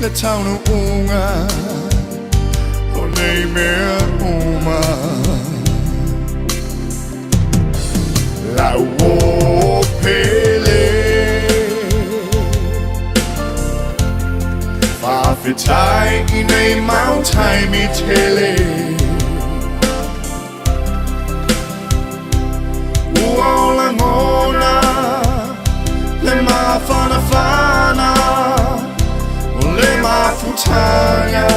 le taunuuga o nei mea uma. Lau uo pele, faafetai i nei mau taimi tele. Ua o lagona le mafanafana o le mafutaga.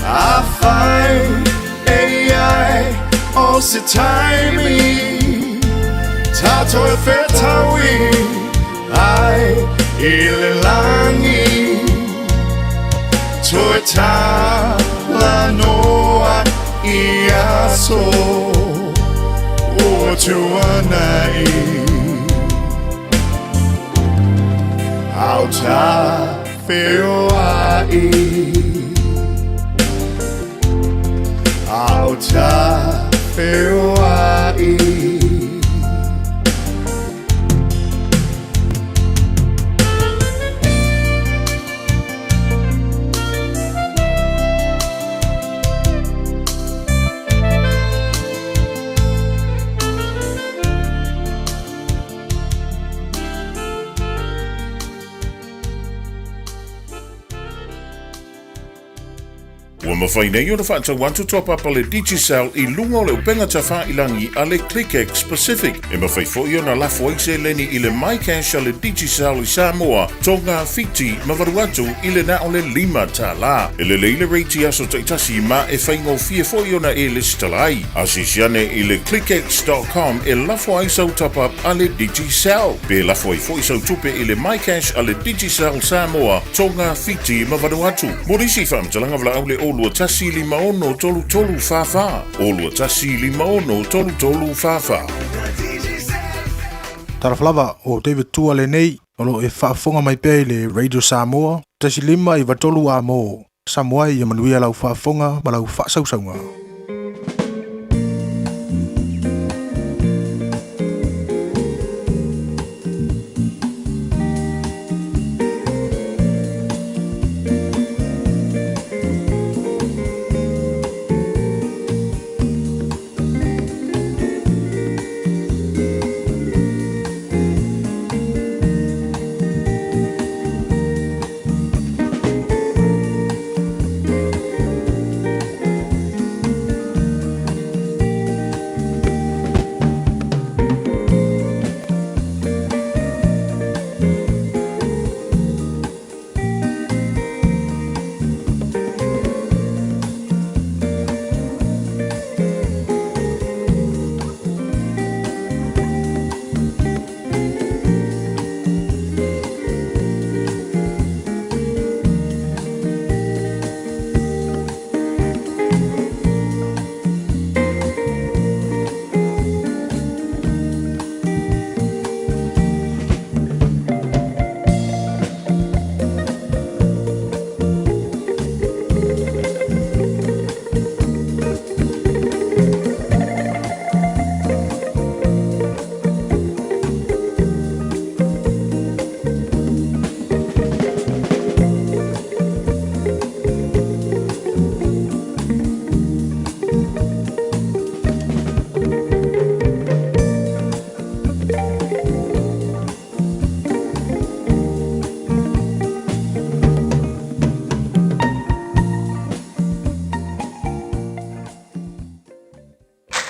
Afai e i ai o se taimi tatou e fetaui ai i le lagi, toe talanoa i aso ua tuanai. A o ta feoai, a o ta feoai. Ua mafai nei ona faatau atu top-up a le Digicel i luga o le upega tafailangi a le ClickX Pacific. E mafai foi ona lafo ai seleni i le MyCash a le Digicel i Samoa, Tonga, Fiti ma Vanuatu i le na o le $5. E lelei le rate i aso taitasi ma e faigofie foi ona e lesitala ai. Asiasi ane i le clickx.com e lafo ai sau top-up a le Digicel. Pe lafo ai foi sau tupe i le MyCash a le Digicel Samoa, Tonga, Fiti ma Vanuatu. Mo nisi faamatalaga valaau le 021 56 33 44, 021 56 33 44. Talofa lava, o David Tua lenei, o lo o e faafofoga mai pea i le Radio Samoa, 1 5 9 3 Amo. Samoa ia manuia lau faafofoga ma lau faasausauga.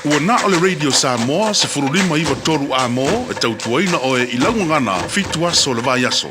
Ua na o le Radio Samoa 15 9 3 Amo e tautuaina oe i lau gagana 7 aso le vaiaso.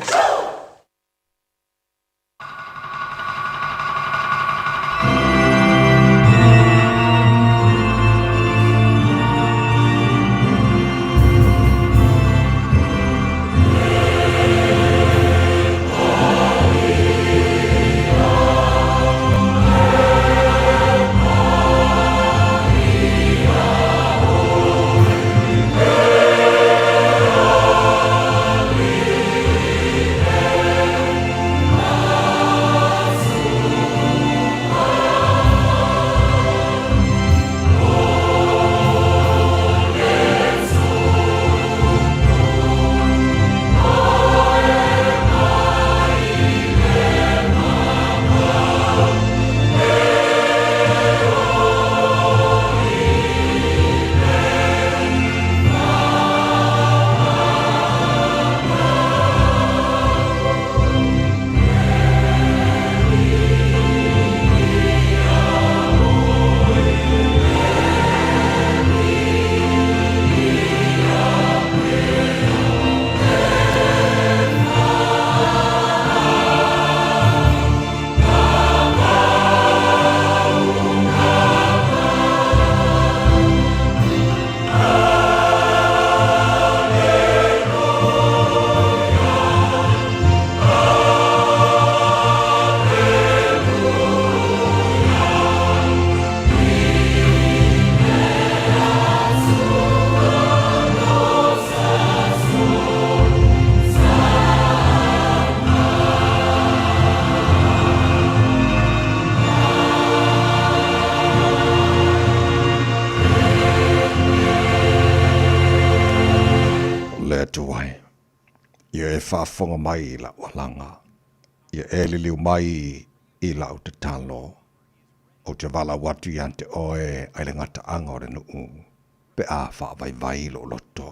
Atua e, ia e faafofoga mai i lau alaga, ia e liliu mai i lau tatalo. Ou te valaau atu ia te oe ai le gataaga o le nuu, pe a faavaivai lou loto.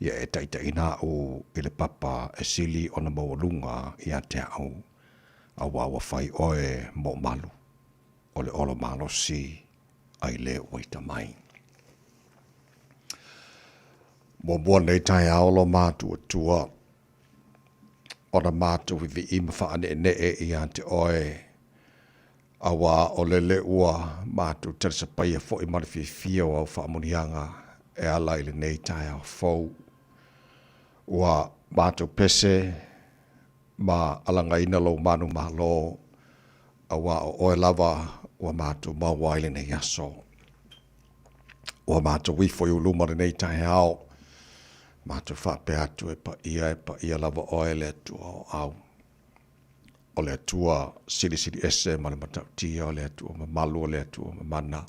Ia e taitaiina au i le papa e sili ona maualuga ia te au, auā ua fai oe mo malu, o le olo malosi ai le ua ita mai. Muamua lenei taeao lo matuatua ona matou vivii ma faaneenee ia te oe, auā o lele ua matou talisapaia foi ma le fiafia o au faamuniaga e ala i lenei taeao fou. Ua matou pese ma alagaina lou manumalo, auā o oe lava ua matou maua ai lenei aso. Ua matou ifo i ou luma lenei taeao, matou faapea atu e paia, e paia lava oe le Atua o au. O le Atua silisili ese ma le matautia, o le Atua mamalu, o le Atua mamana,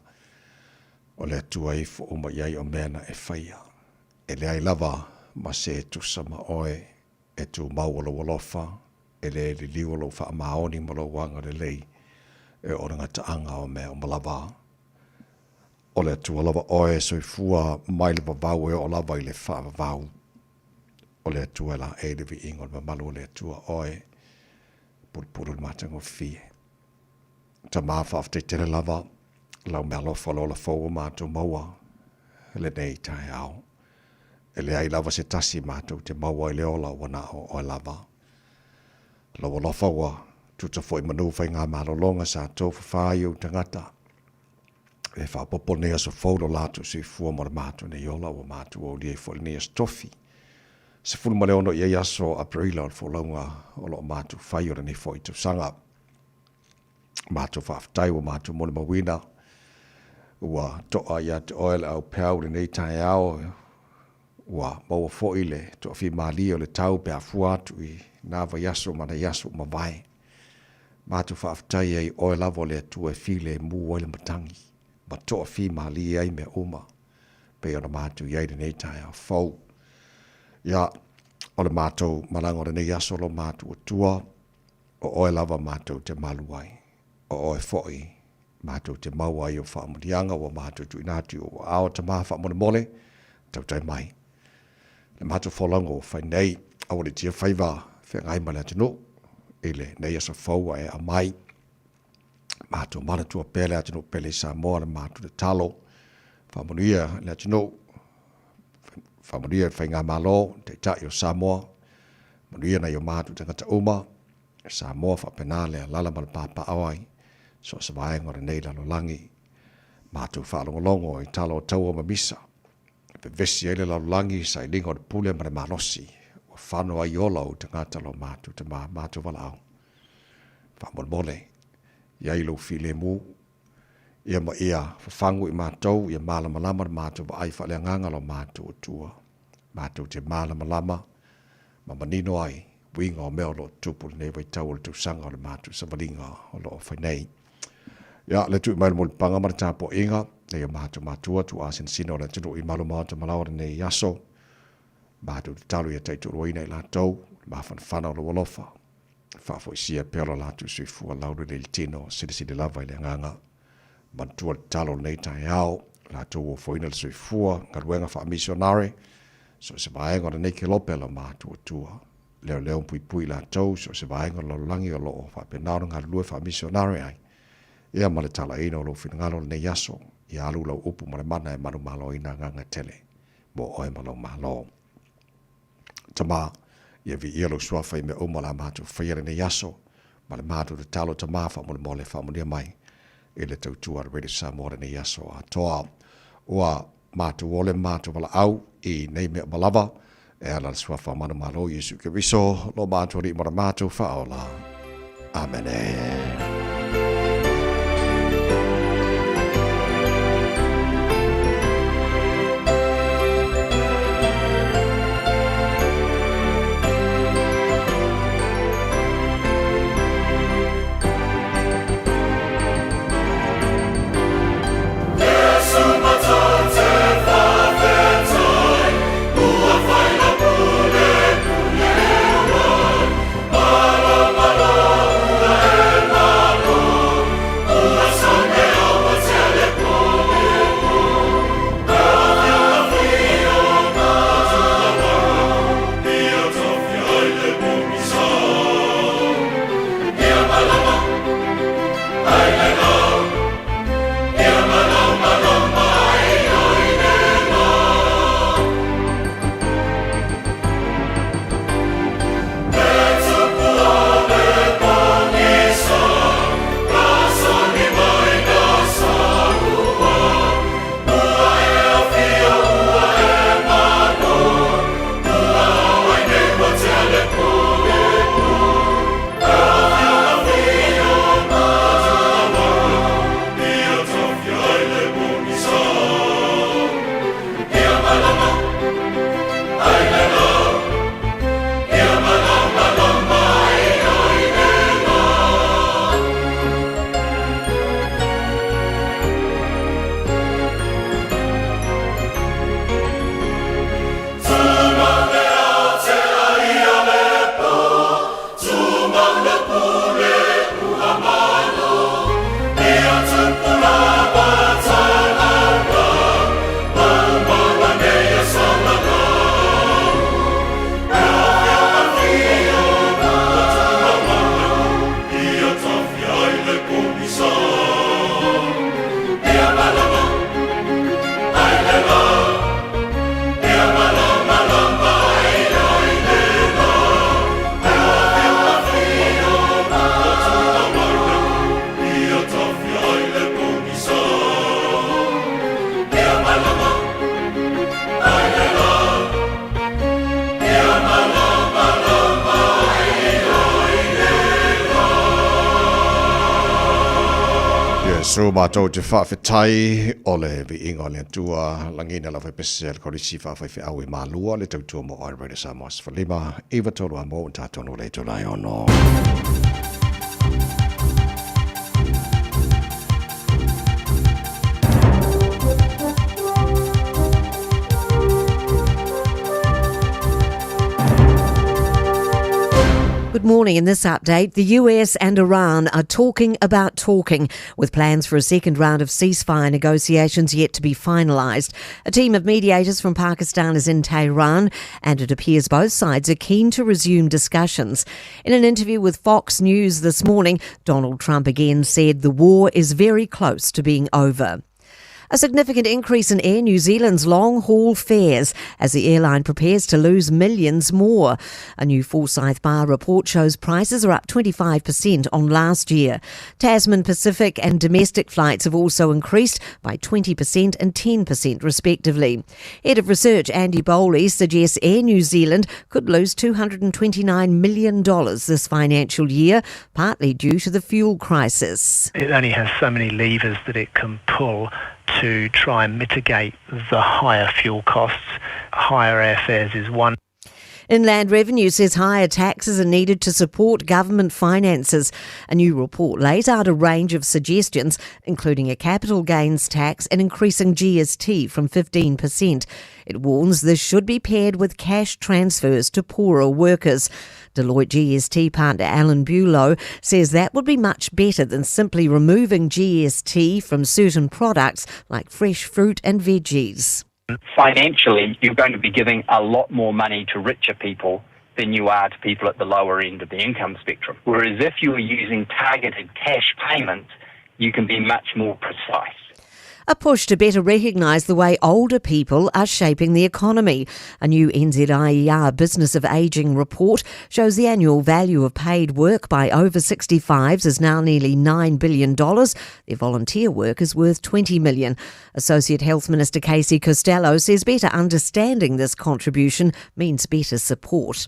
o le Atua e ifo uma i ai o mea na e faia. E leai lava ma se e tusa ma oe, e tumau o lou alofa, e le liliu o lou faamaoni ma lou agalelei, e oo i le gataaga o mea uma lava. O le Atua lava oe e soifua mai le vavau e oo lava i le faavavau. O le Atua e laei le viiga o le mamalu o le Atua oe, pulupulu le matagofie. Tama faafetai tele lava lau mealofa le ola fou o matou maua lenei taeao. E leai lava se tasi matou te maua i le ola ua na o oe lava. Lou alofa ua tuta foi manu faigamalologa sa tou fafā i ou tagata. E faaopoopo lenei aso fou lo latou soifua mo le matou nei ola ua matou aulia ai foi lenei aso tofi. 16 i ai aso Aperila o le folauga o lo o matou fai o lenei foi tausaga. Matou faafetai ua matou molimauina ua toa ia te oe le aupeau i lenei taeao ua maua foi le toafimalie o le tau pe a fua atu i na vaiaso ma nai aso ua mavae. Matou faafetai ai oe lava o le Atua e filemu ai le matagi ma toafimalie ai mea uma pei ona matou i ai lenei taeao fou. Ia, o le matou malaga o lenei aso lo matou Atua, o oe lava matou te malu ai, o oe foi matou te maua ai ou faamanuiaga ua matou tuuina atu i ou aao Tama faamolemole, tautai mai. Le matou folauga ua fai nei, aua le tia faiva feagai ma le atunuu i lenei aso fou ua e aumai. Matou manatua pea le atunuu pele i Samoa le matou tatalo, faamanuia le atunuu, faamanuia le faigamalo, taitai o Samoa, manuia nai o matou tagata uma, Samoa faapena le alala ma le papaaao ai so o se vaega o lenei lalolagi. Matou faalogologo i tala o taua ma misa, e vevesi ai le lalolagi i sailiga o le pule ma le malosi, ua fano ai ola o ou tagata lo matou tama matou valaau. Faamolemole, i ai lou filemu, ia ma ia fafagu i matou, ia malamalama le matou vaai faaleagaga lo matou Atua. Matou te malamalama ma manino ai uiga o mea o lo o tutupu i lenei vaitau o le tausaga o le matou savaliga o lo o fai nei. Ia, le tui mai le mulipaga ma le tapuaiga, nei o matou matua tuuasinasina o le atunuu i malu maota malaoa lenei aso. Matou tatalo ia taitoaluaina i latou, le mafanafana o lou alofa. Faafoisia pea lo latou soifua laulelei le tino, silisili lava i le agaga. Manatua le tatalo o lenei taeao, latou ofoina le soifua, galuega faamisionare, so o se vaega o lenei kelope lo matou Atua. Leoleo ma puipui i latou, so o se vaega o le lalolagi o lo o faapena ona galulue faamisionare ai, ia ma le talaina o lou finagalo lenei aso, ia alu lau upu ma le mana e manumaloina agaga tele mo oe ma lou Malo. Tama, ia viia lou suafa i mea uma o le a matou faia lenei aso, ma le matou tatalo Tama faamolemole faamanuia mai i le tautua a le Radio Samoa lenei aso atoa. Ua matou ole ma matou valaau i nei mea uma lava, e ala i le suafa manumalo o Iesu Keriso, lo matou Alii ma le matou Faaola. Amene. Iesu matou te faafetai o le viiga o le Atua lagina lau faipese a le Kolisi Faafaifeau i Malua le tautua mo Oil Radio Samoa 15 93 a mo tatonu le itula e ono. Good morning. In this update, the US and Iran are talking about talking, with plans for a second round of ceasefire negotiations yet to be finalised. A team of mediators from Pakistan is in Tehran, and it appears both sides are keen to resume discussions. In an interview with Fox News this morning, Donald Trump again said the war is very close to being over. A significant increase in Air New Zealand's long haul fares as the airline prepares to lose millions more. A new Forsyth Barr report shows prices are up 25% on last year. Tasman Pacific and domestic flights have also increased by 20% and 10% respectively. Head of Research Andy Bowley suggests Air New Zealand could lose $229 million this financial year, partly due to the fuel crisis. It only has so many levers that it can pull to try and mitigate the higher fuel costs. Higher airfares is one. Inland Revenue says higher taxes are needed to support government finances. A new report lays out a range of suggestions, including a capital gains tax and increasing GST from 15%. It warns this should be paired with cash transfers to poorer workers. Deloitte GST partner Alan Bulow says that would be much better than simply removing GST from certain products like fresh fruit and veggies. Financially, you're going to be giving a lot more money to richer people than you are to people at the lower end of the income spectrum. Whereas if you are using targeted cash payments, you can be much more precise. A push to better recognise the way older people are shaping the economy. A new NZIER Business of Ageing report shows the annual value of paid work by over 65s is now nearly $9 billion. Their volunteer work is worth $20 million. Associate Health Minister Casey Costello says better understanding this contribution means better support.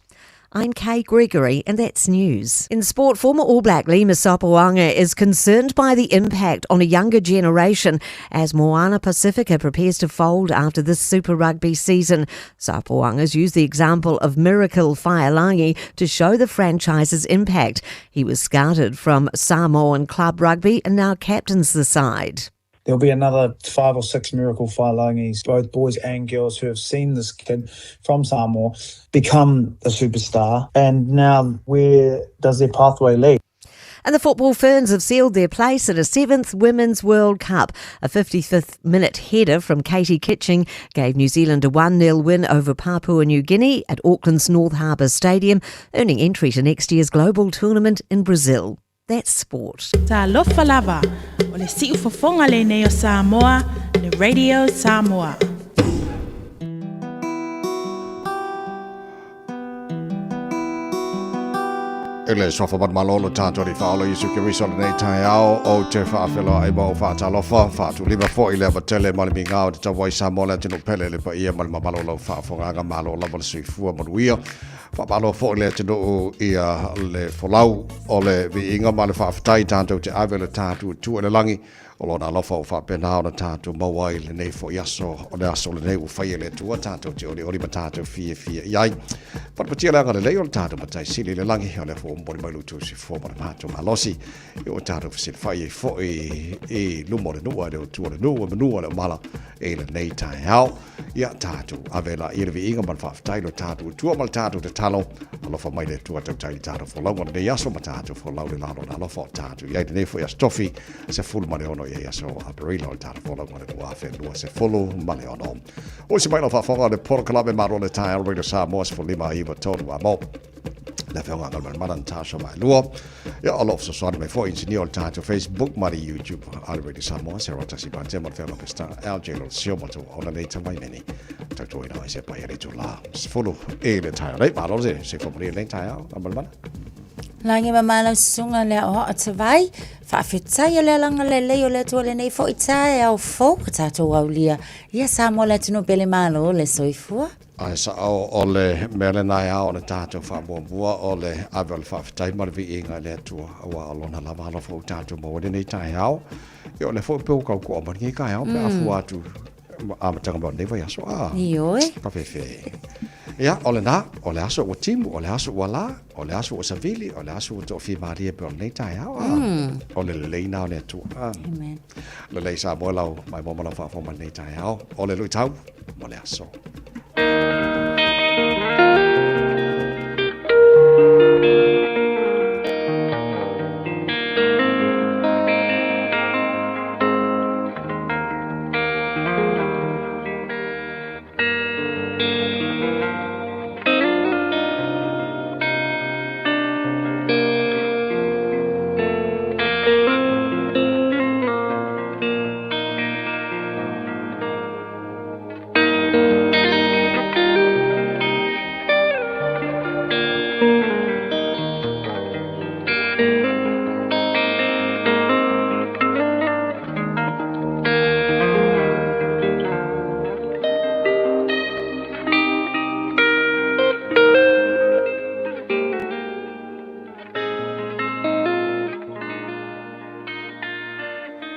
I'm Kay Gregory, and that's news. In sport, former All Black Lima Sopoaga is concerned by the impact on a younger generation as Moana Pacifica prepares to fold after this Super Rugby season. Sopoaga's used the example of Miracle Faiilagi to show the franchise's impact. He was scouted from Samoan club rugby and now captains the side. There'll be another 5 or 6 Miracle Failagis, both boys and girls, who have seen this kid from Samoa become a superstar. And now where does their pathway lead? And the football Ferns have sealed their place at a 7th Women's World Cup. A 55th minute header from Katie Kitching gave New Zealand a 1-0 win over Papua New Guinea at Auckland's North Harbour Stadium, earning entry to next year's global tournament in Brazil. That's sport. Talofa lava, o le siufofoga lenei o Samoa, le Radio Samoa. E le suafa manumalo lo tātou alii faaola Iesu Keriso lenei taeao ou te faafeiloai ma ou faatalofa faatulima foi le ava tele ma le migao i te tauai Samoa le atunuu pele le paia ma le mamalu o lau faafofogaaga malo lava le soifua manuia. Faamalo foi le atunuu ia le folau o le viiga ma le faafetai tatou te ave le tatou Atua i le lagi o lona alofa ua faapena ona tatou maua ai lenei foi aso o le aso lenei ua faia e le Atua tatou te olioli ma tatou fiafia i ai. Falepatia le agalelei o le tatou Matai Sili i le lagi o lea foi ua momoli mai lo outou soifua ma le matou malosi i ua tatou fesilafai ai foi i luma o le nuu a le Atua o le nuu e manua le omala i lenei taeao. Ia tatou ave laia le viiga ma le faafetai lo tatou Atua ma le tatou tatalo. Alofa mai le Atua tautai i le tatou folauga lenei aso ma tatou folau le lalo na alofa o tatou i ai lenei foi aso tofi 16 i ai aso Aperila o le tatou folauga le 2026. O se mai lau faafofoga o le polokalame malo le taeao Radio Samoa 15 93 a mo le afioga Galumalemana Natasha Vaelua. Ia, o lo o fesoasoani mai foi inisinia o le tatou Facebook ma le YouTube a le Radio Samoa, Sarah Tasi Pate ma le afioga Pestar LJ Lolosio ma tou ona nei tamaimeni. Tautuaina ai se pai a le itula 10 i le taeao nei. Malo se soifua manuia i lenei taeao, Galumalemana. Lagi ma lau susuga le aoao tavai, faafetai o le alaga lelei o le Atua lenei foi taeao fou ua tatou aulia ia Samoa le atunuu pele malo le soifua. Ae sao o le mea lena e ao ona tatou faamuamua o le ave o le faafetai ma le viiga i le Atua, aua o Lona lava alofa ua tatou maua ai lenei taeao. Ia o lea foi pe ua tau toa mai lenei taeao pe a fua atu amataga mai o lenei vaiaso a. Ioe. Ka fefe. Ia, o lena, o le aso ua timu, o le aso ua la, o le aso ua savili, o le aso ua toafimalie pei o lenei taeao a. O le lelei na o le Atua. Amen. Lelei Samoa lau maimoa ma lau faafofoga mai lenei taeao. O le luitau mo le aso.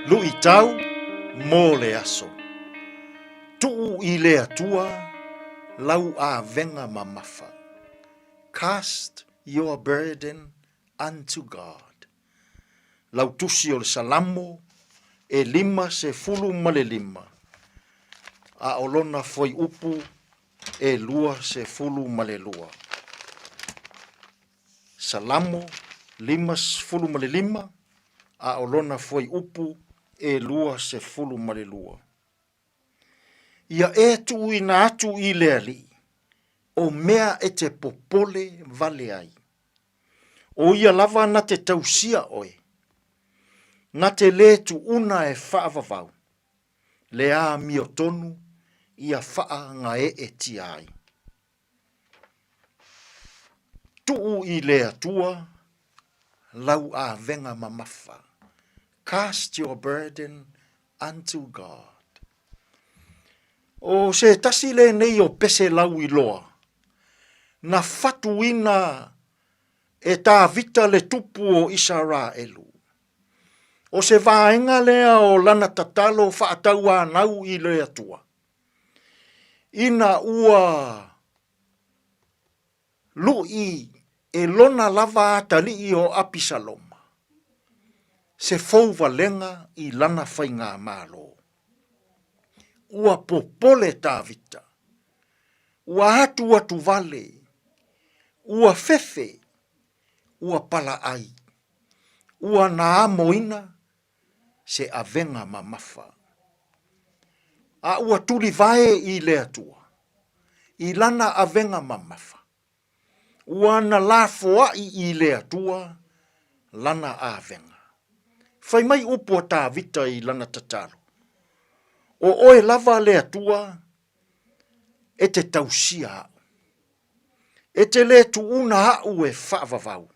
Luitau mo le aso. Tuu i le Atua lau avega mamafa. Cast your burden unto God. Lau tusi o le Salamo e 55, a o lona fuaiupu e 22. Salamo 55, a o lona fuaiupu e 22. Ia e tuuina atu i le Alii, o mea e te popole vale ai. O ia lava na te tausia oe, na te lē tuuna e faavavau, le amiotonu ia faagaeetia ai. Tuu i le Atua lau avega mamafa, cast your burden unto God. O se tasi lenei o pese lauiloa na fatuina e Tavita le tupu o Isaraelu. O se vaega lea o lana tatalo faatauanau i le Atua, ina ua luʻi e lona lava atalii o Apisaloma se fou valega i lana faigamalo. Ua popole Tavita, ua atuatu vale, ua fefe, ua palaai, ua na amoina se avega mamafa. A ua tulivae i le Atua, i lana avega mamafa, ua na lafoai i le Atua lana avega. Fai mai upu a Tavita i lana tatalo, O oe lava le Atua e te tausia aʻu. E te lē tuuna aʻu e faavavau.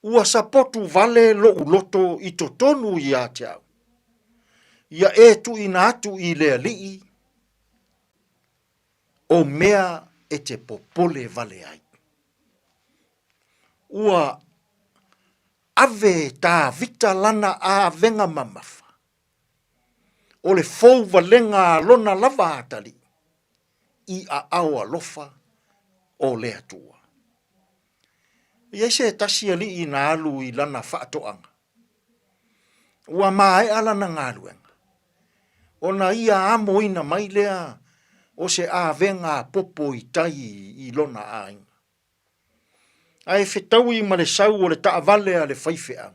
Ua sapotu vale loʻu loto i totonu iā te au. Ia e tuuina atu i le Alii o mea e te popole vale ai. Ua ave e Tavita lana avega mamafa, o le fou valega a lona lava atalii, i aao alofa o le Atua. E i ai se tasi alii na alu i lana faatoaga. Ua maea lana galuega, ona ia amoina mai lea o se avega a popo i tai i lona aiga. Ae fetaui ma le sau o le taavale a le faifeau,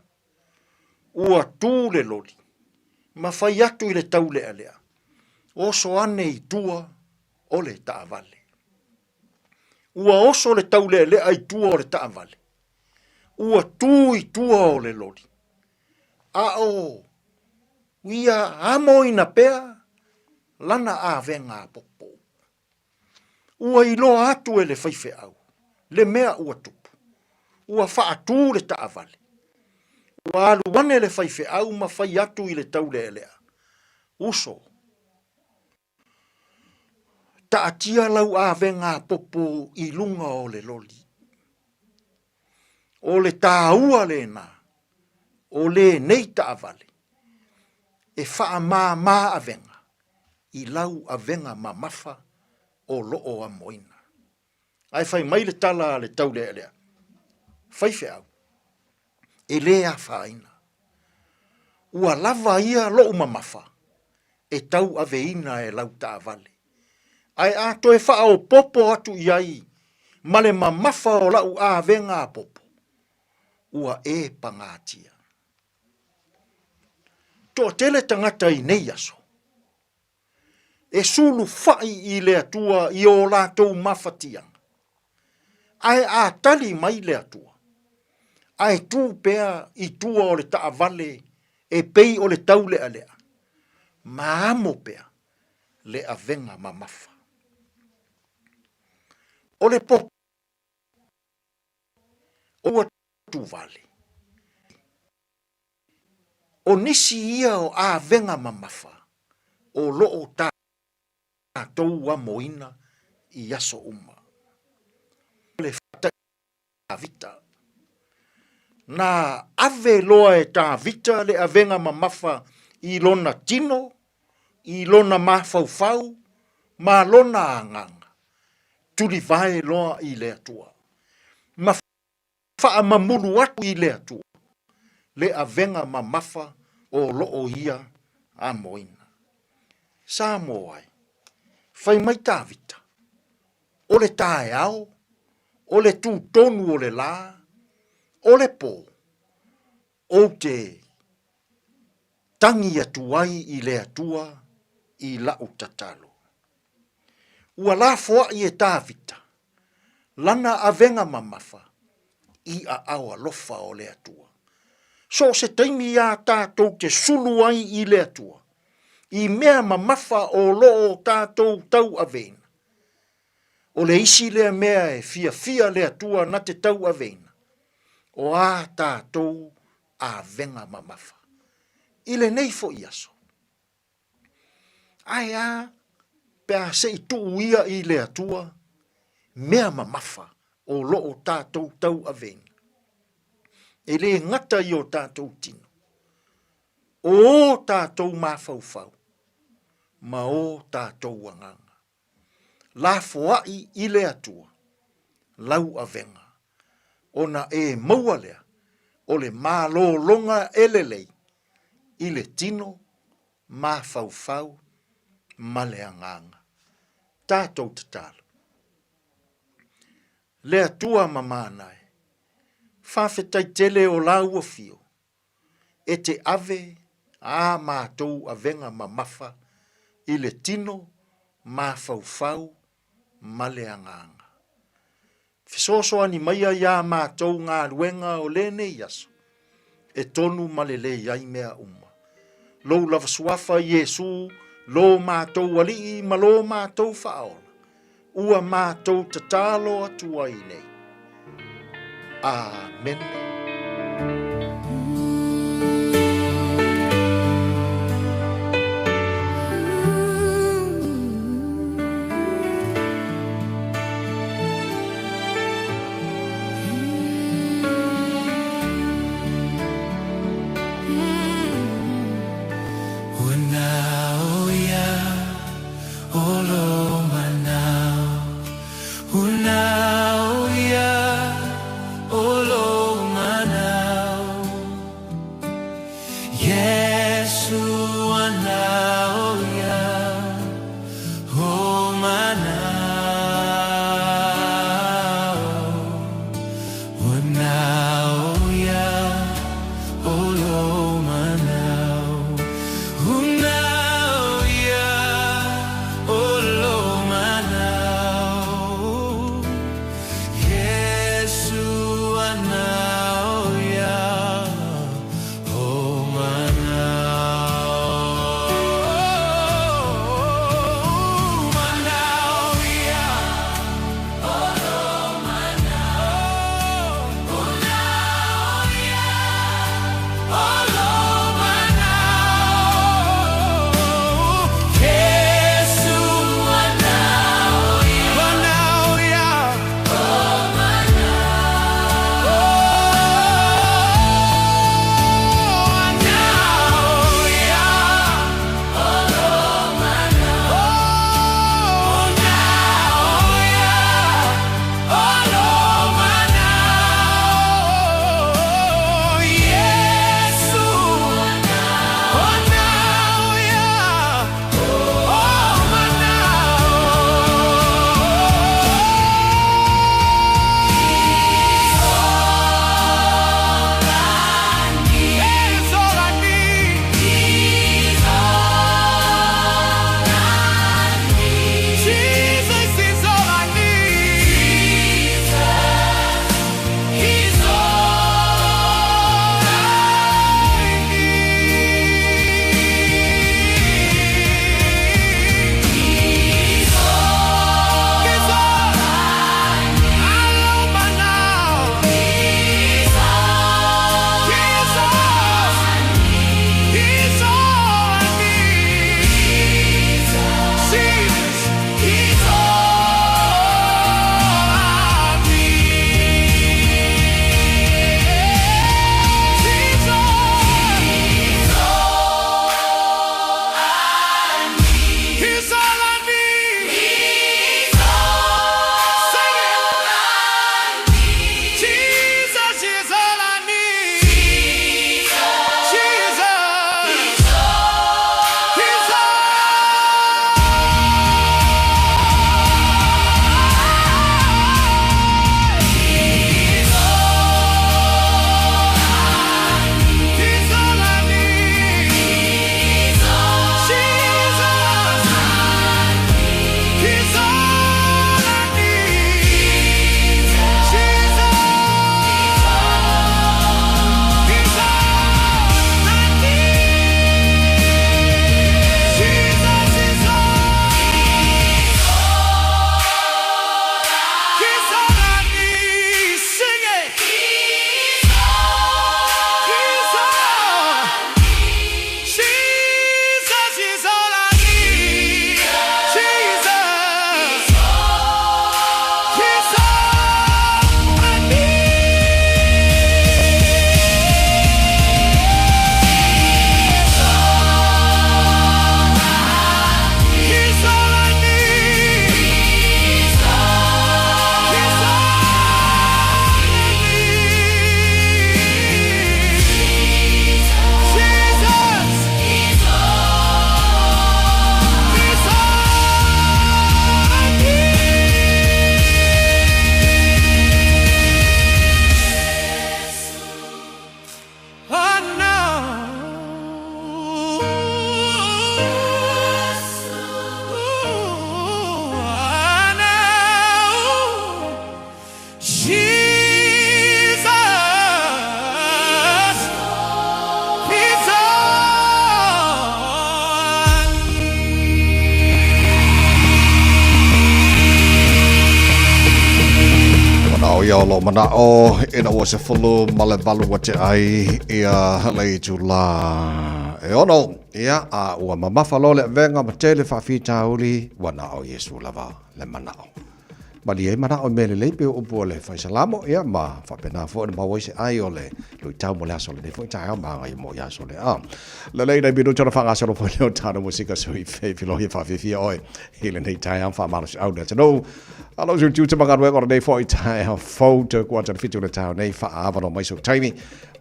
ua tu le loli ma fai atu i le taulealea, Oso ane i tua o le taavale. Ua oso le taulealea i tua o le taavale, ua tu i tua o le loli, a o ia amoina pea lana avega a popo. Ua iloa atu e le faifeau le mea ua tupu. Ua faatū le taavale. Ua alu ane le faifeau ma fai atu i le taulealea, Uso, taatia lau avega popo i luga o le loli. O le tāua lena o lenei taavale. E faamāmā avega i lau avega mamafa o loo amoina. Ae fai mai le tala a le taulealea, Faifeau, e lē afaina. Ua lava ia loʻu mamafa e tauaveina e lau taavale. Ae a toe faaopoopo atu i ai ma le mamafa o lau avega apopo, ua e pagatia. Toatele tagata i nei aso, e sulufai i le Atua i o latou mafatiaga, ae a tali mai le Atua, ae tu pea i tua o le taavale e pei o le taulealea, ma amo pea le avega mamafa. O le popo ua tuvale. O nisi ia o avega mamafa o loo tatou amoina i aso uma. O le Tavita. Na ave loa e Tavita le avega mamafa i lona tino, i lona mafaufau, ma lona agaga, tulivae loa i le Atua, ma faamamulu atu i le Atua le avega mamafa o loo ia amoina. Samoa e, fai mai Tavita, o le taeao, o le tūtonu o le lā, o le pō, ou te tagi atu ai i le Atua i la'u tatalo. Ua lafoa'i e Tavita lana avega mamafa i aao alofa o le Atua. So o se taimi iā tātou te sulu ai i le Atua, i mea mamafa o lo o tātou tauaveina, O le isi lea mea e fiafia le Atua na te tauaveina, o ā tātou avega mamafa. I lenei foi aso. Ae a pe a se i tuu ia i le Atua mea mamafa o lo o tātou tauaveina. E lē gata i o tātou tino, o ō tātou mafaufau ma ō tātou agaga. Lafoaʻi i le Atua lau avega, ona e maua lea o le malologa e lelei i le tino, mafaufau ma le agaga. Tatou tatalo. Le Atua mamana e, faafetai tele o lau afio e te ave ā mātou avega mamafa i le tino, mafaufau ma le agaga. Fesoasoani maia iā mātou galuega o lenei aso, e tonu ma lelei ai mea uma. Lou lava suafa Iesū, lō mātou Alii ma lō mātou Faaola, ua mātou tatalo atu ai nei. Āmene. A o ia o lou manao ina ua 18 ua tea ai ia le itulā e 6, ia, a ua mamafa loa le avega ma tele faafitauli, ua na o Iesu lava le manao. Malie ai manao i mea lelei pei o upu a le Faisalamo, ia, ma faapena foi ona maua ai se ai o le luitau mo le aso lenei foi taeao ma agai mo ia aso lea. Lelei nai minuta ona faagasolo foi lea o tāna musika sui feifilohi e faafiafia oe i lenei taeao faamalosiau le atunuu. Alo sui tiute ma galuega o lenei foi taeao fou te kuata le 7 le taeao nei faaavanoa mai sou taimi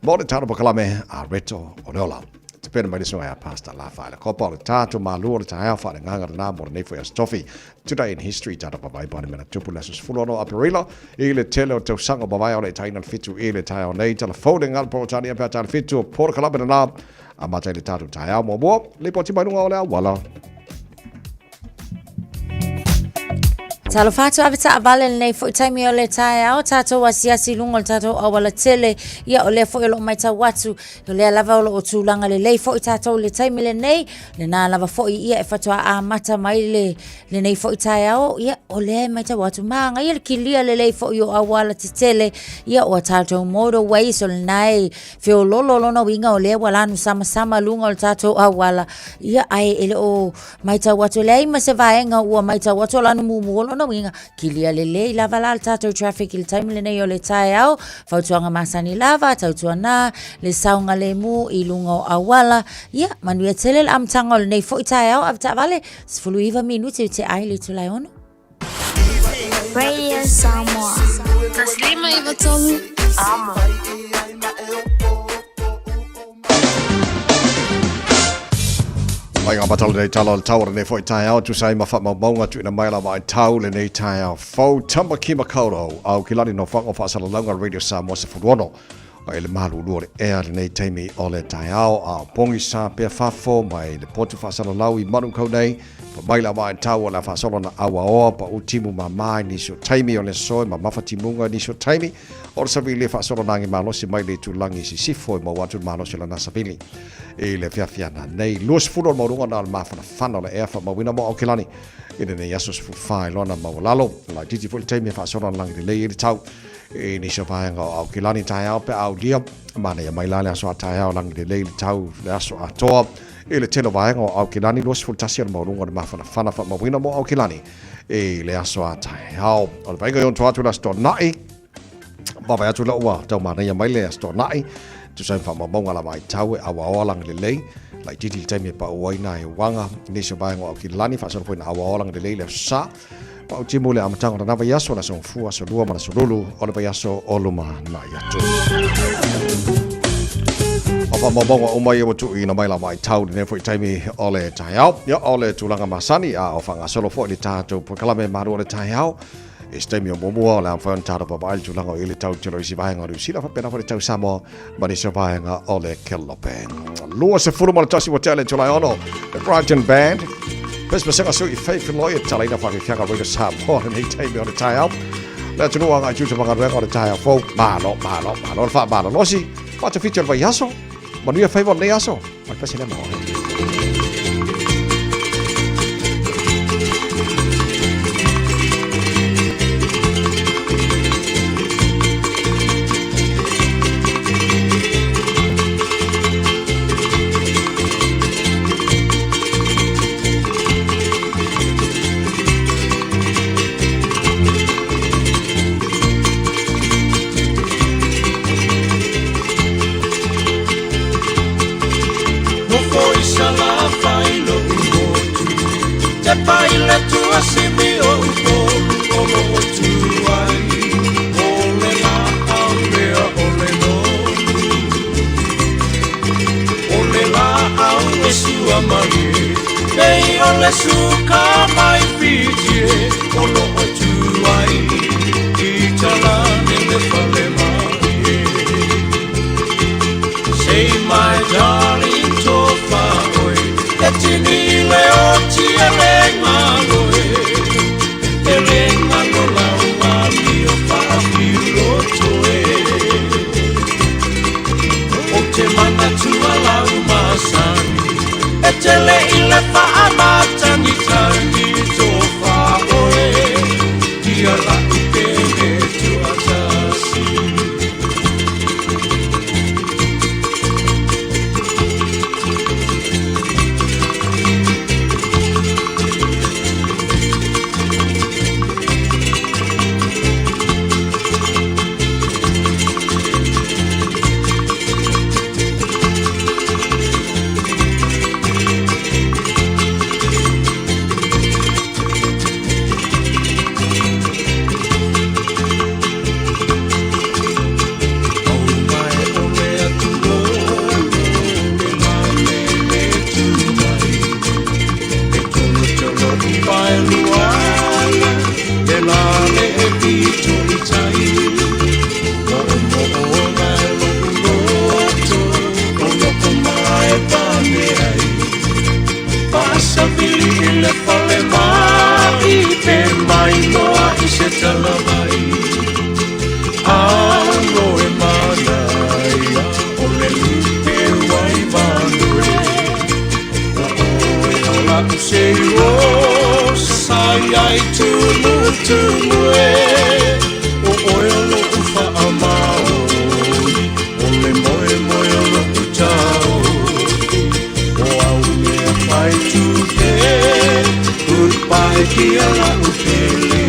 mo le talo pakalame a Reto o le Ola. Te pena mai le suaga ia Pastor La Whaele Kopa o le tātou mālua o le taeao faalegaga lena mo lenei foi aso tofi. Today in History, tātou papai pane mena tupu le aso 16 Aperila i le tele o tausaga o mavae o le taina le 7 i le taeao nei. Telefone ngalo po tani pea tali 7 o porokalame lena a matai le tātou taeao muamua. Lipoti mai luga o le auala. Talofa atu ave taavale lenei foi taimi o le taeao, tatou asiasi i luga o le tatou auala tele. Ia o lea foi o loo maitau atu, o lea lava o loo tulaga lelei foi tatou i le taimi lenei. Lena lava foi ia e faatoa amata mai le lenei foi taeao. Ia o lea e maitau atu manaia le kilia lelei foi o auala tetele. Ia o a tatou motorways o lena e feololo lona uiga o lea ua lanu samasama luga o le tatou auala. Ia ae e le o Maitau atu, e leai ma se vaega ua maitau atu o lanu mumu o lona uiga, kilia lelei lava la le tatou traffic i le taimi lenei o le taeao, fautuaga masani lava, tautuana le saogalemu i luga o auala. Ia, manuia tele le amataga o lenei foi taeao, ave taavale, 19 minute i te ai le itula e 6. Radio Samoa. 153 Amo. Mai ngā matala nei tala o le tau o lenei foi taeao, tusa ai ma faamaumauga tuuina mai la vaitau lenei taeao fou, Tamaki Makaurau, au ki lani no whango whaasalalauga Radio Samoa 16. Ai le malulu o le ea lenei taimi o le taeao, a pongi sa pea fafo mai le potu whaasalalau i Manukau nei, pa mai la vaitau o la whaasolo na awaoa pa utimu ma mai nisi o taimi o le soe ma mafa timunga nisi o taimi o le savili e faasolo nagi malosi mai le itulagi i sisifo e maua atu le malosi o lana savili i le fiafiana nei. 20 o le maualuga na o le mafanafana o le ea faamauina mo Aokelani i lenei aso 14 i lona maualalo. Laitiiti foi le taimi e faasolo ana lagi lelei ai le tau i nisi o vaega o Aokelani taeao pe a aulia. Manaia mai la le aso a taeao lagi lelei le tau le aso atoa i le tele o vaega o Aokelani. 21 o le maualuga o le mafanafana faamauina mo Aokelani i le aso a taeao. O le vaaiga i ona atu le aso Toonai, vaavaai atu lea ua tau manaia mai le aso Toonai, tusa ai ma faamaumauga la vaitau e awaoa lagi lelei, laitiiti le taimi e pau ai nai uaga i nisi o vaega o Aokelani, faasolo foi ina awaoa lagi lelei le aso Sa. Pau timu le amataga o lena vaiaso, le aso Gafua, aso Lua ma le aso Lulu o le vaiaso o lumanai atu. O faamaumauga uma ia ua tuuina mai la vaitau lenei foi taimi o le taeao. Ia, o le tulaga masani, a o faagasolo foi le tatou polokalame malu o le taeao. I se taimi o muamua, o le a mafai ona tatou vaavaai le tulaga o i le tau tele o isi vaega o Niu Sila, faapena foi le tau Samoa ma nisi o vaega o le Kelope. 21 ua tea le itula e 6, The Brighton Band. Pesepesega sui i Faith Loi e talaina whawhiwhianga Radio Samoa lenei taimi o le taeao. Le atunuu agai tiute ma galuega o le taeao fou. Malo, malo, malo le faamalolosi. Faatawhiti o le vaiaso. Manuia faiva o lenei aso. Ma le pese lea ma oe. Nofo i Salafai lo'u motu, Tepa i le tuasimi o Upolu o loo tu ai, O le laau lea o le nonu, O le laau e sua malie, Pei o le suka mai Fiji e, O loo tu ai, I talane le fale malie. Say my darling tofa oe, E tini le oti e le ngalo e, E le ngalo lau amio faafiuloto e. O te manatua lau masani, E tele i le faamatagitagi tofa oe, Ia lau pele tuatagi. tala mai Alo e manaia O le lupe wai vanue O oe o la'u seu o Sai ai tumu tumu e O oe o lo'u fa'amaoni O le moemoe o lo'u taofi O au mea fai tupe Goodbye dear la'u pele.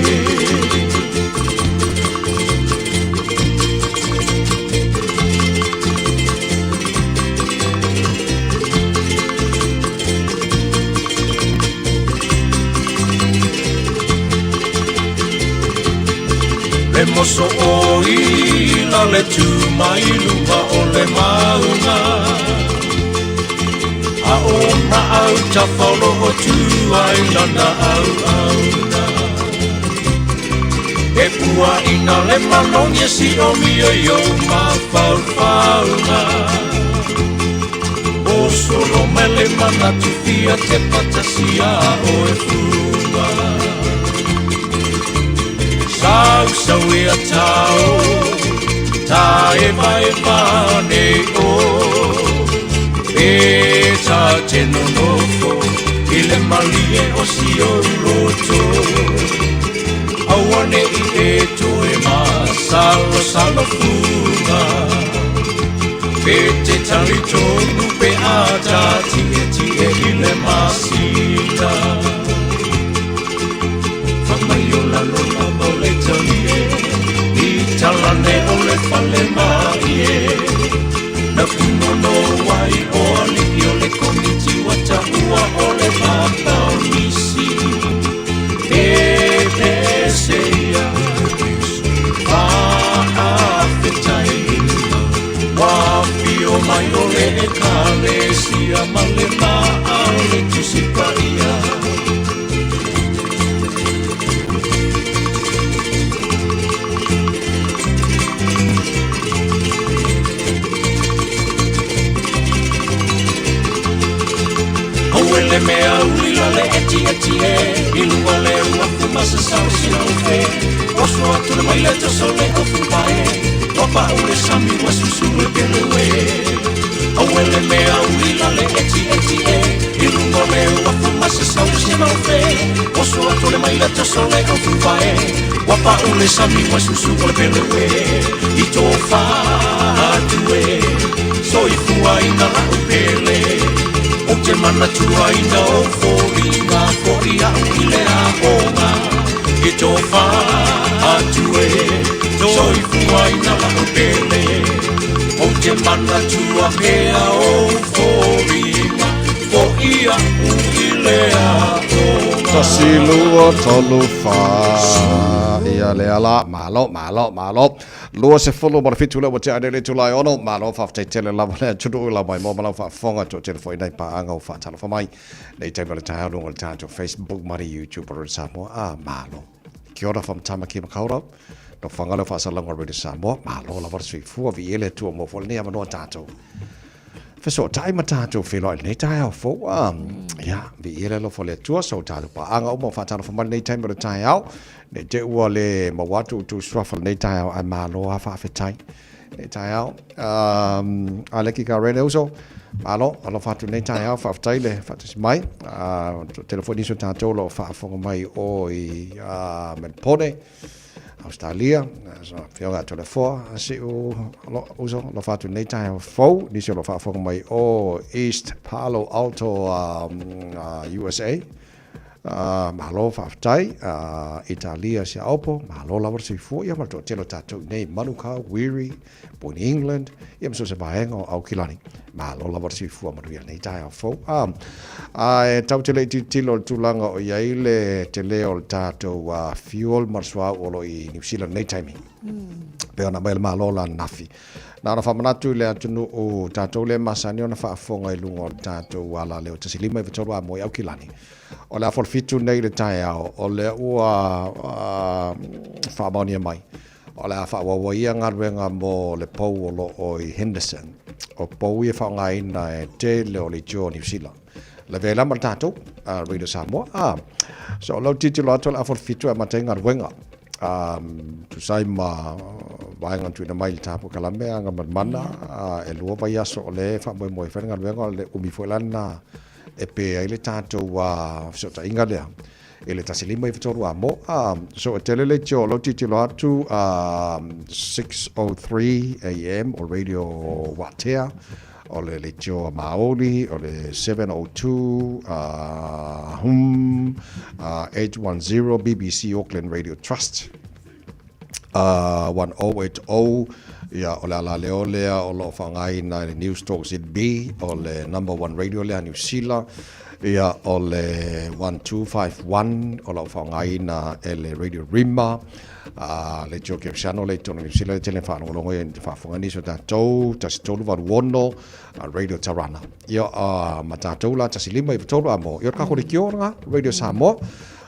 Le moso o ila le tu mai luga o le maunga A o na au tafalo o tu ai lana au auna E pua ina le malogi e si o mio i o mafaufauga O solo mai le manatu fia te patasi a o e fuga Sau sau e a tau Ta e vai e nei o E ta te nonofo I le malie o si o loto Aua ne i e toe ma salo salo fuga Pe te tali tonu pe a ta tie tie i le masina Whamai o la lola mo le talie I talane o le fale mai e Na punono wai o ali o le komiti wa taua o le papa o nisi E peseia Fa'afetai Wa fio mai o le ekalesia ma le ma'a o le Tusi Paia. Aue le mea uli la le eti eti e I luga le uafu ma se sao sina ufe Oso atu le mai le toso le ofu pae Wapa o le sami wa susu le pele we Aue le mea uli la le eti eti e I luga le uafu ma se sao sina ufe Oso atu le mai le toso le ofu pae Wapa o le sami wa susu le pele we I tō whātu e Soifua ina lau pele O te manatua ina o fōringa Ko i au i le aonga I tō whātu e Soifua ina lau pele O te manatua pea o fōringa Ko i au i le aonga Tasi lua tolu fa ia le ala malo malo malo lua se fulu ma le fitu lea ua tea nei le itula e ono malo faafetai tele lava le atunuu lau mai mo ma lau faafofoga toatele foi nai paaga ua faatalofa mai nei taimi o le taeao luga o le tatou Facebook ma le YouTube o Radio Samoa a malo Kia ora from Tamaki Makaurau no Whangarei Faasalauga Radio Samoa malo lava le soifua viia le Atua mo foi lenei avanoa tatou fesootai ma tatou feiloai lenei taeao fou a ia viia le alofa o le Atua so tatou paaga uma o faatalofa mai lenei taimi o le taeao nei te ua le maua atu outou suafa lenei taeao ae malo a faafetai lenei taeao um, Aleki ka rele uso malo alofa atu lenei taeao faafetai le faatasi mai uh, tele foi nisi o tatou lo o faafofoga mai o i uh, Melbourne Australia, so afioga atu le foa siu lo uso lo fatu nei taeao fou nisi o lo faafofoga mai o East Palo Alto USA malo faafetai Italia Siaopo malo lava le soifua ia ma le toatele o tatou nei Manukau Wiri Point England ia ma so o se vaega o Aukilani malo lava le soifua manuia lenei taeao fou a a e tau te le i tilotilo i le tulaga o i ai le tele o le tatou fuel ma le suauu o lo o i Niu Sila lenei taimi pei ona aumai e le Malo la ananafi. Na ona faamanatu i le atunuu tatou lea e masani ona faafofoga i luga o le tatou alaleo 1593 a moe Aukilani. O le afa o le fitu nei i le taeao o lea ua faamaonia mai O le a faaauau ai ia galuega mo le pou o lo o i Henderson. O pou ia e faaaogaina e tele o leitio o Niu Sila. Lavea ai la ma le tatou, Radio Samoa. A, so o lau tilotilo atu o le afa o le fitu e amata ai galuega. Tusa ai ma vaega na tuuina mai i le tapu kalame a Gamalemana, e 2 vaiaso o lea e faamoemoe e fai le galuega, o le umi foi la lena e pe ai le tatou fesootaiga lea i le 1 5 3 a mo. So e tele leitio o lou tilotilo atu, 6:03 AM o Radio Waatea, o le leitio a Maori, o le 7:02 810 BBC Auckland Radio Trust, 1080, ia, o le alaleo lea o lo o faaaogaina e le News Talk ZB, o le number one radio lea a Niu Sila, ia, o le 1251 o lo o faaaogaina e le Radio Rima, a le Tio Kerisiano le i totonu o Niu Sila le tele faalogologo ia te faafofoga nisi o tatou, 1386 Radio Tarana. Ia, ma tatou la 1 5 9 3 a mo. Ia, o le kako leitio lena, Radio Samoa.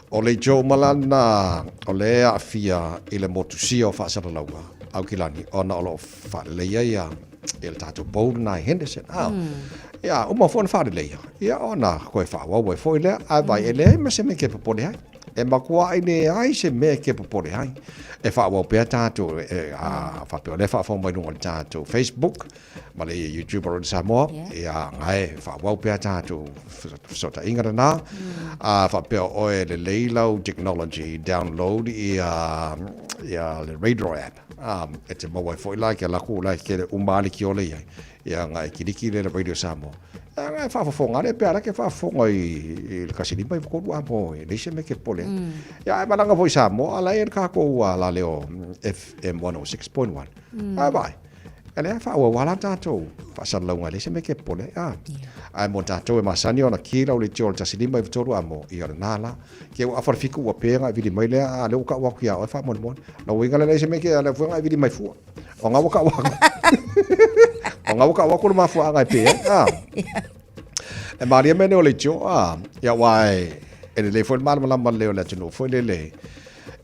O leitio uma la lena o lea e aafia i le motusia o faasalalauga Aukilani, ona o lo o faaleleia ia le tatou pou lena i Henderson. Ia, uma foi ona faaleleia, ia ona koe faaauau ai foi lea, ae vai e leai ma se mea ke popole ai. E makuaʻi leai se mea ke popole ai. E faaauau pea tatou, e, a, faapea o lea faafofoga mai luga o le tatou Facebook ma le YouTube o Radio Samoa, ia, gae, faaauau pea tatou fesootaiga lena. A faapea o oe lelei lau technology, download ia, ia le radio app. E te maua ai foi la ke ala atu la e kele uma lava leitio le i ai. Ia nga e kiliki le Radio Samoa. Ia nga e faafofoga le pe ala ke faafofoga i le 1 5 9 a mo e leai se mea ke popole ai. Ia ae malaga foi i Samoa ala e le kakou la leo FM 106.1. Ae vaai, e lea faaauau lava la tatou faasalalauga e leai se mea ke popole ai. A. Ae mo tatou e masani ona ki lau leitio o le 1 5 9 3 a mo, ia o lena la. Ke ua afa le 7 ua pe nga e vili mai lea, a lea ua kau atu ia oe faamolemole. Lou uiga lea leai se mea ke, a lea foi nga e vili mai fua. O ngā waka wako. O ngā waka wako le mafuaaga e pe ai. Ah. E maria mea nei o leitio, ah. Ia wā e, e lelei foi le malamalama lelei o le atunuu foi lele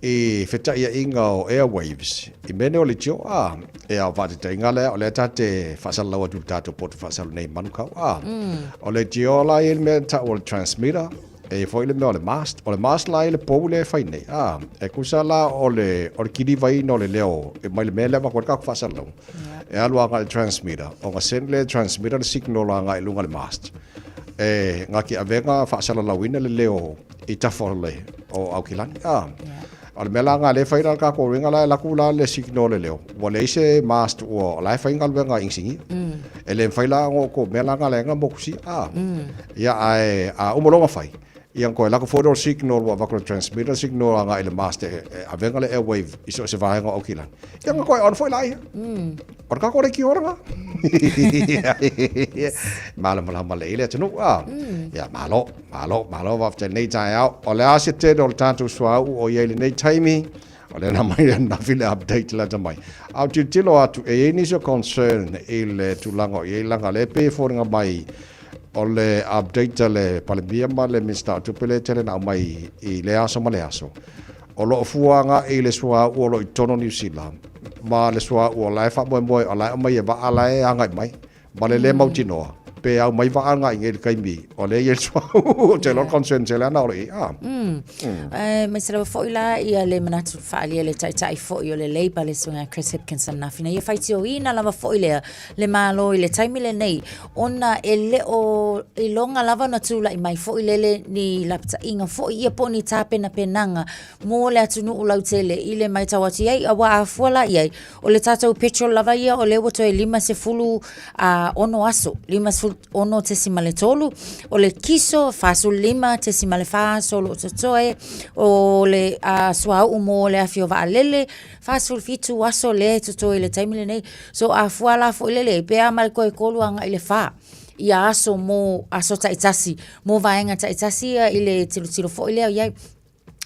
i fetaiaiga o airwaves i mea nei o leitio, ah. E ao faataitaiga lea, o lea ta te faasalalau atu i le tatou potu faasalo nei i Manukau, ah. O leitio la e i ai le mea e tau o le transmitter, E i ai foi le mea o le mast. O le mast la e le pou lea e fai nei. A, e tusa la o le, o le kilivaina o le leo e mai le mea lea avatu ai le tatou faasalalauga. E alu agai i le transmitter, ona send lea e le transmitter le signal agai i luga i le mast. E gati avega faasalalauina le leo i tafa o le, o Aukilani. A, o le mea la lena lea e fai la le tatou uiga la e alu atu la le signal o le leo, ua leai se mast ua, o la e fai galuega a inisinia. E le mafai la ona outou mea la lena leaga motusia. A, Ia, ae a uma loa ona fai, ia ona toe alu atu foi lea o le signal ua avatu e le transmitter signal agai i le mast e avega le airwave i so o se vaega o Aukilani. Ia ona toe on foi laia. O le tatou leitio lena. Malamalama lelei le atunuu, a? Ia, malo, malo, malo faafetai i lenei taeao. O le a se tele o le tatou suauu o i ai i lenei taimi? O lea na aumai ananafi le update lata mai. A o tilotilo atu, e i ai nisi o concern i le tulaga o i ai leaga o lea e pei e foliga mai o le update a le Palemia ma le Minisita o Tupe lea e tele na aumai i lea aso ma lea aso, o lo o fua agai i le suauu o lo o i totonu o Niu Sila ma le suauu o la e faamoemoe o la e aumai e vaa la e agai mai ma le le mautinoa pe au mai vaa agai nei i le taimi o lea e i ai le suauu. Ou te iloa o le concern tele lava lena o lo o i ai. Aemaise lava foi la ia le manatu faaalia le taitai foi o le Labour le susuga Chris Hipkinson ananafi na ia faitioina lava foi lea le Malo i le taimi lenei ona e le o iloga lava ona tulai mai foi lele ni lapataiga foi ia po o ni tapenapenaga mo le atunuu lautele i le matau atu i ai aua a fua la i ai o le tatou petrol lava ia o lea ua toe 56 aso, 56.3, o le kiso 45.4 aso o lo o totoe, o le suauu mo le afi o vaalele 47 aso lea e totoe i le taimi lenei. So a fua la foi lele, pe a ma le toe 3 agai i le 4 ia aso mo aso taitasi mo vaega taitasi ia i le tilotilo foi lea i ai.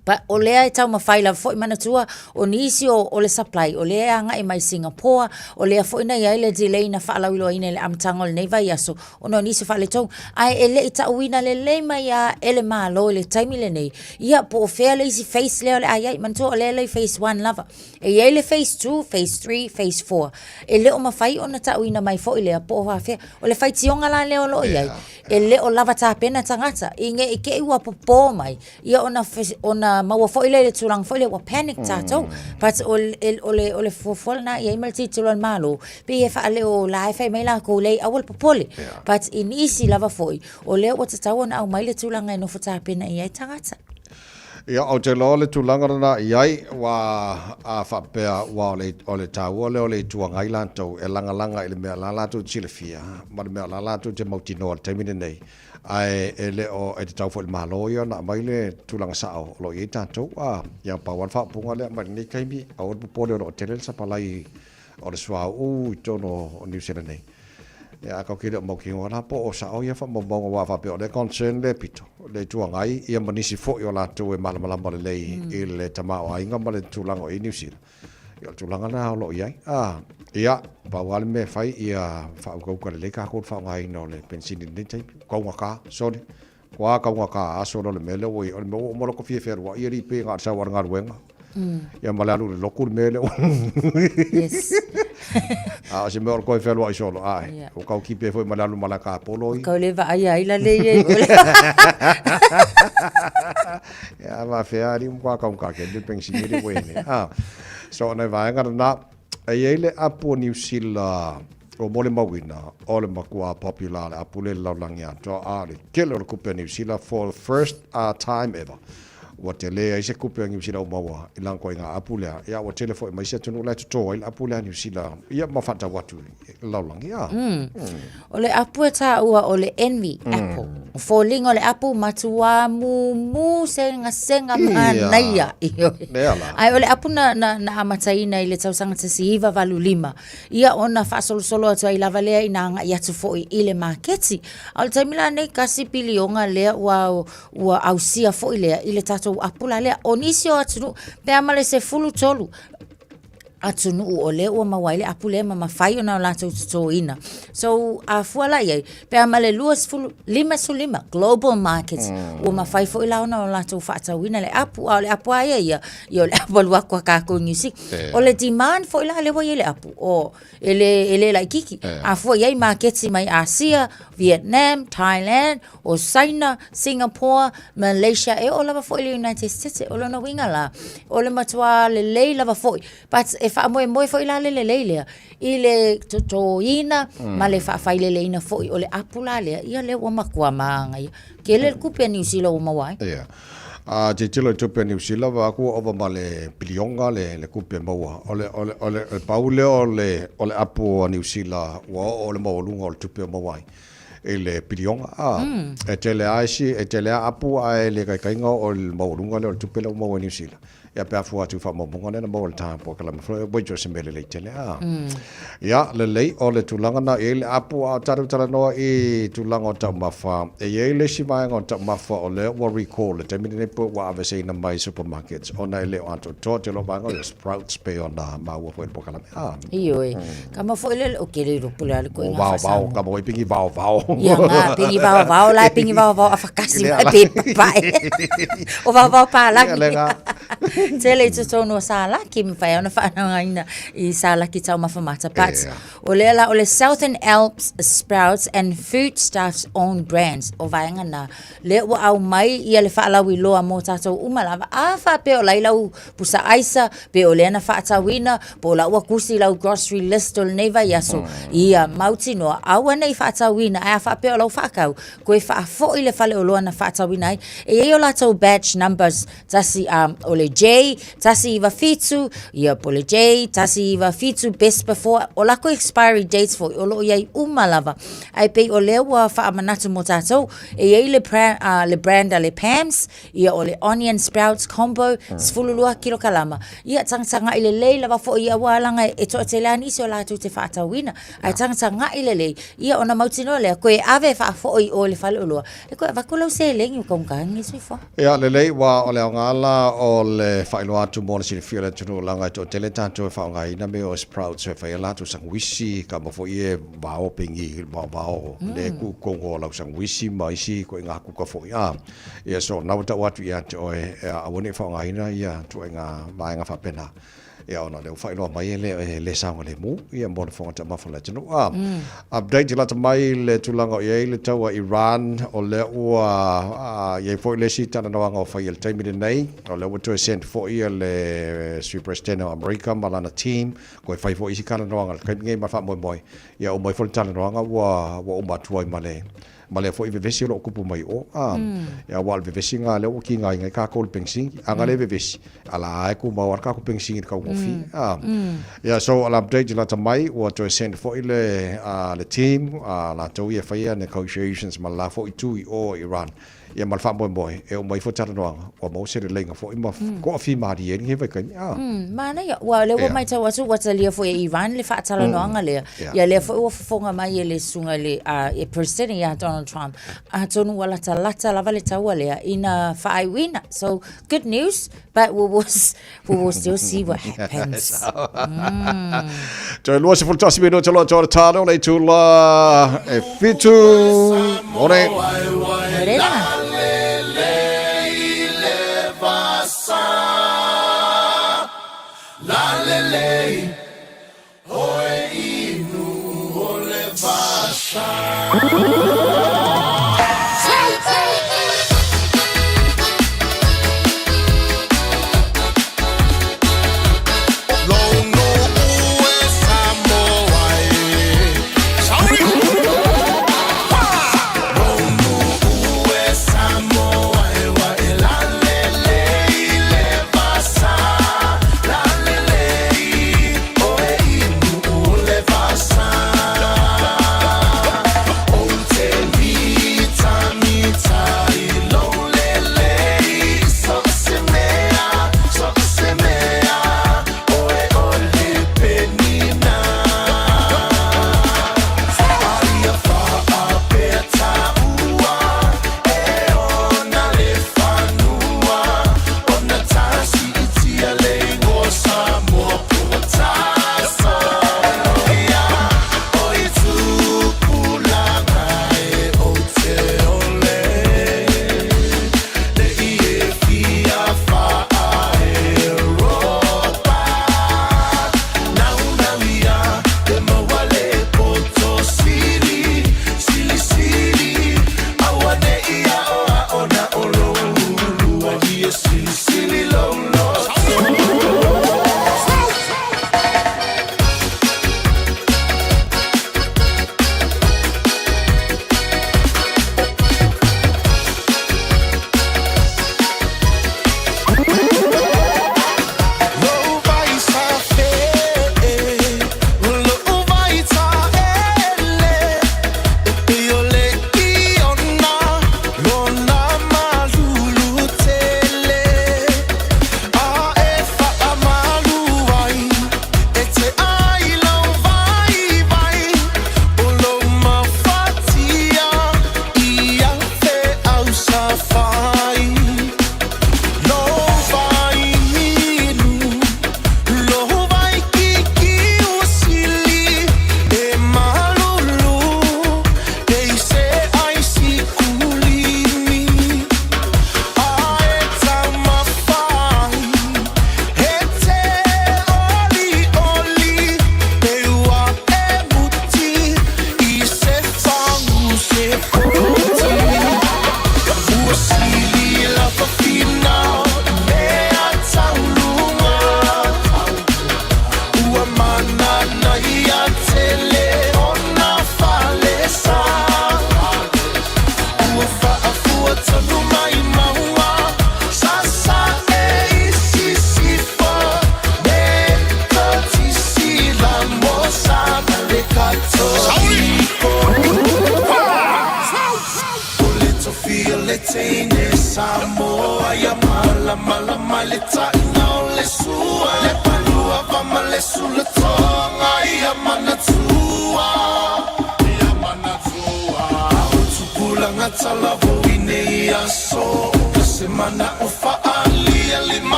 But o lea e taumafai lava foi manatua o nisi o, o le supply o lea e agai mai Singapore, o lea foi na i ai le delay na faalauiloaina i le amataga o lenei vaiaso ona o nisi o faaletonu. Ae e le i tauina lelei mai lava e le Malo i le taimi lenei, ia po o fea le isi phase lea o le a i ai. Manatua o lea e i phase 1 lava. E i ai le phase 2, phase 3, phase 4. E le o mafai ona tauina mai foi lea po o afea. O le faitioga la lea o lo o i ai, e le o lava tapena tagata i ne i te i ua popō mai ia ona, ona ona maua foi lea i le tulaga foi lea ua panic tatou. But o le, o le, o le fuafua lena i ai ma le tilotilo a le Malo, pei e faaleo la e fai mai latou, leai aua le popole. But i nisi lava foi, o lea ua tatau ona aumai le tulaga e nofo tapena i ai tagata. Ia, ou te iloa o le tulaga lena i ai, ua a faapea, ua o le, o le taua lea o le Itu Agai latou e lagalaga i le mea la latou te silafia ma le mea la latou te mautinoa i le taimi lenei, ae e le o, e tatau foi i le Malo ia ona aumai le tulaga sao o lo o i ai tatou. A, ia, pau lava le faaupuga lea mai lenei taimi, aua le popole o lo o tele le sapalai o le suauu i totonu o Niu Sila nei. Ia, ae tatou te le o mautinoa la po o sao ia faamaumauga aua a faapea o lea e concern lea pito, le Itu Agai, ia ma nisi foi o latou e malamalama lelei i le tamaoaiga ma le tulaga o i ai Niu Sila. Ia, o le tulaga lena o lo o i ai. A, ia, pau lava le mea e fai, ia faaukauka lelei tatou i le faaaogaina o le penisini i lenei taimi. Kaugata, sole, Kua kaugata aso loa le mea lea ua i ai. O le mea ua uma lota fia fealuai alii pei na o le sau lava o le galuega. Ia ma le alu i le lotu le mea lea ua Yes. A o se mea o le toe fealuai solo, ae. Yeah. Ua tau tipi ai foi ma le alu ma le apolo i. Kau le vaai ai la le i ai. Ia, ma fea alii ua kaugata ke le penisini le ua i ai nei. Ah. So, o nai vaega lena. E i ai le apu o Niu Sila ua molimauina o le matua popular le apu lea i le lalolagi atoa, a o le tele o le tupe a Niu Sila for the first time ever ua tele ai se tupe a Niu Sila ua maua i lana ituaiga apu lea. Ia ua tele foi ma isi atunuu la e toto ai le apu lea a Niu Sila ia ma faatau atu i le lalolagi. A. O le apu e taua o le envy apple. O foliga o le apu matua mumu segasega manaia. Ioe. Lea la. Ae o le apu na, na, na amataina i le tausaga 1985, ia ona faasolosolo atu ai lava lea ina agai atu foi i le maketi. A o le taimi la nei, tasi piliona lea ua, ua ausia foi lea i le tatou apu la lea. O nisi o atunuu, pe a ma le 13 atunuu o lea ua maua ai le apu lea ma mafai ona latou totoina. So, a fua la i ai, pe a ma le 20, 55 global markets, ua mafai foi la ona o latou faatauina le apu. A o le apu lava ia ia, ia o le apu alu atu a tatou i Niu Sila. O le demand foi la lea ua i ai le apu, o, e le, e le laitiiti. A fua i ai maketi mai Asia, Vietnam, Thailand, o Saina, Singapore, Malaysia, e oo lava foi i le United States. O lona uiga la, o le matua lelei lava foi, but e faamoemoe foi la le lelei lea i le totoina ma le faafaileleina foi o le apu la lea, ia lea ua matua manaia. Tele le tupe a Niu Sila ua maua ai. Ia. A tilotilo i tupe a Niu Sila, vaai atu ua ova ma le piliona le, le tupe maua. O le, o le, o le, o le pau lea o le, o le apu a Niu Sila ua oo le maualuga o le tupe o maua ai. i le piliona. A, e tele lava isi, e tele lava apu ae le taitaiga o le maualuga lea o le tupe lea ua maua i Niu Sila. Ia pe a fua atu i faamaumauga lea na maua i le time polokalame foi, ua iloa o se mea lelei tele. A, ia, lelei, o le tulaga lena e i ai le apu, a o tatou talanoa i tulaga o taumafa, e i ai le isi vaega o taumafa o lea ua recall i le taimi lenei pe ua aveeseina mai supermarkets ona e le o atoatoa te iloa vaega o sprouts pei ona maua foi i le polokalame. A. Ioe. Kama foi lele, o ke le iloa po o le a le ituaiga Vao, vao, faa-Samoa. kama oi pingi vao, vao. Ia nga, pingi vao vao la e pingi vao vao afakasi mai pe papae. O vao vao palagi. Ia le ga. Tele i totonu o Salaki, mafai ona faaaogaina i Salaki taumafa mata. But Ia. o lea la, o le Southern Alps Sprouts and Foodstuffs Own Brands, o vaega na, lea ua aumai ia le faalauiloa mo tatou uma lava. A faapea o la i lau pusa aisa, pe o lea na faatauina, po o la ua kusi lau grocery list o lenei vaiaso, ia mautinoa, aua ne i faatauina, ae a faapea o lau faatau, toe faafoi le faleoloa na faatauina ai. E i ai o latou batch numbers, tasi, o le J, 197, ia po o le J, 197, best before, o latou expiry dates foi, o lo o i ai uma lava. Ae pei o lea ua faamanatu mo tatou, e i ai le, le brand a le Pams, Ia o le onion sprouts combo, 12 kilokalama. Ia tagatagai lelei lava foi aua leaga e toatele lava nisi o latou te faatauina. Ae tagatagai lelei, ia ona mautinoa lea, toe ave faafoi i o i le faleoloa, e toe avatu lau seleni ua taugata lenei soifuaga. Ia lelei, ua o le aoga la o le faailoa atu mo le silafia o le atunuu leaga e toatele tatou e faaaogaina mea o sprouts e fai ai latou sanuisi, kama foi e vao pengi, vaovao le kuukogo o lau sanuisi ma isi ituaiga kuka foi. A. Ia, so, na ua tau atu ia te oe, aua ne i faaaogaina ia ituaiga vaega faapena. Ia ona o lea ua faailoa mai e le, e le saogalemu ia mo le fofoga taumafa o le atunuu. A, update lata mai le tulaga o i ai le taua Iran, o lea ua i ai foi le isi talanoaga ua fai i le taimi lenei, o lea ua toe send foi le Sui Peresetene o Amerika ma lana team, toe fai foi isi talanoaga i le taimi lenei ma le faamoemoe, ia uma ifo le talanoaga ua uma atu ai ma le ma lea foi vevesi o lo o tupu mai i o. A, aua o le vevesi lena lea ua tigaina ai tatou i le penisini. A na le vevesi, a la e tumau lava le tatou penisini i le taugofie. A, ia so o le update lata mai, ua toe send foi le, le team, a latou ia e faia negotiations ma le la foi itu i o i Iran. Ia ma le faamoemoe, e uma ifo talanoaga, ua maua se leleiga foi ma toafimalie ai lenei vaitaimi. A. Manaia. Ua, o lea ua matau atu ua talia foi e Iran le faatalanoaga lea. Ia lea foi ua fofoga mai e le susuga i le e President ia Donald Trump, atonu ua latalata lava le taua lea ina faaiuina. So, good news, but we will, we will still see what happens. Toe 21 minute loa toa le talo le itula e fitu. More. Morena.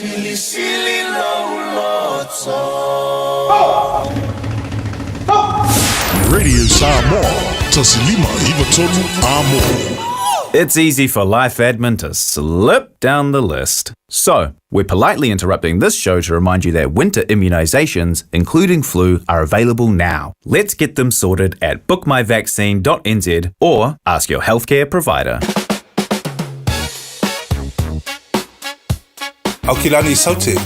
Silisili lou loto. Radio Samoa, 1593 Amo. It's easy for life admin to slip down the list. So, we're politely interrupting this show to remind you that winter immunisations, including flu, are available now. Let's get them sorted at bookmyvaccine.nz or ask your healthcare provider. Aukilani i Saute, ua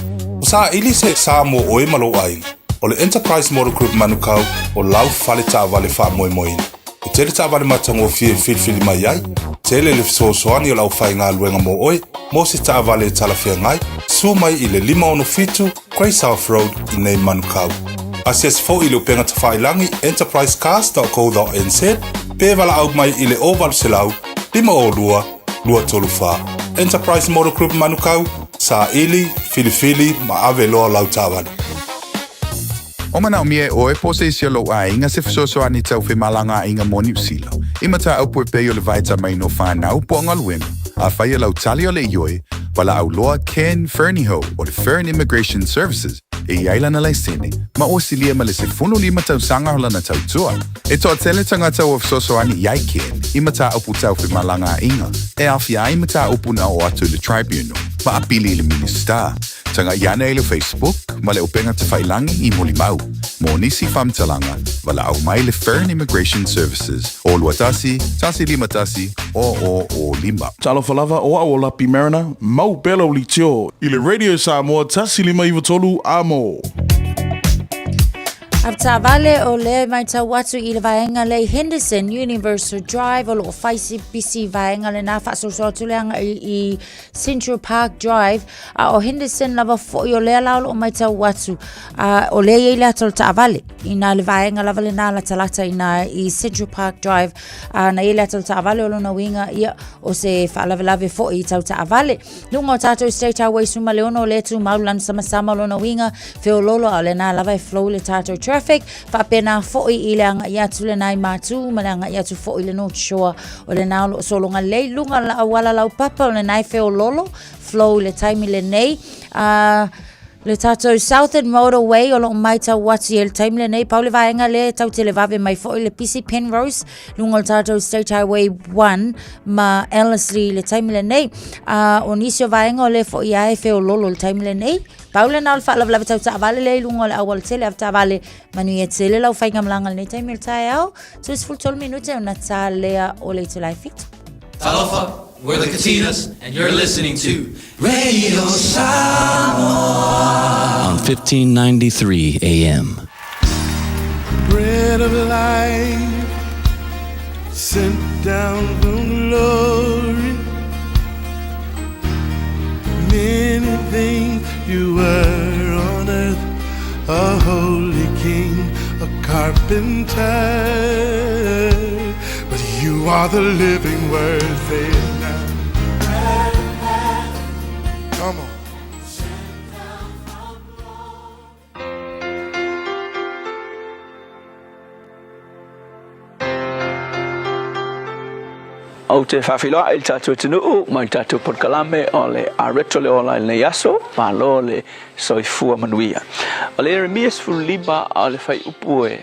saili se sa mo oe ma lou aiga. O le Enterprise Motor Group Manukau o lau fale taavale faamoemoeina. E tele taavale matagofie e filifili mai ai, tele le fesoasoani o le aufaigaluega mo oe mo se taavale e talafeagai, suo mai i le 567 Grey South Road i nei Manukau. Asiasi foi i le upega tafailagi enterprisecars.co.nz pe valaau mai i le 0800 502 234. Enterprise Motor Group Manukau, saili, filifili ma ave loa lau taavale. O manaomia e oe po o se isi o lou aiga se fesoasoani tau femalagaaiga mo Niu Sila, i mataupu e pei o le vaitamaina o fanau po o galuega. Afai e lau tali o le ioe, valaau loa Ken Fernihough o le Fern Immigration Services e i ai lana laisene, ma ua silia ma le 15 tausaga o lana tautua. E toatele tagata ua fesoasoani i ai Ken i mataupu tau femalagaaiga e aofia ai mataupu na oo atu i le Tribunal ma apili i le Minisita. Taga'i ane i le Facebook ma le upega tafailangi i Molimau. Mo nisi faamatalaga, valaau mai le Fern Immigration Services o 21 151 0005. Talofa lava, o au o Lapi Mariner, mau pea lau litio i le Radio Samoa 1593 amo. Avetaavale o lea e matau atu i le vaega lea i Henderson Universal Drive o loo fai si pisi vaega lena faasoasoa atu le agai i Central Park Drive a o Henderson lava foi o lea la o loo matau atu a o lea i ai le ata o le taavale i na le vaega lava lena latalata i na i Central Park Drive a na i ai le ata o le taavale o lona uiga ia o se faalavelave foi i tau taavale luga o tātou State Highway 16 o lea tumau lana samasama o lona uiga feololo a o lena lava e flow le tātou traffic faapena foi i le agai atu lena i Matū ma le agai atu foi i le North Shore o lena o loo sologa lelei luga o le auala laupapa o lena e feololo flow i le taimi lenei a le tātou Southern Motorway o loo maitau atu i le taimi lenei pau le vaega lea e tau televave mai foi le pisi Penrose luga o le tātou State Highway 1 ma Ellerslie i le taimi lenei a o nisi o vaega o lea foi a e feololo i le taimi lenei pau lena o le faalavelave tau taavale lea i luga o le aualatele avetaavale manuia tele lau faigamalaga i lenei taimi o le taeao 33 minute ona tā lea o le itula e 7. Talofa, we're the Katinas, and you're listening to Radio Samoa on 1593 AM. Bread of life sent down from glory. Many things you were on earth, a holy king, a carpenter. But you are the living word, say it now. Come on. Ou te faafeiloai i le tatou atunuu ma le tatou polokalame o le Areto le Ola i lenei aso, malo le soifua manuia. O le Ieremia 15 a o le fuaiupu e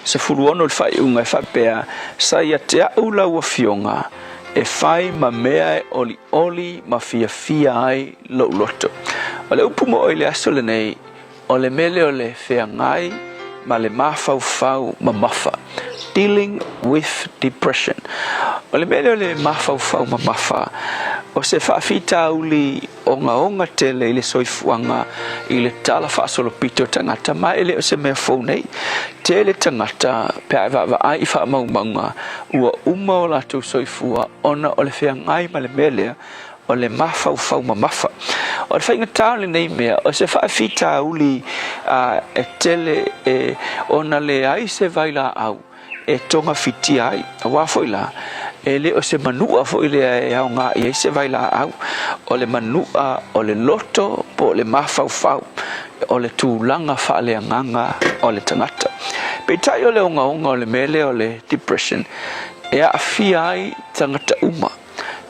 16 le faaiuga e faapea, Sa ia te a'u lau afioga e fai ma mea e olioli ma fiafia ai lou loto. O le upu mo'o i le aso lenei, O le mea lea o le feagai ma le mafaufau mamafa, dealing with depression. O le mea lea o le mafaufau mamafa, o se faafitauli ogaoga tele i le soifuaga i le tala faasolopito o tagata, ma e le o se mea fou nei. Tele tagata pe a e vaavaai i faamaumauga, ua uma o latou soifua ona o le feagai ma le mea lea o le mafaufau mamafa. O le faigata o lenei mea, o se faafitauli e tele e ona leai se vailaau e togafitia ai. Aua foi la, e le o se manua foi lea e aoga i ai se vailaau. O le manua o le loto po o le mafaufau, o le tulaga faaleagaga o le tagata. Peitai o le ogaoga o le mea lea o le depression, e aafia ai tagata uma.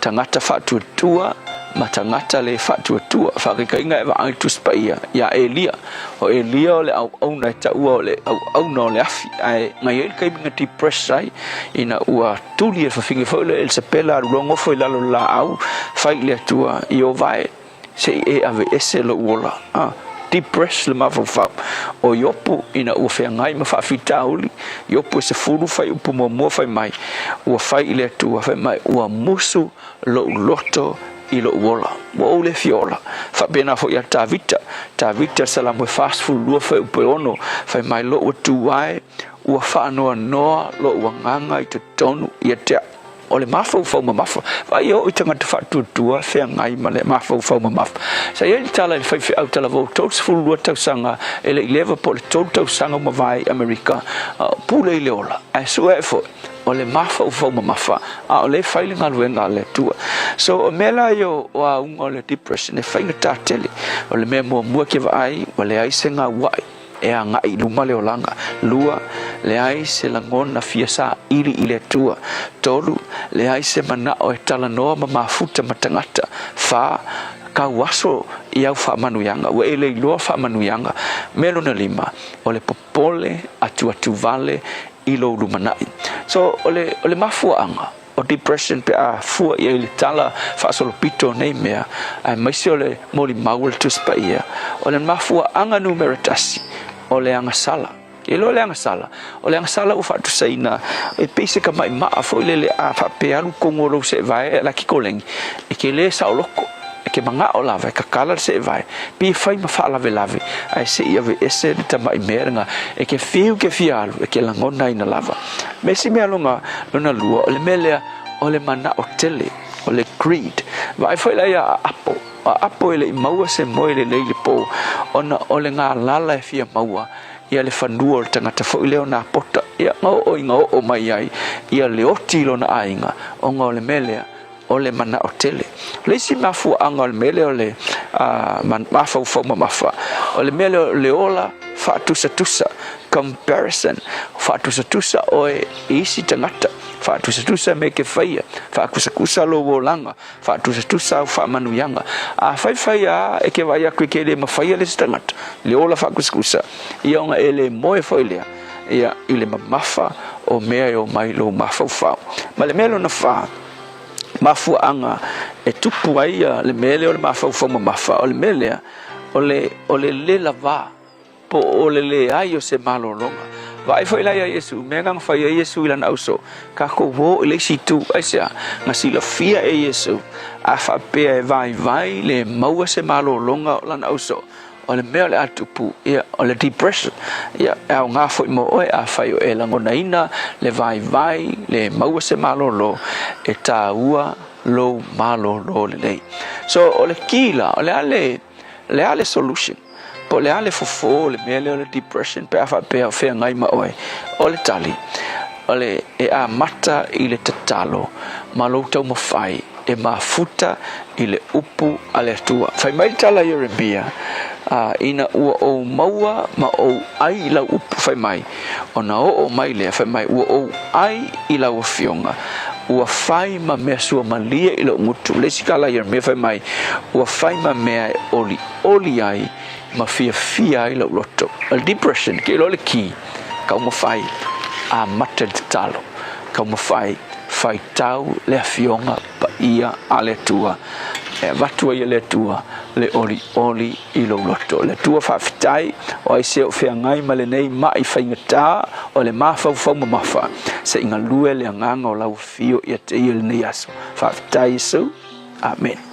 tagata faatuatua, ma tagata le faatuatua. Faakaikaiga e vaai Tusi Paia iā Elia. O Elia o le auauna e taua o le auauna o le afi, ae na i ai le taimi na depress ai ina ua tuli e le fafine foi lea Elisapela alu loa nofo i lalo o le laau, fai i le Atua, Ieova e, se i e aveese lou ola. A, depress le mafaufau o Iopu ina ua feagai ma faafitauli. Iopu e 10 fuaiupu muamua fai mai, ua fai i le Atua, fai mai, ua musu lou loto i lou ola. Ua ou le fia ola. Faapena foi ia Tavita. Tavita Salamo e 42 fuaiupu e 6, fai mai, Lou Atua e, ua faanoanoa lou agaga i totonu ia te au. O le mafaufau mamafa. Vaai e oo i tagata faatuatua feagai ma le mafaufau mamafa. Sa i ai le tala i le faifeau talavou 32 tausaga e le i leva po o le 3 tausaga ua mavae i Amerika, pule i le ola, ae sue ae foi o le mafaufau mamafa a o lea e fai le galuega a le Atua. So o mea la ia o auga o le depression e faigata tele. O le mea muamua e ke vaai ua leai se gaua'i e agai i luma le olaga. 2, leai se lagona fia saili i le Atua. 3, leai se manao e talanoa ma mafuta ma tagata. 4, kau aso i au faamanuiaga, ua e le iloa faamanuiaga. Mea lona 5, o le popole atuatuvale i lou lumanai. So, o le, o le mafuaaga o depression pe a fua i ai i le tala faasolopito o nei mea, aemaise o le molimau o le Tusi Paia, o le mafuaaga numera tasi, o le agasala. E iloa le agasala, o le agasala ua faatusaina e pei se tamaimaa foi lele a faapea alu tonu o lou seevae a la kikolegi, e te le saoloko, e te manao lava e tatala le seevae, pei e fai ma faalavelave, ae se i aveese le tamai mea lena, e te fiu e te fia alu, e te lagonaina lava. Ma isi mea lona, lona lua, o le mea lea, o le manao tele, o le greed. Vaai foi la ia Apo, o Apo e le i maua se moe lelei i le po, ona o le galala e fia maua ia le fanua o le tagata foi lea o Napota, ia na oo ina oo mai ai ia le oti i lona aiga, ona o le mea lea, o le manao tele. O le isi mafuaaga o le mea lea o le mafaufau mamafa, o le mea lea o le ola faatusatusa, comparison, faatusatusa oe i isi tagata, faatusatusa mea e te faia, faakusakusa lou olaga, faatusatusa au faamanuiaga. A faifai lava e te vaai atu e te le mafaia le isi tagata, le ola faakusakusa, ia ona e le moe foi lea ia i le mamafa o mea e omai i lou mafaufau. Ma le mea lona fa, mafuaaga e tupu ai ia le mea lea o le mafaufau mamafa, o le mea lea, o le, o le le lavā, po o le leai o se malologa. Vaai foi la ia Iesu, mea na na fai ai Iesu i lana ausoo, tatou o i le isi itu, aisea? Na silafia e Iesu, a faapea e vaivai le maua se malologa o lana ausoo, O le mea o le a tupu, ia, o le depression, ia, e aoga foi mo oe afai o e lagonaina le vaivai, le maua se malolo, e tāua lou malolo lelei. So, o le key la, o le a le, le a le solution? Po o le a le fofo o le mea lea o le depression pe a faapea o feagai ma oe? O le tali, o le e amata i le tatalo ma lou taumafai e mafuta i le upu a le Atua. Fai mai le tala a Ieremia, A ina ua ou maua ma ou ʻai i lau upu, fai mai, ona oo mai lea, fai mai, ua ou ʻai i lau afioga, ua fai ma mea suamalie i lou gutu. Le isi tala a Ieremia fai mai, ua fai ma mea e olioli ai ma fiafia ai lou loto. O le depression, ke iloa le key, taumafai, amata i le tatalo, taumafai, faitau le Afioga Paia a le Atua, e avatu ai e le Atua le olioli i lou loto. Le Atua faafetai, o ai se o feagai ma lenei ma'i faigata o le mafaufau mamafa, se i galue le agaga o lau afio ia te ia i lenei aso. Faafetai Iesu. Amene.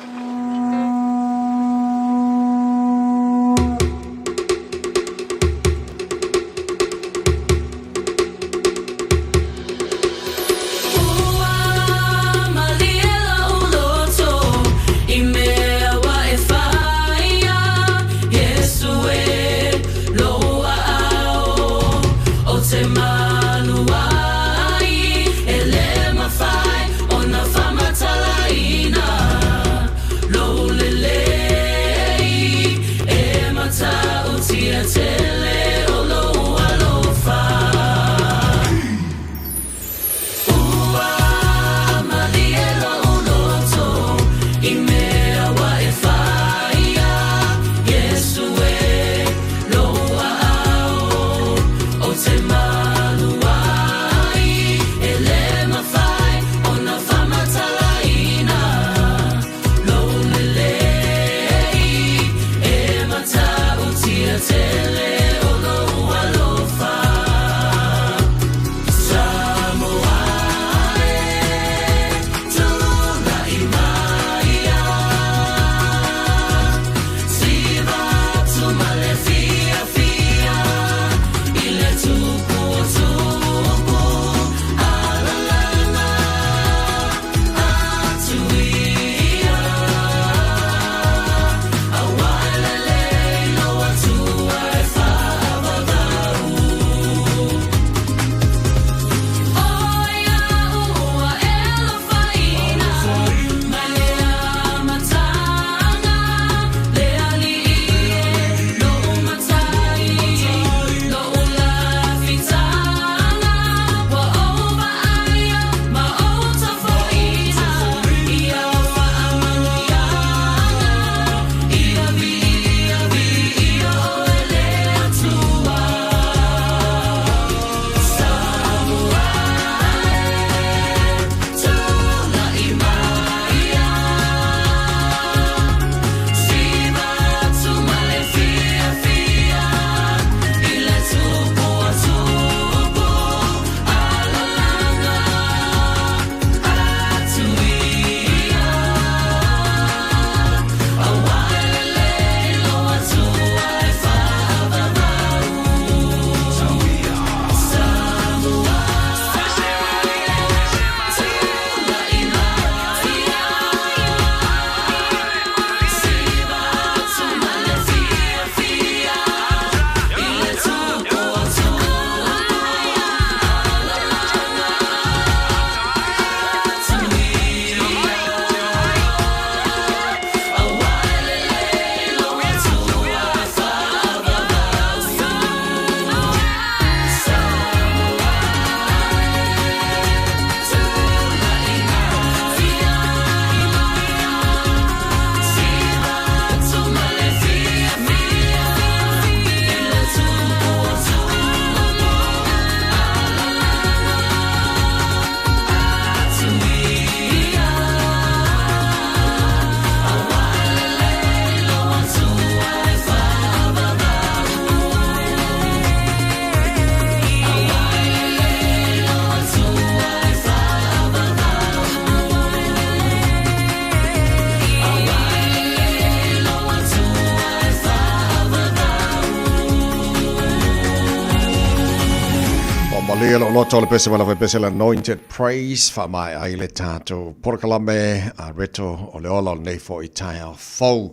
Malia lo loto le pese wala pese la anointed praise fa mai ai le tatou porokalame a reto o le ola o lenei foi taeao fou.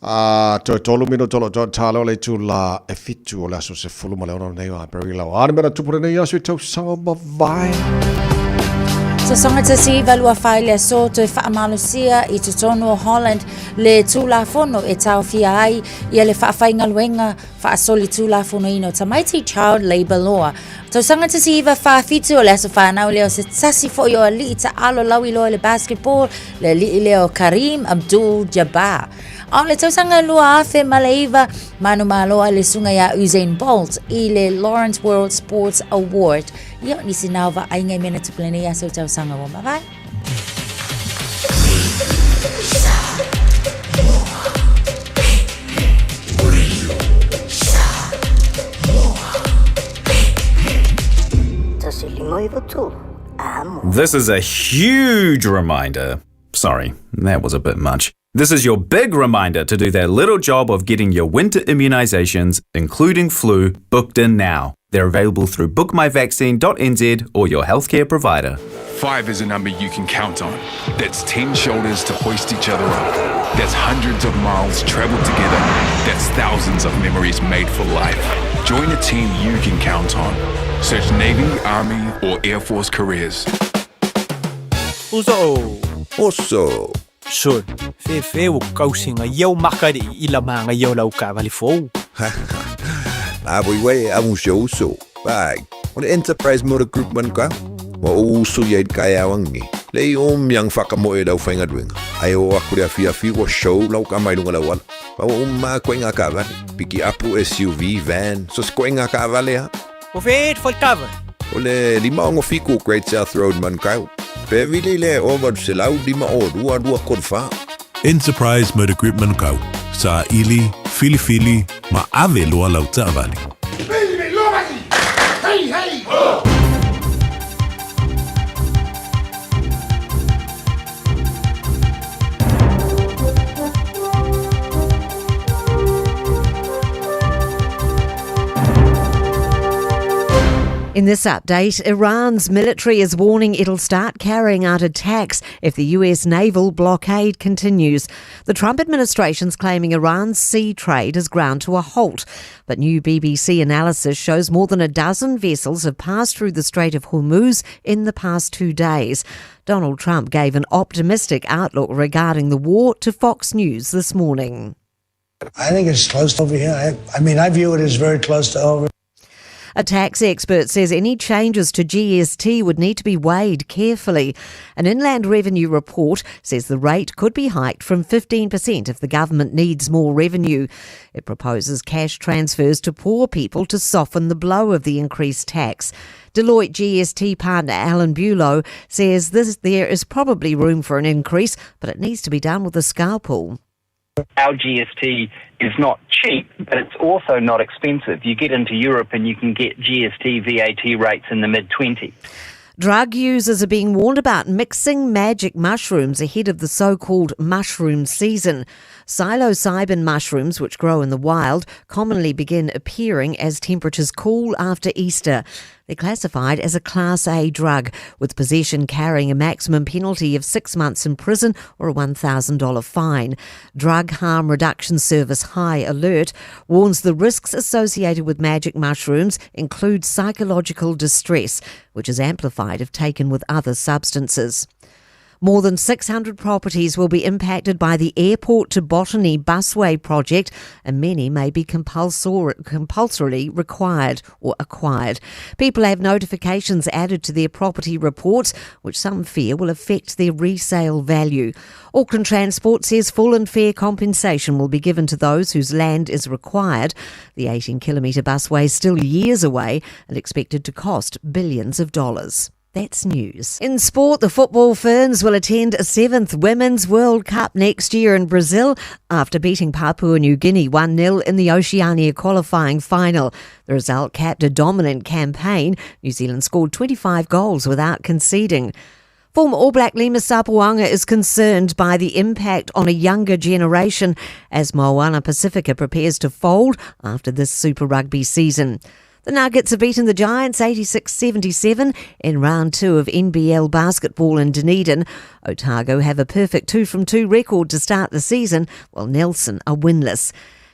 A toe tolu minuto lo toe talo le tula e fitu o le aso se fulu ma le ono nei o Aperila o ane mena tupu lenei aso i tausaga mavae. Tausaga tasi iva lua wha i le aso toe whaamalosia i totonu o Holland le tūlafono e taofia ai ia le whaawhaingaluenga Faasolitulafonoina o Tamaiti Child Labour Law. Tausaga 1947 o le aso whanau lea o se tasi foi o ali'i ta'alo lauiloa i le basketball, le ali'i lea o Kareem Abdul-Jabbar. A o le tausaga 2009, manumalo ai le susuga ia Usain Bolt i le Lawrence World Sports Award. Ia, o nisi na o vaaiga i mea na tupu lenei aso i tausaga ua mavae. This is a huge reminder. Sorry, that was a bit much. This is your big reminder to do that little job of getting your winter immunizations, including flu, booked in now. They're available through bookmyvaccine.nz or your healthcare provider. Five is a number you can count on. That's 10 shoulders to hoist each other up. That's hundreds of miles traveled together. That's thousands of memories made for life. Join a team you can count on. Search Navy, Army, or Air Force careers. Uso. Oso. Sol, fefe ua kausi nga iau maka le ila ma nga iau lau kaavale fou. La voi wei a un se uso. Pai, o le Enterprise Motor Group man ka. Wa o uso ia i kai awangi. Le i o miang whakamoe lau whainga duenga. Ai o aku le awhi awhi wa show lau ka mai lunga lau ala. Pa wa umma koe ngā kaavale. Piki apu SUV, van, so se koe ngā kaavale ha. O fe e whaitava. O le lima ongo fiku Great South Road Manukau. Pe vili le o valu selau lima o lua lua kolu fa. Enterprise Motor Group Manukau, Saili, Filifili ma ave loa lau taavale. Hey, hey! Ho! In this update, Iran's military is warning it'll start carrying out attacks if the US naval blockade continues. The Trump administration's claiming Iran's sea trade has ground to a halt. But new BBC analysis shows more than a dozen vessels have passed through the Strait of Hormuz in the past two days. Donald Trump gave an optimistic outlook regarding the war to Fox News this morning. I think it's close to over here. I, I mean, I view it as very close to over. A tax expert says any changes to GST would need to be weighed carefully. An Inland Revenue report says the rate could be hiked from 15% if the government needs more revenue. It proposes cash transfers to poor people to soften the blow of the increased tax. Deloitte GST partner Alan Bulow says this, there is probably room for an increase, but it needs to be done with a scalpel. Our GST is not cheap, but it's also not expensive. You get into Europe and you can get GST VAT rates in the mid 20s. Drug users are being warned about mixing magic mushrooms ahead of the so called mushroom season. Psilocybin mushrooms, which grow in the wild, commonly begin appearing as temperatures cool after Easter. They're classified as a Class A drug, with possession carrying a maximum penalty of six months in prison or a $1,000 fine. Drug Harm Reduction Service High Alert warns the risks associated with magic mushrooms include psychological distress, which is amplified if taken with other substances. More than 600 properties will be impacted by the Airport to Botany busway project, and many may be compulsor- compulsorily required or acquired. People have notifications added to their property reports, which some fear will affect their resale value. Auckland Transport says full and fair compensation will be given to those whose land is required. The 18 kilometre busway is still years away and expected to cost billions of dollars. That's news. In sport, the football Ferns will attend a seventh Women's World Cup next year in Brazil after beating Papua New Guinea 1 0 in the Oceania qualifying final. The result capped a dominant campaign. New Zealand scored 25 goals without conceding. Former All Black Lima Sapuanga is concerned by the impact on a younger generation as Moana Pacifica prepares to fold after this Super Rugby season. The Nuggets have beaten the Giants 86-77 in round two of NBL basketball in Dunedin. Otago have a perfect 2 from 2 record to start the season, while Nelson are winless.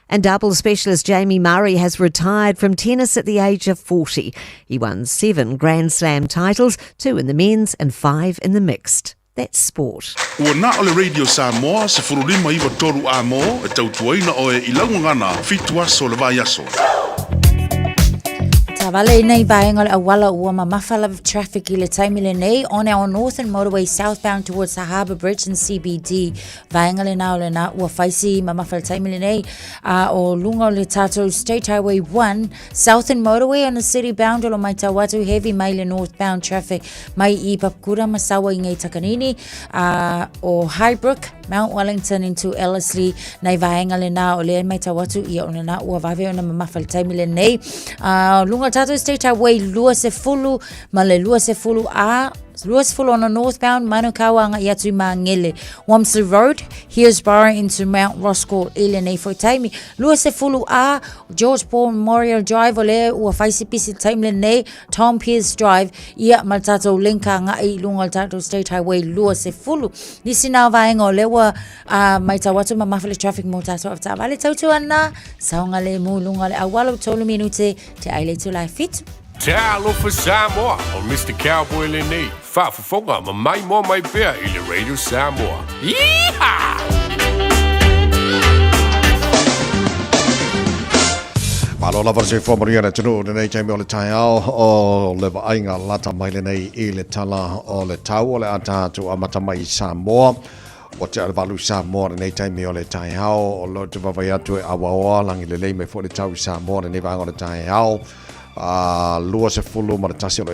And double specialist Jamie Murray has retired from tennis at the age of 40. He won seven Grand Slam titles, two in the men's and five in the mixed. That's sport. Ua na o le Radio Samoa 1593 A mo e tautuaina oe i lau gagana fitu aso o le vaiaso. Tavale nei vaenga o le auala ua mamafa lava traffic i le taimi lenei on our northern motorway southbound towards the Harbour Bridge and CBD. Vaenga lena o lena ua faisi mamafa le taimi lenei a o lunga o le tātou State Highway 1 Southern Motorway on the city bound o lo maitau atu heavy mai le northbound traffic mai i Papakura ma Sawa i ngei Takanini a o Highbrook Mount Wellington into Ellerslie nei vaenga lena o le maitau atu ia o lena ua vave ona mamafa le taimi lenei a lunga tātou State Highway 20 ma le 20 a 26 northbound Manukau agai atu i Māngere. Wamsley Road, Hillsborough into Mount Roskill i lenei foi taimi. 20 A, George Paul Memorial Drive o lea ua fai se pisi taimi lenei, Tom Pearce Drive, ia ma le tātou link agai i luga o le tātou State Highway 20. Nisi nā vaenga o lea ua uh, maitau atu mamafa le traffic mō tātou avetaavale tautuana, saogalemu i luga o le auala o 3 minute te aile tū lai 7. Talofa Samoa, o Mr. Cowboy lenei, faafofoga ma maimoa mai pea i le Radio Samoa. Yeehaw! Malo lava le soifua manuia le atunuu lenei taimi o le taeao o le vaaiga lata mai lenei i le tala o le tau o le a tatou amata mai i Samoa. Ua tea le valu i Samoa lenei taimi o le taeao o lo te vavai atu e awaoa langi lelei mai foi le tau i Samoa lenei vaega o le taeao. A 21 o lo o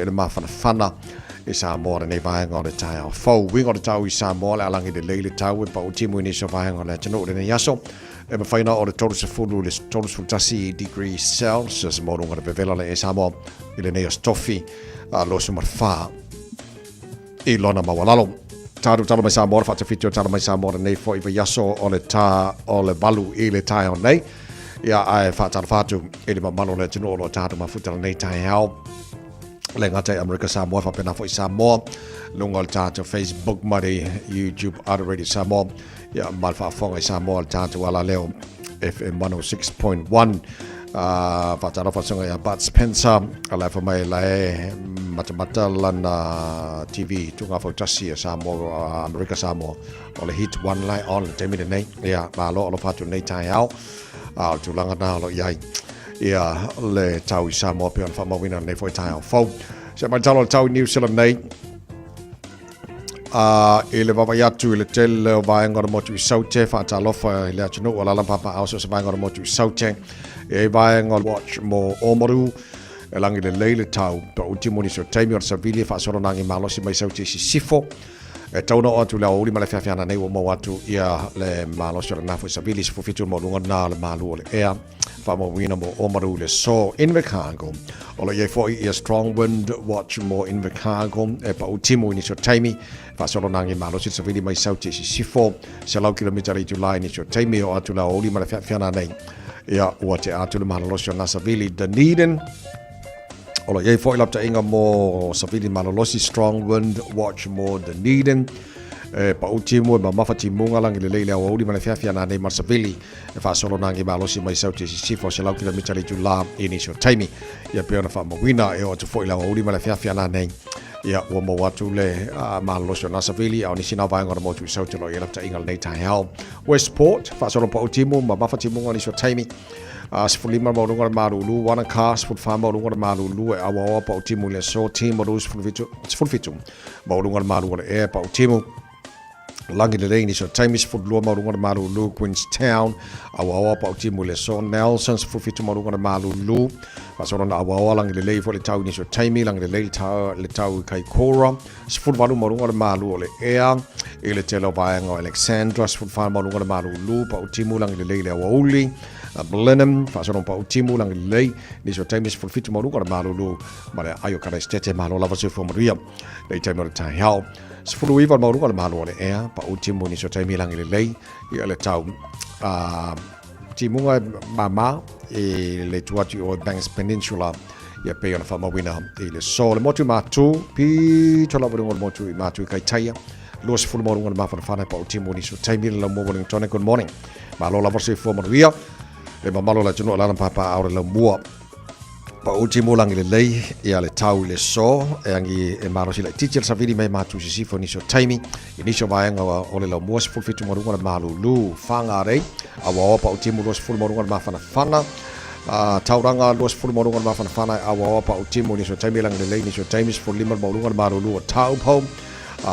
i le mafanafana i Samoa lenei vaega o le taeao fou. Uiga o le tau i Samoa le alagi lelei le tau e pau timu i nisi o vaega o le atunuu lenei aso. E mawhai na o le 30 le 31 degree Celsius mo runga le vevela le e Samoa i lenei aso tofi a 24 i lona maualalo. Tātou tala mai Samoa, le faatawhiti o tala mai Samoa lenei foi vaiaso o le tā o le valu i le taeao nei. Ia, ae faatalofa atu i le mamalu o le atunuu o lo o tātou mafuta lenei taeao. Le gata i Amerika Samoa, faapena foi Samoa, lunga o le tātou Facebook ma le YouTube Art Radio Samoa. Ia, ma le faafofoga i Samoa le tātou alaleo FM 106.1. Uh, faatalofa songa ia Bud Spencer, a la fa mai la e matamata lana TV tunga fautasi a Samoa, uh, Amerika Samoa, o le Hit One Light On, le taimi lenei, ia, malo o lo fatu nei taeao, a o le tulaga na o lo iai, ia, le tau i Samoa pe ona whaamauina nei foi taeao fou. Se mai talo le tau i New Zealand nei, A i le vaavaai atu i le tele o vaega o le motu i Saute, faatalofa i le atunuu o Lalapapaao so o se vaega o le motu i Saute. E i vaega o Watch mo Omaru, e lagi lelei le tau, pa uti mo nisi o taimi o le savili e faasolo nagi malosi mai Saute i sisifo. E tau na oo atu i le aoauli ma le feafeana nei ua maua atu ia le malosi o le nafo i savili 17 le maualuga na o le malu o le ea. Faamauina mo Omaru le so Invercargill. O lo o i ai foi ia Strong Wind Watch mo Invercargill e pau timu i nisi o taimi. Faasolo nagi malosi le savili mai Saute i sisifo. 100 kilomita le itula i nisi o taimi o atu le aoauli ma le feafeana nei. Ia ua tea atu le malolosi o na savili Dunedin. O lo o i ai foi lapataiga mo savili malolosi Strong Wind Watch mo Dunedin. E pau timu e mamafa timuga lagi lelei le aoauli ma le feafeana nei ma le savili. E faasolo nā malosi mai Saute i sisifo o 100 kilomita le itulā i nisi o taimi. Ia pei ona faamauina e oo atu foi i le aoauli ma le afiafi ana nei. Ia ua maua atu le uh, malolosi o Nasavili a o nisi nā vaega o le motu i Saute o lo o i ai lapataiga lenei taeao. Westport, faasolo pau timu ma mafa timuga o nisi o taimi. Uh, 15 maualuga o le malulu, Wanaka, 14 maualuga o le malulu e aoaoa pau timu i le aso, Timaru, 17, 17 maualuga o le malu o le ea pau timu. Lagi lelei nisi o taimi 12 maualuga o le malulu Queenstown aoaoa pau timu i le aso Nelson 17 maualuga o le malulu faasolo na aoaoa lagi lelei foi le tau i nisi o taimi lagi lelei le tau, le tau i Kaikoura 18 maualuga o le malu o le ea i le tele o vaega o Alexandra 14 maualuga o le malulu pau timu lagi lelei le aoauli Blenheim faasolo pau timu lagi lelei nisi o taimi 17 maualuga o le malulu ma le aio Karaistete malo lava soifua manuia le taimi o le taeao 19 le maualuga o le malo o le ea, pau timu nisi o taimi lagi lelei, ia le tau uh, timuga e mama i le tu atu o Banks Peninsula Ia pei ona faamauina i le so. Le motu i Matu, pito lava i luga o le motu i Matu i Kaitaia, 20 ma luga le mafanafana e pau timu nisi o taimi le laumua Wellington. Good morning. Malo lava le soifua manuia. Le mamalu o le atunuu alala papa au le laumua. Pau timu langi lelei ia le tau i le so e angi e malosi laitiiti le savili mai Matu i sisifo nisi o taimi i nisi o vaega o le laumua 17 ma luga le malulu Whangarei awaoa pau timu 20 ma luga le mafanafana Tauranga 20 ma luga le mafanafana e awaoa pau timu nisi o taimi langi lelei nisi o taimi 15 ma luga le malulu o Taupo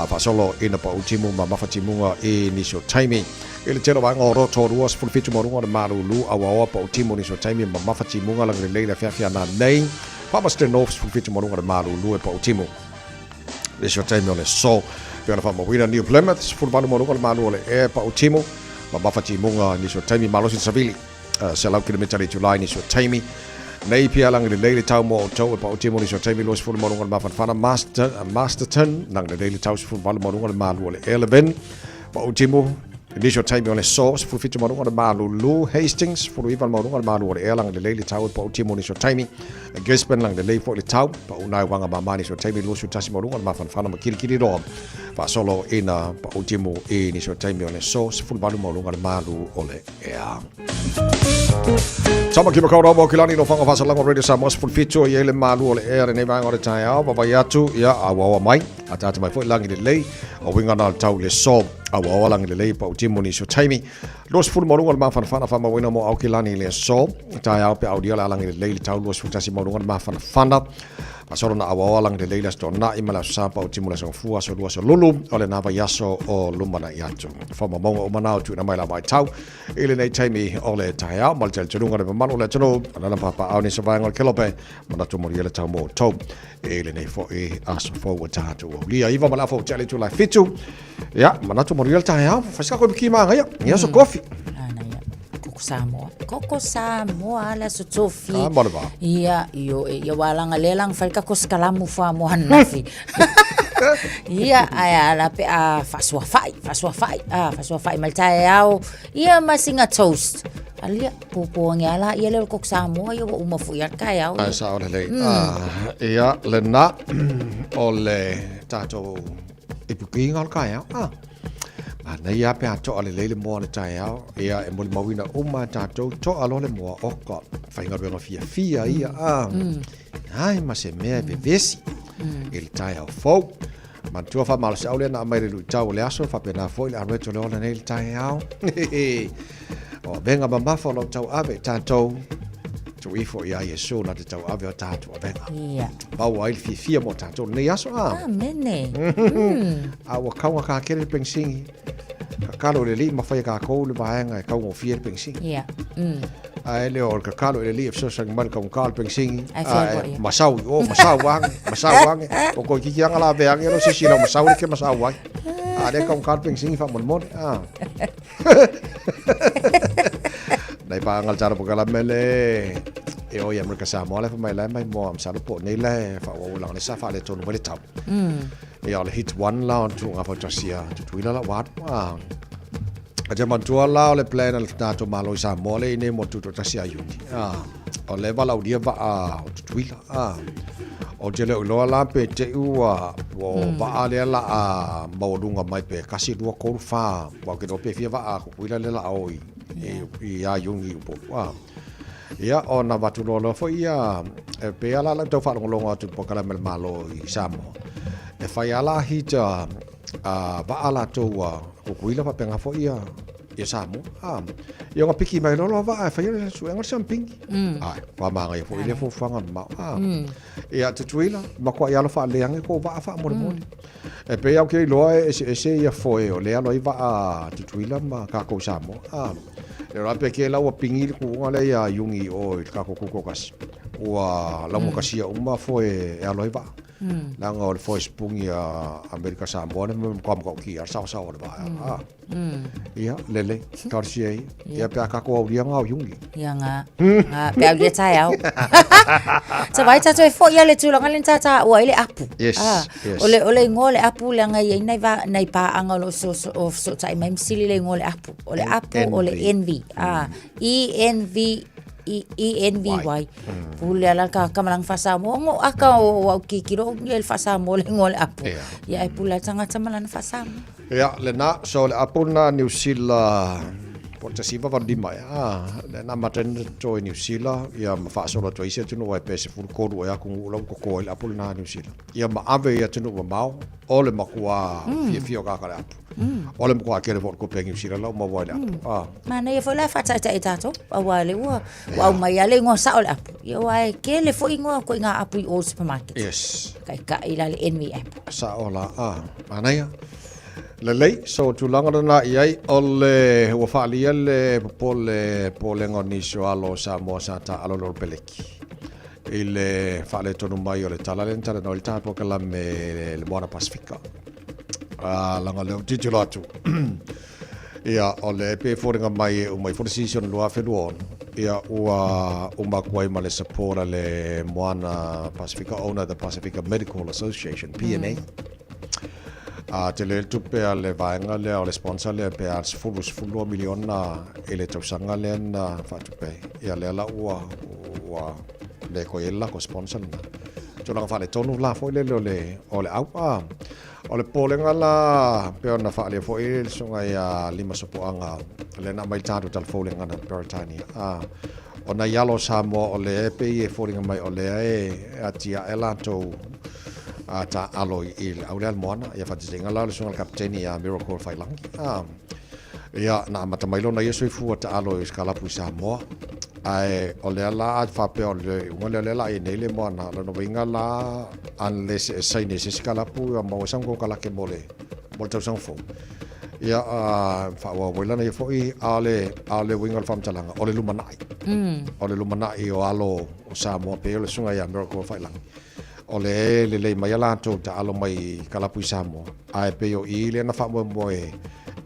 faasolo ina pau timu ma mafatimuga i nisi o taimi. I le tele o vaega o Rotorua, 17 ma luga o le malulu, auaoa pau timu nisi o taimi ma mafatimuga lagi lelei le afiafi ana nei. Palmerston North, 17 ma luga o le malulu e pau timu nisi o taimi o le so. Pe ona faamauina New Plymouth, 18 ma luga o le malu o le ea pau timu ma mafatimuga nisi o taimi malosi le savili. 100 kilomita le itula nisi o taimi. Nei pia lagi lelei le tau mo outou e pau timu nisi o taimi 20 ma luga o le mafanafana Masterton, lagi lelei le tau 18 ma luga o le malu o le Elevin. Pau timu nisi o taimi o le so 17 ma luga o le malulu Hastings, 19 ma luga o le malu o le ea lagi lelei le tau e pau timu nisi o taimi Gisborne lagi lelei foi le tau pau nai wanga mama nisi o taimi 21 ma luga o le mafanafana ma Kirikiriroa faasolo ina pau timu i nisi o taimi o le so 18 ma luga o le malu o le ea. Tama ki makaurau mo kilani no whanga whasalanga Radio Samoa 17 i ele malu o le ea lenei vaega o le taeao vavai atu ia auaoa mai ataata mai foi langi lelei o winga na le tau le so auaoa langi lelei pa utimu ni so taimi 20 ma luga le mafanafana whamawina mo Aukilani le so taeao pe audia le alangi lelei le tau 21 ma luga le mafanafana Masolo na awaoa langi lelei le aso tona'i ma le aso Sa pau timu le aso Gafua, aso Lua, aso Lulu, o lena vaiaso o lumana'i atu. Faamaumauga uma na o tuuina mai la vaitau i lenei taimi o le taeao ma le talitonuga le mamalu o le atunuu alala papaao nisi o vaega o le kelope manatu molia le tau mo outou i lenei foi aso fou ua tatou aulia iva ma le afa ua tea le itula e fitu. Ia, manatu molia le taeao, fai se kako i piki māngaia, ia so kofi. Koko Samoa. Koko Samoa le aso tofi. Ah, mo le vā. Ia, io e, ia wālanga le langa whai kako skalamu wha mo hanafi. Ia, ai ala pe a whasua whai, whasua whai, a whasua whai mai tae ao. Ia masinga toast. Alia, pōpō ange ala, ia leo koko Samoa, ia wa uma fui al kai ao. Ai sa o le lei. Ah, ia, le na, o le tātou ipukiinga o le kai ao. Ah. Manaia pe a toa lelei le moa o le taeao, ia e molimauina uma e tatou, toa loa le moa, oka, faigaluega fiafia ia, a, ai ma se mea e vevesi i le taeao fou. Manatua faamalosiau lea na aumai le luitau o le aso, faapena foi le alu atu o le ola nei i le taeao. O avega mamafa o lau tauave i tatou, tuu ifo ia Iesu na te tauave o tatou avega. Ia. Maua ai le fiafia mo tatou lenei aso, a. Amene. A ua kauga ka kele le pensingi. Kakalo i le alii ma faia kākou le vaega e kaugofie le pensingi. Ia. Ae le o le kakalo i le alii e fesoasoani mai le kaugata o le pensingi. Ae fea Ae koe ia. masau i o, masau age, masau age. O koe kiki anga la ve age lo se isi lau masau le ke masau ai. A lea kaugata le pensingi faamolemole. A. Nei paanga le tala pokalame le e o i Amerika Samoa le mai lai mai moa masalo po nei le fa o la le sa fa le tonu mai le tau. Ia o le hit one la o tu nga fa tasia tu tuila la wat. A te matua la o le plan al tatou malo i Samoa le ine mo tu tasia iuni. O le vala ulia va a o tu tuila. O te leo iloa la pe te ua o vaa lea la a maualuga mai pe kasi lua tolu fa wa ke iloa pe fia vaa Tutuila le la o i i a Iuni i Upolu. Ia ona avatu loa loa foi ia e pei lava la lau tau faalogologo atu i le polokalame a le Malo i Samoa e fai lava la hita vaa latou a Tutuila faapena foi ia ia Samoa. Ia ona piki mai loa loa vaa e faia le suega o le siampini. Ae faamanaia foi lea fuafuaga mamao. Ia Tutuila, matuai alofa aleage kou vaa faamolemole. E pei lava ou te iloa e eseese ia foe o lea alo ai vaa Tutuila ma kākou Samoa. A, le la pe ke la ua pigi le kuʻuga lea iā Iuni i o i le kākou tutoatasi. Ua laugatasia uma foe e alo ai vaa. Leaga o le foe sipugi a Amerika Samoa le mea matua matautia le saosaoa o le vaa. A. Ia, lelei, talosia ia. Ia pe a kākou aulia ngā o Iuni. Ia ngā, ngā, pe aulia taeao. Sa vai tātou e foi a le tūlanga le tā tā ua i le apu. Yes, ah, yes. O le, o le ingoa o le apu le anga ia i va, nei pāanga o lo so, so, o so tai mai msili le ingoa o le apu. O le apu o le envy. Ah, E-N-V. E-N-V-Y. Pule ala ka kamalang whasamoa. Ngo aka o au kikiro o le whasamoa le ngoa le apu. Ia e pule tangata malana whasamoa. Ia, le na, so le apu na New Zealand, po te siva va lima ia, le na matene to i New Zealand, ia ma whaasolo to isi atunu wai pese fulu koru e aku ngu lau koko i le apu na New Zealand. Ia ma ave ia tunu wa mao, o le makua fia fia o kaka le apu. O le makua kere fo ko pengi sira lau ma wai le apu. Ah. Mana ia foi la whataitae tātou, a wā le ua, ua au mai a le ingoa sao le apu. Ia wā e ke le fo ingoa ko inga apu i all supermarket. Yes. Kai ka i la le envy app. Sao la, ah. Mana ia. Le lei, so tūlanga na i ai, o le ua whaalia le popole pōlenga o nisio alo Samoa sa tā alo lolo peleki. I le faaletonu mai o le tala lea na talanoa ai le tatou polokalame le Moana Pasifika. Ah, leaga o lea ou tilotilo atu. Ia, o le pe foliga mai e uma ifo le season 2026, ia ua uma atu ai ma le support a le Moana Pasifika owner the Pasifika Medical Association, PMA. A tele le tupe a le vaega lea o le sponsor lea pe a 10 12 miliona i le tausaga lea na faatupe ai. Ia lea la ua ua le koe ai le lako sponsor lena. Tulaga faaletonu la foi lele o le o le au a o le popolega la pei ona faaalia foi le susuga ia Lima Sopoaga lea na aumai le tatou talafou i le gagana Peretania a o nai alo o Samoa o lea e pei e foliga mai o lea e atiae latou a taaalo i le au lea le moana ia faataitaiga la o le susuga i le kapeteni ia Miracle Faiilagi a Ia, na amata mai lona ia soifua taalo i sikalapu i Samoa. Ae o lea la a faapea o le iuga lea o lea la i nei le moana, lona uiga la unless e saini e se isi kalapu ia maua sau kokalake mo le mo le tausaga fou. Ia, a faaauau ai lana ia foi, a o le a o le uiga o le faamatalaga, o le lumanai. O le lumanai o alo o Samoa pei o le susuga ia Miracle Faiilagi. O le e lelei mai a latou taalo mai i kalapu i Samoa, ae pei o i lea na faamoemoe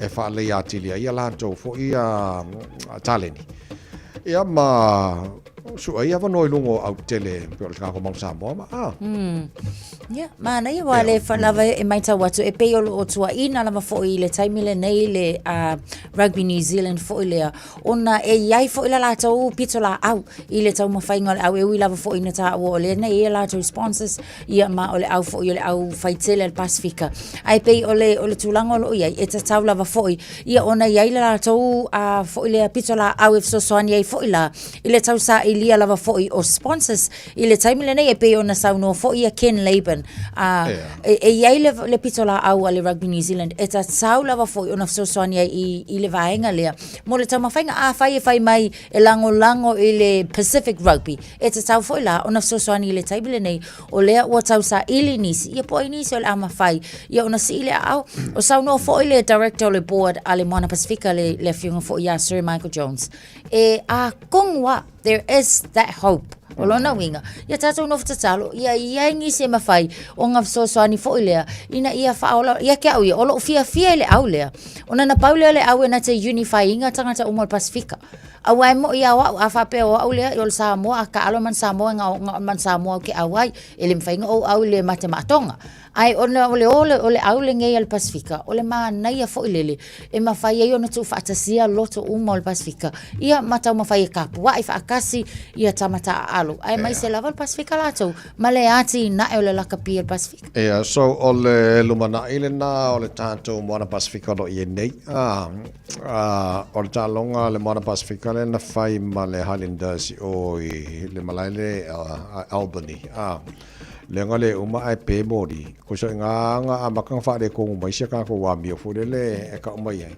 e faaleleia atili ai a latou foi taleni. Ia ma sue ai avanoa i luga o autele pei o le tagata mau Samoa ma a. Ia, manaia wā le lava e maitau atu, e pei o loo tuaina lava foi i le taimi lenei le Rugby New Zealand foi lea, ona e i ai foi la latou pitolaau i le taumafaiga o le au e ui lava foi ina taua o lea na i ai latou sponsors ia ma o le au foi o le au faitele a le Pasifika. Ae pei o le, o le tulaga o lo o i ai, e tatau lava foi ia ona i ai le latou a foi lea pitolaau e fesoasoani ai foi la i le tausailia lava foi o sponsors i le taimi lenei e pei ona saunoa foi ia Ken Laban a e, e i ai le, le pitolaau a le Rugby New Zealand e tatau lava foi ona fesoasoani ai i, i le vaega lea mo le taumafaiga afai e fai mai e lagolago i le Pacific Rugby e tatau foi la ona fesoasoani i le taimi lenei o lea ua tausaili nisi ia po o ai nisi o le a mafai ia ona sii le aao o saunoa foi le director o le board a le Moana Pasifika le, le afioga foi ia Sir Michael Jones e atonu a there is that hope. O lona uiga, ia tātou nofo tatalo, ia i ai nisi e mawhai o ngā fesoasoani foi lea, ina ia whaola, ia ke au ia, o lou fiafia i le au lea. Ona na pau lea o le au e na te unify inga tangata uma o le Pasifika. Aua e moi a o au, a whapea o au lea, i o le Samoa, a ka alo man Samoa, nga o nga man Samoa o ke au ai, e le mawhai nga o au i le mate maatonga. Ae ona o le o le au lenei a le Pasifika, o le manaia foi lele e mafai ai ona tuufaatasia loto uma o le Pasifika, ia ma taumafai e kapua'i faatasi ia tama taaalo, aemaise lava le Pasifika latou ma le atinae o le lakapi o le Pasifika. Ia, so o le lumanai lena o le tatou Moana Pasifika o lo o i ai nei. A, o le taaloga a le Moana Pasifika lea na fai ma le Highlanders i o i le malae lea a Albany. A, Leaga le uma ae pe moli. Ko so nga nga amaka nga whaare kongu mai sia ka ko wamio fo le le e ka umai ai.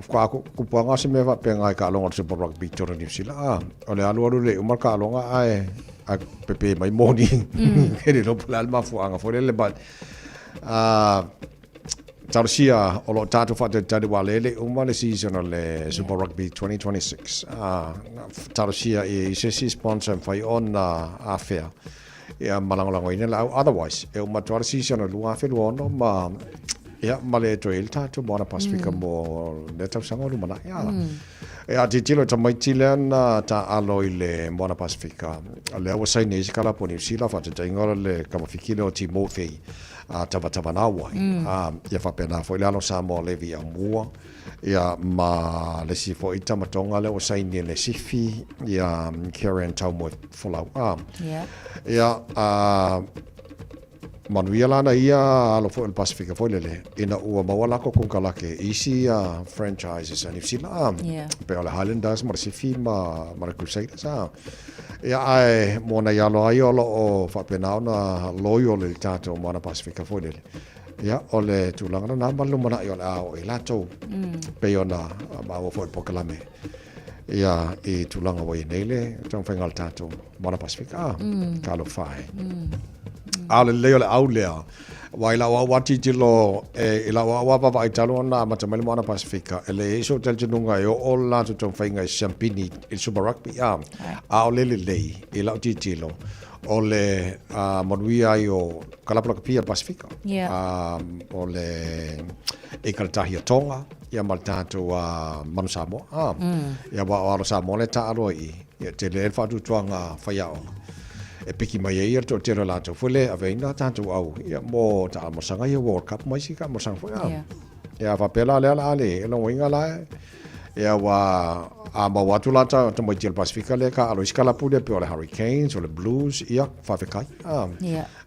Ko aku kupuanga se me wha pe ngai ka longa Super Rugby toro New Zealand. Ah, o le alu alu le uma ka longa ae a pepe mai moni. Ke le lopo le alma fu anga fo le le but ah Talosia o lo o tatou faatalitali ua lele uma le season o le Super Rugby 2026. Ah, talosia i se isi sponsor e mafai ona afea ia ma lagolagoina le au. Otherwise, e uma atu lava le season o le 2026 ma Ia, ma le toe i le tatou Moana Pasifika mo lea tausaga o lumanai. A. E a tilotilo i tamaiti lea na taaalo i le Moana Pasifika, lea ua saini ai se kalapu a Niu Sila, faataitaiga o le kamafiki lea o Timoci Tavatavanawai. Ia faapena foi le alo Samoa Levi Aumua, ia ma le isi foi tama Tonga lea ua saini e le Sifi, ia Kieran Taumoefolau. Ia, manuia la na ia alo foi o le Pasifika foi lele, ina ua maua lakou konekarake i isi franchises a Niu Sila, a, pei o le Highlanders ma le Sifi ma le Crusaders, a. Ia, ae mo nai alo lava ia o lo o faapena ona loyal i le tatou Moana Pasifika foi lele, ia, o le tulaga lena ma le lumanai o le a oo i ai latou, pei ona maua foi i le polokalame, ia, i tulaga ua i ai nei le taumafaiga a le tatou Moana Pasifika, a, talofa e. A o le lelei o le au lea, aua i lau au lava tilotilo, i lau au lava vaavaai talu ona amata mai le Moana Pasifika, e leai sou talitonuga e oo le latou taumafaiga i se siampini i le Super Rugby, a, a o le lelei i lau tilotilo, o le manuia ai o kalapu lakapi a le Pasifika. O le Ekaletahi a Tonga, ia ma le tatou Manu Samoa, a, ia aua o alo Samoa lea e taaalo ai i i. Ia tele ai le faatuatuaga faiaoga e piki mai ai le toatele o latou foi lea e aveina tatou au ia mo taamosaga ia World Cup ma isi taamosaga foi a. Ia faapea la lea la a le e logoina la ia ua a maua atu la tamaiti o le Pasifika lea ka alo isi kalapu lea pei o le Hurricanes o le Blues ia faafetai a.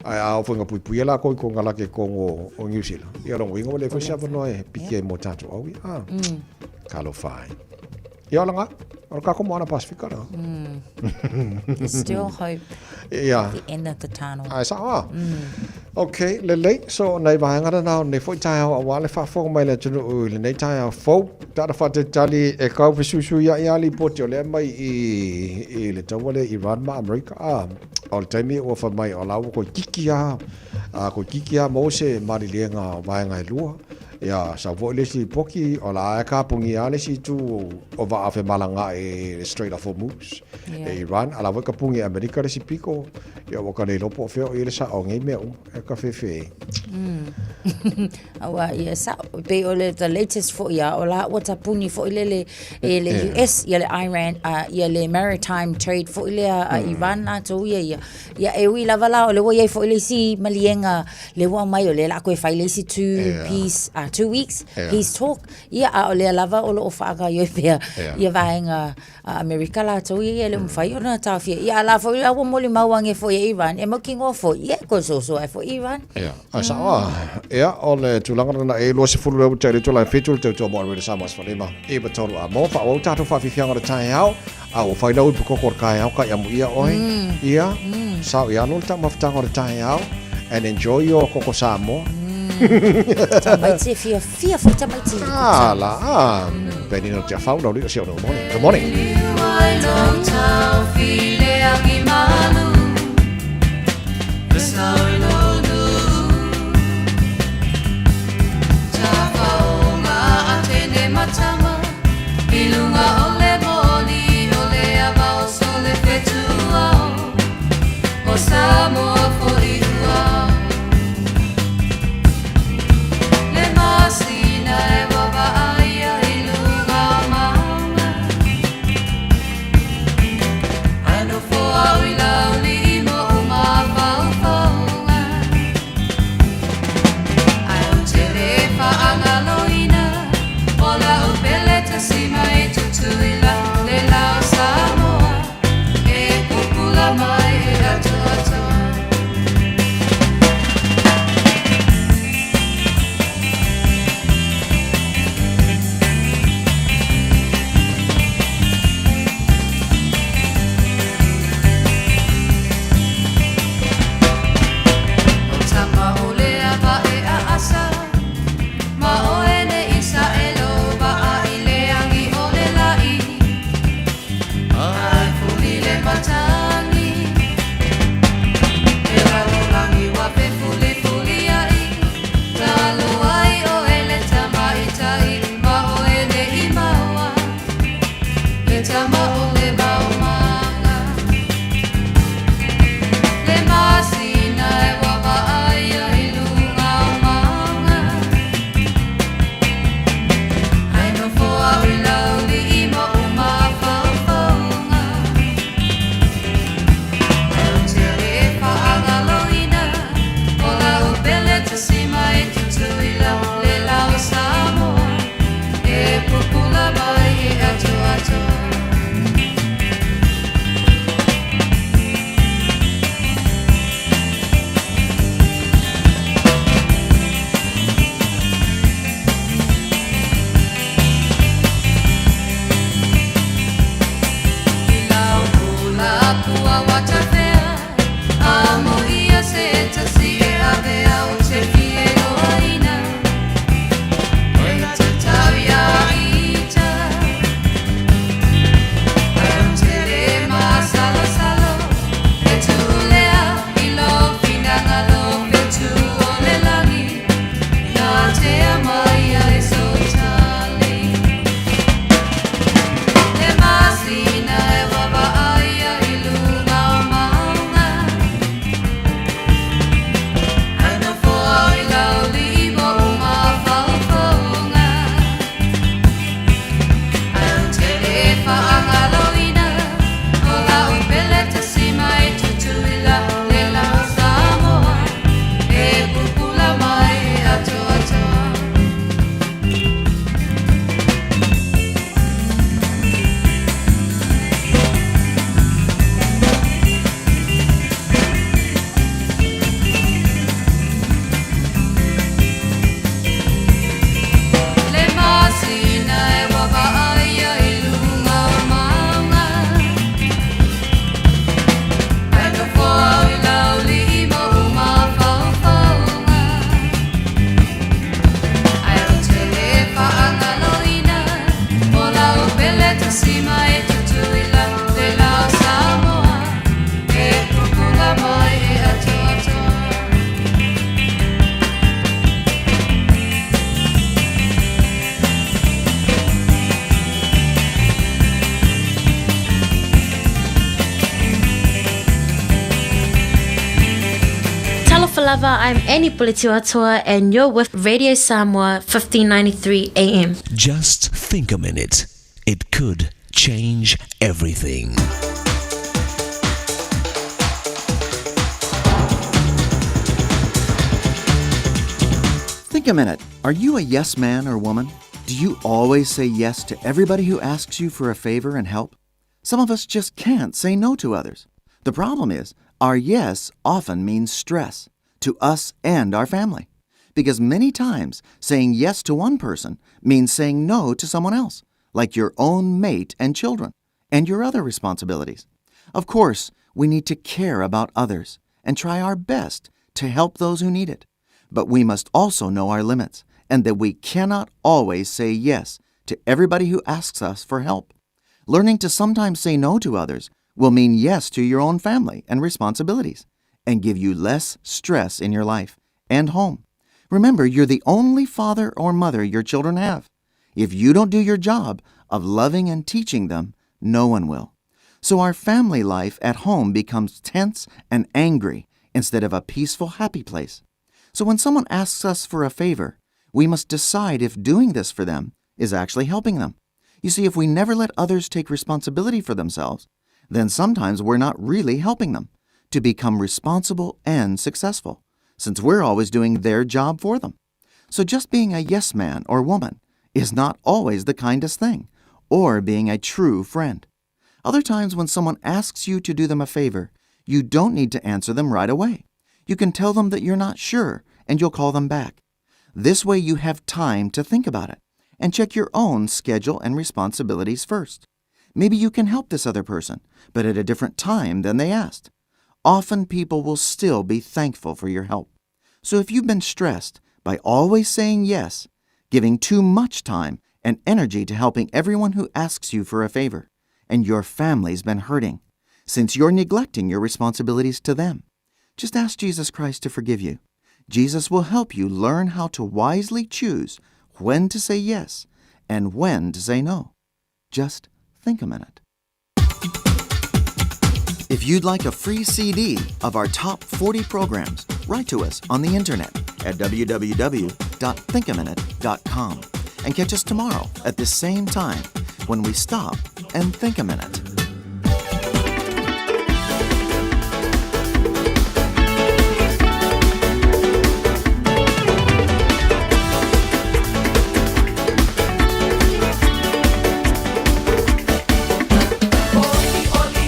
Ae a oo foi ina puipuia lakou i konekarake i totonu o Niu Sila ia logoina ua leai foi se avanoa e piki ai mo tatou au ia a. Talofa e. Ia ola ngā, o le kako moana Pasifika la. There's still hope at the end of the tunnel. Ai sao a. Ok, lelei, so nai vaega lena o lenei foi taeao aua le faafofoga mai le atunuu i lenei taeao fou. Taata faatalitali e kau fesuisuia'i a lipoti o lea mai i, i le taua lea Iran ma Amerika. A, o le taimi ua fai mai o la ua toeitiiti a, a toeitiiti a maua se maliliega o vaega e lua. Ia, sau foi le isi lipoti, o la e kapugia lava le isi itu o vaa femalagaai i le Strait of Hormuz e Iran, a la foi kapuni e Amerika le isi pito, ia ua ka le iloa po o fea o i ai le sao o nei mea uma, e ka fefe. Aua, ia sao, e pei o le the latest foi a, o la ua tapuni foi lele e le US, ia le Iran, ia le maritime trade foi lea a Iran latou ia ia. Ia, e ui lava la, o lea ua i ai foi le isi maliega lea ua aumai o lea o le a toe fai le isi two peace, 2 weeks peace talk. Ia, a o lea lava o lo o faagaoioi pea ia vaega a Amerika latou ia ia e le o mafai ona taofia. Ia, a la foi la ua molimau ane foi e Iran, e mautinoa foi, ia e toe soso ae foi Iran. Ia, ae sao a. Ia, o le tulaga lena e 20 lea ua tai le itula e 7 le tautua mo Radio Samoa 15 9 3 a mo faaauau tatou faafiafiaga o le taeao. A ua fai lau ipu koko o le taeao kai amuia oe. Ia, sao i alo le taumafataga o le taeao and enjoy your koko Samoa. Tamaiti e fiafia foi tamaiti. Ah, la, ah. Penina o te awhau, lau lio si au no morning. Good morning. lava, I'm Annie Puletiwatoa and you're with Radio Samoa 1593 AM. Just think a minute. It could change everything. Think a minute. Are you a yes man or woman? Do you always say yes to everybody who asks you for a favor and help? Some of us just can't say no to others. The problem is, our yes often means stress to us and our family. Because many times, saying yes to one person means saying no to someone else, like your own mate and children, and your other responsibilities. Of course, we need to care about others and try our best to help those who need it. But we must also know our limits and that we cannot always say yes to everybody who asks us for help. Learning to sometimes say no to others will mean yes to your own family and responsibilities and give you less stress in your life and home. Remember, you're the only father or mother your children have. If you don't do your job of loving and teaching them, no one will. So our family life at home becomes tense and angry instead of a peaceful, happy place. So when someone asks us for a favor, we must decide if doing this for them is actually helping them. You see, if we never let others take responsibility for themselves, then sometimes we're not really helping them to become responsible and successful, since we're always doing their job for them. So just being a yes man or woman is not always the kindest thing, or being a true friend. Other times, when someone asks you to do them a favor, you don't need to answer them right away. You can tell them that you're not sure and you'll call them back. This way, you have time to think about it and check your own schedule and responsibilities first. Maybe you can help this other person, but at a different time than they asked. Often people will still be thankful for your help. So if you've been stressed by always saying yes, giving too much time and energy to helping everyone who asks you for a favor, and your family's been hurting, since you're neglecting your responsibilities to them, just ask Jesus Christ to forgive you. Jesus will help you learn how to wisely choose when to say yes and when to say no. Just think a minute. If you'd like a free CD of our top 40 programs, write to us on the internet at www.thinkaminute.com and catch us tomorrow at this same time when we stop and think a minute. Oli, oli,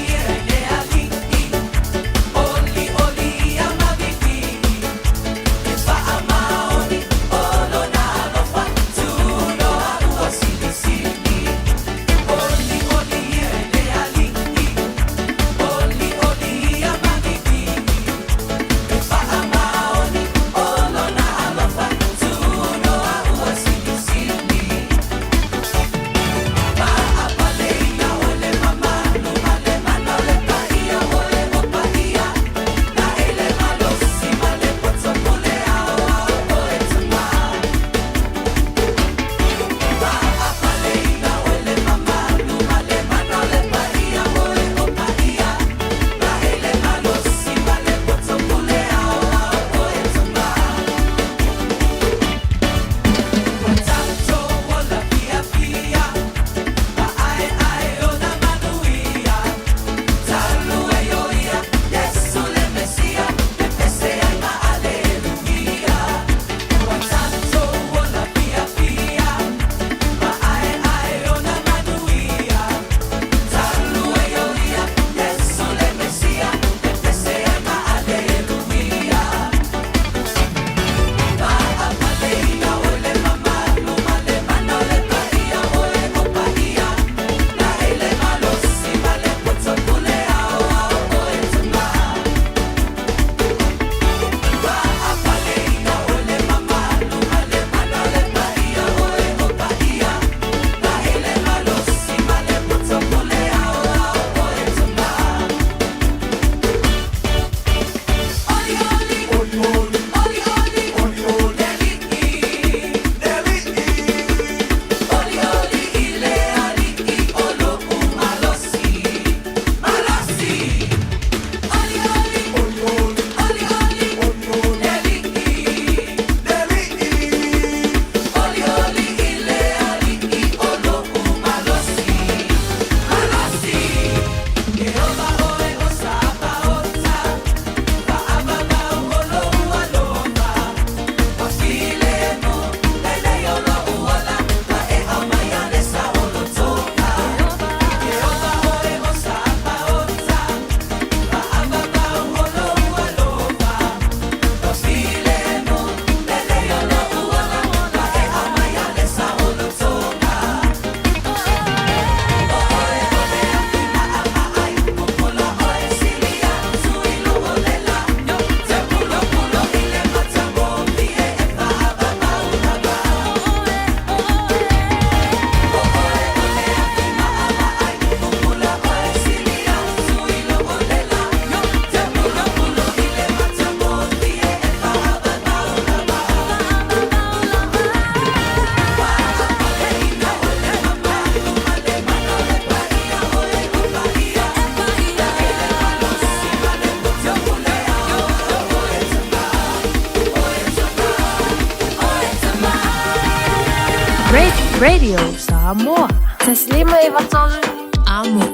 Radio Samoa. 1 5 3 Amo.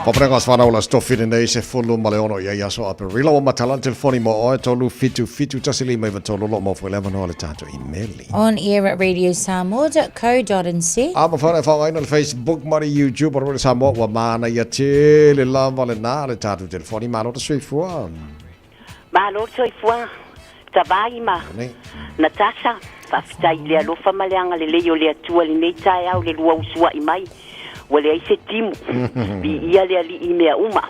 Paparega o whanau la stofi lenei se fulu ma le ono ia i aso Aperila ua matala le telefoni mo oe tolu fitu fitu tasi lima iva tolu lo mo foi le avanoa le tatou imeli. On air at radiosamoa.co.nz. A mafai ona e faaaogaina le Facebook ma le YouTube o le Radio Samoa ua manaia tele lava lena le tatou telefoni. Malo le soifua. Malo le soifua Tavai ma Natasha. Faafetai i le alofa ma le agalelei o le Atua i lenei taeao le lua usua'i mai. Ua leai se timu. Viia le Alii i mea uma.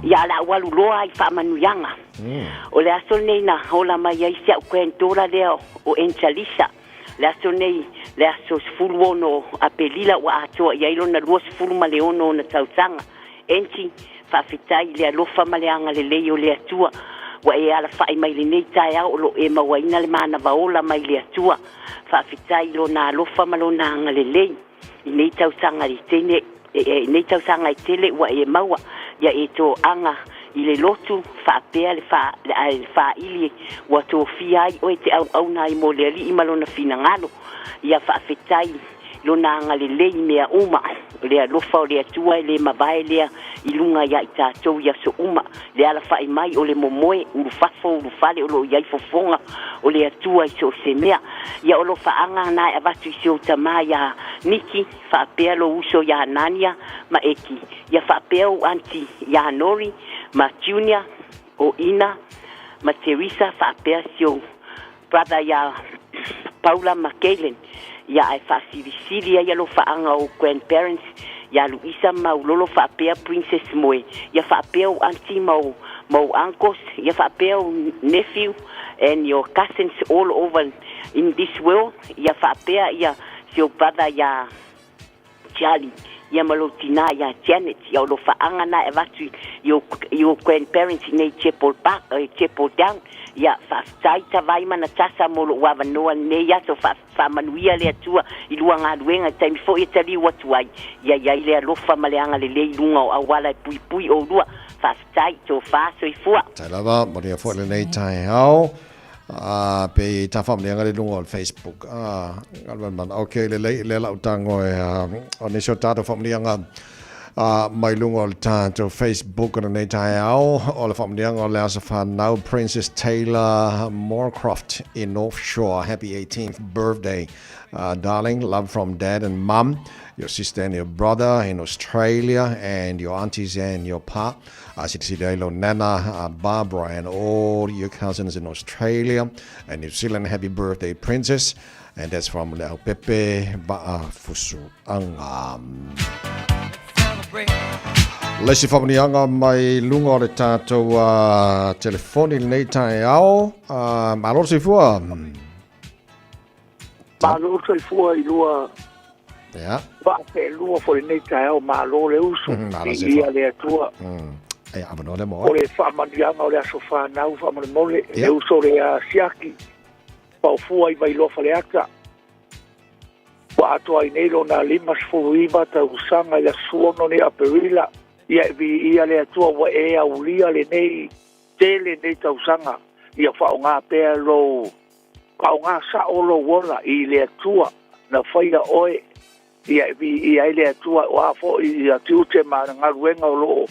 Ia a la'u alu loa ai faamanuiaga. O le aso lenei na ola mai ai si a'u granddaughter lea o Angelisa. Le aso lenei, le aso 16 o Apelila ua atoa i ai lona 26 ona tausaga. Angie, faafetai i le alofa ma le agalelei o le Atua ua e alafa'i mai lenei taeao o lo o e mauaina le manava ola mai le Atua. Faafetai i Lona alofa ma Lona agalelei i nei tausaga i tene, i nei tausaga e tele ua e maua ia e toaga i le lotu faapea le fa, le faaili ua tofia ai oe te auauna ai mo le Alii ma Lona finagalo. Ia faafetai Lona agalelei i mea uma. O le alofa o le Atua e le mavae lea i luga ia i tatou i aso uma. Le alafa'i mai o le momoe, ulufafo, ulufale o lo o i ai fofoga o le Atua i so o se mea. Ia o lofaaga na e avatu i si ou tama iā Niki, faapea lou uso iā Nania ma Eki. Ia faapea ou aunty iā Nori ma Junior, o Ina ma Teresa, faapea si ou brother iā Paula ma Kaylen, ia ae faasilisili ai alofaaga o ou grandparents iā Luisa ma Ulolo faapea Princess Moe, ia faapea ou aunty ma ou ma ou uncles, ia faapea ou nephew and your cousins all over in this world, ia faapea ia si ou brother iā Charlie, ia ma lou tinā iā Janet, ia o lo faaga na e avatu i ou, i ou grandparents i nei Chapel Park, Chapel Down, ia faafetai Tavai ma Natasha mo lou avanoa lenei aso, fa, faamanuia le Atua i lua galuega i taimi foi e taliu atu ai, ia i ai le alofa ma le agalelei i luga o auala e puipui oulua, faafetai, tofa, soifua. Tai lava, manuia foi lenei taeao. Ah, pe i ta whamanianga le lunga o le Facebook. Ah, ngalwa mana. Ok, le lei, le lau tango e, o nisi o tātou whamanianga mai lunga o le tātou Facebook o nei taeao, o le whamanianga o le aso whanau Princess Taylor Moorcroft in North Shore. Happy 18th birthday, darling. Love from dad and mum, your sister and your brother in Australia, and your aunties and your pa. Silisili ai lou nana, Barbara, and all your cousins in Australia and New Zealand. Happy birthday, princess. And that's from Leaupepe Ba'a Fusu'aga. Le isi faamanuiaga mai luga o le tatou telefoni lenei taeao. Malo le soifua. Malo le soifua i lua Ia. Vaa foi lenei taeao, malo le uso, Malo i ia le Atua. E avanoa lea mo O le faamanuiaga o le aso whanau faamolemole, le uso le a siaki, paofua i Vailoa Faleata. Ua atoa ai nei lona 59 tausaga i le aso 16 nei Aperila, ia e viia le Atua ua e aulia lenei tele nei tausaga, ia faaaoga pea lou Faaaoga sao lou ola i le Atua na faia oe, ia e viia ai le Atua, o a foi ia tiute ma galuega o lo o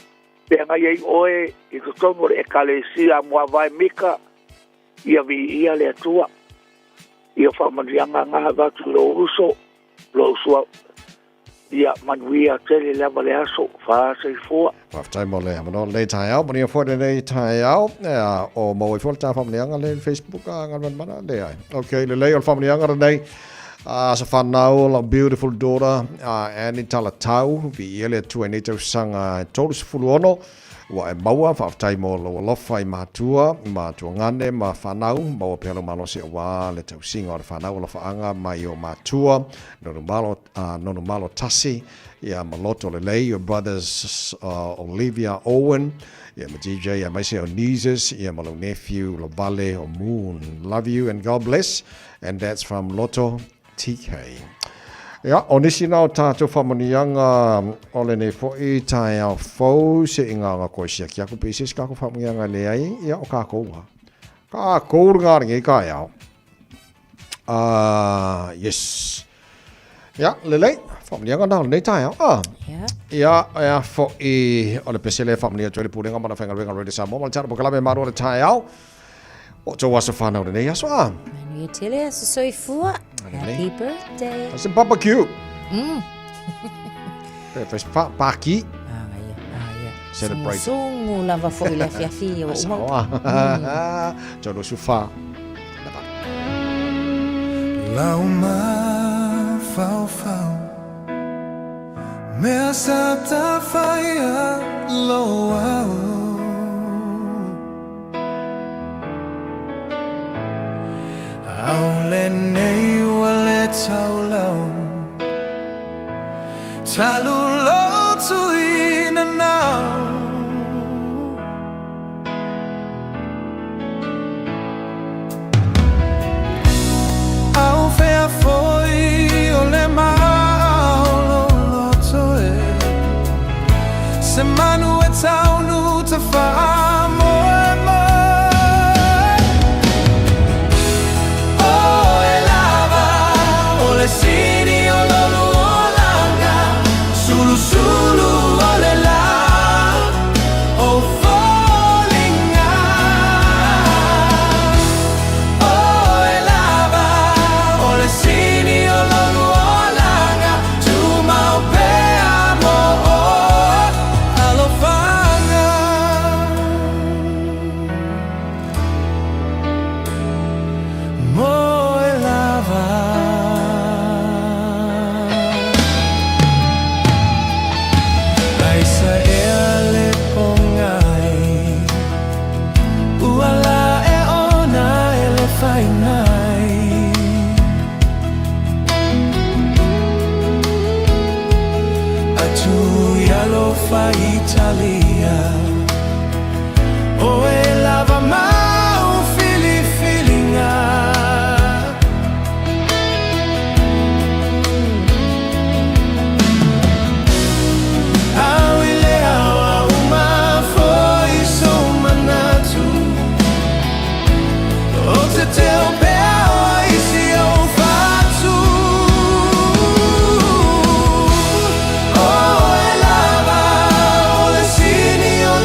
feagai ai oe i totonu o le Ekalesia Muavae Mika, ia viia le Atua. Ia faamanuiaga ga avatu i lou uso, lou sua Ia manuia tele lava le aso, faasoifua. Faafetai mo le avanoa lenei taeao, manuia foi lenei taeao. Ea, o maua ai foi le ta faamanuiaga lea i le Facebook a Galumalemana, leai. Ok, lelei o le faamanuiaga lenei. Aso whanau o lau beautiful daughter, Annie Talatau, viia le Atua i nei tausaga e 36, ua e maua, faafetai mo lou alofa i matua, ma tuagane ma whanau, maua pea lou malosi auā le tausiga o le whanau alofaaga mai o matua, Nonu Malo, Nonu Malo Tasi, ia ma Loto Lelei, your brothers Olivia Owen, ia ma DJ, aemaise o nieces, ia ma lou nephew Lovale o Moon. Love you and God bless. And that's from Loto TK. Ia, o nisi na o tātou whamunianga o lenei fo'i taeao fou se i ngā koe siaki aku pe isi kako whamunianga le ai, ia o kākou wa. Kākou runga ringi ka eao. Yes. Ia, lelei, whamunianga na o lenei taeao. Ah. Yeah. Ia, ea fo'i o le pesele whamunia tuele pulenga mana whainga Radio Samoa, ma le tana pokalame maro o le taeao. O tou aso whanau lenei aso a. Manuia tele aso soifua. Happy birthday. That's a barbecue. Pe fes pa paki. Ah, ia, ah, ia. Celebrate. Sungu lava foi le afiafi o uma. Tau no sufa. Lau mafaufau Mea sa tafaia lo au Au lenei ua le taulau Talu lotu i nanau Au fea foi o le maa o lou loto e Se manu e taunu ta faamoemoe O e lava o le sini o lolu olaga Sulusulu o le la o foliga O e lava o le sini o lolu olaga Tumau pea mo oe alofaga Mo e lava Aisa ea le pogai Ua la e ona e le whaingai Atu i alofa Italia O e lava mau filifilinga Au i le ao au foi sou manatu O te teo pea o isi o fatu O e lava o le sini o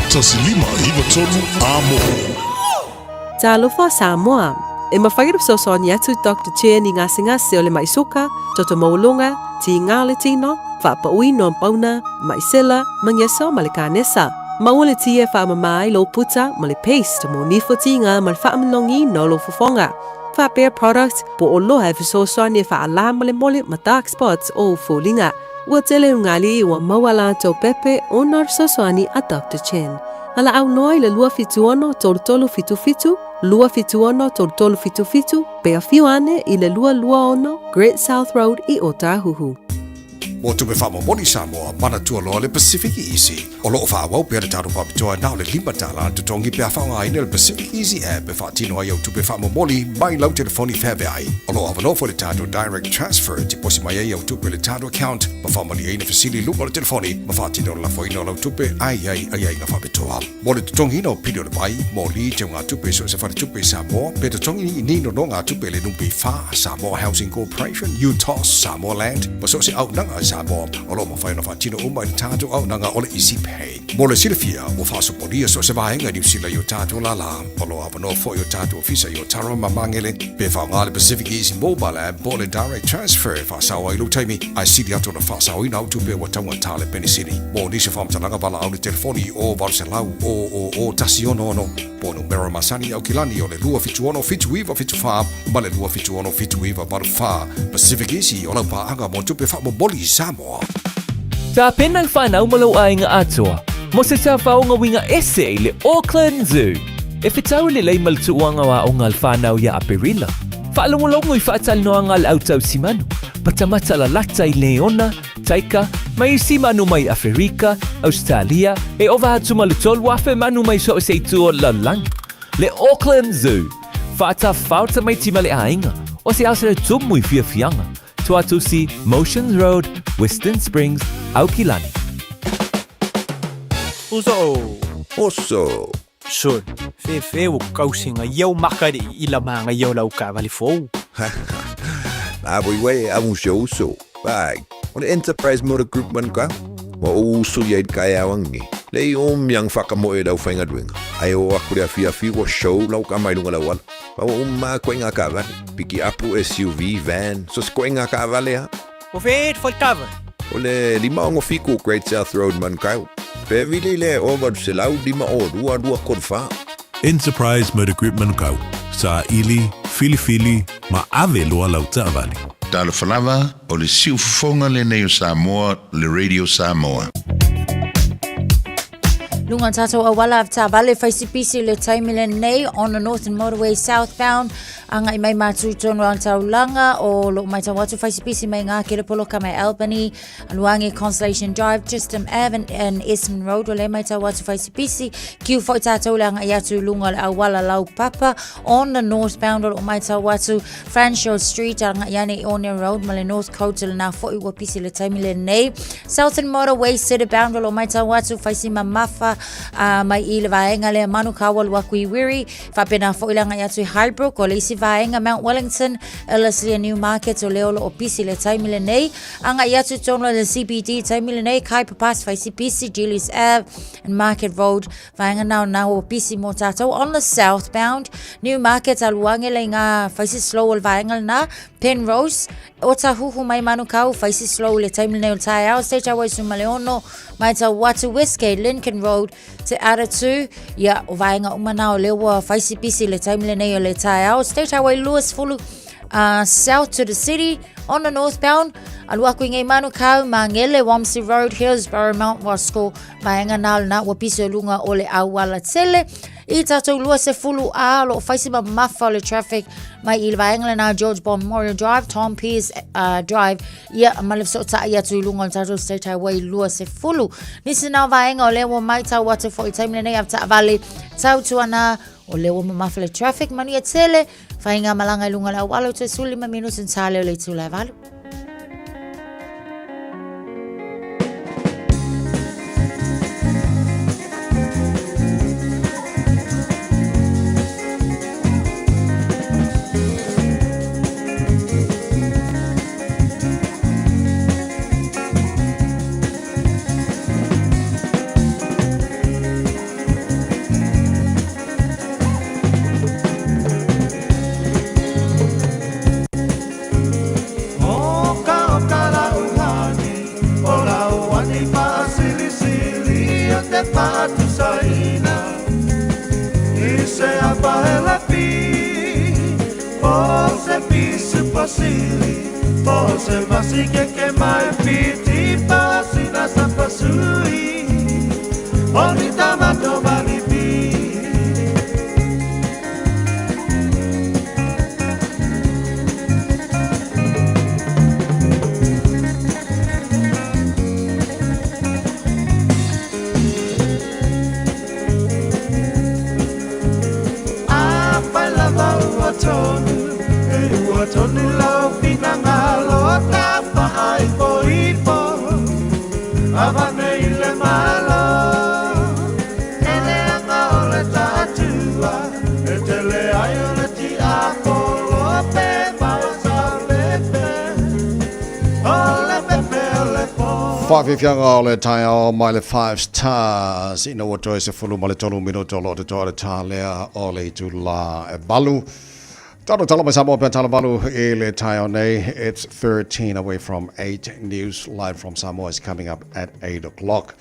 1593 Amo. Talofa Samoa! E mafai ona fesoasoani atu Doctor Chen i gasegase o le mai suka, toto maualuga, tiga o le tino, faapauina o pauna, mai sela, mageso ma le kanesa. Maua le ti e faamama ai lou puta ma le paste mo nifo tiga ma le faamanogiina o lou fofoga. Faapea product po o loa e fesoasoani e faalā molemole ma dark spots o ou foliga. Ua tele ugali ua maua latou pepe ona o le fesoasoani a Doctor Chen. Valaau loa i le 276 3377, 276 3377, pe afio ane i le 226 Great South Road i Ōtāhuhu. Mo tupe faamomoli Samoa, manatua loa le Pacific Easy. O lo o faaauau pea le tatou faapitoa na o le $5 le totogi pe a faaaogaina le Pacific Easy app e faatino ai au tupe faamomoli mai lau telefoni feaveai. O lo o avanoa foi le tatou Direct Transfer e tiposi mai ai au tupe i le tatou account ma faamalieina fesili i luga o le telefoni ma faatino le lafoina o lau tupe a i ai aiaiga faapitoa. Mo le totogiina o pili o le vai, moli, teugatupe i so o se faletupe i Samoa, pe totogi ni nonogatupe i le NPF, Samoa Housing Corporation, UTOS, Samoa Land, ma so o se auaunaga a Samoa, o lo o mafai ona faatino uma i le tatou auaunaga o le Easy Pay. Mo le silafia, ua faasopolia so o se vaega i Niu Sila i o tatou lālā. O lo o avanoa foi o tatou ofisa i Otara ma Magele, pe faaaoga le Pacific Easy Mobile App po o le Direct Transfer e faasao ai lou taimi, ae sili atu ona faasaoina au tupe ua taugata le penisini. Mo nisi o faamatalaga valaau i le telefoni o 800 000 166 po o numera masani i Aukilani o le 276 7974 ma le 276 7984. Pacific Easy o lau paaga mo tupe faamomoli i Samoa. Tapena le whanau ma lou aiga atoa mo se tafaoga uiga ese i le Auckland Zoo. E fetau lelei ma le tuuaga o aoga a le whanau ia Aperila. Faalogologo i faatalanoaga a le au tausimanu, matamata lalata i leona, taika, ma isi manu mai Aferika, Ausetalia, e ova atu ma le 3,000 manu mai so o se itu o le lalolagi. Le Auckland Zoo, faatafao tamaiti ma le aiga, o se aso e tumu i fiafiaga, Tuatusi, Motions Road, Western Springs, Aukilani. Uso. Oso. Son, fefe ua kausiga ia o maka le ila magaia o lau taavale fou. A voi uē a uso uso. Ai, o le Enterprise Motor Group Manukau. Ua ou uso ia i le taeao angiangi. Lei o miang whakamoe lau whaingaluenga. Ai o aku le afiafi ua show lau ka mai lunga lau ala. Pa ua uma koe ngā kaavale. Piki apu SUV, van, so se koe ngā kaavale ha. O whē te whare taavale? O le 567 Great South Road Manukau. Pe vili le o 852 234. Enterprise Motor Group Manukau, saili, filifili ma ave loa lau taavale. Talofa lava, o le siufofoga lenei o Samoa, le Radio Samoa. Lunga tatou auala taavale faisipisi le taimi lenei on the Northern Motorway southbound agai mai matu tonu a taulaga o loo matau atu faisipisi mai ngā kere poloka mai Albany Luangi Constellation Drive Tristram Ave and, and Esmond Road o le matau atu faisipisi kiu foi tātou le agai atu i lunga o le auala laupapa on the northbound o loo matau atu Fanshawe Street agai ane i One Road ma le North Coast lena foi ua pisi le taimi lenei Southern Motorway City Bound o lo matau atu faisi mamafa mai i le vaega lea Manukau alu aku i Wiri faapena foi le agai atu i Highbrook o le isi vaega Mount Wellington Ellerslie Newmarket o lea o lo o pisi le taimi lenei agai atu tonu le CBD taimi lenei Kaipa Pass faisi pisi Julius Ave and Market Road Vaenga nao na o pisi mo tātou on the southbound Newmarket aluange le ngā faisi slow o le vaenga na Penrose o Tahuhu mai Manukau faisi slow le taimi nei o le taeao State Highway Sumaleono mai tau atu Westgate Lincoln Road te Aratu ia o vaenga uma na o lea ua faisi pisi le taimi lenei o le taeao State Highway 20 south to the city on the northbound alu aku i ngei Manukau Mangele Wamsey Road Hillsborough Mount Roskill Vaenga na lena ua pisi o luga o le auala tele i tatou 20 a lo o fai se mamafa o le traffic mai i le vaenga lena George Bond Memorial Drive, Tom Pearce Drive, ia ma le fesootai atu i luga o le tatou State Highway 20. Nisi na o vaenga o lea ua maitau atu foi i taimi lenei avetaavale tautuana o lea ua mamafa le traffic manuia tele faiga malaga i luga o le auala o toe 15 minuti na ta lea o le itula e 8. sili Po se masi ke ke mai piti Pa sina sa pasui O ni tamato malipi. Afai lava ua tonu, e ua tonu lau finagalo tafaaipoipo, avane i le Malo. E leaga o le taatua, e tele ai o le tiapolo pe maua saolepe, o le pepe o le po. Faafiafiaga o le taeao mai le Five Stars ina ua toe 13 minute o lo o totoe le tā lea o le itulā e 8. Talo talo mai Samoa pea talo valu i le taeao nei. It's 13 away from 8. News live from Samoa is coming up at 8 o'clock.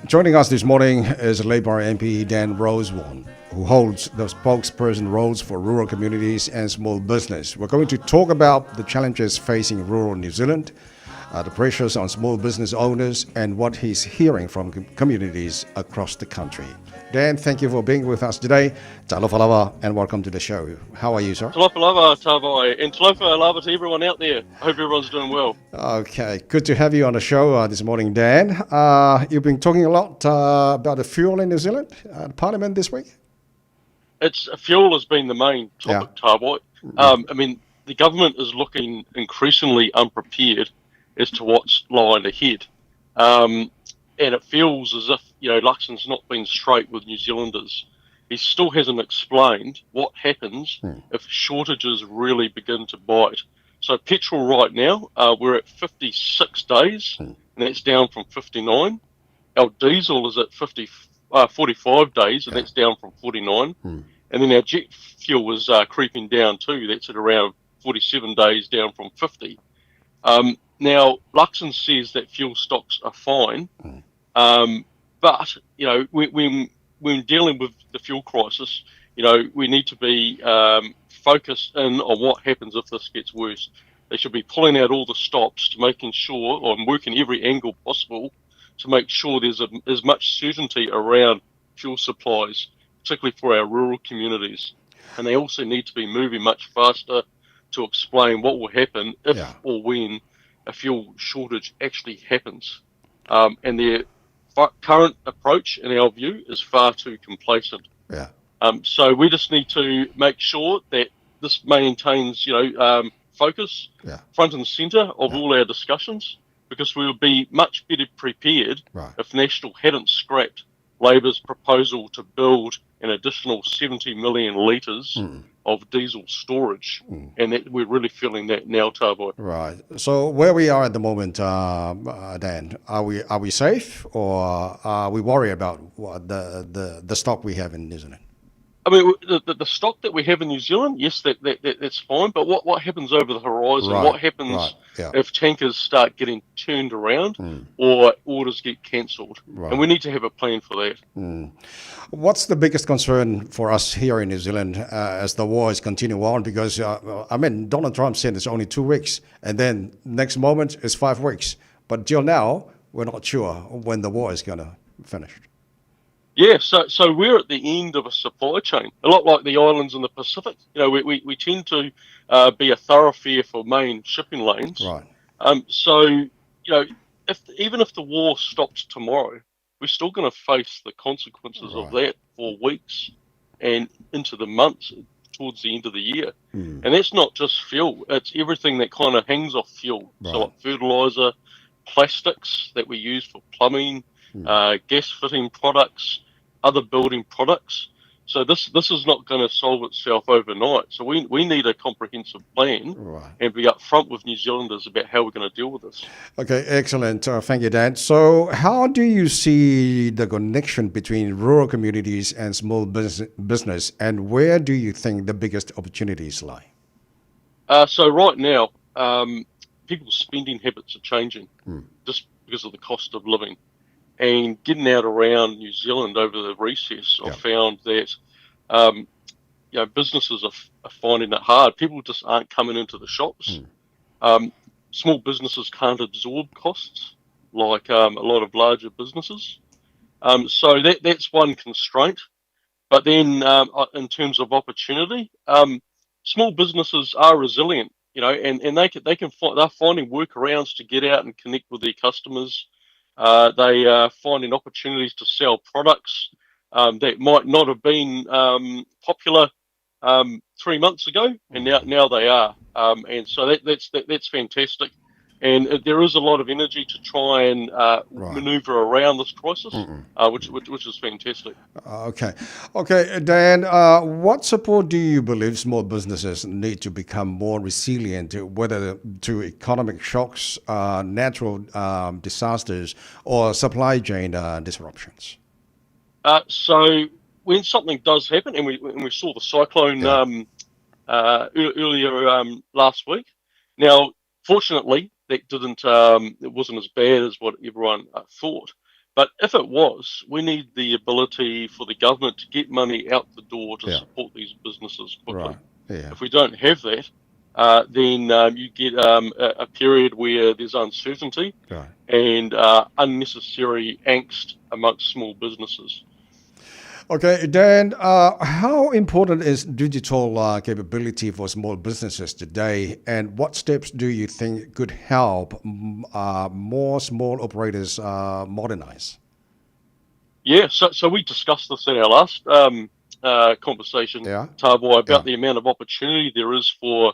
Joining us this morning is Labour MP Dan Rosewarne, who holds the spokesperson roles for rural communities and small business. We're going to talk about the challenges facing rural New Zealand, the pressures on small business owners, and what he's hearing from communities across the country. Dan, thank you for being with us today. Talofa lava and welcome to the show. How are you, sir? Talofa lava, Tavai, and talofa lava to everyone out there. I hope everyone's doing well. Okay, good to have you on the show this morning, Dan. You've been talking a lot about the fuel in New Zealand at Parliament this week. Fuel has been the main topic, Tavai. I mean, the government is looking increasingly unprepared as to what's lying ahead. And it feels as if, you know, Luxon's not been straight with New Zealanders. He still hasn't explained what happens if shortages really begin to bite. So petrol right now, we're at 56 days, and that's down from 59. Our diesel is at 45 days, and that's down from 49. And then our jet fuel is creeping down too. That's at around 47 days, down from 50. Now, Luxon says that fuel stocks are fine, but, you know, when dealing with the fuel crisis, you know, we need to be focused in on what happens if this gets worse. They should be pulling out all the stops to making sure, or working every angle possible to make sure there's as much certainty around fuel supplies, particularly for our rural communities. And they also need to be moving much faster to explain what will happen if or when a fuel shortage actually happens. And their current approach, in our view, is far too complacent. Yeah. So we just need to make sure that this maintains, you know, focus front and centre of all our discussions, because we would be much better prepared if National hadn't scrapped Labour's proposal to build an additional 70 million litres of diesel storage, and that we're really feeling that now, Tavo. Right. So where we are at the moment, Dan, are we safe, or are we worried about what the stock we have in New Zealand? I mean, the stock that we have in New Zealand, yes, that's fine. But what happens over the horizon? Right, What happens if tankers start getting turned around or orders get cancelled? Right. And we need to have a plan for that. What's the biggest concern for us here in New Zealand as the war is continuing on? Because, I mean, Donald Trump said it's only 2 weeks, and then next moment it's 5 weeks. But till now, we're not sure when the war is going to finish. Yeah, so we're at the end of a supply chain, a lot like the islands in the Pacific. You know, we tend to be a thoroughfare for main shipping lanes. Right. So, you know, even if the war stops tomorrow, we're still going to face the consequences of that for weeks and into the months towards the end of the year. And that's not just fuel. It's everything that kind of hangs off fuel. So like fertiliser, plastics that we use for plumbing, gas fitting products, other building products. So this is not going to solve itself overnight. So we need a comprehensive plan and be upfront with New Zealanders about how we're going to deal with this. Okay, excellent. Thank you, Dan. So how do you see the connection between rural communities and small business, and where do you think the biggest opportunities lie? So right now, people's spending habits are changing just because of the cost of living. And getting out around New Zealand over the recess, I found that, you know, businesses are, are finding it hard. People just aren't coming into the shops. Small businesses can't absorb costs like a lot of larger businesses. So that's one constraint. But then in terms of opportunity, small businesses are resilient, you know, and they can, they can find, they're finding workarounds to get out and connect with their customers. They are finding opportunities to sell products that might not have been popular 3 months ago, and now they are. And so that's fantastic. And there is a lot of energy to try and maneuver around this crisis, which is fantastic. Okay. Okay, Diane, what support do you believe small businesses need to become more resilient, whether to economic shocks, natural disasters, or supply chain disruptions? So when something does happen, and we saw the cyclone earlier last week. Now, fortunately, that didn't. It wasn't as bad as what everyone thought. But if it was, we need the ability for the government to get money out the door to support these businesses quickly. Right. Yeah. If we don't have that, then you get a period where there's uncertainty and unnecessary angst amongst small businesses. Okay, Dan, how important is digital capability for small businesses today, and what steps do you think could help more small operators modernize? Yeah, so we discussed this in our last conversation, Tabo, about the amount of opportunity there is for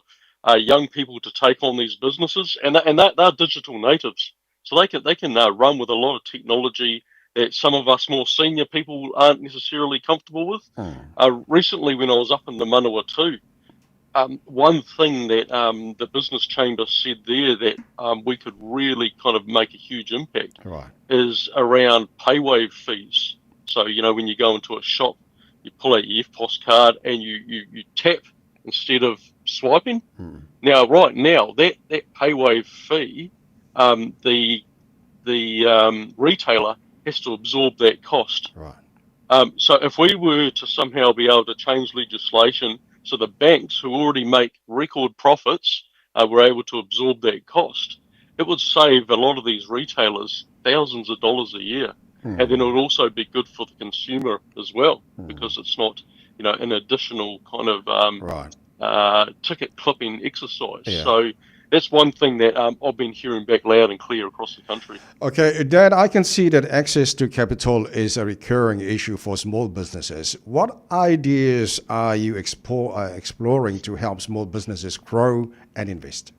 young people to take on these businesses, and they're digital natives, so they can run with a lot of technology that some of us more senior people aren't necessarily comfortable with. Recently, when I was up in the Manawatu, one thing that the business chamber said there that we could really kind of make a huge impact is around paywave fees. So, you know, when you go into a shop, you pull out your EFTPOS card and you tap instead of swiping. Now, right now, that paywave fee, the retailer has to absorb that cost. Right. So if we were to somehow be able to change legislation so the banks who already make record profits were able to absorb that cost, it would save a lot of these retailers thousands of dollars a year. And then it would also be good for the consumer as well, because it's not, you know, an additional kind of ticket clipping exercise. Yeah. So that's one thing that I've been hearing back loud and clear across the country. Okay, Dan, I can see that access to capital is a recurring issue for small businesses. What ideas are you exploring to help small businesses grow and invest?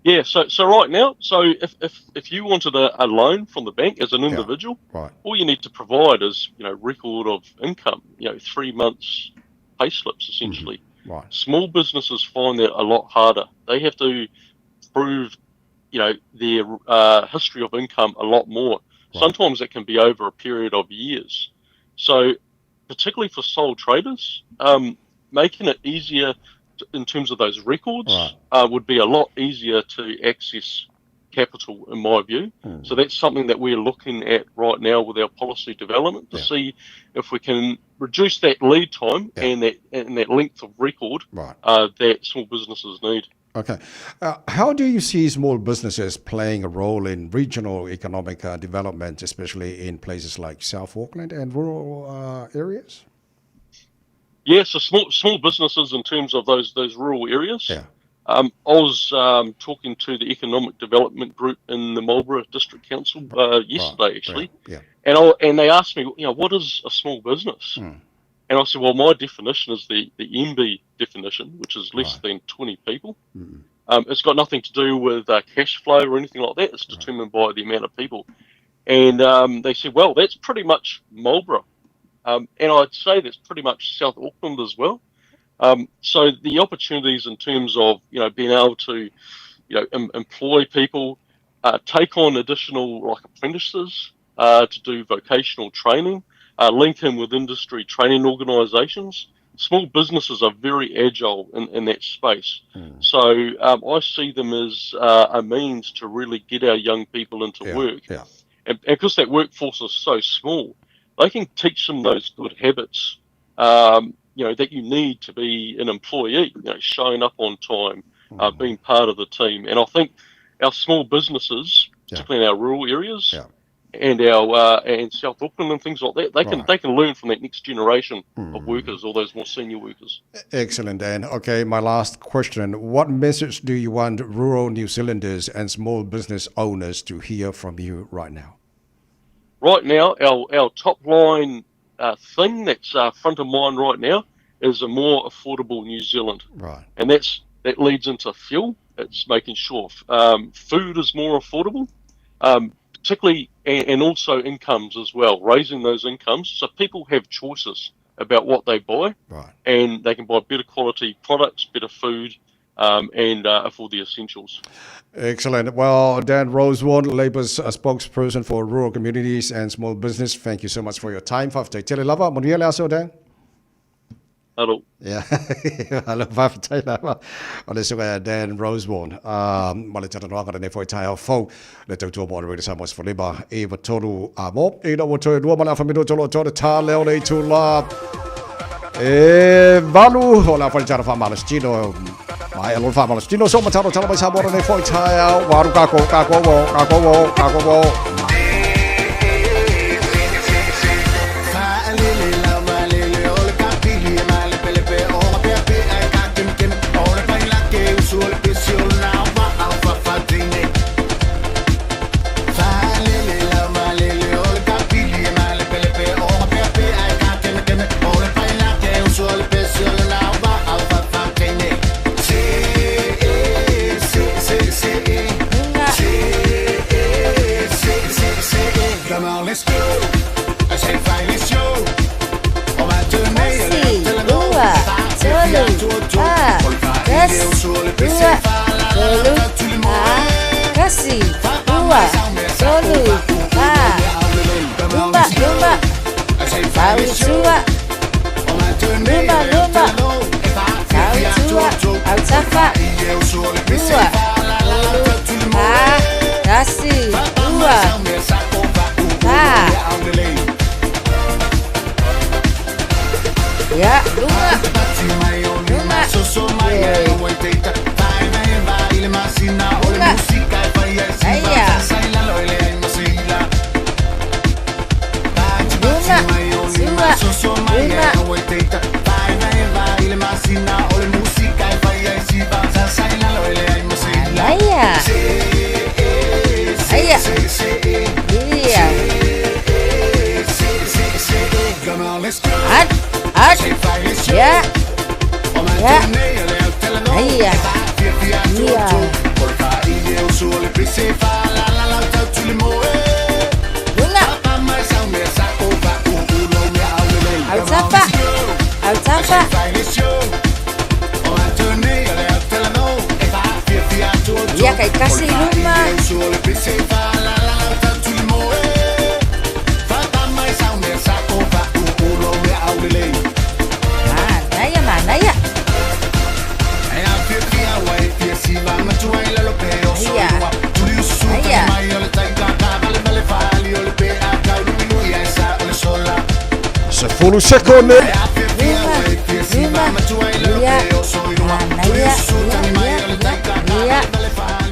Yeah, so right now, so if you wanted a loan from the bank as an individual, all you need to provide is, you know, record of income, you know, 3 months pay slips essentially. Right. Small businesses find that a lot harder. They have to prove, you know, their history of income a lot more. Right. Sometimes it can be over a period of years. So particularly for sole traders, making it easier in terms of those records would be a lot easier to access capital, in my view. So that's something that we're looking at right now with our policy development to see if we can reduce that lead time and that length of record that small businesses need. Okay. How do you see small businesses playing a role in regional economic development, especially in places like South Auckland and rural areas? Yeah, so small businesses in terms of those rural areas. Yeah. I was talking to the Economic Development Group in the Marlborough District Council yesterday, actually. Yeah. And they asked me, you know, what is a small business? And I said, well, my definition is the MB definition, which is less than 20 people. It's got nothing to do with cash flow or anything like that. It's determined by the amount of people. And they said, well, that's pretty much Marlborough. And I'd say that's pretty much South Auckland as well. So the opportunities in terms of, you know, being able to, you know, employ people, take on additional like apprentices to do vocational training, link in with industry training organisations. Small businesses are very agile in that space. So I see them as a means to really get our young people into work. Yeah. And because that workforce is so small, they can teach them those good habits, you know that you need to be an employee, you know, showing up on time, mm. being part of the team. And I think our small businesses, yeah. particularly in our rural areas, yeah. and our and South Auckland and things like that, they can right. they can learn from that next generation. of workers or those more senior workers. Excellent, Dan. Okay, my last question. What message do you want rural New Zealanders and small business owners to hear from you right now? Right now, our, our top line thing that's front of mind right now is a more affordable New Zealand. Right. And that's that leads into fuel. It's making sure food is more affordable, particularly, and, and also incomes as well, raising those incomes so people have choices about what they buy. Right. And they can buy better quality products, better food, and afford the essentials. Excellent. Well, Dan Rosewarne, Labour's spokesperson for rural communities and small business, thank you so much for your time. Fa'afetai tele lava. Manuia le aso, Dan. Hello. Yeah. Alo, fa'afetai lava. O le suka Dan Rosewarne. Ma le talanoaga lenei foi taeao fou. Le tautua mo le Radio Samoa 15 i 3 a mo. Ina ua toe lua ma le afa minuta o lo o toe le tā leo le itulā. E valu o le awhai tara whamalastino. Mai alo whamalastino so mataro tala mai Samoa nei foi taeao. Waru kako, kako wo, kako wo, kako wo. Kasi, ua, tolu, fa, luma, luma, fautua, luma, luma, fautua, autafa, ua, tolu, fa, kasi, ua, fa. Ya, luma, luma, luma, Aia. Luma, sua, luma. Aia. Aia. Ia. At, at. Ya. Ya. Aia. Ia. Luna. Autafa. Autafa. Ia kai kasi luma. Manaia, manaia. Aia. Aia. Sefulu sekone. Luma, luma, ia, manaia, ia, ia, ia.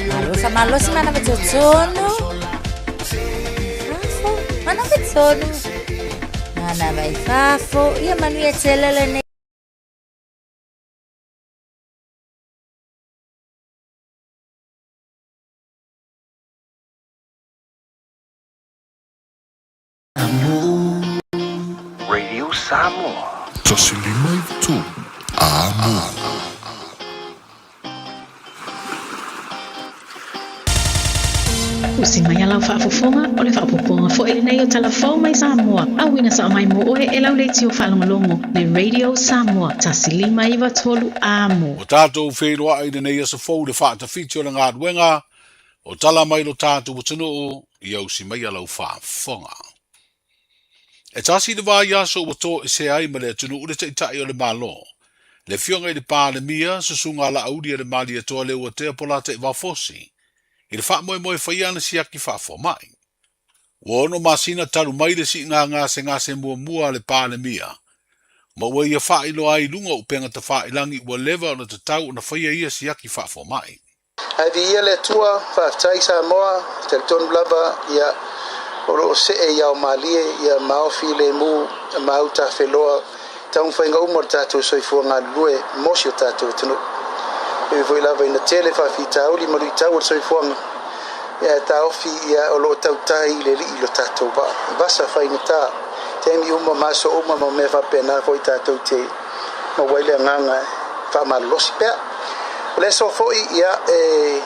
Malosa, malosi mana fetsotsonu. Fafo, mana fetsonu. Mana vai fafo. Ia manuia tele lenei. Radio Samoa. 153 Amo. Usi mai a lau faafofoga, o le faaopoopoga foi lenei o Tala Fou mai Samoa, auina sao mai mo oe e lau leitio faalogologo le Radio Samoa 1 5 9 3 Amo. Ua tatou feiloai i lenei aso fou i le faatafiti o le galuega o tala mai lo tatou atunuu ia usi mai a lau faafofoga. E tasi le vaiaso ua toesea ai ma le atunuu le Taitai o le Malo, le Afioga i le Palemia, Susuga Laaulialemalietoa Leuatea Polataivao Fosi, i le faamoemoe faia ana siaki faafomai. Ua 6 masina talu mai le siiga gasegase muamua a le Palemia, Ma ua ia faailoa ai i luga o upega tafailagi ua leva ona tatau ona faia ia siaki faafomai. Ae viia le Atua, faafetai Samoa, talitonu lava ia o lo o see i ao malie ia ma ao filemu ma au tafeloa taumafaiga uma o le tatou soifua galulue mo si o tatou atunuu. E ui foi lava ina tele faafitauli ma luitau o le soifuaga, ia ae taofi ia o lo o tautai le Alii i lo tatou vaa i vasa faigata, taimi uma ma aso uma ma mea faapena foi tatou te maua ai le agaga e faamalolosi pea. O le aso foi ia e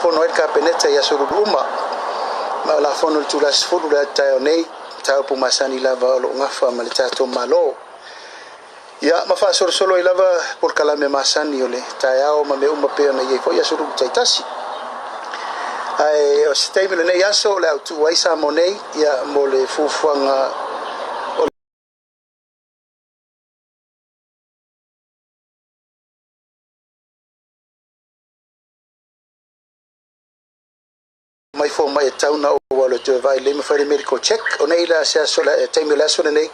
fono ai le Kapeneta i aso lulu uma, ma o le a fono i le itula 10 le taeao nei, mataupu masani lava o lo o gafa ma le tatou Malo. Ia, ma faasolosolo ai lava polokalame masani o le taeao ma mea uma pei ona i ai foi aso lulu taitasi. Ae o se taimi o lenei aso o le a ou tuu ai Samoa nei ia mo le fuafuaga o mai fomai e tau na ou alu e toe vaai lelei ma fai le medical check. O nei la se aso le taimi o le aso lenei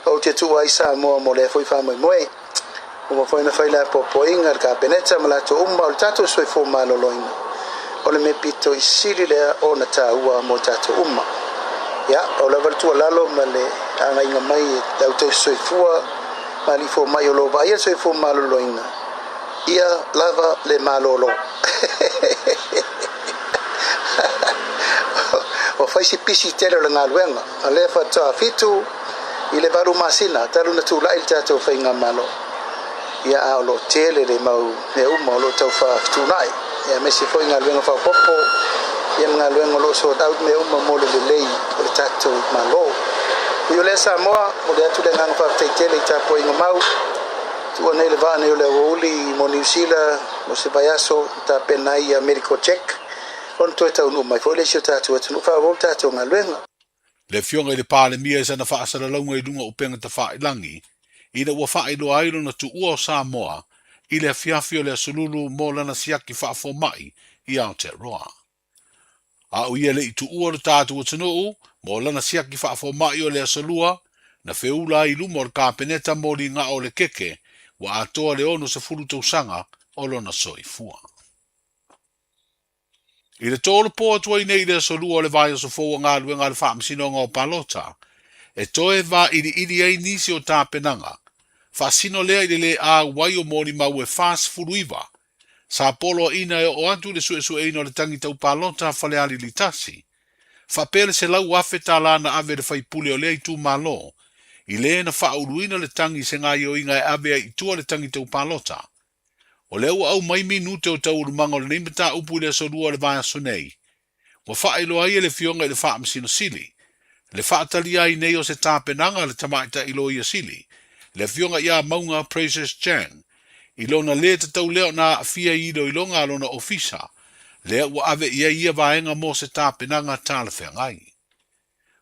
ou te tuu ai Samoa mo lea foi faamoemoe. Ua uma foi ona fai le apoapoaiga a le Kapeneta ma latou uma o le tatou soifua maloloina. O le mea pito i sili lea ona taua mo tatou uma. Ia, pau lava le tuualalo ma le agaiga mai e au tausi soifua ma alii fomai o lo o vaaia le soifua maloloina, ia lava le malolo. Ua fai si pisi tele o le galuega, a lea faatoa 7 i le 8 masina talu na tulai le tatou faigamalo. Ia, a o lo o tele le mau mea uma o lo o tau faafetuunai, ia, aemaise foi galuega faaopoopo, ia, ma galuega o lo o sort out mea uma mo le lelei o le tatou Malo. Ui o lea Samoa, momoli atu le agaga faafetai tele i tapuaiga mau. Tuua nei le vaa nei o le aoauli mo Niu Sila mo se vaiaso e tapena ai ia medical check ona toe taunuu mai foi le isi o tatou atunuu faaauau le tatou galuega. Le Afioga i le Palemia i sana faasalalauga i luga o upega tafailagi, ina ua faailoa ai lona tuua o Samoa i le afiafi o le Aso Lulu mo lana siaki faafomai i Aotearoa. A o ia le i tuua lo tatou atunuu mo lana siaki faafomai o le Aso Lua, na feula ai i luma o le Kapeneta mo ligao o le keke ua atoa le 60 tausaga o lona soifua. I le tolopo atu ai nei i le Aso Lua o le vaiaso fou o galuega a le Faamasinoga o Palota, e toe vailiili ai nisi o tapenaga, faasino lea i le lē auai o molimau e 49 sa poloaiina e oo atu i le suesueina o le tagi tau palota a Falealili 1, faapea le $100,000 na ave e le faipule o lea itumalo i le na faauluina le tagi i se gaioiga e ave ai i tua le tagi tau palota. O lea ua aumai minute o taualumaga o lenei mataupu i le aso Lua o le vaiaso nei, ua faailoa ai e le Afioga i le Faamasino Sili le faatalia ai nei o se tapenaga a le Tamaitai Loia Sili, le Afioga ia Mauga Precious Chang, i lona lē tatau lea ona aafia i iloiloga a lona ofisa, lea ua ave i ai ia vaega mo se tapenaga talafeagai.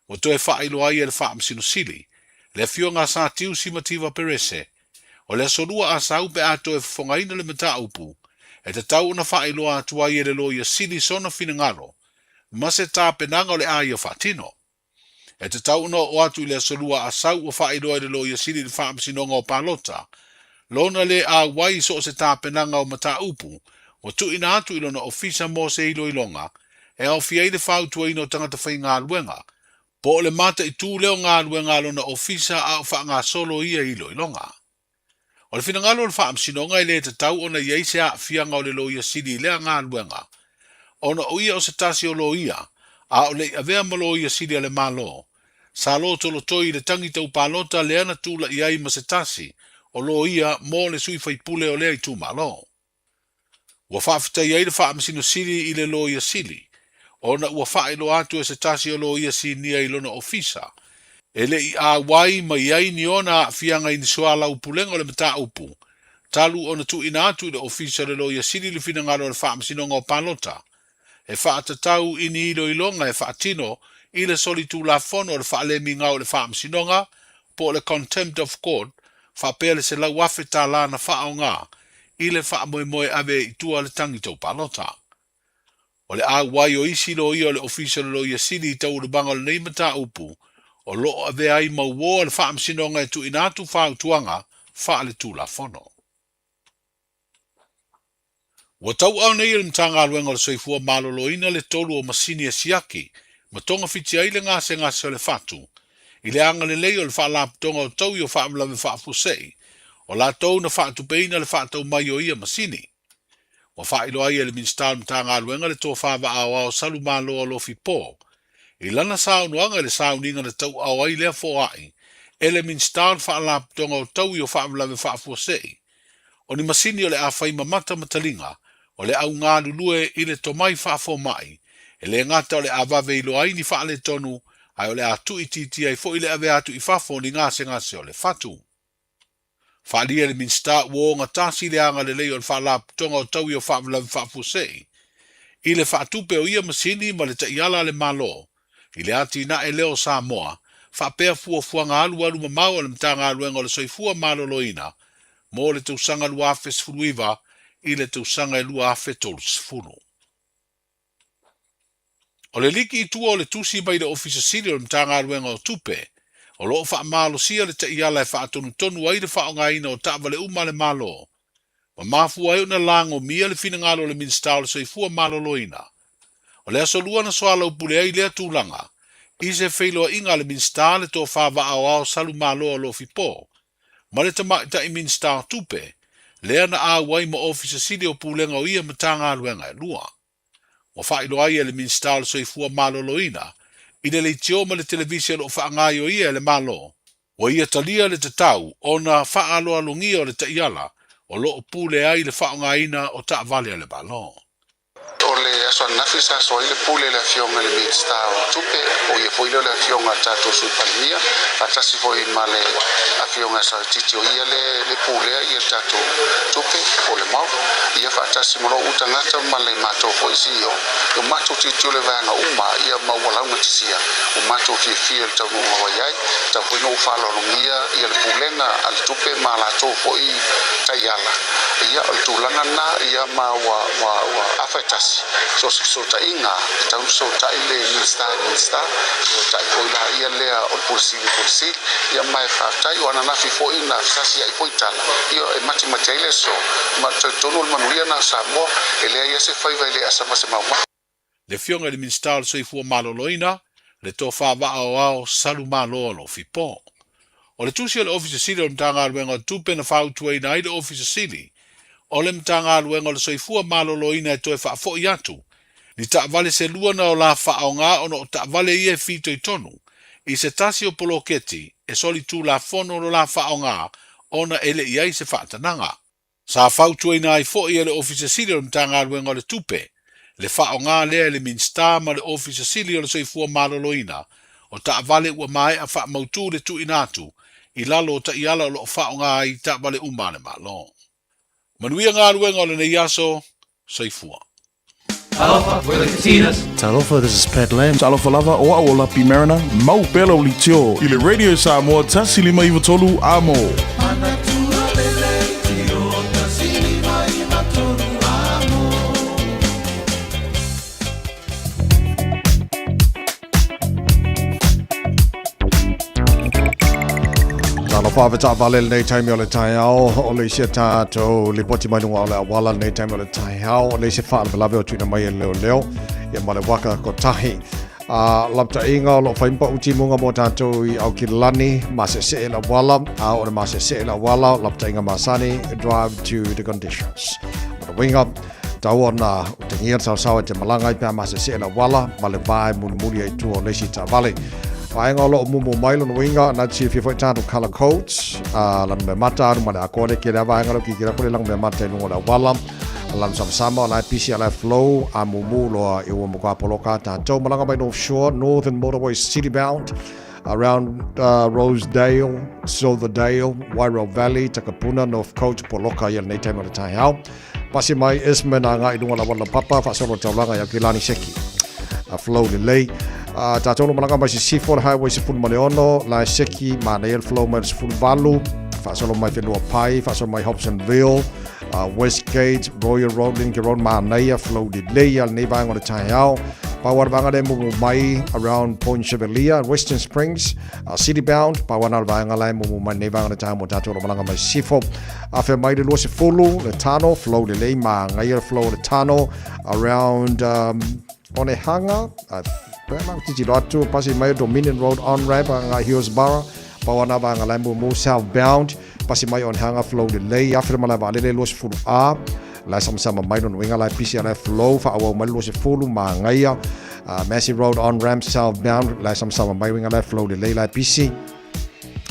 Ua toe faailoa ai e le Faamasino Sili, le Afioga a Satiusi Mativa Perese, o le Aso Lua Asau pe a toe fofogaina le mataupu, e tatau ona faailoa atu ai e le Loia Sili sona finagalo ma se tapenaga o le a ia faatino. E tatau ona oo atu i le Aso Lua Asau ua faailoa e le Loia Sili i le Faamasinoga o Palota lona lē auai i so o se tapenaga o mataupu ua tuuina atu i lona ofisa mo se iloiloga e aofia ai le fautuaina o tagata faigaluega po o le mataitū lea o galuega a lona ofisa a o faagasolo ia iloiloga. O le finagalo o le Faamasinoga e lē tatau ona i ai se aafiaga o le Loia Sili i lea galuega, ona o ia o se tasi o loia a o le i avea ma Loia Sili a le Malo, sa lotolotoi i le tagi tau palota lea na tula'i ai ma se tasi o loia mo le sui faipule o lea itumalo. Ua faafetai ai le Faamasino Sili i le Loia Sili ona ua faailoa atu e se tasi o loia sinia i lona ofisa e le i auai mai ai ni ona aafiaga i ni soalaupulega o le mataupu talu ona tuuina atu i le Ofisa o le Loia Sili le finagalo o le Faamasinoga o Palota e faatatau i ni iloiloga e faatino i le solitulafono o le faalemigao i le Faamasinoga po o le Contempt of Court faapea le $100,000 na faaaoga i le faamoemoe ave i tua le tagi tau palota. O le auai o isi loia o le Ofisa o le Loia Sili i taualumaga o lenei mataupu, o lo o avea ai ma uō a le Faamasinoga e tuuina atu fautuaga faaletulafono. Ua tauau nei e le Matagaluega o le Soifua Maloloina le tolu o masini e siaki ma togafiti ai le gasegase o le fatu i le agalelei o le Faalapotopotoga o Taui o Faalavelave Faafuasei o latou na faatupeina le faatau mai o ia masini. Ua faailoa ai e le Minisita o le Matagaluega le tofa vaaoao Salumalo Alofi Po i lana saunoaga i le sauniga na tauao ai lea foai e le Minisita o le Faalapotopotoga o Taui o Faalavelave Faafuasei O ni masini o le a fai ma mata ma taliga, o le au galulue i le tomai faafomai, e le gata o le a vave iloa ai ni faaletonu, ae o le a tuuitiitia ai foi le avea atu i fafo o ni gasegase o le fatu. Faaalia e le Minisita ua ogatasi le agalelei o le Faalapotopotoga o Taui o Faalavelave Faafuasei i le faatupe o ia masini ma le taiala a le Malo i le atinae lea o Samoa faapea fuafuaga alualu mamao a le Matagaluega o le Soifua Maloloina mo le tausaga 2019 i le tausaga e 2030. O le liki i tua o le tusi mai le Ofisa Sili o le Matagaluega o Tupe, o lo o faamalosia le taiala e faatonutonu ai le faaaogaina o taavale uma a le Malo, ma mafua ai ona lagomia le finagalo o le Minisita o le Soifua Maloloina. O le Aso Lua na soalaupule ai lea tulaga, i se feiloaiga a le Minisita le tofa vaaoao Salumalo Alofi Po, ma le Tamaitai Minisita o Tupe, lea na auai ma Ofisa Sili o Pulega o ia Matagaluega e lua. Ua faailoa ai e le Minisita o le Soifua Maloloina i le leitio ma le televise o lo o faagaioia e le Malo, Ua ia talia le tatau ona faaaloalogia o le taiala o lo o pule ai le faaaogaina o taavale a le Malo. O le aso ananafi sa soa ai le pule le Afioga i le Minisita o Tupe, o ia foi lea o le Afioga a le tatou Sui Palemia, faatasi foi ma le Afioga ia Saoititi o ia le le pulea ia le tatou tupe po o le MOF, ia faatasi ma lou tagata ma le matou foi CEO. O matou tilotilo i vaega uma ia ma ua laugatisia ua matou fiafia i le taunuuga ua i ai. Tau foi ina ua faaaloalogia ia le pulega a le tupe ma latou foi taiala. Ia o le tulaga lena ia ma ua ua ua afa e tasi so o se fesootaiga e tatau ona fesootai le Minisita i le Minisita, fesootai foi la ia lea o le Pule Sili i le Pule Sili. Ia ma e faafetai o ananafi foi na fesasi ai foi tala ia e matimati ai le aso ma talitonu o le manuia lena o Samoa e leai lava se faiva e le asa ma se maumau. Le Afioga i le Minisita o le Soifua Maloloina, le Tofa Vaaoao Salumalo Alofi Po. O le tusi a le Ofisa Sili o le Matagaluega o Tupe na fautuaina ai le Ofisa Sili o le Matagaluega o le Soifua Maloloina e toe faafoi atu ni taavale se lua na o la faaaoga ona o taavale ia e fitoitonu i se tasi o poloketi e solitulafono lo la faaaoga ona e le i ai se faatanaga. Sa fautuaina ai foi e le Ofisa Sili o le Matagaluega o le Tupe le faaaoga lea e le Minisita ma le Ofisa Sili o le Soifua Maloloina o taavale ua maea faamautu le tuuina atu i lalo o taiala o lo o faaaoga ai taavale uma a le Malo. Manuia galuega o lenei aso. Soifua. Talofa, we're the Katinas. Talofa, this is Pat Lam. Talofa lava, o au o Lapi Mariner, mau pea lau leitio i le Radio Samoa 153 Amo. Talofa ave taavale lenei taimi o le taeao o le isi a tatou lipoti mai luga o le auala lenei taimi o le taeao o le isi faalavelave o tuuina mai e le leoleo ia ma le waka kotahi. A laptaʻiga o lo o fai ma paʻutimuga mo tatou i Aukilani, masese le auala, a o le masese le auala, laptaʻiga masani, drive to the conditions. Ma le uiga, Tau ona utagia le saosaoa i te malaga ai pe a masese le auala ma le va e mulimuli ai i tua o le isi taavale. Vaega o lo o mumu mai lona uiga na te silafia foi tatou colour codes, a lanu mea mata alu ma le atoa le kele a vaega leo kikila ko le langu mea mata i luga o le auala. Lanu samasama o la e pisi a la e flow a mumu loa i ua matua poloka tatou malaga mai North Shore, Northern Motorway City bound around Rosedale, Silverdale, Wairau Valley, Takapuna, North Coast, poloka ia lenei taimi o le taeao. Pasi mai Isman a ngai lunga lawa papa faasolo taulaga ia Kilani Seki. A flow lelei. A tātou lo malaga mai sisifo le highway 16 la seki manaia le flow mai le 18 faasolo mai whenua pai faasolo mai Hobsonville Westgate Royal Road Lincoln Road manaia flow lelei a lenei vaega o le taeao. Pau lava le vaega lea e mumu mai around Point Chevalier, Western Springs, City Bound, pau lava na o le vaega la e mumu mai lenei vaega o le taeao mo tatou o lo o malaga mai sisifo. Afea mai le 20, le tano, flow lelei, magaia le flow o le tano around um, Onehanga, pea titilo atu, pasi mai o Dominion Road on-ramp agai Hillsborough, pau lava na vaega la e mumu southbound, pasi mai Onehanga flow lelei, afe le malae vaalele 20 A, la e samasama mai lona uiga la e pisi a la e flow faaauau mai le 20 magaia, Massey Road on-ramp southbound, la e samasama mai uiga la e flow lelei la e pisi.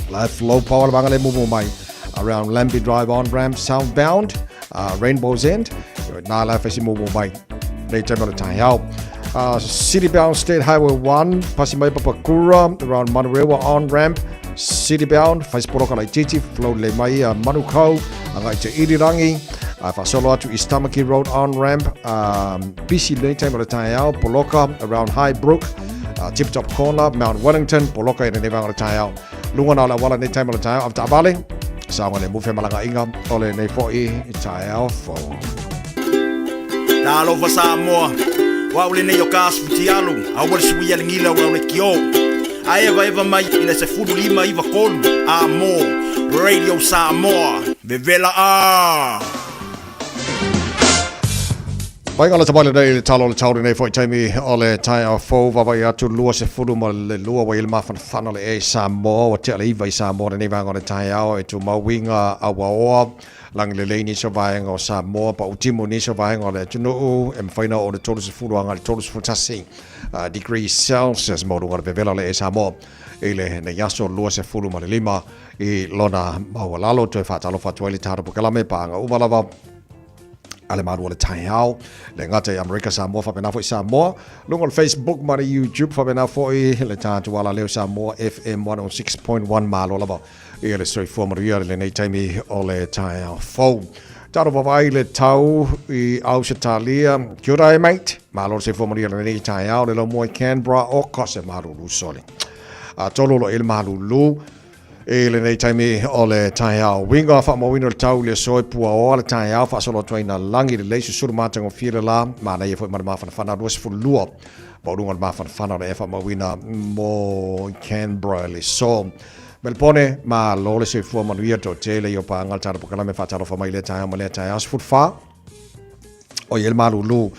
La e flow pau lava le vaega lea e mumu mai around Lambie Drive on ramp southbound, Rainbow's End, na la e fai si mumu mai nei taimi o le taeao. City bound State Highway 1, pasi mai Papakura, around Manurewa on ramp, city bound, fai si poloka laitiiti, flow lelei mai Manukau, agai te Irirangi, faasolo atu East Tamaki Road on ramp, busy lenei taimi o le taeao, poloka around Highbrook, Tip Top Corner, Mount Wellington, poloka i lenei vaega o le taeao. Luga na o le auala lenei taimi o le taeao, avetaavale, saogalemu femalagaaiga o lenei foi taeao fou. Talofa Samoa, o au lenei o ka asu futialu, aua le suia le gila o au le kio. A evaeva mai i le 15 93 a mo Radio Samoa, vevela a! Vaega lata mai lenei i le tala o le tau lenei foi taimi o le taeao fou vaavaai atu 22 ua i le mafanafana o le ea i Samoa ua tea le 9 i Samoa lenei vaega o le taeao e tumau uiga auaoa lagi lelei nisi o vaega o Samoa pau timu nisi o vaega o le atunuu e mafai ona oo i le 30 agai i le 31 degrees Celsius maualuga o le vevela o le ea i Samoa i lenei aso 25 i lona maualalo toe faatalofa atu ai le tatou polokalame paaga uma lava a le malu o le taeao le gata i Amerika Samoa faapena foi Samoa luga o le Facebook ma le YouTube faapena foi le tatou alaleo Samoa FM 106.1 malo lava i le soifua manuia i lenei taimi o le taeao fou. Tatou vaavaai i le tau i Ausetalia. Kia ora e mate. Malo le soifua manuia i lenei taeao le laumua i Canberra o ka se malulu sole. A tolu lo i le malulu I lenei taimi o le taeao, uiga faamauina o le tau i le aso e puaoa le taeao faasolo atu ai nā lagi lelei susulu matagofie le la, manaia foi ma le mafanafana 22 maualuga o le mafanafana o le ea faamauina mo Canberra i le aso. Melbone, malo le soifua manuia toatele i o paaga le tatou polokalame faatalofa mai i lea taeao ma lea taeao 14 o i ai le malulu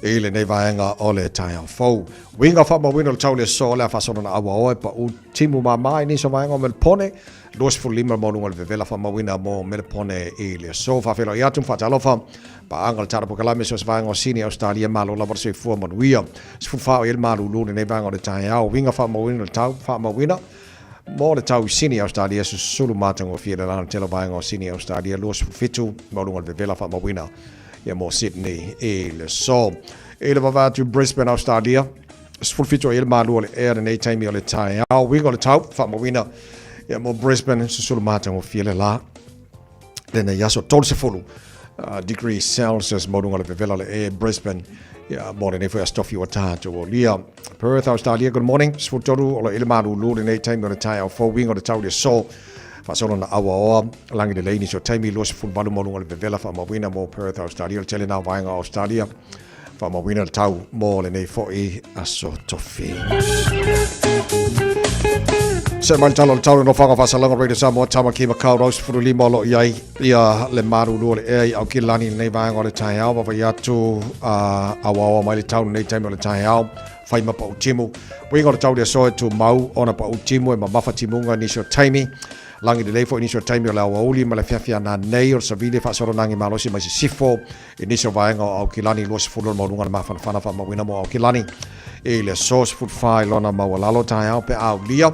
i lenei vaega o le taeao fou. Uiga faamauina o le tau i le aso o le a faasolo na auaoa e pau timu mama i nisi o vaega o Melepone, 25 le maualuga o le vevela faamauina mo Melepone i le aso. Faafeiloai atu ma faatalofa paaga le tatou polokalame so o se vaega o Sini Ausetalia malo lava le soifua manuia. 14 o i ai le malulu i lenei vaega o le taeao. Uiga faamauina o le tau faamauina mo le tau i Sini Ausetalia susulu matagofie le lana tele o vaega o Sini Ausetalia 27 maualuga o le vevela faamauina ia mo Sydney i le aso. I le vavae atu i Brisbane, Australia, 17 o i le malu o le ea lenei taimi o le taeao. Uiga o le tau, faamauina ia mo Brisbane, susulu matagofie le la lenei aso 30 degrees Celsius maualuga o le vevela o le ea Brisbane ia mo lenei foi aso tofi ua tatou olia. Perth, Australia, good morning. 13 o lo i le malulu lenei taimi o le taeao fou. Uiga o le tau i le aso faasolo na auaoa lagi lelei nisi o taimi 28 maualuga o le vevela faamauina mo Perth, Australia. O le tele na o vaega o Australia faamauina le tau mo lenei foi aso tofi. Se mai le tala o le tau le nofoaga faasalaga Radio Samoa Tamaki Makaurau 15 o lo o i ai ia le malulu o le ea i Aukilani i lenei vaega o le taeao vaavaai atu auaoa mai le tau lenei taimi o le taeao fai ma pau timu. Uiga o le tau i le aso e tumau ona pau timu e mamafa timuga nisi o taimi. Lagi lelei foi nisi o taimi o le aoauli ma le afiafi a nanei o le savili e faasolo malosi mai sisifo i nisi o vaega o Aukilani 20 le maualuga o le mafanafana faamauina mo Aukilani i le aso 14 i lona maualalo taeao pe a aulia.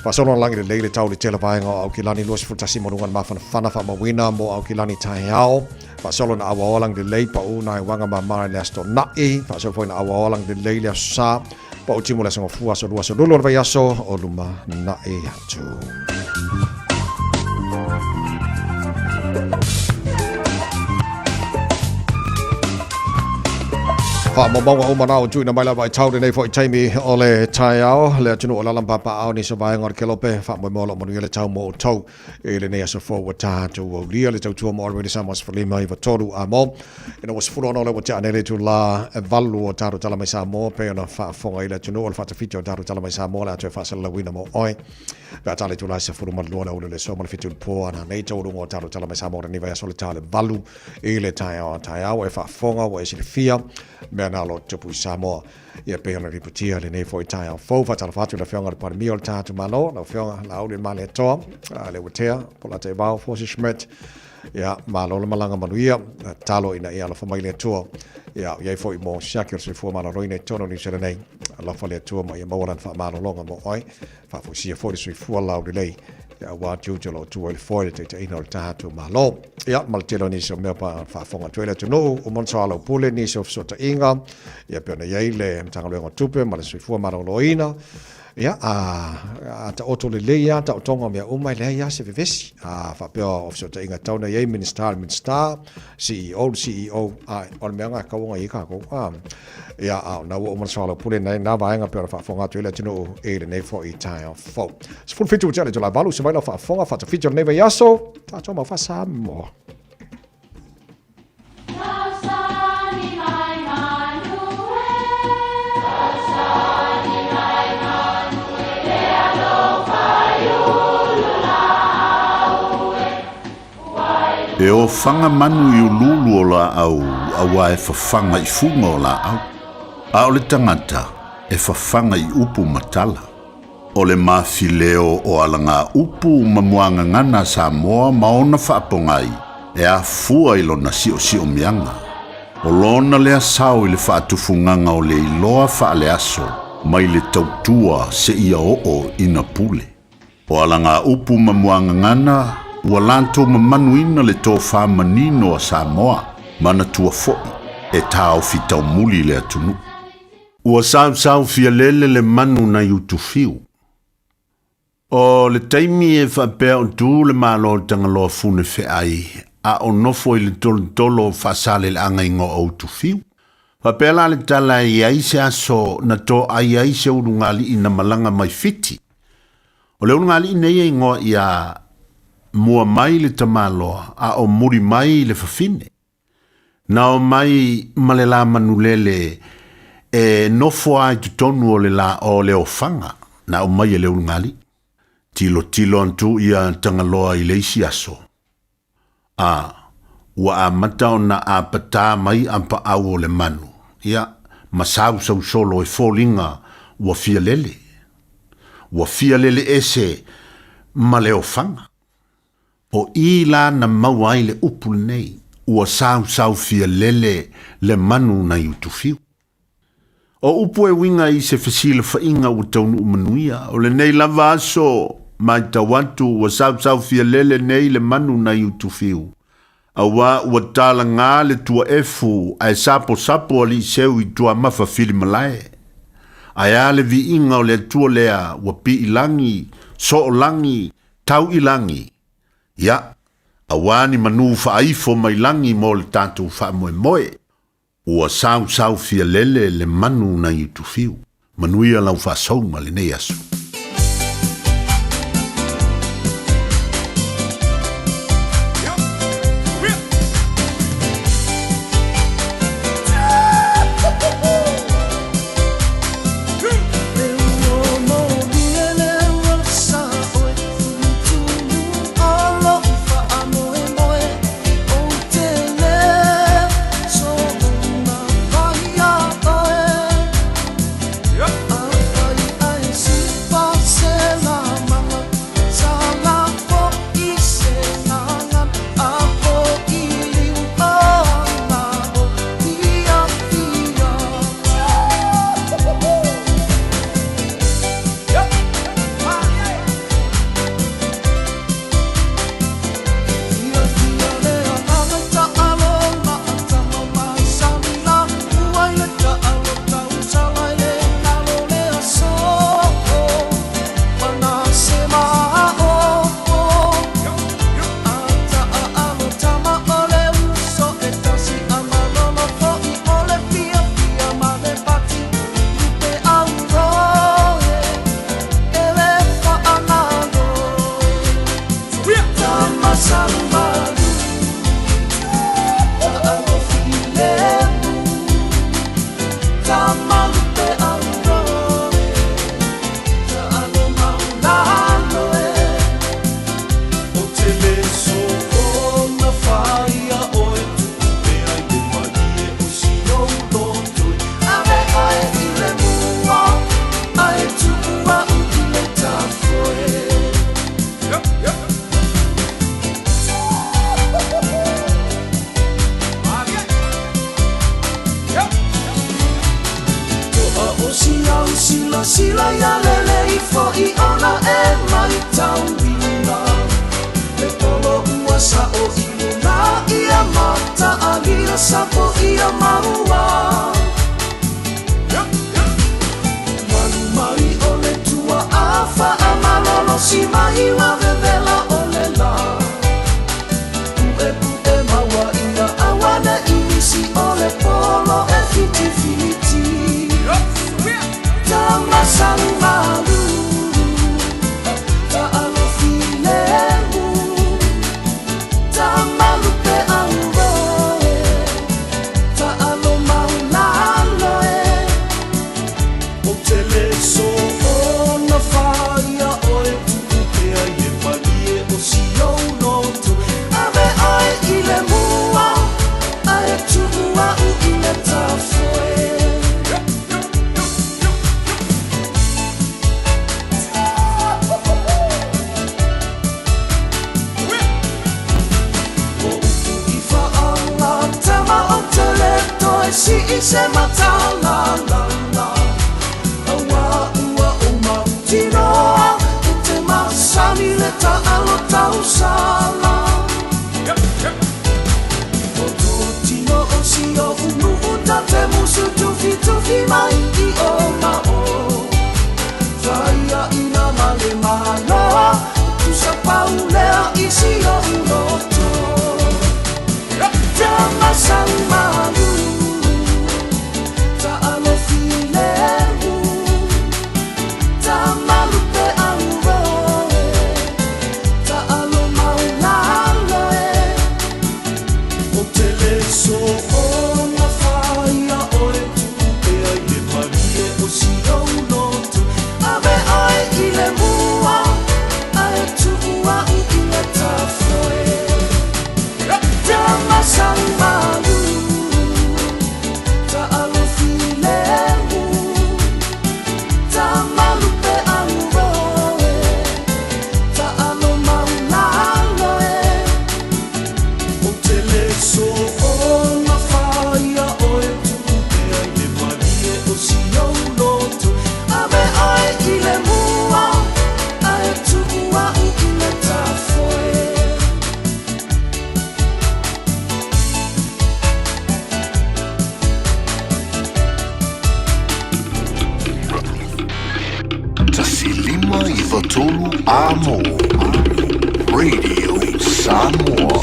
Faasolo na lagi lelei le tau i le tele vaega o Aukilani 21 maualuga o le mafanafana faamauina mo Aukilani taeao. Faasolo na auaoa lagi lelei pau nai uaga mamā i le aso Tona'i. Faasolo foi na auaoa lagi lelei le aso Sa. Pau timu le aso Gafua, aso Lua, aso Lulu o le vaiaso o lumanai atu. Faamaumauga uma na ua tuuina mai lava i tau lenei foi taimi o le taeao, le atunuu o lala ma papaao nisi o vaega o le kelope, faamoemoe o lo o manuia le tau mo outou i lenei aso fou ua tatou aulia le tautua mo Already Samoa 1593 a mo. Ina ua 16 lea ua tea nei le itulā e valu o tatou tala mai Samoa pei ona faafofoga i le atunuu o le faatafiti o tatou tala mai Samoa o le a toe faasalalauina mo oe. Pe a tala itulā e 12 le aoauli o le aso ma le 7 i le po a nanei taualuga o tatou tala mai Samoa o lenei vaiaso le ta le valu i le taeao a taeao e faafofoga ua e silafia mea na o lo o tutupu i Samoa. Ia pei ona ripotia lenei foi taeao fou, faatalofa atu i le Afioga i le Palemia o le tatou Malo, lau Afioga Laauli Malietoa, Leuatea, Polataivao, Fosi Schmidt, ia, malo le malaga manuia, tatalo ina ia alofa mai le Atua. Ia, i ai foi mo siaki o le soifua maloloina i totonu o Niu Sila nei, alofa le Atua ma ia maua lana faamalologa mo oe. Faafoisia foi le soifua laulelei ia aua tiute o lo o tua i le foe le taitaiina o le tatou Malo. Ia, ma le tele o nisi o mea pa faafofoga atu ai le atunuu, uma ona soalaupule nisi o fesootaiga, ia pei ona i ai le Matagaluega o Tupe ma le Soifua Maloloina. Ia, a, a taoto lelei lava taotoga o mea uma, e leai lava se vevesi. A faapea o fesootaiga e tatau ona i ai Minisita i le Minisita, CEO i le CEO, a o le mea lena e tatau ona i ai tatou. A, ia, a o lena ua uma ona soalaupule nai na vaega pei ona faafofoga atu ai le atunuu i lenei foi taeao fou. 17 ua tea le itula e valu, se mai lau faafofoga faatafiti o lenei vaiaso, tatou mau faa-Samoa. E ofaga manu i uluulu o laau auā e fafaga i fuga o laau, a o le tagata e fafaga i upu ma tala. O le mafileo o alagaupu ma muagagana a Samoa ma ona faapogai e afua i lona siosiomiaga. O lona lea sao i le faatufugaga o le iloa faaleaso mai le tautua seia oo ina pule. O alagaupu ma muagagana ua latou mamanuina le tofa manino a Samoa, manatua foi e taofi taumuli le atunuu. Ua sausau fialele le manu nai Utufiu. O le taimi e faapea o tu le Malo o Tagaloa Fune Feai a o nofo i le tolotolo o faasaleleaga igoa o Utufiu. Faapea la le tala e i ai se aso na toai ai se ulugalii na malaga mai Fiti. O le ulugalii nei e igoa ia Muamai le Tamaloa a o Mulimai le Fafine. Na omai ma le lā manulele e nofo a i totonu o le lā o le ofaga na aumai e le ulugalii. Tilotilo atu ia Tagaloa i le isi aso, a ua amata ona apatā mai apaau o le manu, ia, ma sausausolo e foliga ua fialele. Ua fialele ese ma le ofaga. O i la na maua ai le upu lenei, ua sausau fialele le manu nai Utufiu. O upu e uiga i se fesilafaiga ua taunuu manuia, o lenei lava aso matau atu ua sausau fialele nei le manu nai Utufiu, auā ua talagā le tuaefu ae saposapo alii seu i tuamafa filimalae. Ae a le viiga o le Atua lea ua piilagi, soolagi, Tau i lagi, ia, auā ni manū faaifo mai lagi mo le tatou faamoemoe. Ua sausau fialele le manu nai Utufiu. Manuia lau faasouga lenei aso. Silasila ia lele ifo i ona e maitauina Le polo ua sao i luna ia mataalia sapo ia maua Malu mai o le tua a faamalolosi mai ua vevela o le la Pu'epu'e maua ia auane'i nisi o le polo e fitifiti Tama saumalu Ta'alofi lemu Tama lupe auroe Ta'alo maulalo e Ou te le soona faia oe Tuu pea i le malie o si ou loto Ave oe i le mua Ae tuu a'u i le tafoe. O upu i faagatama ou te le toe sii se mata la la la Auā ua ou mautinoa e te masani le taalo tausala O tō tino o si oʻu nuu ta te musu tufitufi mai i o ma o Faiaina ma le Malo tusa pau lea i si oʻu loto Tama saumalu Taalo filemu Tama lupe auroe Taalo maulalo e Ou te le soona faia oe Tuu pea i le malie o si ou loto Ave oe i le mua Ae tuu a'u i le tafoe Tama saumalu Taalo filemu Tama lupe auroe Taalo maulalo e Ou te le soona faia oe Tuu pea i le malie o si ou loto Ave oe i le mua Ae tuu a'u i le tafoe. 1 5 93 Amo Radio Samoa.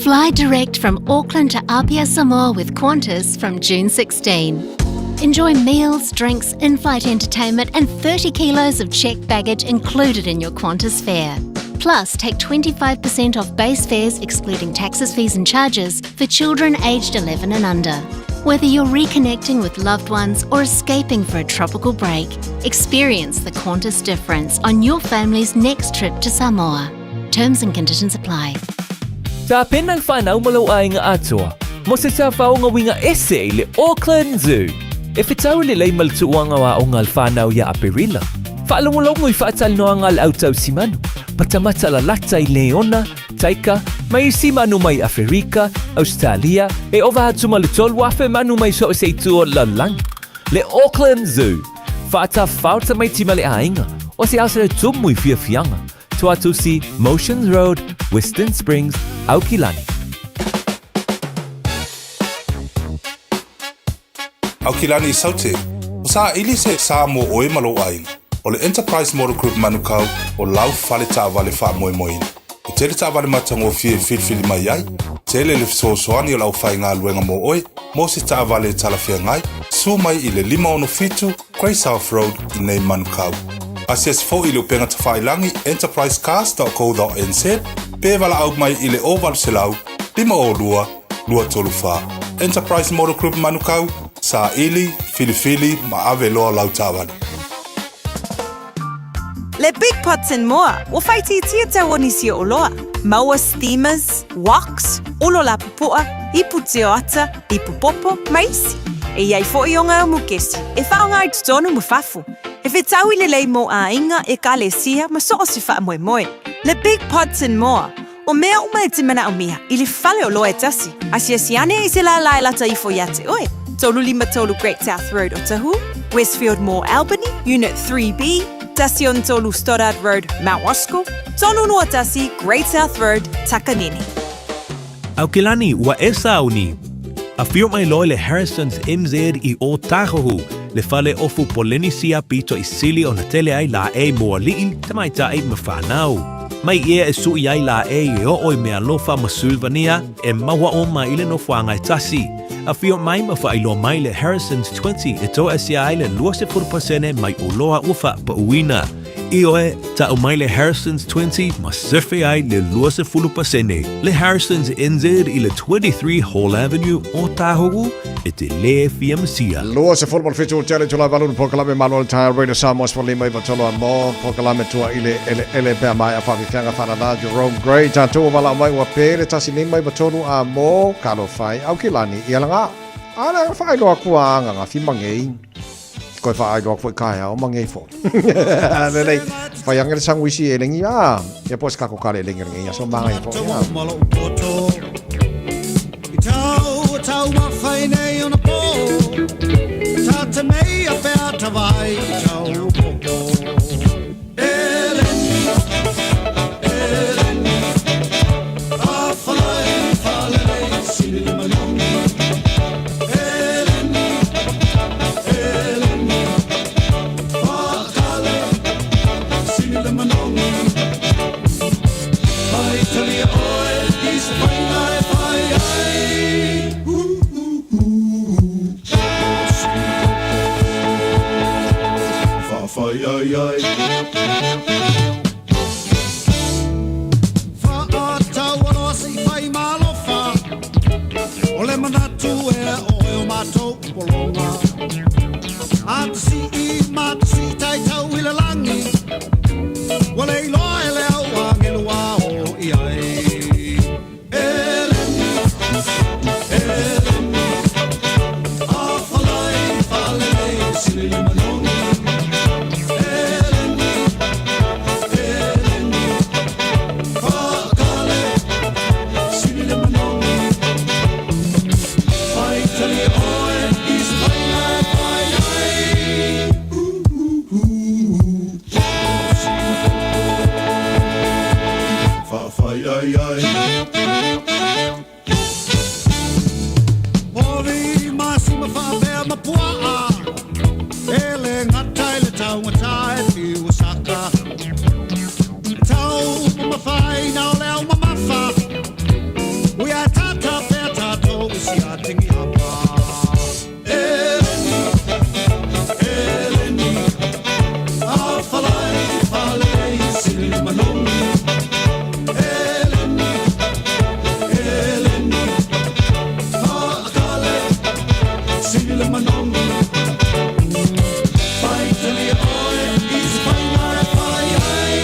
Fly direct from Auckland to Apia, Samoa with Qantas from June 16. Enjoy meals, drinks, in flight entertainment, and 30 kilos of checked baggage included in your Qantas fare. Plus, take 25% off base fares, excluding taxes, fees, and charges, for children aged 11 and under. Whether you're reconnecting with loved ones or escaping for a tropical break, experience the Qantas difference on your family's next trip to Samoa. Terms and conditions apply. Tapena le fanau ma lou aiga atoa mo se tafaoga uiga ese i le Auckland Zoo. E fetau lelei ma le tuuaga o aoga a le fanau ia Aperila. Faalogologo i faatalanoaga a le au tausimanu, matamata lalata i leona, taika, ma isi manu mai Aferika, Ausetalia, e ova atu ma le 3,000 manu mai so o se itu o le lalolagi. Le Auckland Zoo, faatafao tamaiti ma le aiga, o se aso e tumu i fiafiaga, Tuatusi, Motions Road, Western Springs, Aukilani. Aukilani i Saute, ua saili se sa mo oe ma lou aiga. O le Enterprise Motor Group Manukau o lau fale taavale faamoemoeina. E tele taavale matagofie e filifili mai ai, tele le fesoasoani o le aufaigaluega mo oe mo se taavale e talafeagai, suo mai i le 567 Grey South Road i nei Manukau. Asiasi foi i le upega tafailagi enterprisecars.co.nz pe valaau mai i le 0800 502 234. Enterprise Motor Group Manukau, saili, filifili ma ave loa lau taavale. Le Big Pots and More, ua faaitiitia tau o nisi o oloa, maua steamers, woks, olo lapupoa, ipu tioata, ipu popo, ma isi. E i ai foi o ngā mukesi e whaonga ai totonu ma fafo, e whetau i lelei mō āinga, ekalesia ma so o se whaamoemoe. Le Big Pots and More, o mea uma e te manaomia i le fale oloa e tasi, asiasi ane i se lālā e lata ifo iā te oe. 353 Great South Road, Otahuhu, Westfield Mall, Albany, Unit 3B, 13 Stoddard Road, Mount Roskill, 321 Great South Road, Takanini. Aukilani, ua e sauni. Afio mai loa le Harrison's MZ i Ōtāhuhu, le fale ofu Polenisia pito i sili ona tele ai lāʻei mo aliʻi, tamaitai ma whānau. Mai ia e suʻi ai lāʻei e oo i Mealofa ma Sulvania e maua uma i le nofoaga e tasi. Afio mai ma faailoa mai le Harrison's 20 e toasia ai le 20% mai oloa ua faapauina. Ioe, tau mai le Harrison's 20 ma sefe ai le 20%. Le Harrison's NZ i le 23 Hall Avenue, Ōtāhuhu, e te lē fia masia. 27 o tele tula valu polokalame malo le taeao Radio Samoa 15 93 a mo polokalame tua i le eleele pea mai a whawhiwhianga whanana Jerome Gray tātou wala mai ua pē le 153 a mo kalo whai au ki lani i alanga a le whaailoa kua anga ngā whimangei koe whaailoa koe kai ao mangei fo lelei whai anga le sanguisi e lengi a ia po se kako kare e lengi lengi ia so manga ia fo ia I tau, tau mawhai nei ona pō Tā te mei a pea ta vai i tau popo E leni, e leni A whalai, whalelei, sili le manogi E leni, e leni Whakale, sili le manogi Mai talia oe i se whainga e whai ai Whawhai ai ai Whaatau aloa se i whai malofa O le manatu e oe o mātou polonga A te si i ma te si tai tau i le langi Ua le iloa e le au angelu a o i ai E leni, e leni A whalai whalelei sili le manogi E leni, e leni Whakale, sili le manogi Whai tali oe i se whainga e whai ai Whawhai ai ai Pori masima whaapea ma puaa E le ngata i le taungata e whiu saka E tau mawhai na o le au mamafa Ui a tata pea tātou i si a tingi hapa E leni, e leni A whalai whalei sili le manogi E leni, e leni Whaakale, sili le manogi Pai talia oe i se whainga e whai ai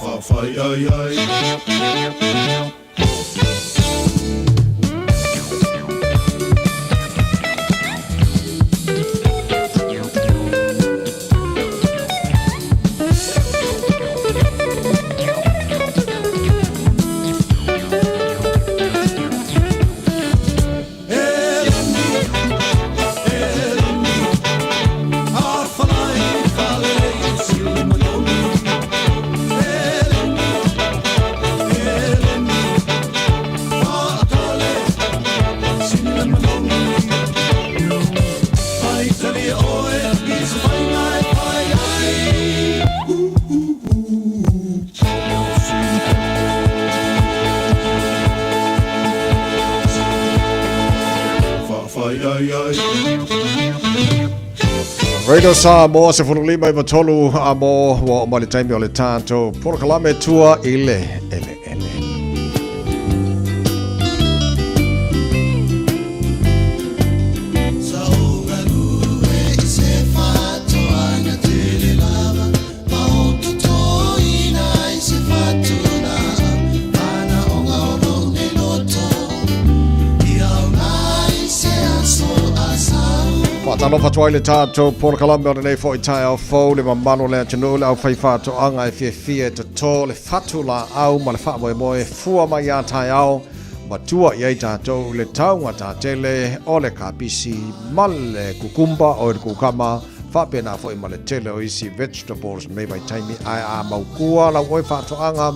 Whawhai ai ai Radio Samoa 15 i 3 a mo ua oo mai le taimi o le tatou polokalame tua i le eleele. Faatalofa atu ai le tatou polokalame o lenei foi taeao fou le mamalu o le atunuu le aufaifaatoaga e fiafia e toto le fatu laau ma le faamoemoe fua mai a taeao ma tua i ai tatou i le taugatatele o le kapisi ma le kukumba o le kukama faapena foi ma le tele o isi vegetables lenei vaitaimi ae a maukua lau oe faatoaga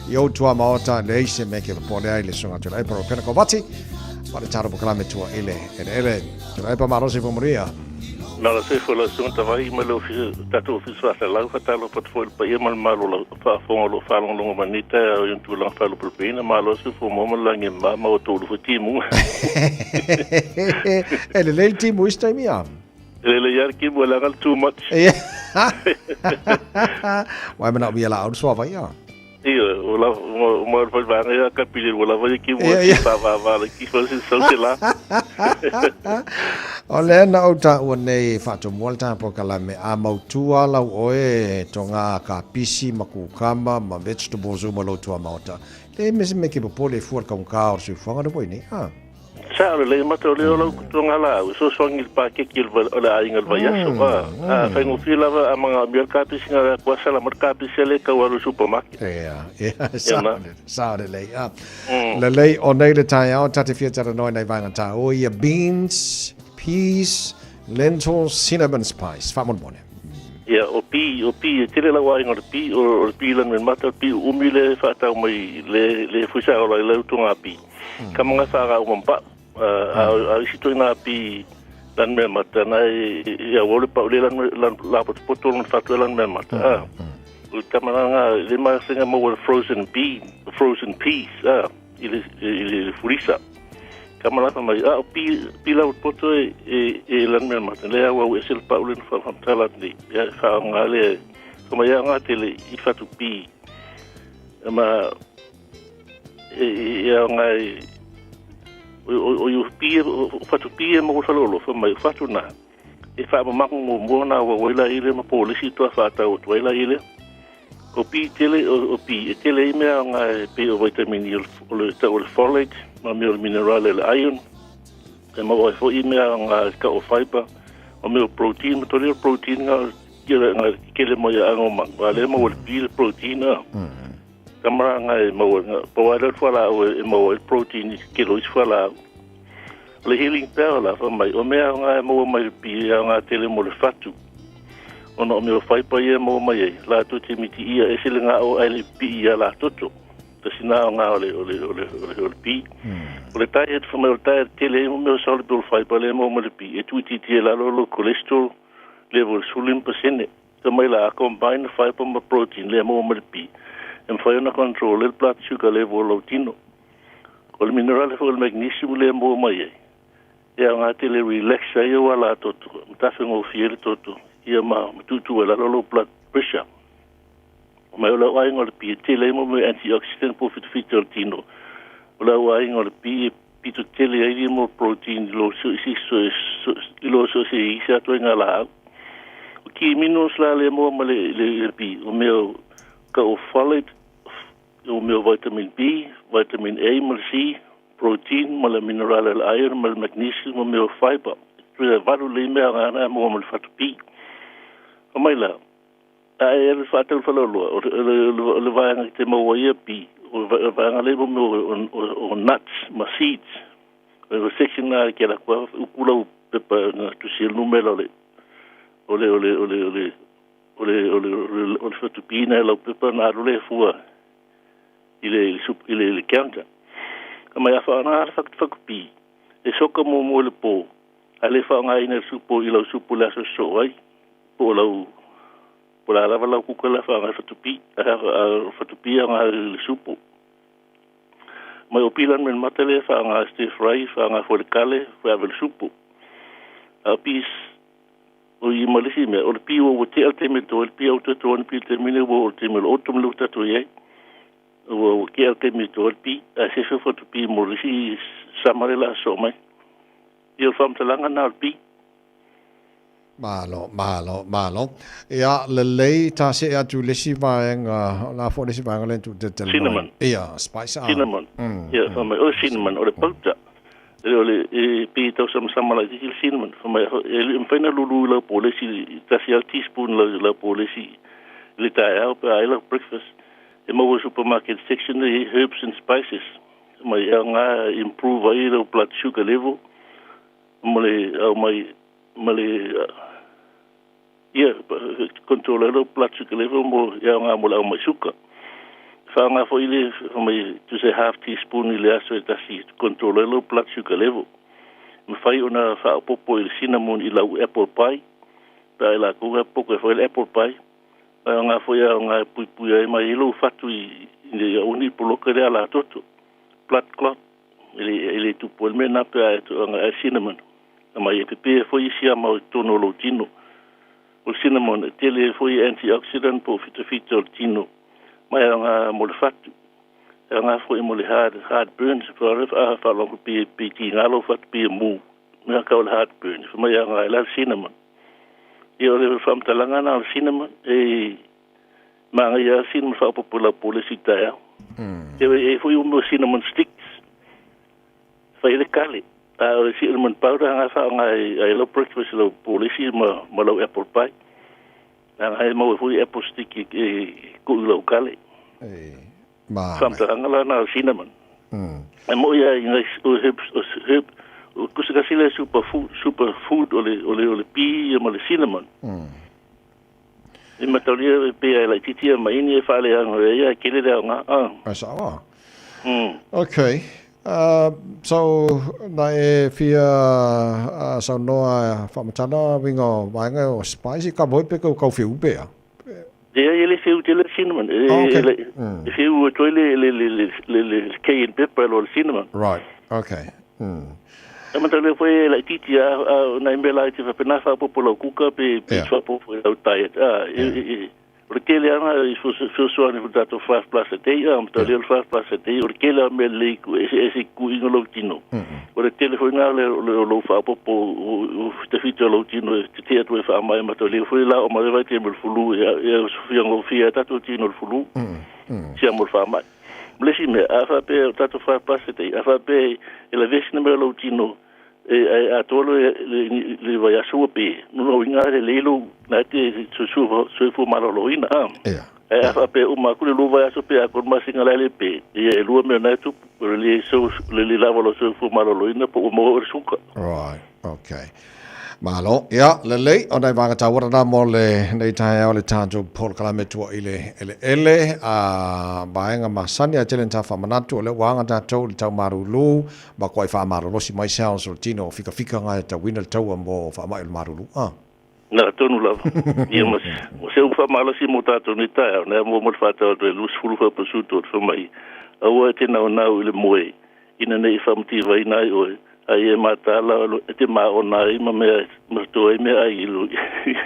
i ou tuamaota leai se mea ke popole ai le susuga Tuilaepa Ropena Kovati ma le tatou polokalame tua i le eleele. Tuilaepa malosi fua manuia. Malo soifua lau Susuga Tavai ma le Ofisa, tatou Ofisa Faasalau, faatalofa atu foi i le paia ma le mamalu o lau faafofoga o lo o faalogologo mai nei taeao i ona tulaga faalupelupeina. Malo soifua maua ma le lagi e mama ma outou ulu foi timuga. E lelei le timu i isi taimi a? E lelei lava le timu e leaga le too much. Uae manaomia laau le suavai a? Ioe, ua lava, ua ma le vaega ia kapili ua lava ia ki ua ki fa va va le ki fa se sau se la. O lea na ou taua nei faatomua le tā polokalame a mautua lau oe toga kapisi ma kukama ma vegetables uma lou tuamaota. Le me se me ke popole fua le kaugata o le soifuaga le ua i nei a. Sao lelei mata o lea o lau toga laau e fesoasoani i le paketi o le aiga i le vaiaso. A faigofie lava a manaomia le kapisi na le atu a sala mai le kapisi a le tau alu i le supermarket. Ea, ea, sao sao lelei. A. Lelei o nei le taeao ta te fia talanoa i nai vaega taua ia beans, peas, lentils, cinnamon spice. Faamolemole. Ia, o pi, o pi, e tele lau aiga o le pi, o le pi lanu e mata, o le pi uumi le faatau mai le, le fuisa ola i lau toga pi. Ka manga wha uma pa a isi toi nā pi lan mea mata na e a wole pa ule lan lan la poto poto lan whatu lan mea mata a o tamaranga le ma singa mo frozen bean frozen peas a i le i le furisa ka malapa mai a o pi pi la poto e e lan mea mata le au au e se pa ule wha wha tala ni ya wha ngā le ka mai ngā tele i whatu pi ma e nga o o pi o fatu pi e mo falo fa mai fatu na e fa ma mo mo na wa wela ile ma polisi to fa ta o twela ile o pi tele o pi e tele i mea nga pe o vitamini o le ta o le folate ma me o mineral le iron e ma o fo i mea nga ka o fiber o me o protein ma to le protein nga kele nga kele mo ya ngo ma wa le mo le pi le protein a Tamaranga e maua nga po ai le fualaau e maua ai protein i kilo isi fualaau. O le healing power la fa mai o mea nga e maua mai le pi a nga tele mo le fatu. Ona o mea o faipa ia e maua mai ai la tu te miti ia e sele nga o ai le pi ia la toto. Ta sina o nga o le o le o le o le o le pi. O le diet fa mai o le diet tele mo mea o soluble fiber le maua mai le pi e tuitiiti e lalo lo cholesterol level 15%. Ka mai la, combine fiber ma protein lea maua mai le pi, e mafai ona control ai le blood sugar level o lou tino. O le mineral foi o le magnesium lea maua mai ai, e aoga tele relax ai ou ala toto, ma tafegofie ai le toto, ia ma tuutuu ai lalo lou blood pressure. Mai o le auaiga o le pi e tele ai mo mea antioxidant po o fitafita o le tino. O le auaiga o le pi e pito tele ai mo protein i lo so isi so i lo so se isi atu ai ngā laau. O key minerals la le moa ma le, le, le pi, o mea ka o folate, o mea vitamin B, vitamin A ma le C, protein ma le mineral le iron ma le magnesium ma mea fiber. Tui valu le mea ngā moa ma le fatu pi. O mai la, A e alu faatau le faleoloa, o le, o le vaega ki te maua ia pi, o le vaega le mo mea o nuts ma seeds. O le section na ke la kua uku lau pepa na tusi le numera o le o le o le o le o le o le o le o le whatu pi na lau pepa na alu le fua i le i le, i le counter. Ka mai a whaanga ala whaku pi. E soka mo mo le po. A le whaanga ina supo i lau supo le aso so ai. Po o lau po o le a lava lau kuka le a faaaoga i fatupi a fatupi e aoga i le supu. Mai o pilan me le mata lea e faaaoga stir fry, faaaoga foi le kale, foi ave le supu. A o pis o i ma le isi mea, o le pi ua ua tea le taimi e to ai le pi a ua toe to ai le pi i le taimi lenei ua oo i le taimi o le autumn lea ua tatou i ai. Ua ua tea le taimi e to ai le pi, ae se fe fatupi mo le isi summer lea o le a sosoo mai. Ia o le faamatalaga lena o le pi. Malo, malo, malo. Ia, lelei ta see atu i le isi vaega, o le a foi le isi vaega lea na tuu te talanoa ai? Cinnamon. Ia, spice, ah. Cinnamon. Ia, fai mai, o le cinnamon, o le pauta. E o le e pei tau samasama laitiiti le cinnamon. Fai mai e le mafai ona lulu i lau polesi tasi lava le teaspoon i lau polesi i le taeao pe a ai lau breakfast. E maua i le supermarket section e i ai herbs and spices. Fai mai e aoga e improve ai lau blood sugar level ma le aumai ma le Ia, control ai lou blood sugar level mo e aoga mo le au mai suka. Faaaoga foi le fai mai tusa e half teaspoon i le aso e tasi control ai lou blood sugar level. Mafai ona faaopoopo i le cinnamon i lau apple pie pe a i lakou e poke foi le apple pie. E aoga foi e aoga e puipui ai mai ai lou fatu i ina ia aua ne i poloka le alatoto, blood clot, e le tupu ai le mea lena pe a e aoga ai cinnamon. Mai e pepe foi isi ama i totonu o lou tino. O le cinnamon e tele ai foi antioxidant po o fitafita o le tino ma e aoga mo le fatu. E aoga foi mo le heart, heart burns, a faalogo pe, pe tiga lou fatu pe mu, mea kau o le heart burn. Fai mai e aoga ai la le cinnamon. Ia o le faamatalaga lena o le cinnamon e manaia lava le cinnamon faaopoopo i lau polesi i le taeao. E i ai foi mo cinnamon sticks. Fai le kale. A o le cinnamon powder nga faaaoga ai lau breakfast lau polesi ma ma lau apple pie. Leaga e maua foi apple stick e tuu i lau kale. E ma. Faamatalaga la na o cinnamon. E moi a i ngai o herbs o herb o kusi kasi le super food super food o le o le o le pi ma le cinnamon. E mataulia e pei e laitiiti ia ma ini e faaleaga ai ia e tele le aoga. Ah. Ai sao a. Okay. So, na e fia saunoa faamatala winga o vaega o spice ka voi pe kau kau whiu pe a. Leai e le whiu tele le cinnamon. E, Oh, okay. e, e whiu atu ai le, le, le, le, le, le cayenne pepper lo le cinnamon. Right. Okay. E mataulia foi e laitiiti a, a nai mea laiti faapena faaopoopo lau kuka pe, pe faaopoopo i lau diet. A, e, e, e, o le tele lava i fesoasoani foi le tatou 5 plus a day, a, mataulia o le 5 plus a day, o le tele lava o mea lelei e eseese i kuiga o lou tino. O le tele foi lena o le, o lou faaopoopo o fitafita o lou tino e tetee atu ai faamai, mataulia foi la oo mai le vaitaimi o le flu, e, e osofia gofie ai tatou tino i le flu, siama o le faamai. Ma le isi mea, a faapea o tatou 5 plus a day, a faapea e lavea sina mea o lou tino e e atoa le le vaiaso ua pe, lona uiga e lelei lou na e te soifua maloloina, a. Ae a faapea e uma atu le lua vaiaso pe atoa le masina la e le pe, ia e lua mea na e tupu, o le le le le lava o lou soifua maloloina po ua maua oe i le suka. Right. Okay. Malo, ia, lelei, o nai vaega taua lena mo lenei taeao le tatou polokalame tua i le eleele, a vaega masani ae tele na ta faamanatu o lea ua aga tatou i le tau malulu ma kuai faamalolosi mai cells o le tino o fikafika nga e tauina le taua mo faamai o le malulu. A. Na tonu lava. Ia ma se upu faamalosi mo tatou nei taeao, na mo mo le faatau atu e 24 pasuto o le faimai, aua e te naunau i le moe ina ne i faamativaina ai oe, a ia e mataala e te maona ai ma mea ma totoe ai meaai i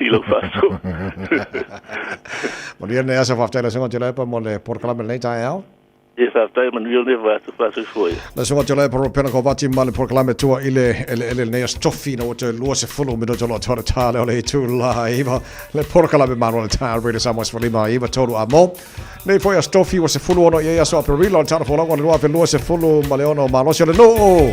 i lau faasoa. Manuia lenei aso, faafetai lau Susuga Tiulepa mo le polokalame lenei taeao. Ia faafetai, manuia lenei vaiaso, faasoifua ia. Lau Susuga Tiulepa Ropena Kovati ma le polokalame tua i le eleele lenei aso tofi ina ua toe 20 minute o lo o toa le tā lea o le itula 9 le polokalame malo le tā Radio Samoa 15 9 3 a mo. Nei foi aso tofi ua 16 i ai aso Aperila o le tala folauga o le 2026 ma le ono malosi o le nuu.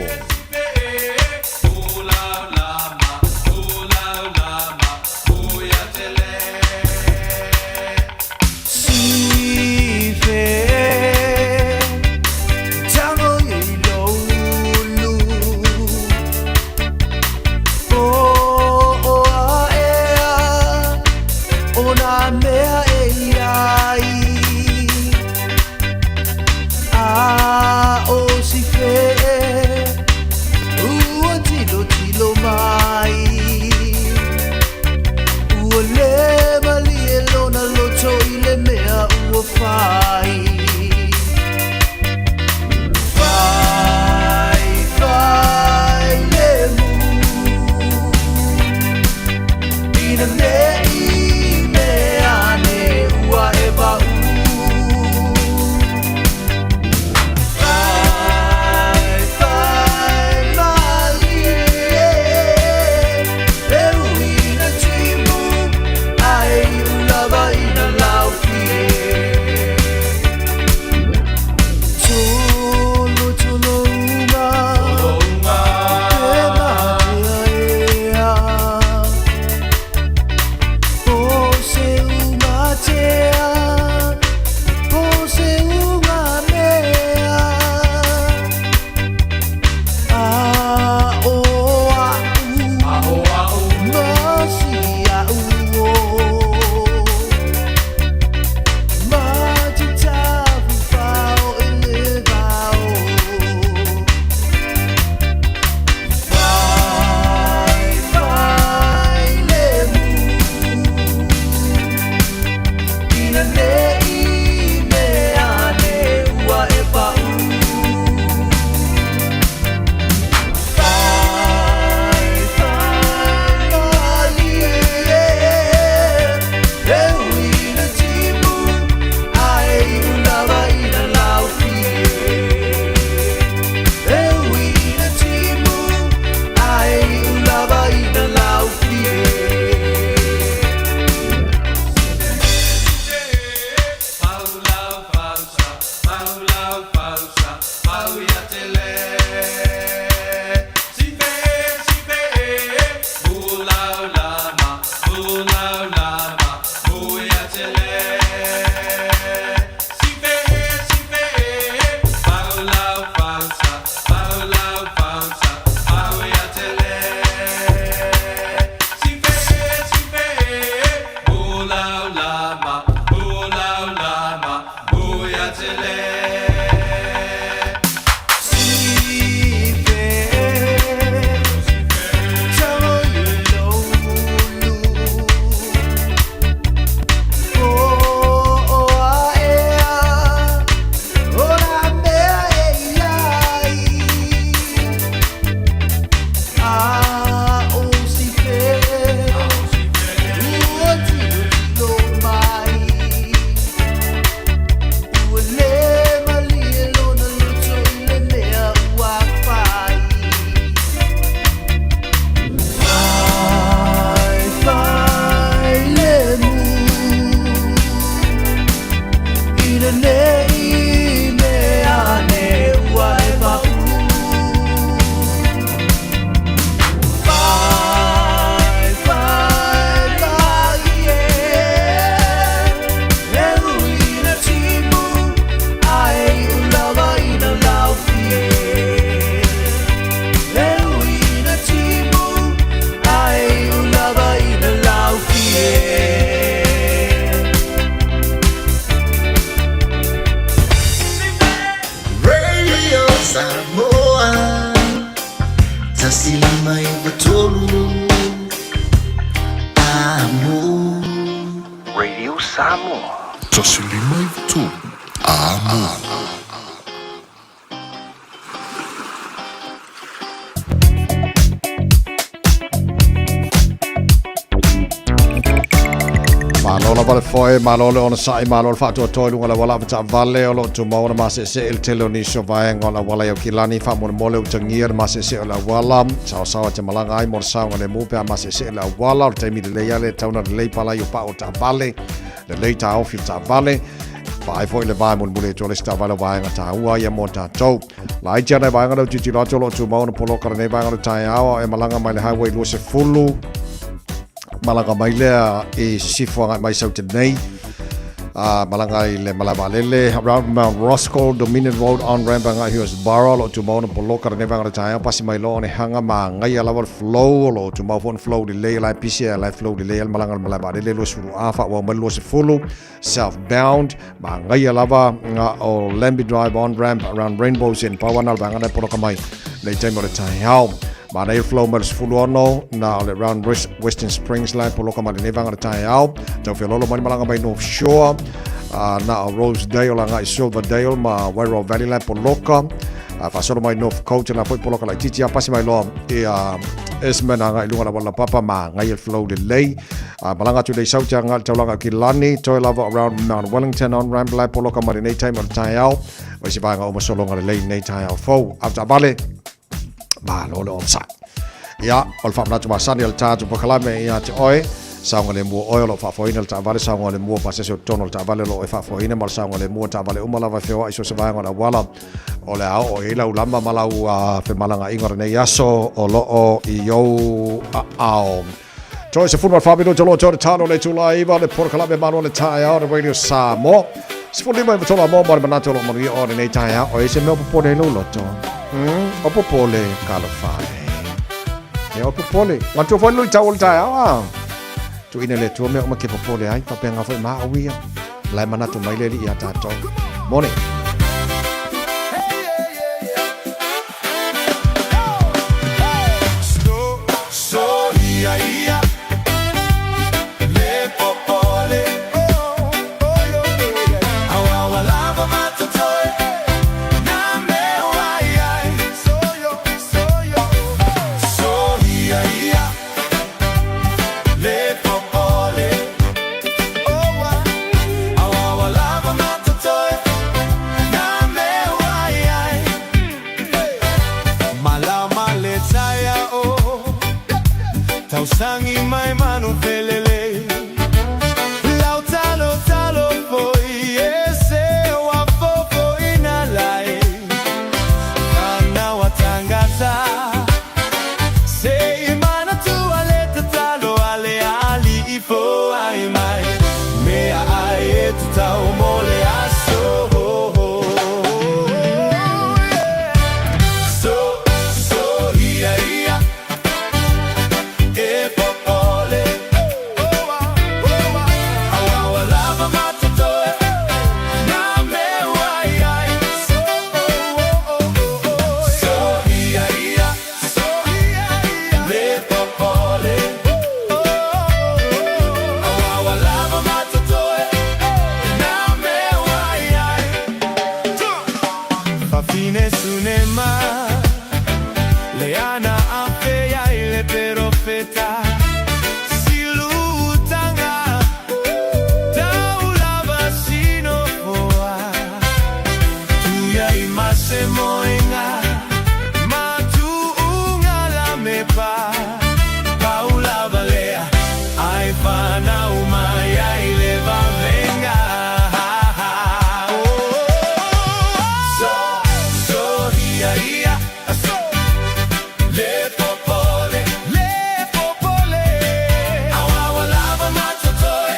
Malo lava le foe, malo le onosai, malo le faatoatoa i luga o le auala avetaavale o lo o tumau ona maseesee i le tele o nisi o vaega o le auala i Aukilani faamolemole utagia le maseesee o le auala saosaoa e te malaga ai mo le saogalemu pe a maseesee le auala o le taimi lelei lava lea e tatau ona lelei palai o pau o taavale lelei taofi o le taavale vaai foi le vae mulimuli atu o le isi taavale o vaega taua ia mo tatou. Laiti ana i vaega lea o tilotilo atu o lo o tumau ona poloka lenei vaega o le taeao a o e malaga mai le highway 20 malaga mai lea i Sisifo agai mai Saute nei. Malaga i le malae vaalele around Mount Roskill, Dominion Road on ramp agai Hillsborough o lo o tumau ona poloka lenei vaega o le taeao pasi mai loa Onehunga magaia lava le flow o lo o tumau foi ona flow lelei la e pisi la e flow lelei le malaga i le malae vaalele 20 A faaauau mai le 20 southbound magaia lava nga o Lambie Drive on ramp around Rainbows Inn pau ana le vaega na e poloka mai nei taimi o le taeao. Manaia le flow mai le 16 na o le round Western Springs la e poloka mai lenei vaega o le taeao. Tau feoloolo mai le malaga mai North Shore na o Rosedale agai Silverdale ma Wairoa Valley la e poloka. Faasolo mai North Coast la foi poloka laitiiti a pasi mai loa i Isman agai luga la wala papa magaia le flow lelei. Malaga atu lei Saute agai le taulaga o Kilani, toe lava around Mount Wellington on ramp la e poloka mai lenei taimi o le taeao. O isi vaega uma sologa lelei i lenei taeao fou. Avetaavale, malo le onosai. Ia, o le faamanatu masani o le tatou polokalame ia te oe, saogalemu o oe o lo o faafoeina le taavale, saogalemu o pasese o totonu o le taavale o lo o e faafoeina ma le saogalemu o taavale uma lava e feoai i so o se vaega o le auala o le a oo i ai lau lama ma lau femalagaaiga o lenei aso o lo o i ou aao. Toe 14 minuta o lo o toe talo le itula e 9 le polokalame malo le taeao le Radio Samoa. 15 i tolu a mo le manatu o lo o manuia o lenei taeao o e se mea o popole ai lou loto. O popole talofa e. E o popole. Matua foi lui tau o le taeao a. Tuuina le Atua mea uma ke popole ai, faapea foi ma au ia. La e manatu mai le alii ia tatou. Moni. Wahine Sunema, le ana afe ia i le perofeta. Silutanga, tau lava sinofoa. Tuia i mase moenga, matuunga la mepa. Pau lava lea, ai whanau mai ai le vavenga. So, so ia ia, so, le popole, le popole. Awawa lava matotoe,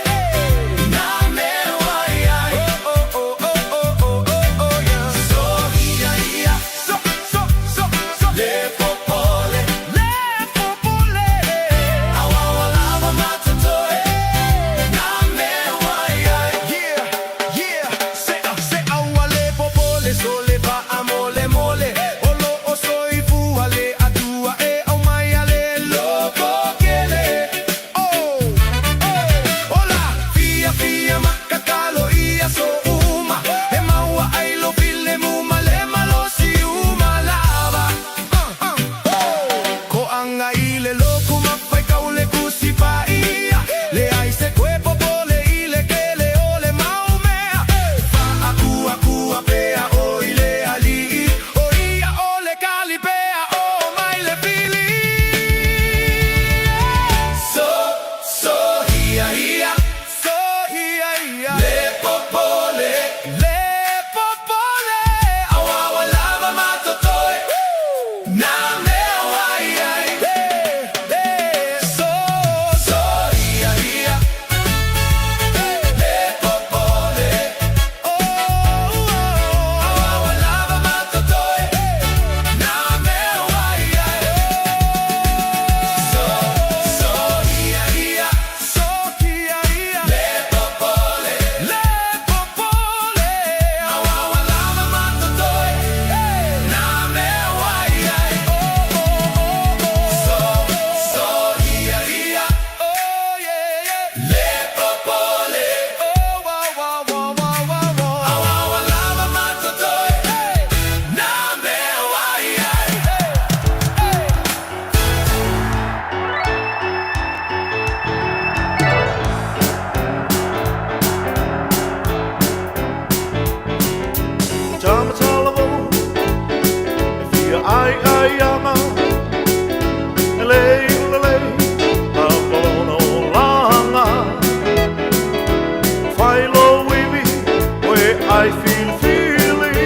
na mea wai ai. Oh, oh, oh, oh, oh, oh, oh, yeah. So ia ia, so, so, so, so, le popole, le popole. Awawa lava matotoe, na mea wai ai. Yeah, yeah, se se aua le popole, so le pa a mole mole. Olo o soifua le atua e au mai a le loko kele. Oh, oh, ola, fia fia makakalo ia so uma. E maua ai lo file muma le malosi uma lava. Oh. Ko anga i le loku mawhai kau le kusi pa ia. Le ai se koe popole i le kele o le maumea. Whaakua kua pea o i le alii. O ia o le kali pea o mai le pili. So, so ia ia. So ia ia. Le popole. Le popole. Awawa lava matotoe. Na mea wai ai. So, so ia ia. Le popole. Oh, awawa lava matotoe. Na mea wai ai. So, so ia ia. So ia ia. Le popole. Le popole. Awawa lava matotoe. Na mea wai ai. Oh, oh, oh, oh. So, so ia ia. Oh, yeah, yeah. Le popole. Oh, wow, wow, wow, wow, wow, wow. Awawa lava matotoe. Na mea wai ai. Hey, hey. Tamatala e fia ai ai ama E lei ula lei a polona o langa Whai lo wiwi o e ai fili fili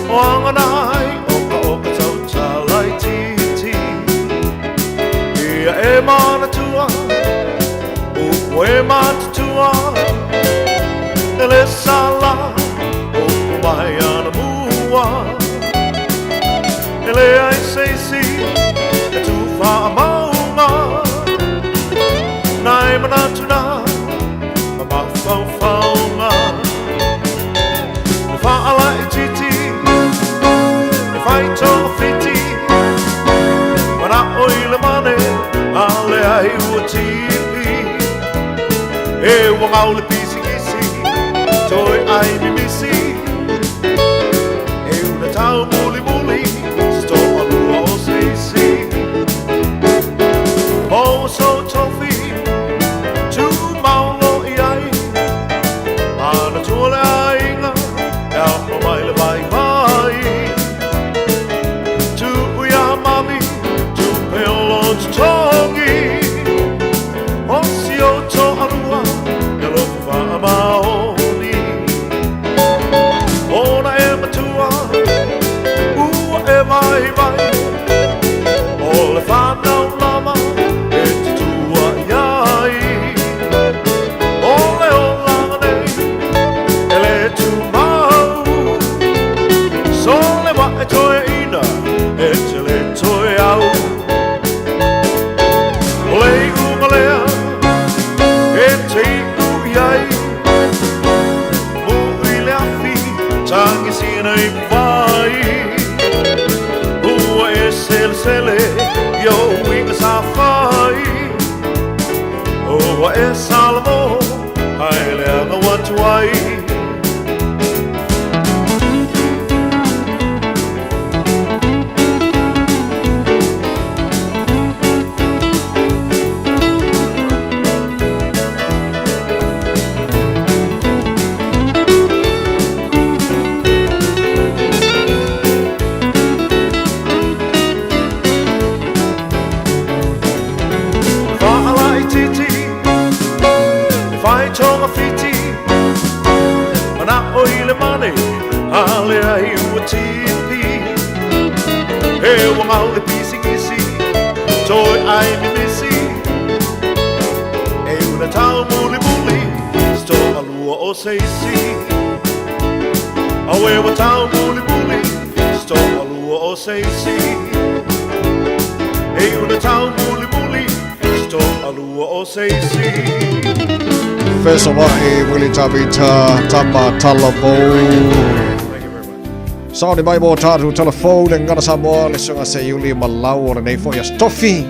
O anga nai o ka o ka tau talai titi Ia e mana tua O e matutua E le sala o ku mai ana mua E le ai seisi e tu wha maunga Nai manatu nā ma mawhauwhaunga E whaala e titi e whai tō whiti Mana o i le mane a le ai ua tipi E ua ngau le pisi kisi Toi ai mimisi E una tau muli muli Se tō alua o seisi O so tofi Tu maulo i ai Ana tua le ainga E apa mai le vai vai Tu ui a mami Tu peolo tongi O si o tō alua E lofu wha maoni Ona e matua Ua e vai vai O le whanau lama E te tua iai O le o langa nei E le tu mau So le wa e toe ina E te le toe au O le iu lea E te iu iai Mu i le afi Tangi sina i vai Ua e sele sele Yo inga sa fai Ua e salamo Ai le anga watu ai. ua tipi He ua ngau le pisi kisi Toi ai mimisi E una tau muli muli Sto alua o seisi Awe ua tau muli muli Sto alua o seisi E una tau muli muli Sto alua o seisi Fesola'i Willie Tavita Tama Talavou. Saoni mai mo tātou telefone le ngana Samoa le sunga se iuli ma lau o lenei foi aso tofi.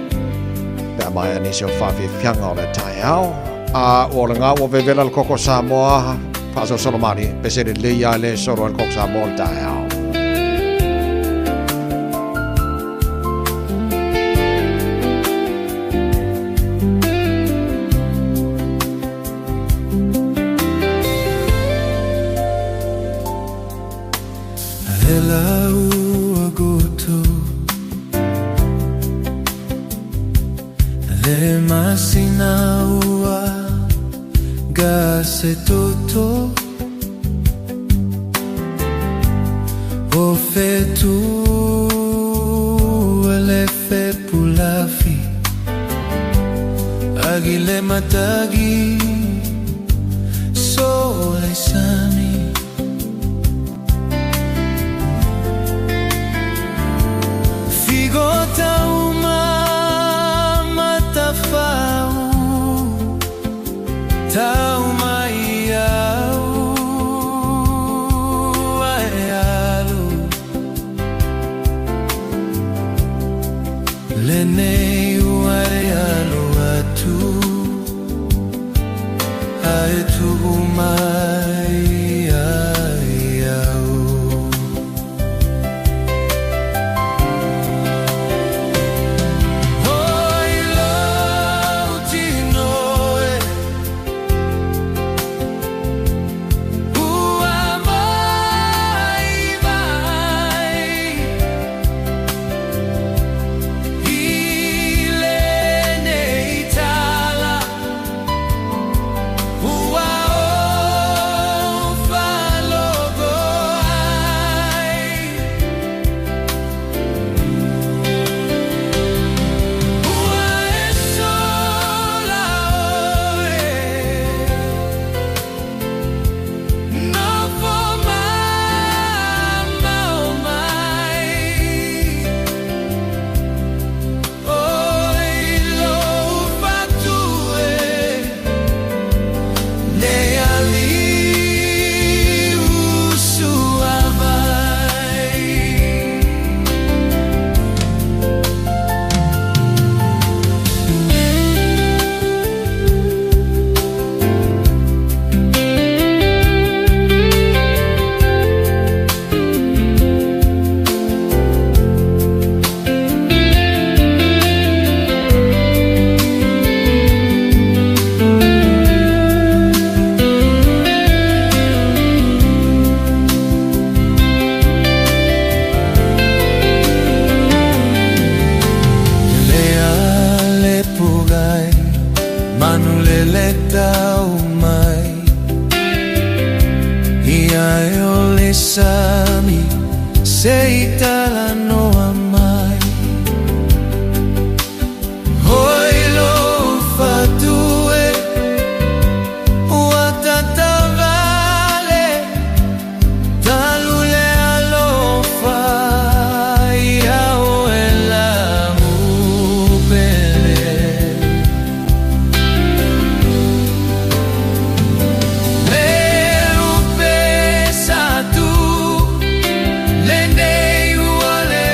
Pe a mai nisi o whawhiwhianga o le taeao. A o le ngā ua vevela le koko Samoa Whaaso Solomani pe se le lei le soro le koko Samoa le taeao. Ela ua goto Le masina ua gase toto O fetu ele fe pulafi Agile matagi Sole sami Figo tauma matafau Tauma iau ai alu Lenei uare alu atu Ae tu'u mai ai au Oi lau tinoe Ua mai vai I lenei tala Ua o falogo ai Ua e sola oe No fo mamao mai Oi lo fatue Ne ali usua vai. Lea le pugai Manu le le tau mai Ia e o le sami Se i tala noa mai Hoi lo fatue Ua tatavale Talu le alofa Ia o e la mupele Le upe sa tu Le nei ua le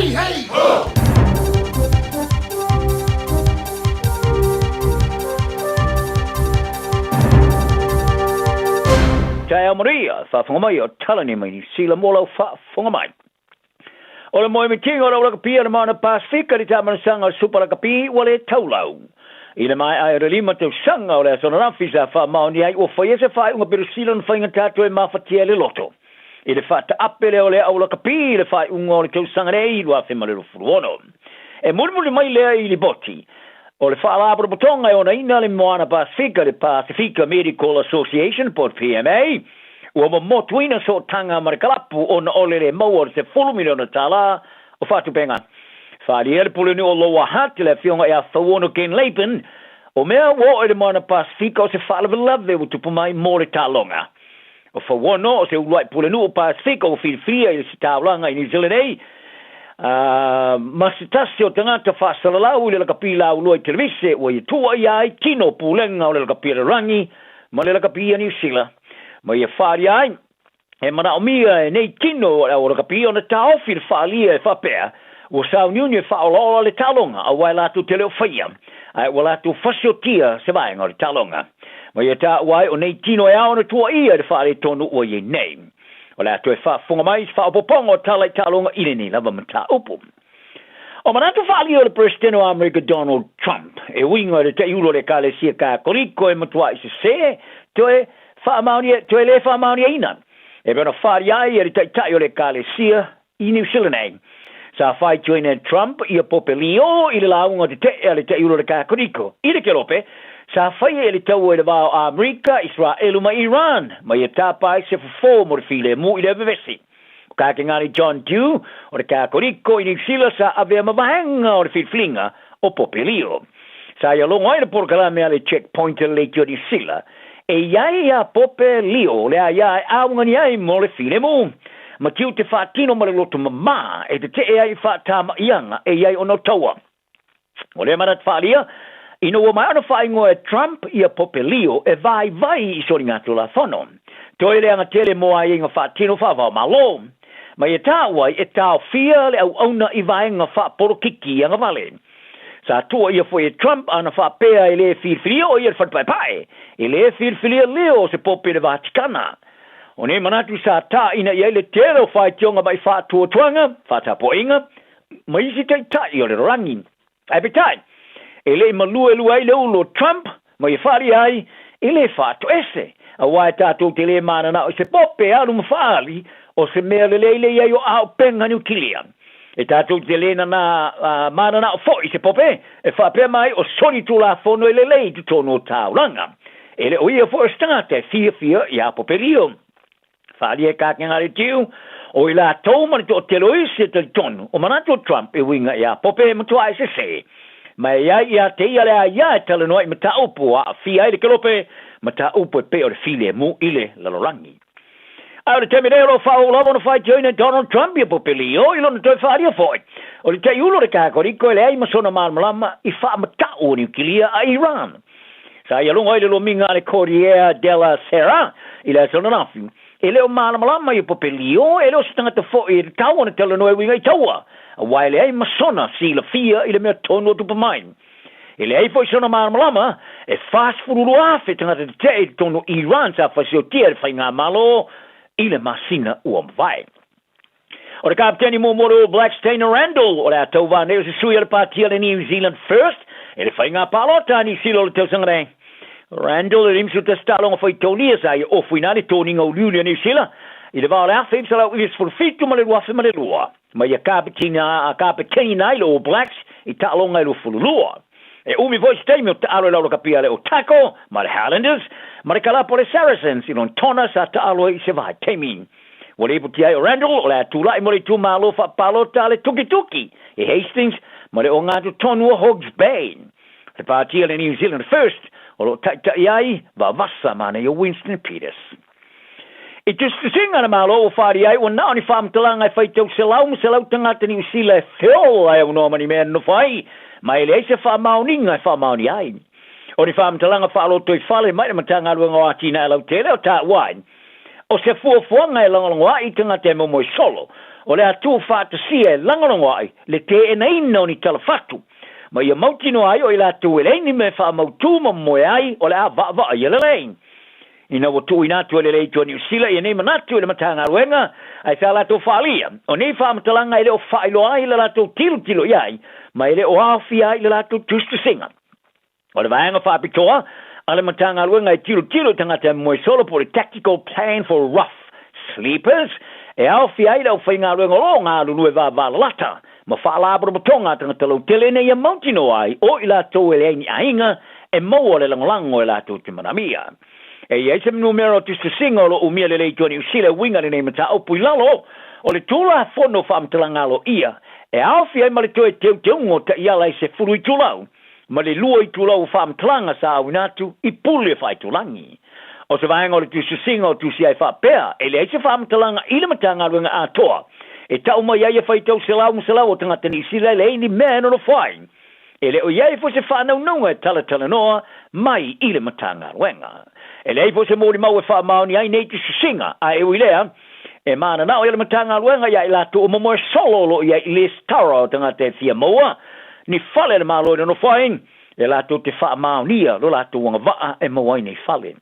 Hey, hey, ho! Taeao manuia, faafofoga mai o tala nei mai Niu Sila mo lau faafofoga mai. O le moemitiga o le aulakapi o le Moana Pasefika i le taamanasaga o le Supa Lakapi ua le taulau. I le maea ai o le lima tausaga o le aso ananafi sa faamaonia ai ua faia se faaiuga pelesila na faigata toe mafatia e le loto i le faataape lea o le aulakapi i le faaiuga o le tausaga nei 2026. E mulimuli mai lea i lipoti o le Faalapotopotoga e onaina le Moana Pasefika, le Pasefika Medical Association po o le PMA, ua momotuina sootaga ma le kalapu ona o le le maua o le $10 miliona tala o faatupega. Faaalia le Pulenuu o Lower Hutt, le Afioga ia Fauono Ken Laban, o mea ua oo i le Moana Pasefika o se faalavelave ua tupu mai mo le taaloga. O Fauono, o se uluai pulenuu Pasefika ua filifilia i le ositaulaga i New Zealand nei, ā, ma se tasi o tagata faasalalau i le lakapi laulua i televise ua ia tuuaia ai tino pulega o le lakapi a le rangi ma le lakapi a Niu Sila, ma ia faaalia ai e manaomia e nei tino o le au lakapi ona taofi le faaalia e faapea ua sauniuni e faaolaola le taaloga aua e latou te le o faia ae ua latou fasiotia se vaega o le taaloga. Ma ia taua ai o nei tino e ao ona tuuaia i le faaletonu ua i ai nei. O le a toe faafofoga mai i se faaopoopoga o tala i taaloga i lenei lava mataupu. O manatu faaalia o le Peresetene o Amerika Donald Trump e uiga i le taiulu o le Ekalesia Katoliko e matuai sese toe faamaonia toe le faamaoniaina e pei ona faaalia ai e le Taitai o le Ekalesia I Niu Sila nei, sa faitioina e Trump ia Pope Leo i le lauga tetee a le taiulu o le Katoriko i le Kelope, sa faia e le taua i le va o Amerika, Isaraelu ma Iran, ma ia tapa ai se fofo mo le filemu i le vevesi. O Kakengali John Dew o le Katoriko i Niu Sila sa avea ma vaega o le filifiliga o Pope Leo. Sa ia logo ai le polokalame a le Checkpoint i le Leitio Niu Sila e i ai ia Pope Leo le aia e augani ai mo le filemu. Ma tiute faatino ma le loto mamā e tetee ai i faatama'iaga e i ai ona o taua. O lea manatu faaalia, ina ua maea ona faaigoa e Trump ia Pope Leo e vaivai i soligatulafono, toe leaga tele mo aiaiga faatino faava-o-Malo. Ma ia taua ai e taofia le auauna i vaega faapolokiki agavale. Sa tuuaia foi e Trump ana faapea e le filifilia o ia le falepaepae, e le filifilia Leo o se pope i le Vatikana. O nei manatu sa tāina i ai le tele o faitioga mai faatuatuaga, faatapuaiga, ma isi taitai o le lalolagi. Ae peitai, e le i maluelue ai le ulu o Trump ma ia faaalia ai, e le faatoese, aua e tatou te le mananao i se pope alu ma faaali o se mea lelei le i ai o aopenga niukilia. E tatou te le nanā mananao foi i se pope e faapea mai o soli tulafono e lelei i totonu o taulaga. E le o ia foi o se tagata e fiafia iā Pope Leo. Faaalia e Kākega Letiu, o i latou ma le toatele o isi e talitonu o manatu o Trump e uiga iā Pope e matua ai sese. Ma e i ai ia te ia le aia e talanoa i mataupu o aafia ai le kelope, mataupu e pei o le filemu i le lalolagi. A o le taimi nei o lo o faaauau lava ona faitioina e Donald Trump ia Pope Leo i lona toe faaalia foi o le taiulu o le Katoriko e leai ma sona malamalama i faamatau o niukilia a Iran. Sa ia logo ai le lomiga a le Corriere della Sera i le aso ananafi. E le o malamalama ia Pope Leo, e le o se tagata foi e tatau ona talanoa e uiga i taua, aua e leai ma sona silafia i le mea tonu o tupu mai. E leai foi sona malamalama, e 42,000 tagata tetee i totonu o Iran sa fasiotia e le faigamalo i le masina ua mavae. O le kapiteni muamua o le All Blacks Dana Randall o le a tauva nei o se sui o le pāti a le New Zealand First i le faiga palota a Niu Sila o le tausaga nei. Randall e 51 taaloga faitaulia sa ia ofuina ai le toniga uliuli a Niu Sila i le va o le 1997 ma le 2002. Ma ia kapeteni ai le All Blacks i taaloga e 22. E umi foi se taimi o taalo i le aulakapi a le Otago ma le Highlanders ma le kalapu a le Saracens i Lonetona sa taalo ai i se vaitaimi. Ua lipoti ai o Randall o le a tulai mo le itumalo faapalota a le Tukituki i Hastings ma le ogatotonu o Hawke's Bay. Le pāti a le New Zealand First o lo o taitai ai Vavasa Manaia Winston Peters. I tusitusiga a le Malo ua faaalia ai ua na o ni faamatalaga e faitau selau ma selau tagata Niu Sila e feola e aunoa ma ni mea nonofo ai, ma e leai se faamaoniga e faamaonia ai. O ni faamatalaga faalotoifale mai le Matagaluega o Atinae Lautele o taua ai, o se fuafuaga e lagolago ai i tagata e momoe solo, O le a tuufaatasia e lagolagoaʻi le teenaina o ni talafatu, ma ia mautinoa ai o i latou e leai ni mea e faamautū ma momoe ai o le a vaavaaia lelei. Ina ua tuuina atu e le Leitio Niu Sila ia nei manatu i le Matagaluega, ae sa latou faaalia, o nei faamatalaga e le o faailoa ai le latou tilotilo i ai, ma e le o aofia ai le latou tusitusiga. O le vaega faapitoa a le Matagaluega e tilotilo i tagata e moe solo po o le Tactical Plan for Rough Sleepers, e aofia ai le aufaigaluega o lo o galulue vavalalata ma faalapotopotoga a tagata lautele ina ia mautinoa ai o i latou e leai ni aiga e maua le lagolago e latou te manaomia. E i ai se numera o tusitusiga o lo o umia lelei i tua Niu Sila e uiga lenei mataupu i lalo o le Tulafono Faamatalaga Aloaia e aofia ai ma le toe teuteuga o taiala i 10 itulau ma le 2 itulau o faamatalaga sa auina atu i pule faaitulagi. O se vaega o le tusitusiga o tusi ai faapea, e leai se faamatalaga i le Matagaluega atoa e tau mai ai e faitau selau ma selau o tagata Niu Sila e leai ni mea e nonofo ai. E le o i ai foi se faanaunauga e talatalanoa mai i le Matagaluega. E leai foi se molimau e faamaoni ai nei tusitusiga, a e ui lea, e mananao i le Matagaluega ia i latou o momoe solo o lo o i ai i lesitara o tagata e fia maua ni fale a le Malo e nonofo ai, e latou te faamaonia lo latou agavaa e maua ai nei fale.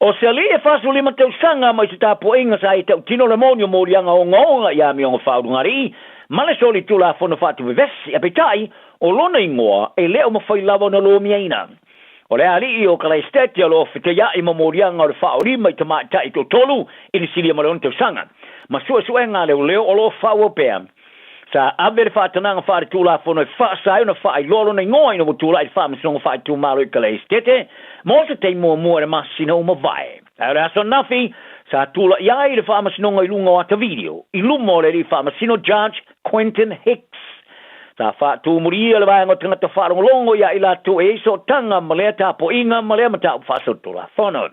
O se alii e 45 tausaga mai se tapuaiga sa e tautino le moni o moliaga ogaoga i amioga faaulugalii ma le solitulafono faatuvevesi, apeitai, o lona igoa e le o mafai lava ona lomiaina. O le alii o Kalaesetete o lo o fetaiaʻi ma moliaga o le faaolima i tamaitai toatolu i le silia ma le 6 tausaga, ma suesuega a leoleo o lo o faaauau pea. Sa ave le faatanaga faaletulafono e faasa ai ona faailoa lona igoa ina ua tulai i le Faamasinoga Faaitumalo i Kalaesetete mo se taimi muamua i le masina ua mavae. Ae o le aso ananafi, sa tulai ai le Faamasinoga i luga o ata video i luma o le alii faamasino Judge Quentin Hicks. Sa faatumulia le vaega o tagata faalogologo ia i latou e i ai sootaga ma lea tapuaiga ma lea mataupu faasolitulafono.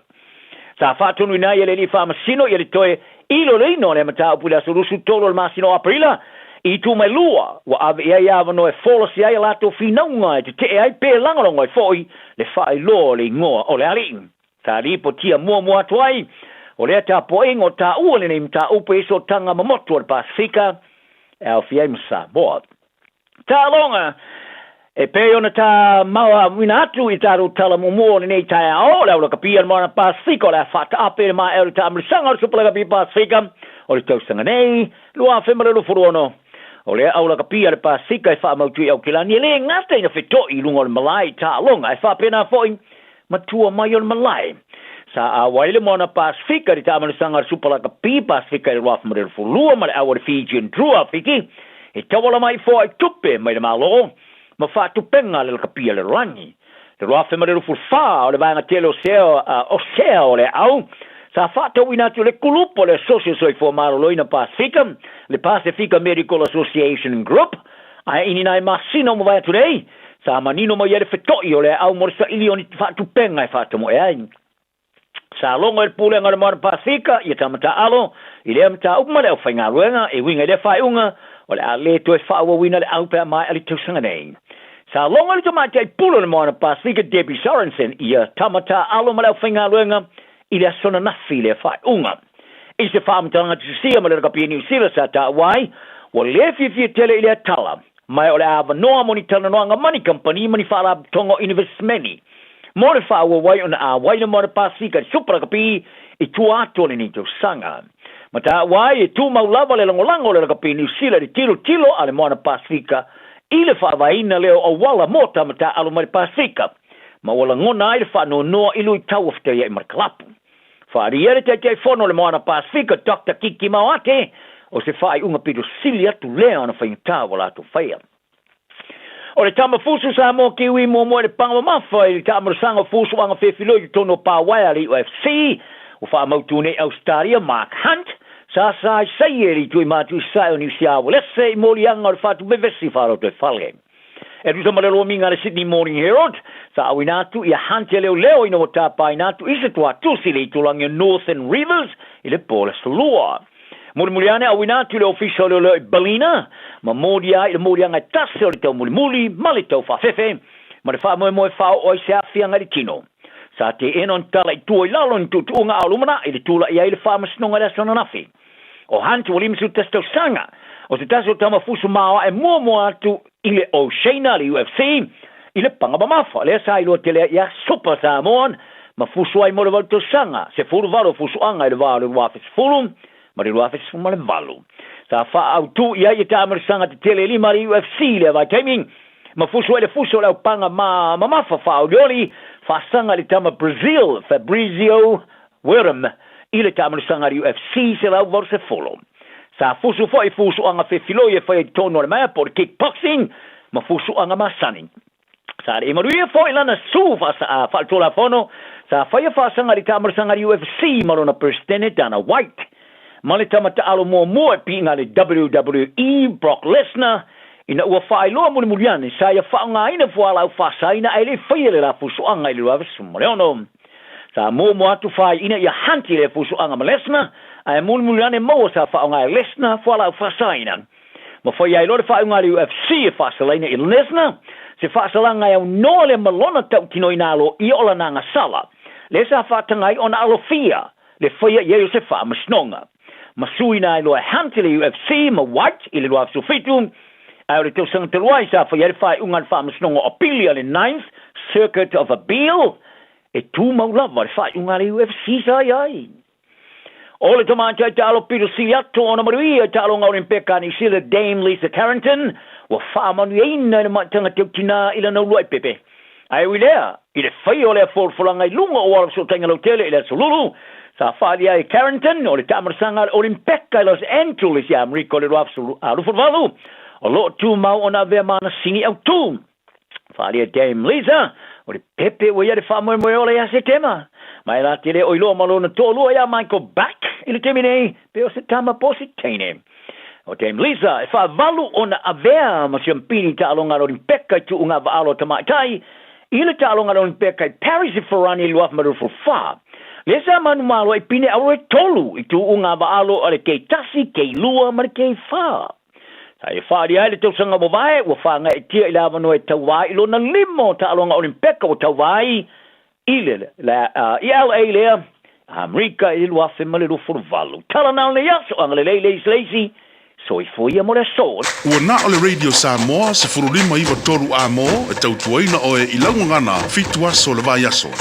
Sa faatonuina ai e le alii faamasino ia le toe iloiloina o lea mataupu i le aso 23 o le masina o Aperila i itu mai lua ua ave i ai avanoa e folasia ai a latou finauga e tetee ai pe lagolago ai foi le faailoa o le igoa o le alii. Sa lipotia muamua atu ai o lea tapuaiga o taua lenei mataupu e i sootaga ma motu o le Pasefika e aofia ai ma Samoa. Taaloga E pei ona ta mauina atu i tatou tala muamua o lenei taeao, o le aulakapi a le Moana Pasefika o le a faataape i le maea o le taamilosaga o le Supalakapi Pasefika o le tausaga nei, 2026. O lea aulakapi a le Pasefika e faamautu i Aukilani e le gata ina feto'i i luga o le malae i taaloga ae faapena foi ma tua mai o le malae. Sa auai le Moana Pasefika i le taamilosaga a le Supalakapi Pasefika i le 2022 ma le au a le Fijian Drua Fiti e tauala mai i foai tupe mai le Malo ma faatupenga a le lakapi a le lalolagi. Le 2024 o le vaega tele o sea, o sea o le au sa faatauina atu le kulupu o le Asosi o Soifua Maloloina Pasefika, le Pasefika Medical Association Group, ae i ni nai masina o mavae atu nei, sa manino mai ai le fetoʻi o le au mo le saili o ni faatupenga e faatamoe ai. Sa logo e le Pulega o le Moana Pasefika ia tama taaalo i lea mataupu ma le aufaigaluega e uiga i lea faaiuga o le a le toe faaauauina le au pe a maea le tausaga nei. Sa logo e le tamaitai pule o le Moana Pasefika Debbie Sorensen ia tama taaalo ma le aufaigaluega i le aso ananafi i lea faaiuga. I se faamatalaga tusia ma le lakapi a Niu Sila sa taua ai, ua le fiafia tele i lea tala, ma o le a avanoa mo ni talanoaga ma ni kamupani ma ni faalapotopotoga o inivesimeni mo le faaauau ai ona auai le Moana Pasefika i le Supa Lakapi i tua atu o lenei tausaga. Ma taua ai e tumau lava le lagolago o le lakapi Niu Sila i le tilotilo a le Moana Pasefika i le faavaeina lea o auala mo tama taaalo mai le Pasefika, ma ua lagona ai le faanoanoa i luitau o fetaiai ma le kalapu. Faaalia le Taitaifono o le Moana Pasefika, Doctor Kiki Maoate, o se faaiuga pito sili atu lea ona faigata ua latou faia. O le tama fusu Samoa Kiwi muamua i le paga mamafa i le taamilosaga o fusuaga fefiloi i totonu o Pawaea a le UFC, ua faamautu nei Ausetalia Mark Hunt, sa saisai e le itu i matu i sae o Niu Siawalese i moliaga o le fatu vevesi faalotoifale. E tusa ma le lomiga a le Sydney Morning Herald, sa auina atu ia Hunt e leoleo ina ua tapaina atu i se tuatusi i le itulagi o Northern Rivers i le po o le aso Lua. Mulimuli ane auina atu i le ofisa o leoleo i Ballina, ma molia ai i le moliaga e tasi o le taumulimuli ma le taufaafefe, ma le faamoemoe faaoo ai se aafiaga i le tino. Sa teena ona tala i tua i lalo ni tuutuuga a o lumanai i le tula'i ai le faamasinoga i le aso ananafi. O Hunt ua 51 tausaga, o se tasi o tama fusu maoae muamua atu i le Oceana, le UFC, i le paga mamafa, lea sa iloa tele ai ia Super Samoan, ma fusu ai mo le valu tausaga, 18 o fusuaga i le va o le 2010 ma le 2018. Sa faaautu i ai ia taamalosaga tetele e lima a le UFC i lea vaitaimi, ma fusu ai le fusu o le aupaga ma mamafa faaolioli faasaga i le tama Brazil Fabrizio Werdum i le taamalosaga a le UFC 180. Sa fusu foi i fusuaga fefiloi e faia i totonu o le maea po o le kickboxing ma fusuaga masani. Sa le i manuia foi lana su faaletulafono sa faia faasaga i le taamalosaga a le UFC ma lona Peresetene Dana White ma le tama taalo muamua e piiga a le WWE Brock Lesnar ina ua faailoa mulimuli ane sa ia faaaogaina fualaau faasaina ae le i faia le la fusuaga i le 2016. Sa muamua atu faaiuina ia Hunt i lea fusuaga ma Lesnar, ae mulimuli ane maua sa faaaoga e Lesnar fualaau faasaina. Ma faia ai loa le faaiuga a le UFC e faasalaina i Lesnar, se faasalaga e aunoa lea ma lona tautinoina aloaia o lana agasala, lea sa faataga ai ona alofia le faia i ai o se faamasinoga. Ma suiina ai loa e Hunt i le UFC ma White i le 2017, ae o le tausaga talu ai sa faia ai le faaiuga a le faamasinoga o Apili a le Ninth Circuit of Appeal, E tumau lava le faaiuga a le UFC sa i ai. O le tamaitai taalo pito sili atu ona manuia i taaloga Olimpeka a Niu Sila Dame Lisa Carrington ua faamanuiaina i le maitaga teutinā i lana uluai pepe. Ae ui lea, i le faia o lea folafolaga i luga o ala fesootaiga lautele i le Aso Lulu, sa faaalia ai e Carrington o le taamalasaga a le Olimpeka i Los Angeles i Amerika o le 2028, o lo o tumau ona avea ma ana sini autū. Faaalia Dame Lisa, o le pepe ua ia le faamoemoe ola ia Setema. Ma e la te le o iloa ma lona toalua ia Michael Buck i le taimi nei, pe o se tama po o se teine. O Dame Lisa e faavalu ona avea ma siampini taaloga a le Olimpeka i tuuga vaalo a tamaitai i le taaloga a le Olimpeka i Paris i Farani i 2024. Lea sa manumalo ai pine auro e tolu i tuuga vaalo a le K1, K2 ma le K4. Sa ia faaalia ai le tausaga mavae ua faagaeetia i le avanoa e tauva ai i lona lima o taaloga Olimpeka ua tauva ai i le i LA lea Amerika i le 2028. Tala na o lenei aso, agalelei le isi le isi, soifua ia mo le aso. Ua na o le Radio Samoa 15 93 A mo e tautuaina oe i lau gagana fitu aso o le vaiaso.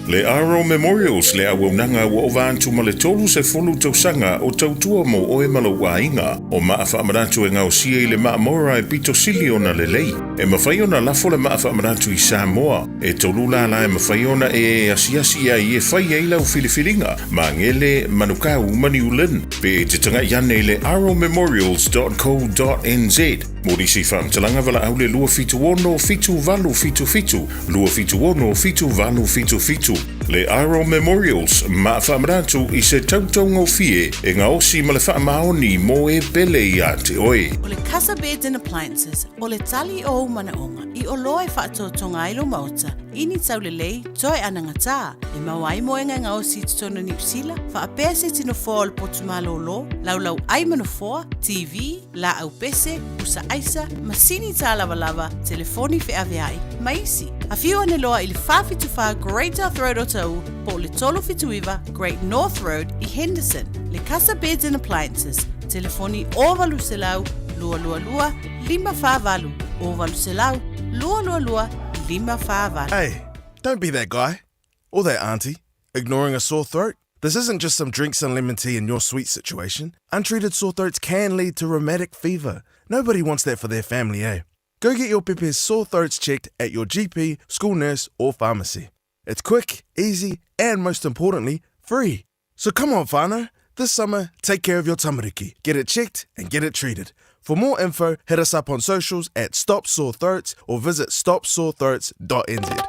Le Aro Memorials le auaunaga ua ova atu ma le 30 tausaga o tautua mo oe ma lou aiga. O maa faamanatu e gaosia i le maa Mora e pito sili ona lelei. E mafai ona lafo le maa faamanatu i Samoa. E tolu lala e mafai ona e asiasi ai e fai ai lau filifiliga, Magele, Manukau ma New Lynn. Pe e te tagai ane i le aromemorials dot co dot nz mo nisi faamatalaga valaau le 276 7877 276 7877. Le Aro Memorials, ma faamanatu i se tautaugofie e gaosi ma le faamaoni mo e pele ia te oe. O le Casa Beds and Appliances, o le tali o ou manaoga i oloa e faatotoga ai lou maota, i ni taulelei, toe anagatā, e maua ai moega e gaosi i totonu o Niu Sila, faapea se tino foa o le potu malōlō, laulau ai ma nofoa, TV, laau pese, pusa aisa, masini tālavalava, telefoni feaveai, ma isi. Afio ane loa i le 474 Great South Road Otahuhu po o le 379 Great North Road i Henderson. Le Casa Beds and Appliances, telefoni 0800 222 548, 0800 222 548. Hey, don't be that guy. Or that auntie, ignoring a sore throat. This isn't just some drinks and lemon tea in your sweet situation. Untreated sore throats can lead to rheumatic fever. Nobody wants that for their family, eh? Go get your Pepe's sore throats checked at your GP, school nurse, or pharmacy. It's quick, easy, and most importantly, free. So come on, whānau. This summer, take care of your tamariki. Get it checked and get it treated. For more info, hit us up on socials at Stop Sore Throats or visit stopsorethroats.nz.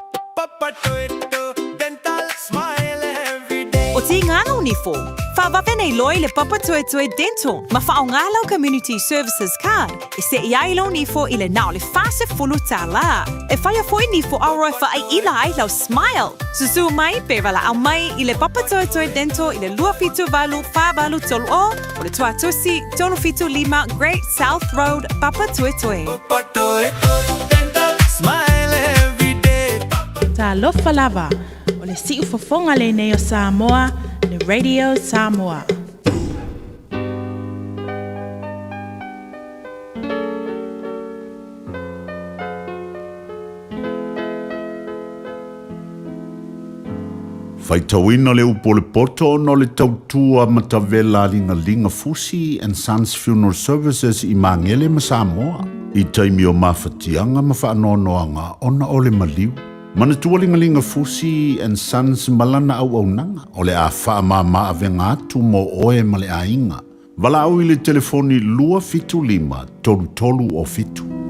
O Tīnganga o Nifo, whawawe nei loa i le Papatoetoe Dental ma whaonga lau Community Services Card e seʻi ai lou nifo i le na o le 40 tālā. E whaia foi nifo auro e whaaila ai lau smile. Susu mai pe walaau mai i le Papatoetoe Dental i le 278 4830 o le Tuatusi 375 Great South Road, Papatoetoe. Talofa lava, o le siufofoga lenei o Samoa, le Radio Samoa. Faitauina le upu o le poto ona o le tautua matavela a Ligalinga Fusi and Sons Funeral Services i Magele ma Samoa i taimi o mafatiaga ma faanoanoaga ona o le maliu. Manatua Ligalinga Fusi and Sons ma lana auaunaga o le a faamama avega atu mo oe ma le aiga. Valaau i le telefoni 275 3307.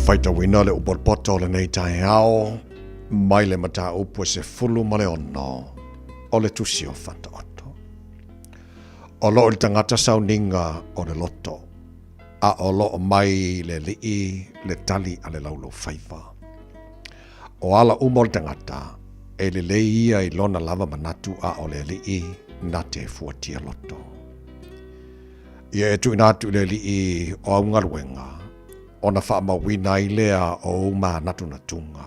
Faitauina le upu o le poto o lenei taeao mai le mataupu e 16 o le tusi o Fataoto. O loo i le tagata sauniga o le loto, a o loo mai le alii le tali a le laulaufaiva. O ala uma o le tagata, e lelei ia i lona lava manatu a o le alii na te fuatia loto. Ia e tuuina atu i le alii o au galuega, ona faamauina ai lea o ou manatunatuga.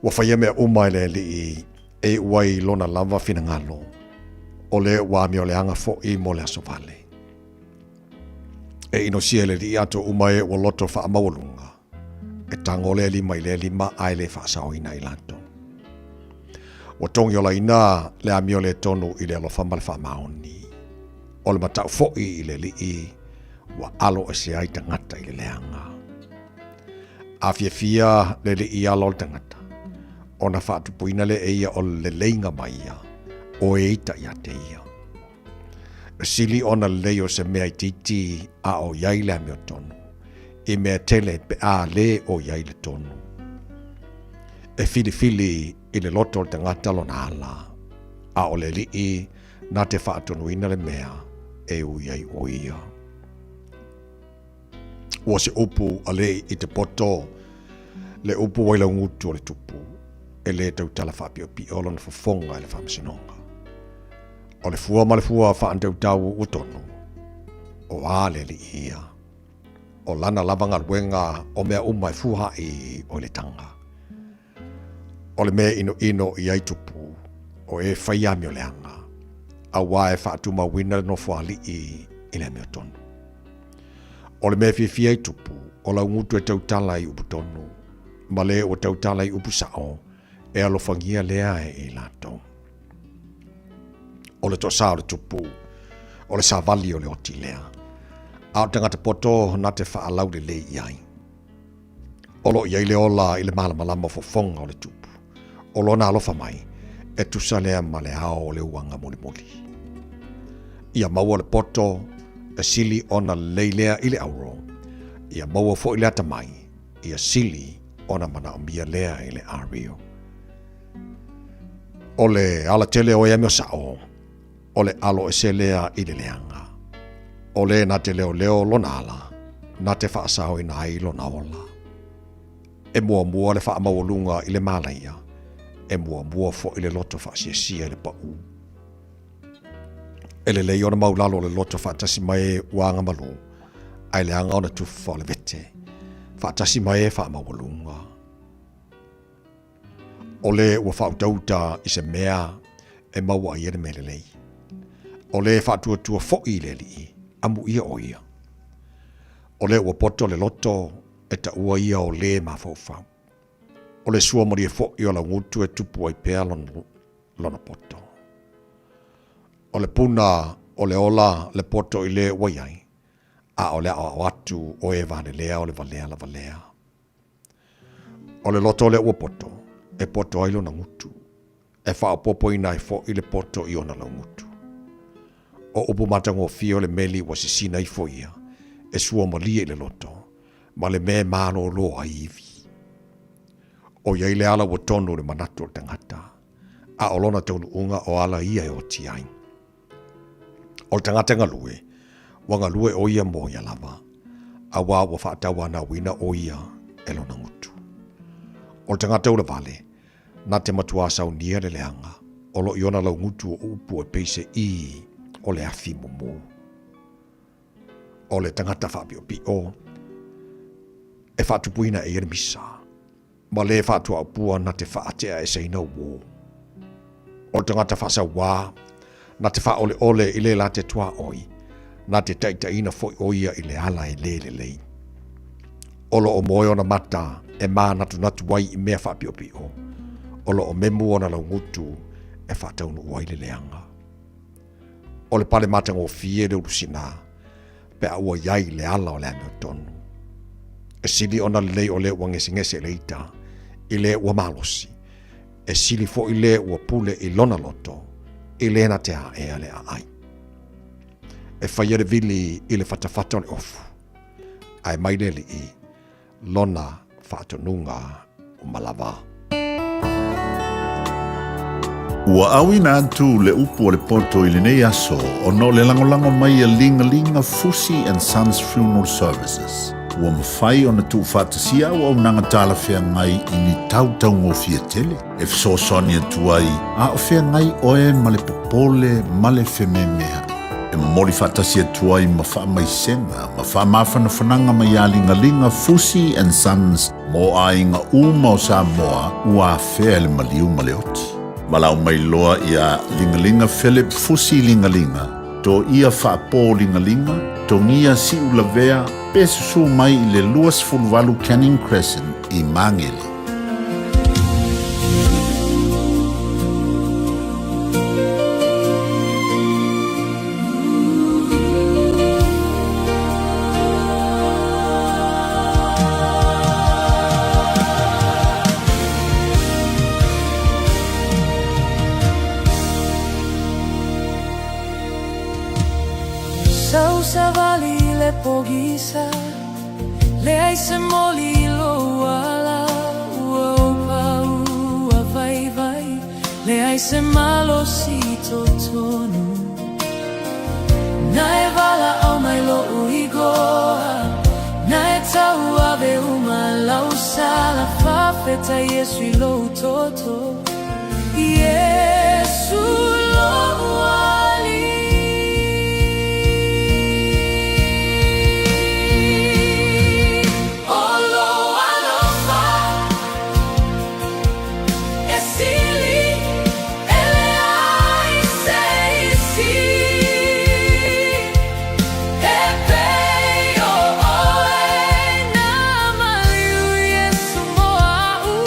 Ua faia mea uma e le Alii e iu ai lona lava finagalo, o le ua amioleaga foi mo le aso vale. E inosia e le Alii ato uma e ua loto faamaualuga, e tago lea lima i lea lima ae le faasaoina i latou. Ua togiolaina le amio le tonu i le alofa ma le faamaoni. O le matau foi i le Alii ua alo ese ai tagata i le leaga. A fiafia le alii ala o le tagata, ona faatupuina lea e ia o le leleiga mai ia, o e ita ia te ia. E sili ona lelei o se mea itiiti a o i ai le amiotonu, i mea tele pe a lē o i ai le tonu. E filifili i le loto o le tagata lona ala, a o le alii na te faatonuina le mea e ui ai o ia. Ua se upu a le i te poto, le upu wailaungutu o le tupu, e le tautala faapiopio lona fofoga i le faamasinoga. O le fua ma le fua faantautau ua tonu, o a le alii ia. O lana lava galuega o mea uma e fuaai o le taga. O le mea inoino i ai tupu, o e fai amioleaga, auā e faatumauina le nofoalii i le amiotonu. O le mea fiafia i tupu, o laugutu e tautala i upu tonu, ma le ua tautala i upu sao, e alofagia lea e i latou. O le toasā o le tupu, o le savali o le oti lea, a o le tagata poto na te faalaulelei i ai. O lo o i ai le ola i le malamalama o fofoga o le tupu. O lona alofa mai, e tusa lea ma le ao o le uaga mulimuli. Ia maua le poto e sili ona lelei lea i le auro, ia maua foi le atamai, ia sili ona manaomia lea i le ario. O le alatele o e amio sao, O le alo ese lea i le leaga. O le na te leoleo lona ala, na te faasaoina ai lona ola. E muamua le faamaualuga i le malaia, e muamua foi le loto faasiasia i le pau. E lelei ona maulalo le loto faatasi ma e ua agamalu, ae leaga ona tufa o le vete, faatasi ma e faamaualuga. O le ua faautauta i se mea e maua ai e le mea lelei. O le faatuatua foi i le Alii, amuia o ia. O le ua poto le loto, e taua ia o le mafaufau. O le suamalie foi o laugutu e tupu ai pea lona, lona poto. O le puna o le ola le poto i le ua i ai, a o le aoao atu o e valelea o le valea lava lea. O le loto lea ua poto, e poto ai lona gutu, e faaopoopoina ai foi le poto i ona laugutu. O upu matagofie o le meli ua sisina ifo ia, e suamalie i le loto, ma le mea e malōlō ai ivi. O i ai le ala ua tonu i le manatu o le tagata, a o lona taunuuga o ala ia e oti ai. O le tagata galue, Ua galue ʻo ia mo ia lava, auā ua faatauanauina ʻo ia e lona gutu. O le tagata ulavale, na te matuā saunia le leaga, o lo i ona laugutu o upu e pei se ī o le afi mumū. O le tagata faapiʻopiʻo, e faatupuina e ia le misa, ma lē faatuaʻupua na te faateʻaeseina uō. O le tagata faasauā, na te faaʻoleʻole i le la te tuaʻoi, na te taʻitaʻina foʻi ʻo ia i le ala e lē lelei. O lo o moe ona mata e mānatunatu ai i mea faapiʻopiʻo, o lo o memu ona laugutu e faataunuʻu ai le leaga. O le pale matagofie le ulusinā, pe a ua i ai le ala o le amiotonu. E sili ona lelei o le ua gesegese i le ita, i le ua malosi. E sili foʻi le ua pule i lona loto, i le na te aʻea le aʻai. E faia le vili i le fatafata o le ofu, ae mai le alii lona faatonuga uma lava. Ua auina atu le upu o le poto i lenei aso ona o le lagolago mai a Ligalinga Fusi and Sons Funeral Services. Ua mafai ona tuufaatasia auaunaga talafeagai i ni tau taugofie tele e fesoasoani atu ai a o feagai oe ma le popole ma le fememeaʻi. E momoli faatasi atu ai ma faamaisega ma faamafanafanaga mai iā Ligaliga Fusi and Sons mo aiga uma o Samoa ua afea e le maliu ma le oti. Valaau mai loa iā Ligaliga Philip Fusi Ligaliga, Toia Faapō Ligaliga, Togia Siulavea pe susū mai i le 28 Canning Crescent i Māgele. Sausavali le pogisa Leai se moli i lou ala Ua opa ua vaivai Leai se malosi i totonu Na e valaau mai loʻu igoa Na e tauave uma lau sala Fafetai Iesu i lou toto Iesu loʻu Alii. O lou alofa e sili e leai se isi E pei o ʻoe na maliu Iesu mo aʻu.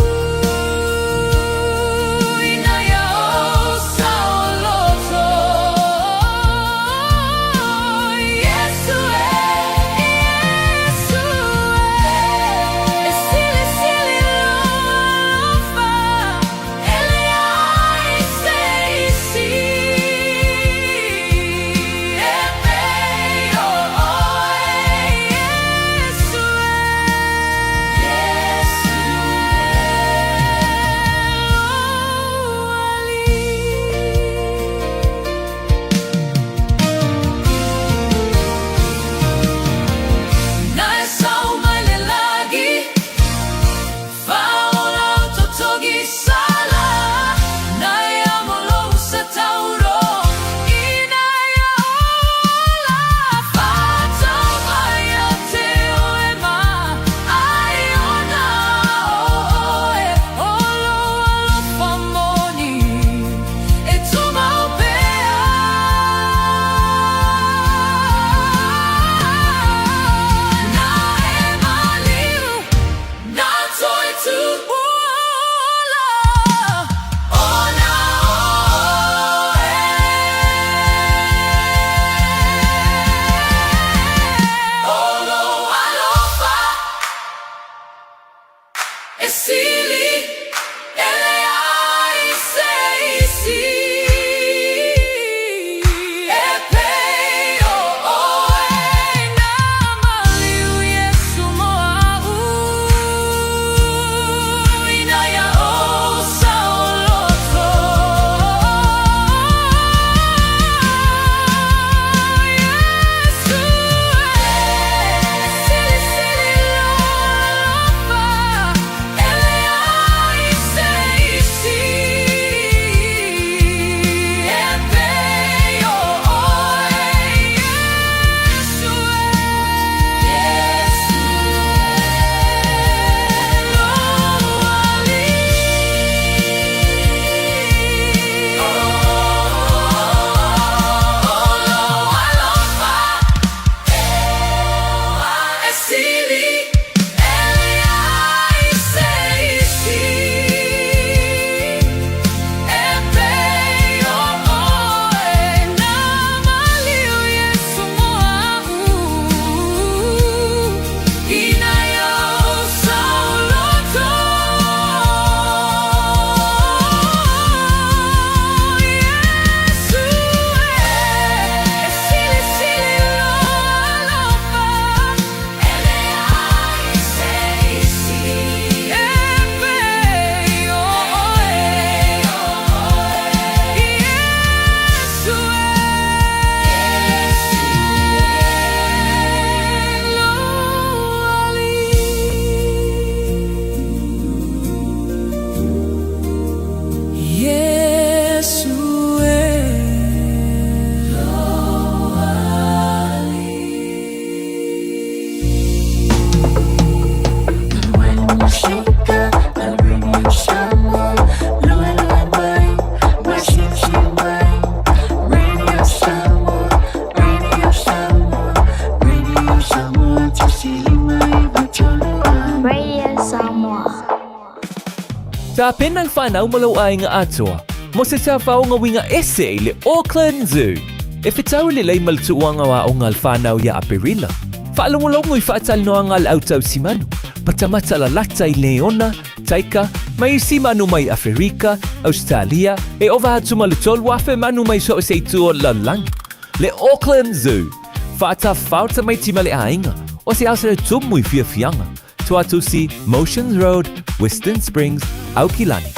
Tapena le fanau ma lou aiga atoa mo se tafaoga uiga ese i le Auckland Zoo. E fetau lelei ma le tuuaga o aoga a le fanau iā Aperila. Faalogologo i faatalanoaga a le au tausimanu, matamata lalata i leona, taika, ma isi manu mai Aferika, Ausetalia, e ova atu ma le 3,000 manu mai so o se itu o le lalolagi. Le Auckland Zoo, faatafao tamaiti ma le aiga, o se aso e tumu i fiafiaga, Tuatusi, Motions Road, Western Springs, Aukilani.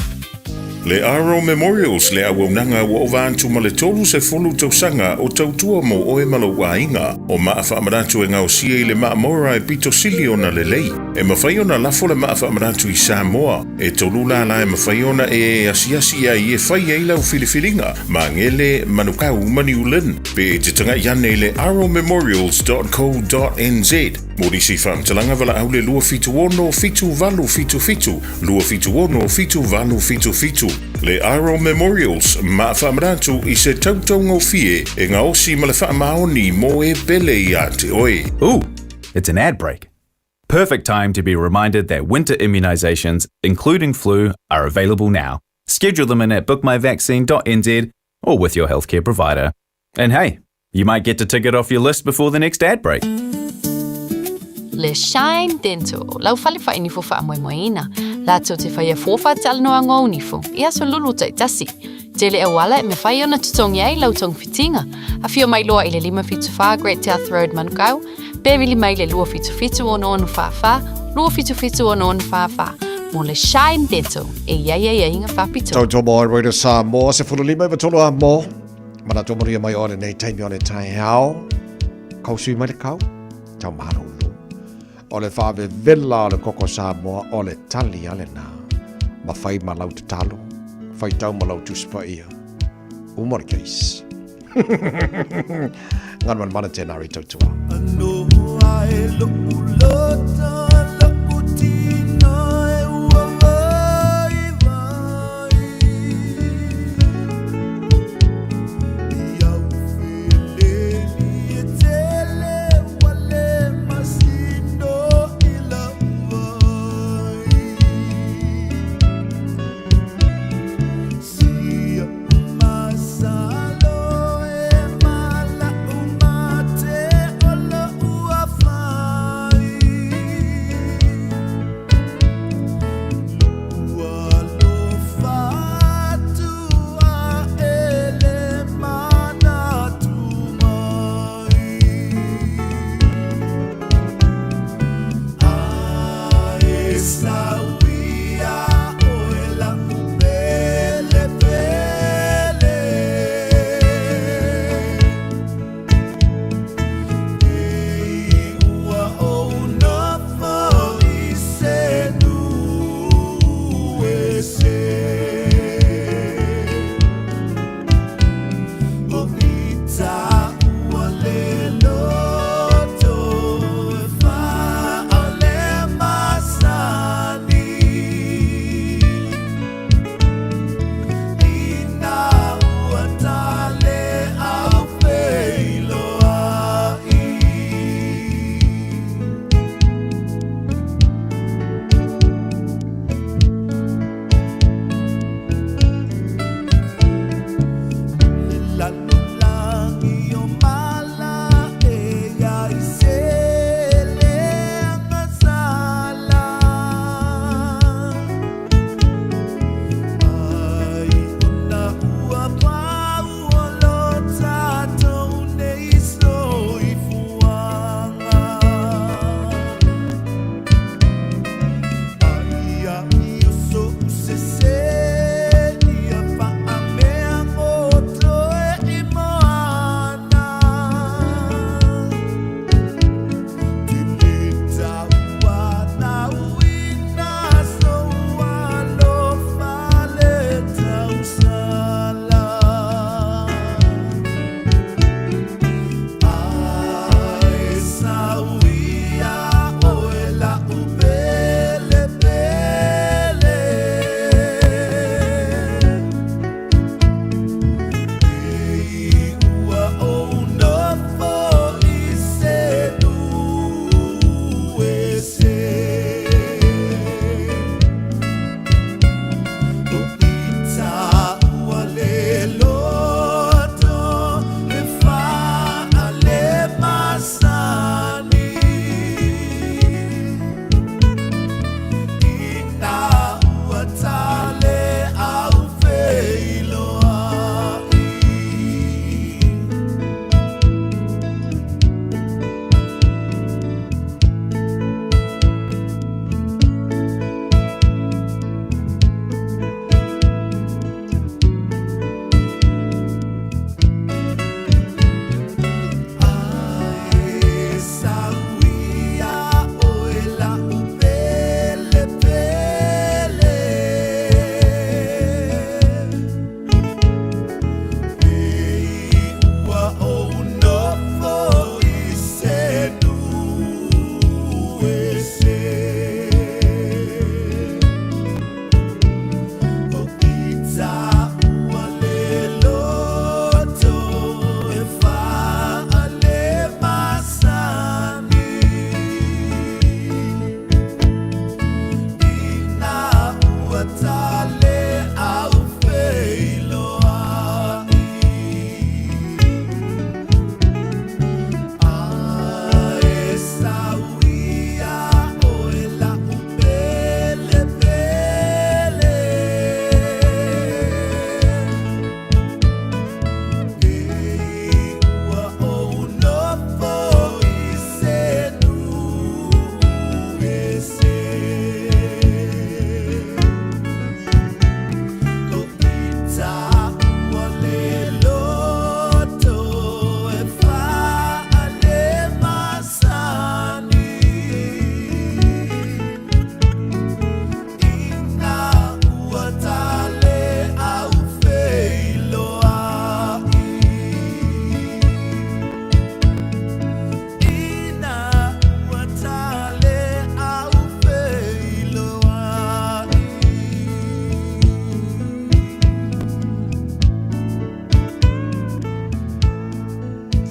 Le Aro Memorials le auaunaga ua ova atu ma le 30 tausaga o tautua mo oe ma lou aiga. O maa faamanatu e gaosia i le maa Mora e pito sili ona lelei. E mafai ona lafo le maa faamanatu i Samoa. E tolu lala e mafai ona e asiasi ai e fai ai lau filifiliga, Magele, Manukau ma New Lynn. Pe e te tagai ane i le aromemorials.co.nz. Mo nisi faamatalaga valaau le 276 7877, 276 7877. Le Aro Memorials, maa faamanatu i se tautaugofie e gaosi ma le faamaoni mo e pele ia te oe. Ooh, it's an ad break. Perfect time to be reminded that winter immunisations, including flu, are available now. Schedule them in at bookmyvaccine.nz or with your healthcare provider. And hey, you might get to tick it off your list before the next ad break. Le Shine Dental, lau fale faainifo faamoemoeina, latou te faia fua faatalanoaga o nifo i aso lulu taitasi. Tele auala e mafai ona totogi ai lau togafitiga. Afio mai loa i le 574 Great South Road Manukau, pe vili mai le 277 6644, 277 6644 mo le Shine Dental e i ai aiaiga faapitoa. Tautua mo Radio Samoa, se 15 i 3 a mo. Mana tō manuia mai o lenei taimi o le taeao. Kau sui mai le kau, tau malulu. O le faavevela o le koko Samoa o le tali a lena. Ma fai ma lau tatalo, faitau ma lau Tusi Paia. Uma le case. Ngana mana mana tēnā rei tautua. Aloha e lo'u lota, lo'u tina e ua vaivai. I au feleni e tele wale masino i lau vai. Sia masalo e mala'u mate o lo'u afai.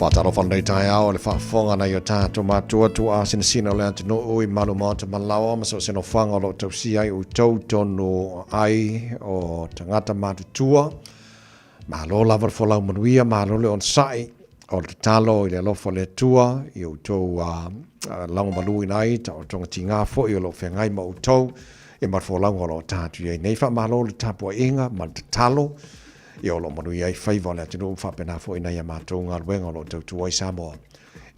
Faatalofa lenei taeao i le faafofoga nai o tatou matua tuaa sinasina o le atunuu i malu maota malaoa ma so o se nofoaga o lo o tausia ai outou tonu ai o tagata matutua. Malo lava le folau manuia, malo le onosai. O le tatalo i le alofa o le Atua i outou lagomaluina ai taotoga tiga foi o lo o feagai ma outou ia ma le folauga o lo o ta atu i ai nei. Faamalo le tapuaiga ma le tatalo ia o lo o manuia ai faiva o le atunuu ma faapena foi nai a matou galuega o lo o tautua ai Samoa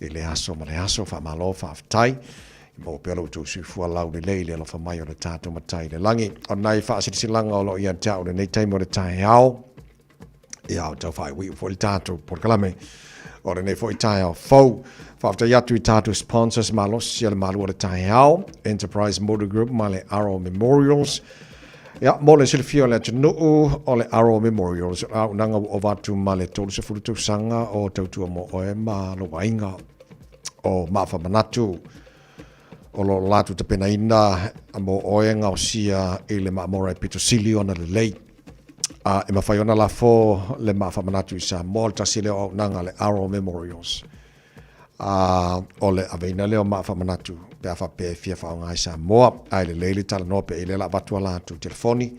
i le aso ma le aso. Faamalo, faafetai. Ia maua pea lo outou soifua laulelei i le alofa mai o le tatou Matai i le lagi. O nai faasilasilaga o lo o ia te au i lenei taimi o le taeao, ia o tau faaiuiu foi le tatou polokalame o lenei foi taeao fou. Faafetai atu i tatou sponsors malosi a le malu o le taeao, Enterprise Motor Group ma le Aro Memorials. Ia, mo le silafia o le atunuu, o le Aro Memorials, o le auaunaga ua ova atu ma le 30 tausaga o tautua mo oe ma lou aiga o Maafamanatu. O lo o latou tapenaina mo oe gaosia i le maamora e pito sili ona lelei. A e mafai ona lafo le Maafamanatu i Samoa, o le tasi lea o auaunaga a le Aro Memorials. A o le aveina lea o Maafamanatu pe a faapea e fia faaaoga i Samoa, ae lelei le talanoa pea i lea la avatu a latou telefoni,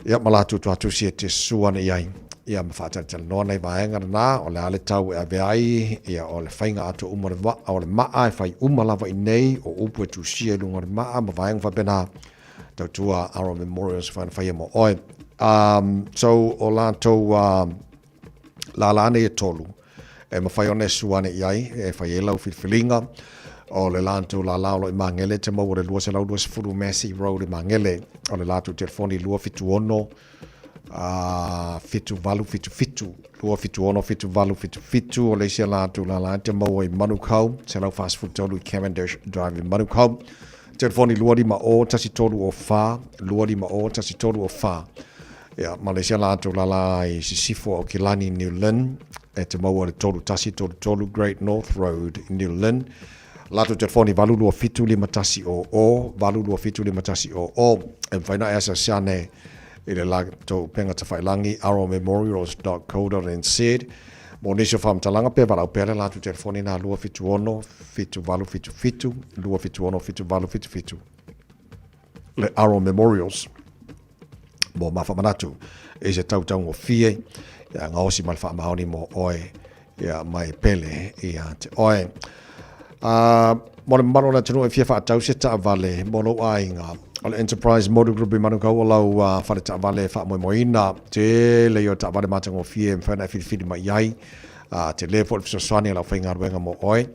ia ma latou tuatusi e te susu ane i ai, ia ma faatalatalanoa nai vaega na, o le a le tau e ave ai, ia o le faiga atoa uma o le vaa, o le maa e fai uma lava i nei, o upu e tusia i luga o le maa ma vaega faapena, tautua Aro Memorials e whaina whaia mo oe. So o latou lālā nei e tolu, e mawhai ona e sua ane i ai, e whai e lau filifiliga, o le latou lālā o lo i Magele, te maua le 220 Massey Road i Magele, o le latou telefoni 276 7877, 276 7877, o le isi a latou lālā te maua i Manukau, 143 i Cavendish Drive i Manukau, telefoni 250 1304, 250 1304. Ia, ma le isi a latou lālā i Sisifo o Aukilani, New Lynn, e te maua le 3133 Great North Road, New Lynn. Latou telefoni 827 5100, 827 5100. E mafai ona e asiasi ane i le latou upega tafailangi arrowmemorials.co.nz mo nisi o faamatalaga pe valaau pea le latou telefoni na 276 7877, 276 7877 le Arrow Memorials mo Mafamanatu i se tautaugofie ia gaosi ma le faamaoni mo oe ia mai pele ia te oe. Mo le mamalu o le atunuu e fia faatau se taavale mo lou aiga, o le Enterprise Motor Group i Manukau o lau fale taavale e faamoemoeina. Tele ia o taavale matagofie e mafai ona e filifili mai i ai. Tele foi le fesoasoani a le aufaigaluega mo oe.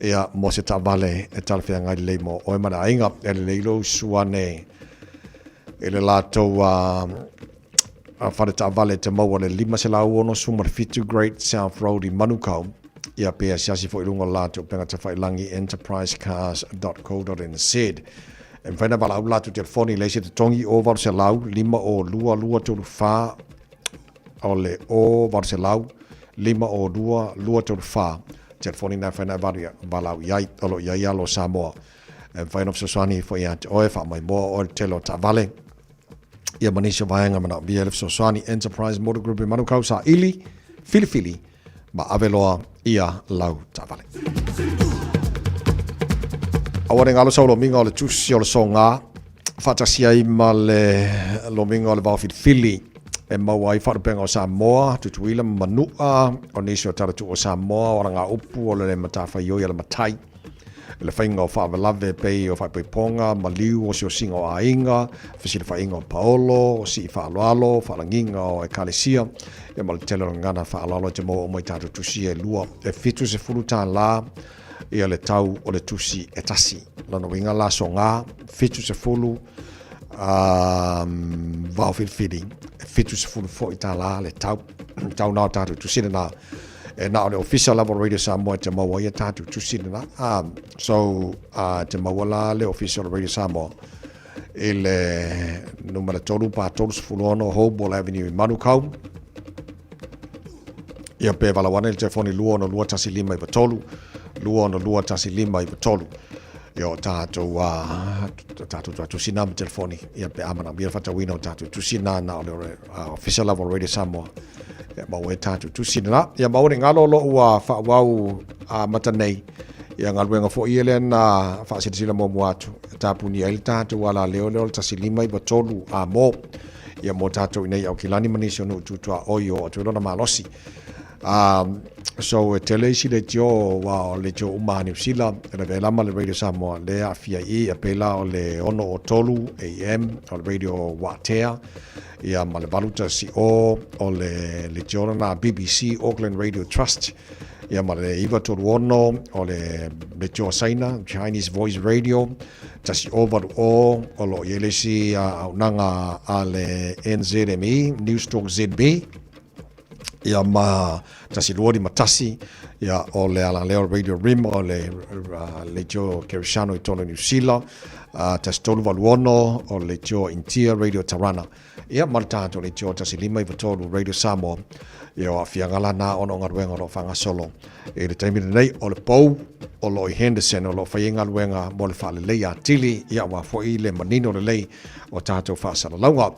Ia, mo se taavale e talafeagai lelei mo oe ma le aiga. E lelei lou susu ane i le latou fale taavale te maua le 567 Great South Road i Manukau, ia pe asiasi foi i luga o le latou upega tafailangi enterprisecars.co.nz. E mafai ona valaau le latou telefoni i le isi totogi o 800 502 234 o le o 800 502 234 telefoni na e mafai ona e valaau i ai o lo o i ai alo o Samoa e mafai ona fesoasoani foi ia te oe, faamaimoa oe le tele o taavale ia ma nisi o vaega manaomia le fesoasoani. Enterprise Motor Group i Manukau, saili, filifili ma ave loa ia lau taavale. Aua ne galo sau lomiga o le tusi o le soga faatasi ai ma le lomiga o le vaofilifili e maua ai faalupega o Samoa, Tutuila ma Manua, o nisi o talatuu o Samoa, o alagaupu o le matafaioi a le matai, le faiga o faalavelave pei o faaipoipoga, maliu, osiosiga o aiga, fesilafaiga o paolo, sii faaaloalo, faalagiga o ekalesia, ia ma le tele o gagana faaaloalo e te maua uma i tatou tusi e lua. E $70 ia le tau o le tusi e tasi. Lona uiga la soga, 70 vao filifili, e 70 foi tālā le tau. Tau nā o tātou tusi lena. E na o le ofisa lava o Radio Samoa e te maua ia tātou tusi lena. So, te maua la le ofisa o Radio Samoa i le numera 3 pa 36 Hoball Avenue i Manukau. Ia pe valaau ane le telefoni 262 1593, 262 1593. Ia o tātou, tātou tātou tusi nā ma telefoni. Ia pe a manaomia le faatauina o tātou tusi nā na o le ofisa lava o Radio Samoa. E maua ai tatou tusi lena. Ia ma aua ne i galo o lo o ua faaauau amata nei ia galuega foi ia lea na faasilasila muamua atu e tapunia ai le tatou alaleo lea o le 1593 a mo ia mo tatou i nei Aukilani ma nisi o nuu tutuaoi o atu ai lona malosi. So e tele isi leitio aua o leitio uma a Niu Sila e lavea lama le Radio Samoa lea aafia i i, a pēlā o le 6:03 AM o le Radio Waatea ia ma le 8:10 o le leitio lena BBC Auckland Radio Trust ia ma le 9:36 o le leitio a Saina Chinese Voice Radio 1080 o lo o i ai le isi auaunaga a le NZME Newstalk ZB ia ma 1251 ia o le alaleo Radio Rim o le leitio Kerishano i tonu Niu Sila 1386 o le leitio Intia Radio Tarana ia ma le tatou leitio 1593 Radio Samoa ia o aafiaga la na ona o galuega o lo o faagasolo i le taimi lenei o le pou o lo o i Henderson o lo o fai ai galuega mo le faaleleia atili ia aua foi le manino lelei o tatou faasalalauga.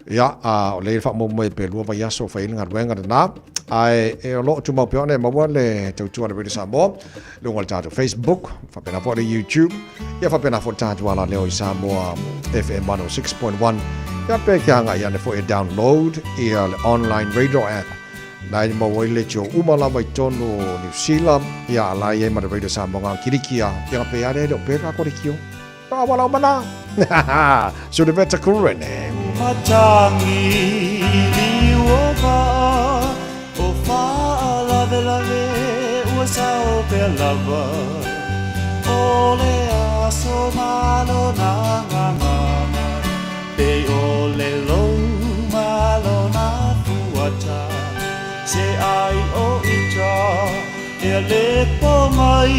Ia, a, o lea e faamoemoe pe lua vaiaso o fai ai le galuega lena, ae e o lo o tumau pea ona e maua le tautua a le Radio Samoa i luga o le tatou Facebook, faapena foi le YouTube, ia faapena foi le tatou alaleo i Samoa FM 106.1, ia pe ke agai ane foi e download ia le online radio app na e maua ai leitio uma lava i tonu o Niu Sila, ia a la i ai ma le Radio Samoa ngā kirikia, ia pe ale le o pe ka kore kio. Wala mana. Suliveta Kurene. Matangi i o vaa o faalavelave ua sao pea lava o le aso malo na ngangana pe o le lou malo na fuata se ai o ita e le po mai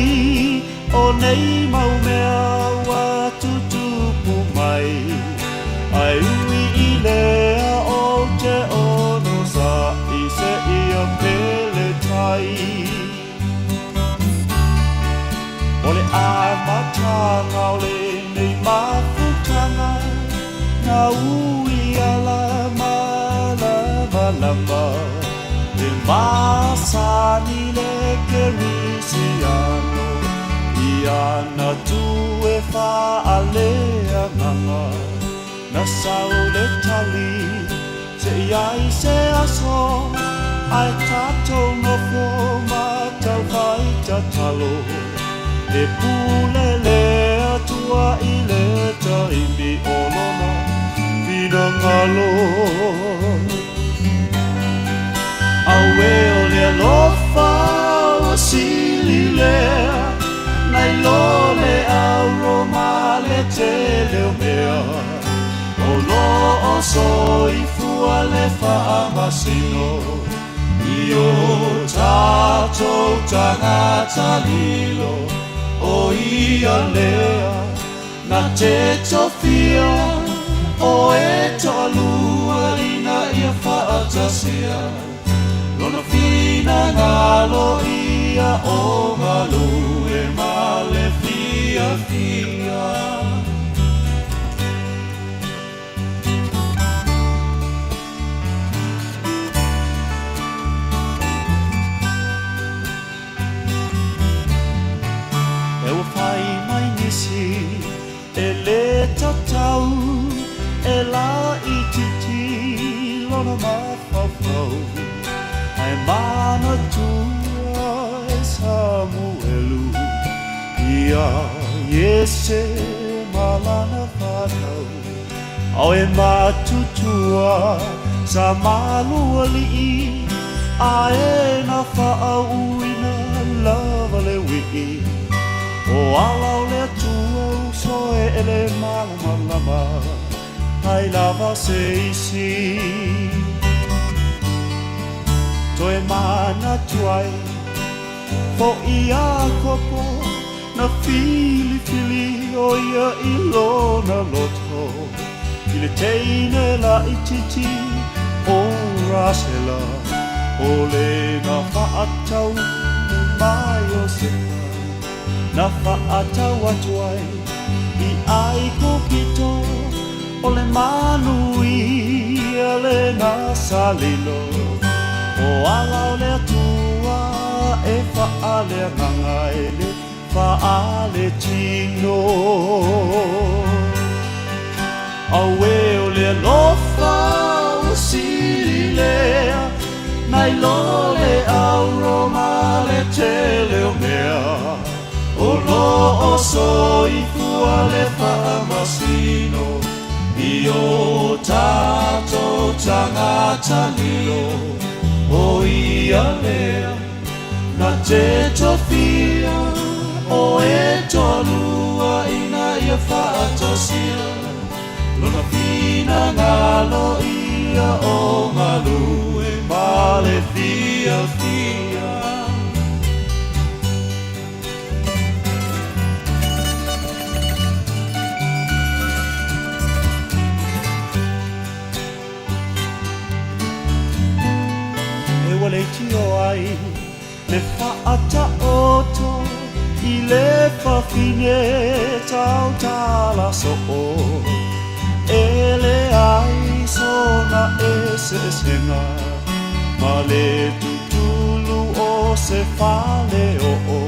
o nei mau mea ua tutupu mai ai ui i lea o te ono sa i se ia pele tai. O le amataga o lenei mafutaga na ui ala malamalama e masani le kerisiano ia na tu e faaleagaga na sau le tali se iai se aso ae tatou nofo ma taufai tatalo e pule le Atua i le taimi o lona finagalo. Auē o le alofa ua sili lea nai lo le auro ma le tele o mea o lo o soifua le faamasino i o tatou tagata lilo o ia lea na te tofia o e toalua ina ia faatasia lona finagalo ia o galue ma le fiafia. E ua fai mai nisi e lē tatau e laitiiti lona mafaufau ae manatua e Samuelu ia Iese ma lana fanau ao e matutua sa malualii ae na faauuina lava le uii o ala o le Atua uso e ele malamalama ai lava se isi toe manatu ai fo'i Iakopo na filifili o ia i lona loto i le teine laitiiti o Rasela o le na faatau ma Iosepa na faatau atu ai i Aikupito o le manuia lena sa lilo. O ala o le atua e faaleagaga e le faaletino. Auē o le alofa ua sili lea nai lo le auro ma le tele o mea. O loo soifua le faamasino i o tatou tagata lilo. O ia lea na te tofia o e toalua ina ia faatasia lona finagalo ia o galue ma le fiafia. E ua leitio ai le faataoto i le fafine tautala soo. E leai sona eseesega ma le tutulu o se faleoo.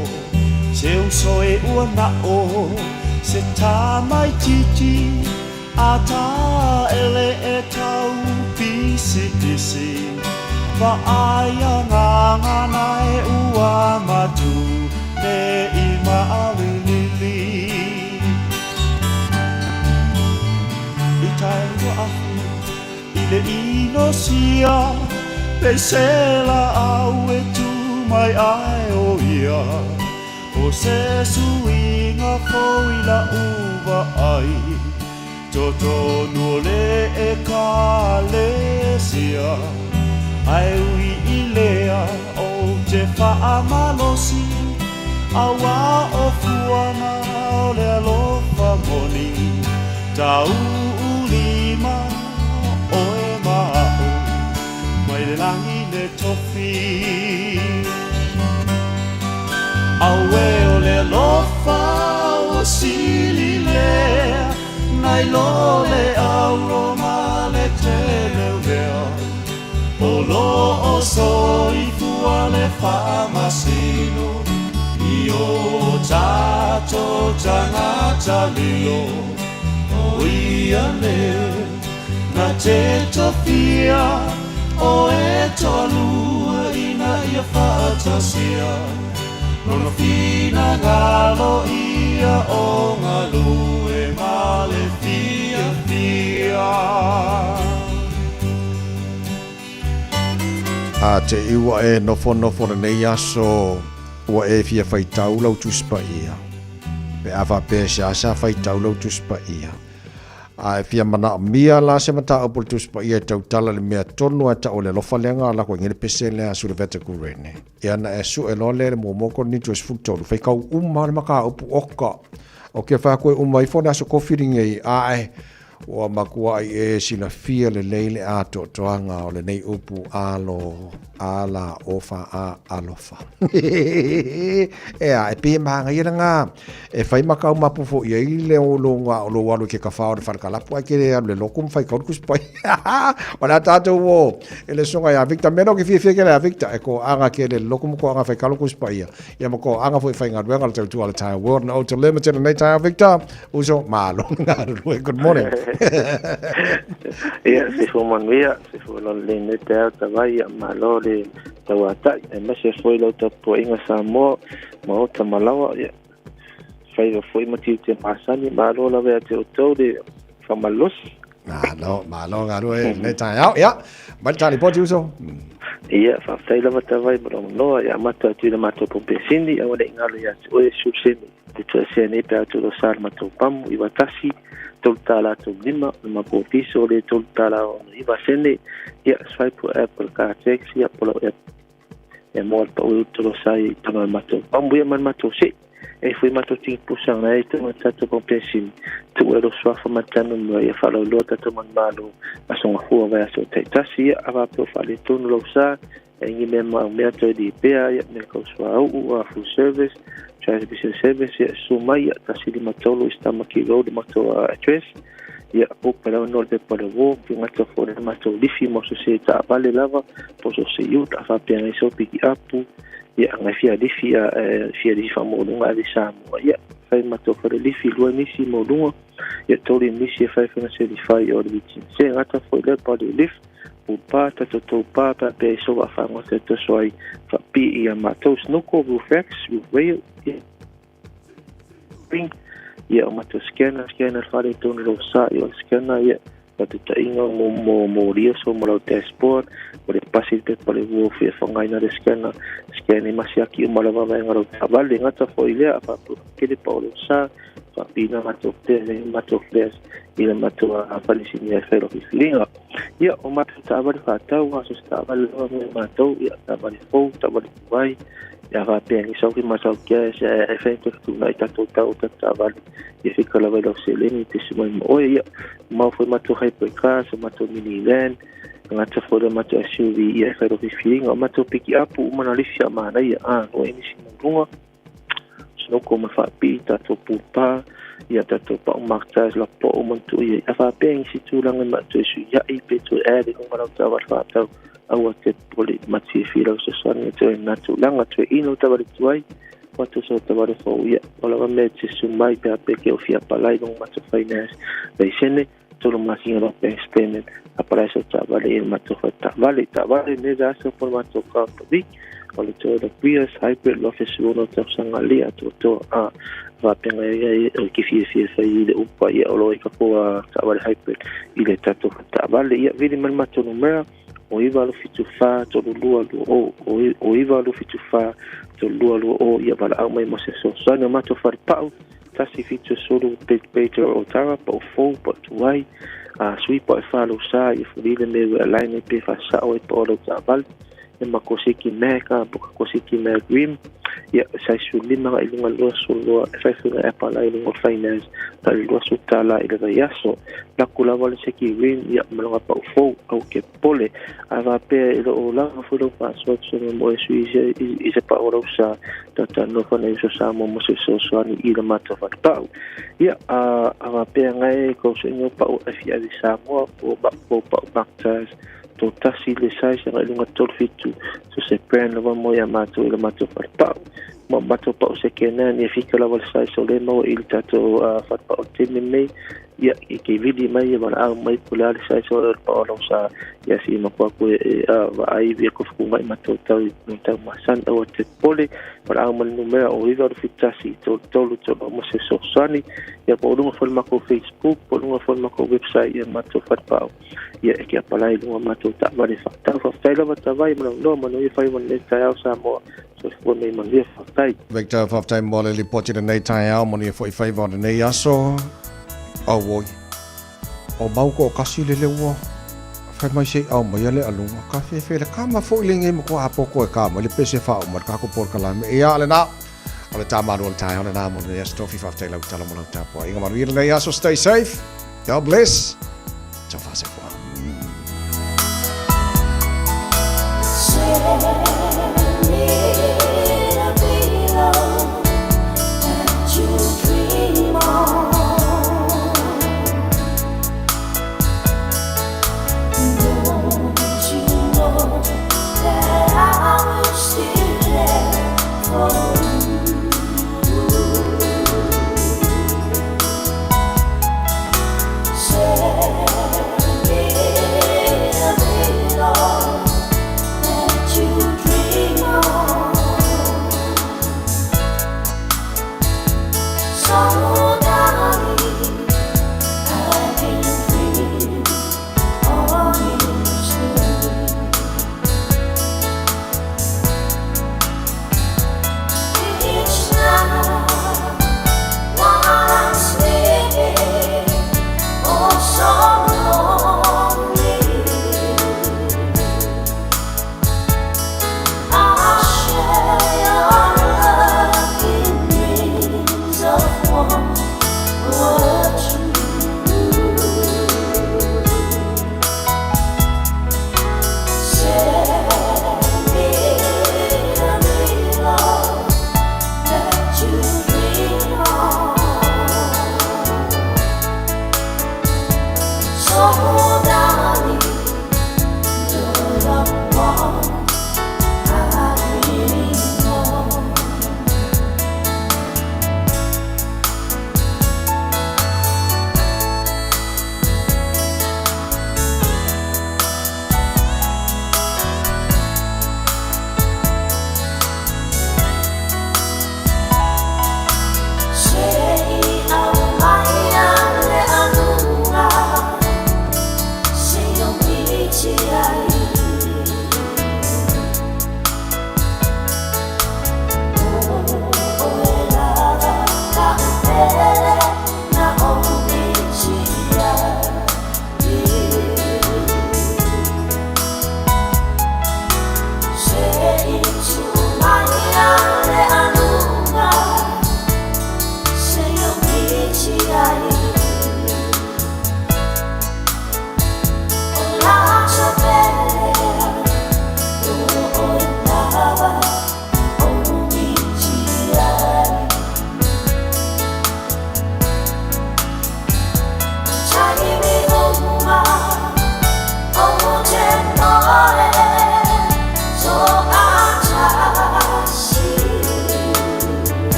Se uso e ua nao se tamaititi a taele e tau pisipisi. Vaai agaga e ua matu nei maalilili. I tai ua afu i le inosia peisela au e tu mai ai o ia. O se suiga fou i la uva ai totonu o le ekalesia. Ae ui i lea o te faamalosi auā o fuaga o le alofa moni. Tauulima oe ma a'u mai le lagi le tofi. Auē o le alofa ua sili lea nai lo le auro ma le tele o mea. O loo soifua le faamasino i o tatou tagata lilo. O ia lea na te tofia o e toalua ina ia faatasia lona finagalo ia o galue ma le fiafia. A te i ua e nofonofo lenei aso ua e fia faitau lau Tusi Paia. Pe a faapea e seasea faitau lau Tusi Paia. A e fia manaomia la se mataupu o le Tusi Paia e tautala i le mea tonu a e tau o le alofa lea na lako ai nei le pese lea a Suleveta Kurene. Ia na e sue loa lea i le muamua Korinito e 13, faitau uma le mataupu oka. O ke whai koe uma ifo le aso kofi lenei, ae Ua matuai e silafia lelei le atoatoaga o lenei upu alo, ala, ofa, a, alofa. Ea, e pei e manaia lena e fai ma kau mapu foʻi ai le o lou lou alu i ke kafao o le falekalapu ae ke le alu le loku ma fai kau le kusipai. O le a tatou o e le susuga ia Victor Melo ke fiafia ke le a Victor e ko anga ke le loku ma ko anga fai kalo kusipai ia. Ia ma ko anga foi fai galuega le tautua le Tire World and Auto Limited lenei taeao Victor. Uso, malo le galulue. Good morning. Ia, soifua manuia, soifua lalelei nei taeao tavai, ia malo le tauatai, aemaise foi lau tapuaiga Samoa, maota ma laoa, ia faiva foi ma tiute masani, malo lava ia te outou le faamalosi. Malo, malo galue nei taeao. Ia, mai le talipoti uso. Ia, faafetai lava tavai ma lou avanoa, ia amata atu i le matou paupesini, aua ne i galo ia te oe Suseni. Te toesea nei pe a atu lo sa le matou pamu, 91, $3.35, le mapo piso le $3.69, ia, swipe po app o le car taxi, ia, po lau app e moa le pau e utu lo sa i tanga le matou pamu, ia ma le matou seʻi. E fui matou tigi pusa na e tunga tatou paupesini, tuu e lo suafa ma tanu ma ia faalauiloa tatou manumalo aso gafua vaiaso taitasi, ia, a faapea o faaletonu lou sa, e ngi mea ma au mea toe lipea, ia, mea kau suauu, a full service, transmission service, ia, susu mai, ia, 153 East Tamaki Road le matou address, Ia opa lava no le pepa le uō, ke gata foi le matou lifi mo so se taavale lava po so se iuta a faapea ai sau pikiapu ia agai fia lifi a fia lifi faamaualuga ave i Samoa. Ia fai matou fale lifi lua nisi maualuga ia tolu nisi e fai fana se lifai o le vitin. Se gata foi lea pa le lifi upa tatou taupa pe a pea i sou vaafagota e toso ai faapii ia matou snoko roof racks roof rail ia ring ia o matou scanner scanner fale tonu lo sa ia o scanner ia faataitaiga mo mo molia so mo lau dashboard o le pasi le pepa le ua fia whangaina le scanner scan i masiaki uma lava vaega lau taavale gata foi lea a faapea kele pa o le sa faapina matou flares matou flares i le matou falesinia e fai filifiliga. Ia o matou taavale faatau aso se taavale lava mo matou ia taavale fou taavale tuai ia faapea ni sau ki masau kia se e fai te fetuunai tatou tau o tatou taavale ia fika lava i lau seleni te si mai mo oe ia mau foi matou hybrid car so matou minivan gata foi le matou SUV ia e fai lau filifiliga o matou pikiapu uma na lifi a manaia a no e nisi maualuga Sinoko ma faapii tatou pupa ia tatou pau maktas la po o mantu ia a faapea i si tulaga ma toe suiai pe toe add i luga lau taavale faatau aua te pole mati e fila o fesoasoani toe na tulaga toe ino taavale tuai o atu so taavale fou ia o lava mea te su mai pe a pe ke o fia palai luga matou finance laisene tolu masina lau bank statement apalai so taavale i le matou taavale taavale ne da aso po le matou car of the week o le Toyota Prius Hybrid 2016 tausaga le atoatoa a faapea ia e ke fiafia fai i le upa ia o lo e ka poa taavale hybrid i le tatou taavale ia vili mai le matou numera o 9 2 7 4 3 2 2 o o 9 2 7 4 3 2 2 o ia valaau mai mo se fesoasoani o matou falepau 170 Peter o Tara pau fou pau tuai a sui pau e wha lau sa ia fulile me ua alaina pe whasao e pa o lau taavale e ma kosiki meka po ka kosiki me grim ia sai su lima i lunga lua su lua e fai fina e pala i lunga finance na le lua su tala i le vaiaso la kula wale se ki rim ia malonga pa ufou au ke pole a va pe i lo o lava foi lau faasoa tusa mo e sui i se pa o lau sa tata no fana i so sa mo mo se fesoasoani i le matou falepau ia a va pea ngai kou se ingo pau e fia i Samoa po po pau baktas to tasi le size agai lunga tolu fitu so se brand lava mo ia matou i le matou falepau ma matou pau se kena ni fika lava le size o le maua i le tatou falepau teme nei ia i ke vili mai ia wala au mai po le ale size o le pau lau sa ia si ma kua koe e vaai via ko fukungai matou tau i tau masan au te pole wala au mai numera o iwa ru fitasi tolu tolu tolu mo se fesoasoani ia po lunga foi le makou Facebook po lunga foi le makou website ia matou falepau ia e ke apalai lunga matou taavale faatau faafetai lava tavai ma lau noa manuia fai ma lenei taeao Samoa soifua mea manuia faafetai. Victor, faafetai mo le lipoti lenei taeao, manuia foi faiva o lenei aso. Auoi. O mau ko kasi le le ua fai mai sei au mai ale alunga ka fe fe le kama foi le ngai mo ko apo ko e ka mai le pese fa o mai ka ko por kalame e a le na o le tāmaru o le taeao le nā mo le aso tofi faafetai lau tala mo lau tapuaiga manuia lenei aso stay safe God bless Tau faasefoa.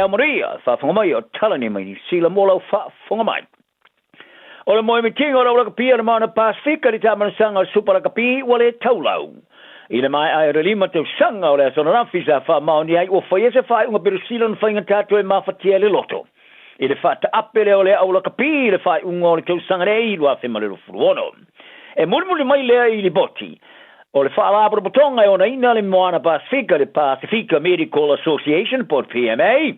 Taeao manuia, faafofoga mai o tala nei mai Niu Sila mo lau faafofoga mai. O le moemitiga o le aulakapi o le Moana Pasefika i le taamanasaga o le Supa Lakapi ua le taulau. I le maea ai o le 5 tausaga o le aso ananafi sa faamaonia ai ua faia se faaiuga pelesila na faigata toe mafatia e le loto. I le faataape lea o le aulakapi i le faaiuga o le tausaga nei 2026. E mulimuli mai lea i lipoti o le Faalapotopotoga e onaina le Moana Pasefika, le Pasefika Medical Association po o le PMA,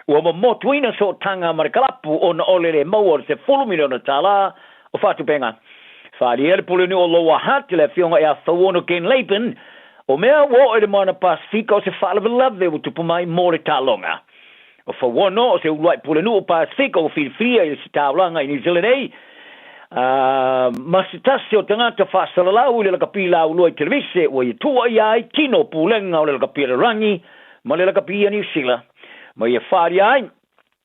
ua momotuina sootaga ma le kalapu ona o le le maua o le $10 miliona tala o faatupega. Faaalia le Pulenuu o Lower Hutt, le afioga ia Fauono Ken Laban, o mea ua oo i le Moana Pasefika o se faalavelave ua tupu mai mo le taaloga. O Fauono, o se uluai pulenuu Pasefika ua filifilia i le ositaulaga i New Zealand nei, ma se tasi o tagata faasalalau i le lakapi laulua i televise ua ia tuuaia ai tino pulega o le lakapi a le lalolagi ma le lakapi a Niu Sila, ma ia faaalia ai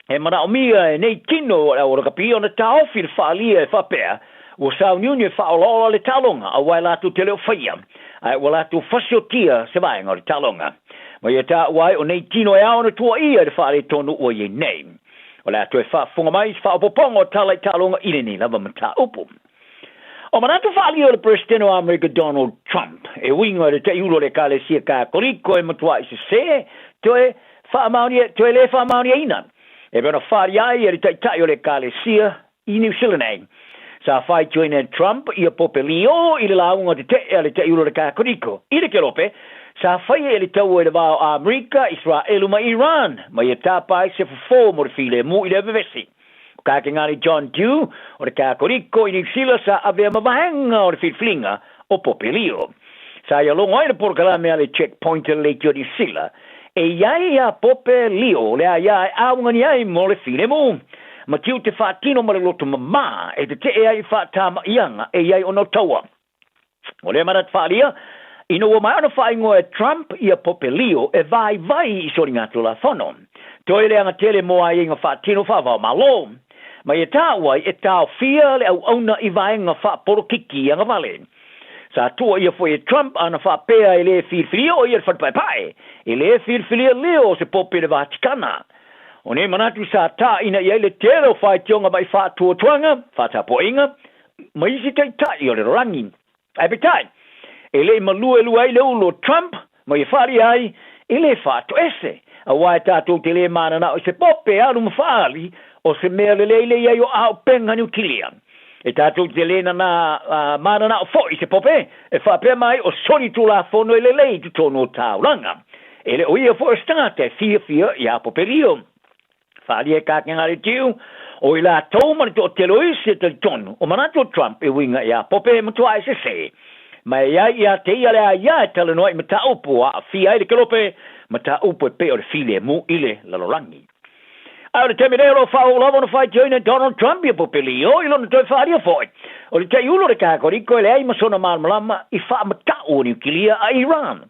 e manaomia e nei tino o le au lakapi ona taofi le faaalia e faapea ua sauniuni e faaolaola le taaloga aua e latou te le o faia ae ua latou fasiotia se vaega o le taaloga. Ma ia taua ai o nei tino e ao ona tuuaia i le faaletonu ua i ai nei. O le a toe faafofoga mai i se faaopoopoga o tala i taaloga i lenei lava mataupu. O manatu faaalia o le Peresetene o Amerika Donald Trump e uiga i le taiulu o le Ekalesia Katoliko e matuai sese toe faamaonia toe le faamaoniaina e pei ona faaalia ai e le taitai o le Ekalesia i Niu Sila nei. Sa faitioina e Trump ia Pope Leo i le lauga tetee a le taiulu o le Katoliko i le Kelope sa faia e le taua i le va o Amerika, Iseraelu ma Iran, ma ia tapa ai se fofo mo le filemu i le vevesi. O Kakengali John Dew o le Katoliko i Niu Sila sa avea ma vaega o le filifiliga o Pope Leo. Sa ia logo ai le polokalame a le Checkpoint i le leitio a Niu Sila e i ai iā Pope Leo le aia e augani ai mo le filemu. Ma tiute faatino ma le loto mamā e tetee ai i faatama'iaga e i ai ona o taua. O lea manatu faaalia, ina ua maea ona faaigoa e Trump ia Pope Leo e vaivai i soligatulafono. Toe leaga tele mo aiaiga faatino faava-o-Malo. Ma ia taua ai e taofia le auauna i vaega faapolokiki agavale. Sa tuuaia foi e Trump ana faapea e le filifilia o ia le falepaepae, e le filifilia Leo o se pope i le Vatikana. O nei manatu sa taina i ai le tele o faitioga mai faatuatuaga, faatapuaiga, ma isi taitai o le lalolagi. Ae peitai, e le i maluelue ai le ulu o Trump ma ia faaalia ai, e le faatoese, aua e tatou te le mananao i se pope alu ma faaali o se mea lelei le i ai o aopenga niukilia. E tatou te le nanā mananao foi i se pope e faapea mai o soli tulafono e lelei i totonu o taulaga. E le o ia foi o se tagata e fiafia iā Pope Leo. Faaalia e Kākega Letiu, o i latou ma le toatele o isi e talitonu, o manatu o Trump e uiga iā Pope e matuā e sese. Ma e ai ia te ia le aia e talanoa i mataupu o aafia ai le kelope, mataupu e pei o le filemu i le lalolagi. A o le taimi nei o lo o faaauau lava ona faitioina e Donald Trump ia Pope Leo i lona toe faaalia foi o le taiulu o le Kakoliko e leai ma sona malamalama i faamatau o niukilia a Iran.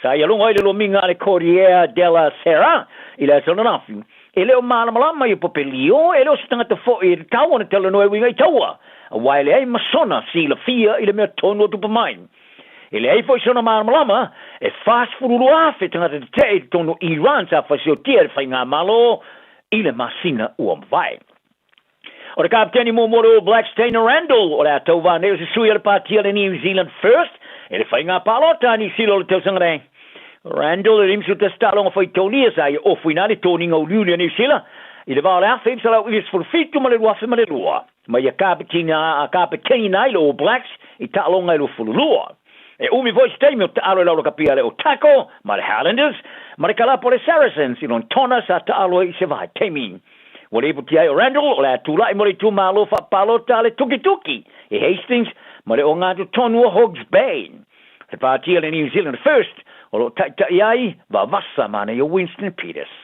Sa ia luga ai le lomiga a le Corriere della Sera i le aso ananafi. E le o malamalama ia Pope Leo, e le o se tagata foi e tatau ona talanoa e uiga i taua, aua e leai ma sona silafia i le mea tonu o tupu mai. E leai foi sona malamalama, e 42,000 tagata tetee i totonu o Iran sa fasiotia e le faigamalo i le masina ua mavae. O le kapiteni muamua o le All Blacks Dana Randall o le a tauva nei o se sui o le pātia le New Zealand First i le faiga palota a Niu Sila o le tausaga nei. Randall e 51 taaloga faitaulia sa ia ofuina ai le toniga uliuli a Niu Sila i le va o le 1997 ma le 2002. Ma ia kapiteni ai le All Blacks i taaloga e 22. E umi foi se taimi o taalo i le aulakapi a le Otago ma le Highlanders ma le kalapu a le Saracens i Lonetona sa taalo ai i se vaitaimi. Ua lipoti ai o Randall o le a tula'i mo le itumalo faapalota a le Tukituki i Hastings ma le ogatotonu o Hawke's Bay. Le pātia le New Zealand First o lo o taita'i ai Vavasa ma ana ia Winston Peters.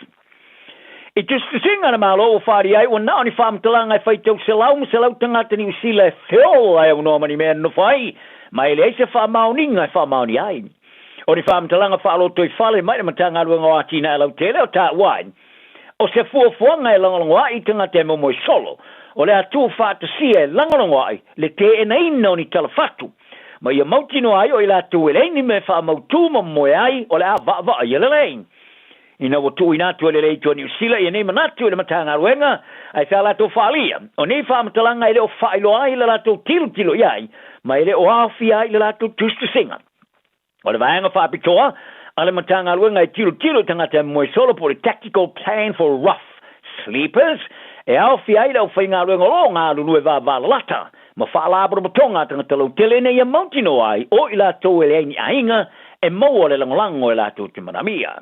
I tusitusiga a le Malo ua faaalia ai ua na o ni faamatalaga e faitau selau ma selau tagata Niu Sila e feola e aunoa ma ni mea nonofo ai, ma e leai se faamaoniga e faamaonia ai. O ni faamatalaga faalotoifale mai le Matagaluega o Atinae Lautele o taua ai, o se fuafuaga e lagolagoa'i tagata e momoe solo, o le a tuufaatasia e lagolagoa'i le teenaina o ni talafatu, ma ia mautinoa ai o i latou e leai ni mea e faamautū ma momoe ai o le a vaavaaia lelei. Ina ua tuuina atu e le Leitio Niu Sila ia nei manatu i le Matagaluega, ae sa latou faaalia, o nei faamatalaga e le o faailoa ai le latou tilotilo i ai, ma e le o aofia ai le latou tusitusiga. O le vaega faapitoa a le Matagaluega e tilotilo i tagata e moe solo po o le Tactical Plan for Rough Sleepers, e aofia ai le aufaigaluega o lo o galulue vavalalata ma faalapotopotoga a tagata lautele ina ia mautinoa ai o i latou e leai ni aiga e maua le lagolago e latou te manaomia.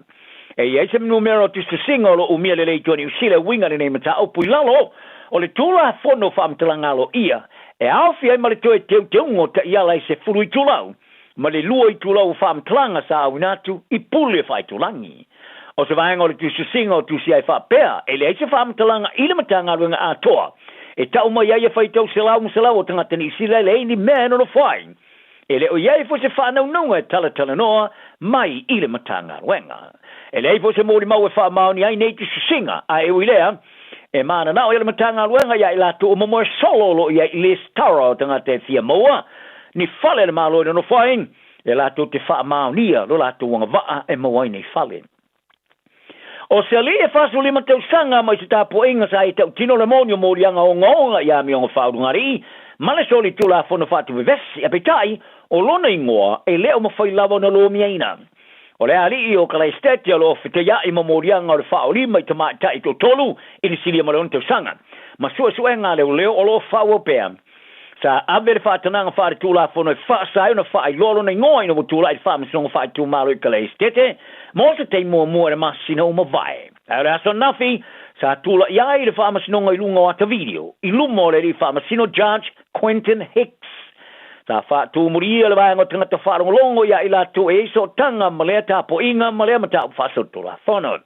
E i ai se numera o tusitusiga o lo o umia lelei i tua Niu Sila e uiga lenei mataupu i lalo o le Tulafono Faamatalaga Aloaia e aofia ai ma le toe teuteuga o taiala i 10 itulau ma le 2 itulau o faamatalaga sa auina atu i pule faaitulagi. O se vaega o le tusitusiga o tusi ai faapea e leai se faamatalaga i le Matagaluega atoa e tau mai ai e faitau selau ma selau o tagata Niu Sila e leai ni mea e nonofo ai. E le o i ai foi se faanaunauga e talatalanoa mai i le Matagaluega. E leai foi se molimau e faamaoni ai nei tusitusiga, a e ui lea, e mananao i le Matagaluega ia i latou o momoe solo o lo o i ai i lesitara o tagata e fia maua ni fale a le Malo e nonofo ai, e latou te faamaonia lo latou agavaa e maua ai nei fale. O se alii e 45 tausaga mai se tapuaiga sa e tautino le moni o moliaga ogaoga i amioga faaulugalii ma le soli tulafono faatuvevesi, apeitai, o lona igoa e le o mafai lava ona lomiaina. O le alii o Kalaesetete o lo o fetaiai ma moliaga o le faaolima i tamaitai toatolu i le silia ma le 6 tausaga, ma suesuega a leoleo o lo o faaauau pea. Sa ave le faatanaga faaletulafono e faasa ai ona faailoa lona igoa ina ua tulai i le Faamasinoga Faaitumalo i Kalaesetete mo se taimi muamua i le masina ua mavae. Ae o le aso ananafi, sa tulai ai le Faamasinoga i luga o ata video i luma o le Alii Faamasino Judge Quentin Hicks. Sa faatumulia le vaega o tagata faalogologo ia i latou e i ai sootaga ma lea tapuaiga ma lea mataupu faasolitulafono.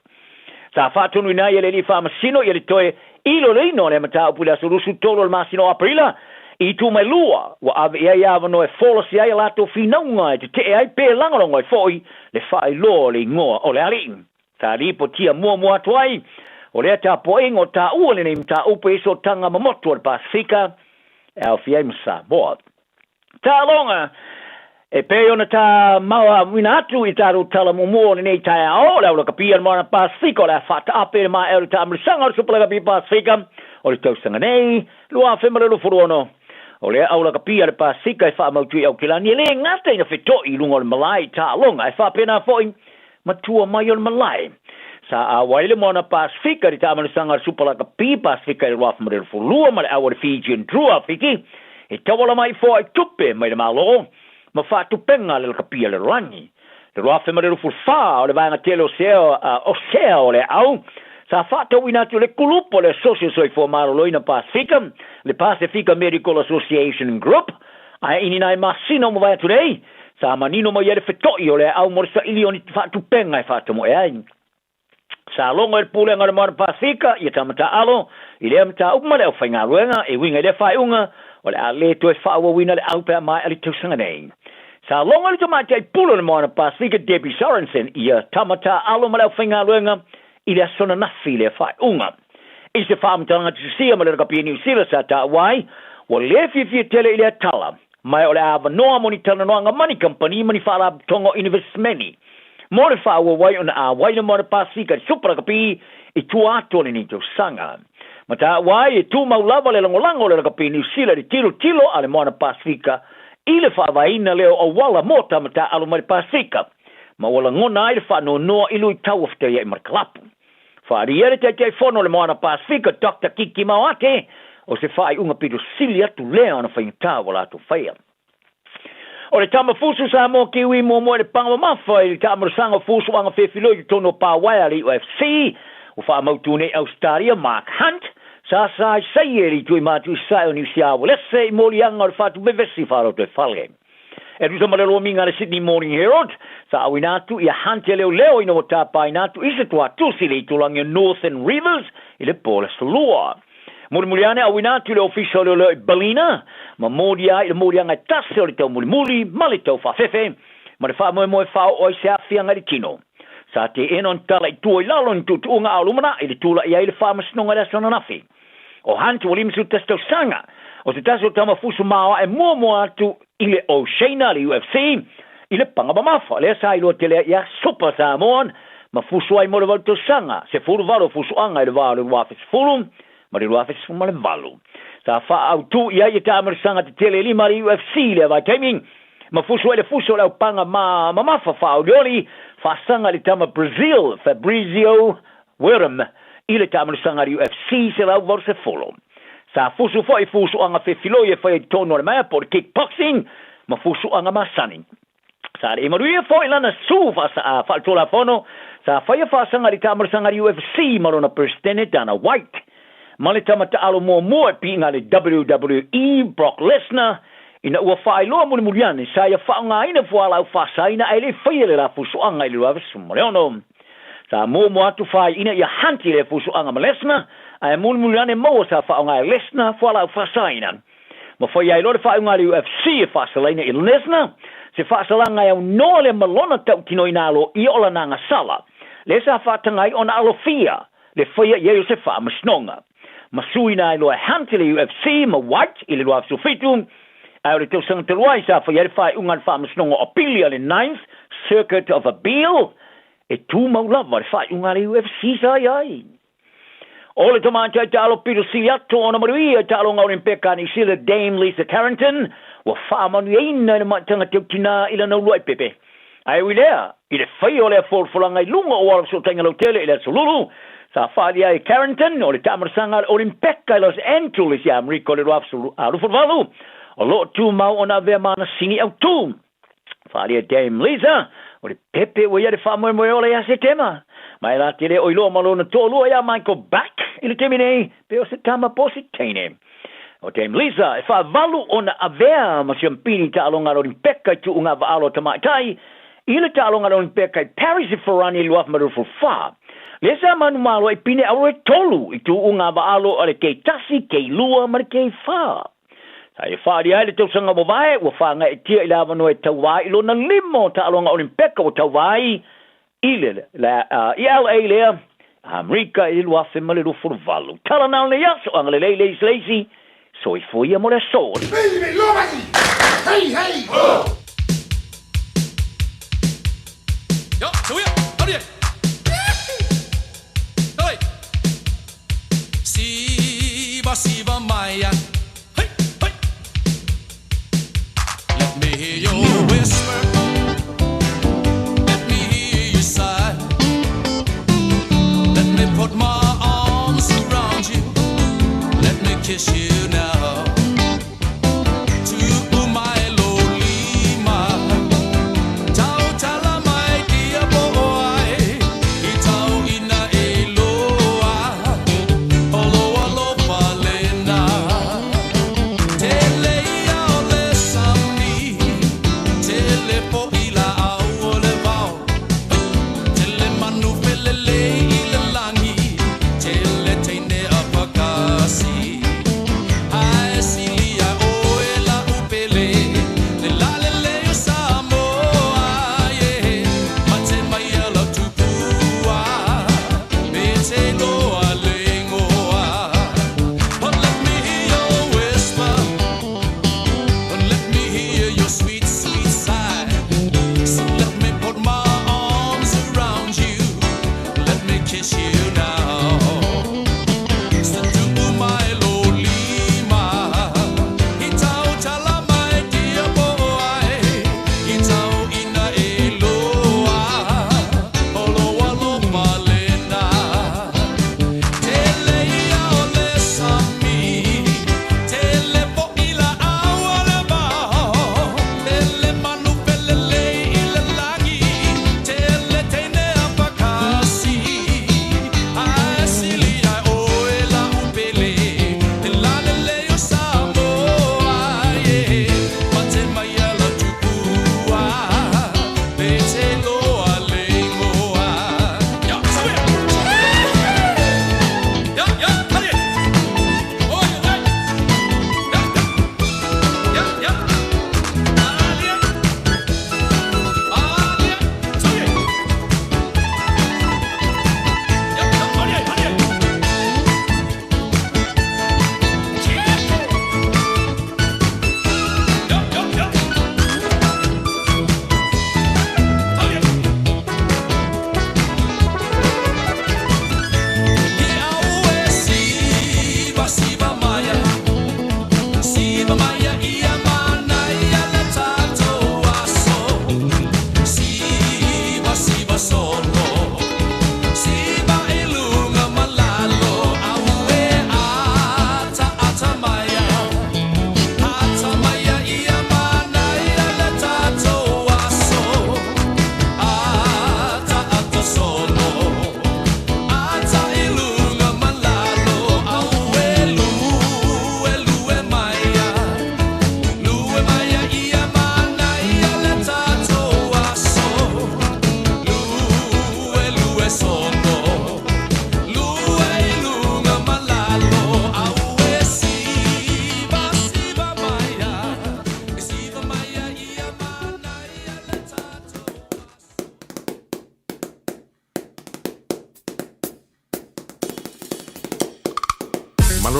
Sa faatonuina ai e le Alii Faamasino ia le toe iloiloina o lea mataupu i le aso 23 o le masina o Aperila i itu mai lua, ua ave i ai avanoa e folasia ai a latou finauga e tetee ai pe lagolago ai foi le faailoa o le igoa o le alii. Sa lipotia muamua atu ai o lea tapuaiga o taua lenei mataupu e i sootaga ma motu o le Pasefika e aofia ai ma Samoa. Taaloga E pei ona ta mauina atu i tatou tala muamua o lenei taeao, o le aulakapi a le Moana Pasefika o le a faataape i le maea o le taamilosaga o le Supalakapi Pasefika o le tausaga nei, 2026. O lea aulakapi a le Pasefika e faamautu i Aukilani e le gata ina feto'i i luga o le malae i taaloga ae faapena foi ma tua mai o le malae. Sa auai le Moana Pasefika i le taamilosaga a le Supalakapi Pasefika i le 2022 ma le au a le Fijian Drua Fiti e tauala mai i foai tupe mai le Malo ma faatupenga a le lakapi a le lalolagi. Le 2024 o le vaega tele o sea, o sea o le au sa faatauina atu le kulupu o le Asosi o Soifua Maloloina Pasefika, le Pasefika Medical Association Group, ae i ni nai masina o mavae atu nei, sa manino mai ai le feto'i o le au mo le saili o ni faatupenga e faatamoe ai. Sa logo e le Pulega o le Moana Pasefika ia tama taaalo i lea mataupu ma le aufaigaluega e uiga i lea faaiuga o le a le toe faaauauina le au pe a maea le tausaga nei. Sa logo e le tamaitai pule o le Moana Pasefika Debbie Sorensen ia tama taaalo ma le aufaigaluega i le aso ananafi i lea faaiuga. I se faamatalaga tusia ma le Lakapi a Niu Sila sa taua ai, ua le fiafia tele i lea tala, ma o le avanoa mo ni talanoaga ma ni kamupani ma ni faalapotopotoga o inivesimeni mo le faaauau ai ona auai le Moana Pasefika i le Supa Lakapi i tua atu o lenei tausaga. Ma taua ai e tumau lava le lagolago o le Lakapi Niu Sila i le tilotilo a le Moana Pasefika i le faavaeina lea o auala mo tama taaalo mai le Pasefika, ma ua lagona ai le faanoanoa i luitau o fetaiai ma le kalapu. Faaalia le Taitaifono o le Moana Pasefika Doctor Kiki Maoate, o se faaiuga pito sili atu lea ona faigata ua latou faia. O le tama fusu Samoa Kiwi muamua i le paga mamafa i le taamilosaga o fusuaga fefiloi i totonu o Pawaea a le UFC, ua faamautu nei Ausetalia Mark Hunt, sa saisai e le itu i matu i sae o Niu Siawalese i moliaga o le fatu vevesi faalotoifale. E tusa ma le lomiga a le Sydney Morning Herald, sa auina atu ia Hunt e leoleo ina ua tapaina atu i se tuatusi i le itulagi o Northern Rivers i le po o le Aso Lua. Mulimuli ane auina atu i le ofisa o leoleo i Ballina, ma molia ai i le moliaga e tasi o le taumulimuli ma le taufaafefe, ma le faamoemoe faaoo ai se aafiaga i le tino. Sa teena ona tala i tua i lalo ni tuutuuga a o lumanai i le tula'i ai le faamasinoga i le aso ananafi. O Hunt ua 51 tausaga, o se tasi o tama fusu maoae muamua atu i le Oceana, le UFC, i le paga mamafa. Lea sa iloa tele ai ia Super Samoan Ma fusu ai mo le valu tausaga, 18 o fusuaga i le va o le 2010 ma le 2018. Sa faaautu i ai ia taamailosaga tetele e lima a le UFC i lea vaitaimi, ma fusu ai le fusu o le aupaga ma mamafa faaolioli faasaga i le tama Brazil Fabrizio Werdum i le taamailosaga a le UFC 180. Sa fusu foi fusuaga fefiloi e faia i totonu o le maea po o le kickboxing ma fusuaga masani. Sa le i manuia foi lana su faaletulafono sa faia faasaga i le taamailosaga a le UFC ma lona Peresetene Dana White ma le tama taalo muamua e piiga a le WWE Brock Lesnar ina ua faailoa mulimuli ane sa ia faaaogaina fualaau faasaina ae le i faia le la fusuaga i le 2016. Sa muamua atu faaiuina ia Hunt i lea fusuaga ma Lesnar ae mulimuli ane maua sa faaaoga e Lesnar fualaau faasaina. Ma faia ai loa le faaiuga a le UFC e faasalaina i Lesnar se faasalaga e aunoa lea ma lona tautinoina aloaia o lana agasala, lea sa faataga ai ona alofia le faia i ai o se faamasinoga. Ma suina ai loa e Hunt i le UFC ma White i le 2017, ae o le tausaga talu ai sa faia ai le faaiuga a le faamasinoga o Apili a le Ninth Circuit of Appeal e tumau lava le faaiuga a le UFC sa i ai. O le tamaitai taalo pito sili atu ona manuia i taaloga Olimpeka a Niu Sila Dame Lisa Carrington ua faamanuiaina i le maitaga teutinā i lana uluai pepe. Ae ui lea, i le faia o lea folafolaga i luga o ala fesootaiga lautele i le Aso Lulu, sa faaalia ai e Carrington o le taamalasaga a le Olimpeka i Los Angeles ia Amerika o le 2028, o lo o tumau ona avea ma ana sini autū. Faaalia Dame Lisa, o le pepe ua ia le faamoemoe ola ia Setema. Ma e la te le o iloa ma lona toalua ia Michael Buck i le taimi nei, pe o se tama po o se teine. O Dame Lisa e faavalu ona avea ma siampini taaloga a le Olimpeka i tuuga vaalo a tamaitai i le taaloga a le Olimpeka i Paris i Farani i 2024. Lea sa manumalo ai pine auro e tolu i tuuga vaalo a le K1, K2 ma le K4. Sa ia faaalia ai le tausaga mavae ua faagaeetia i le avanoa e tauva ai i lona lima o taaloga Olimpeka ua tauva ai i le i LA lea Amerika i le 2028. Tala na o lenei aso, agalelei le isi le isi, soifua ia mo le aso. Hey, hey, ho! Let me hear your whisper. Let me hear you sigh. Let me put my arms around you. Let me kiss you now.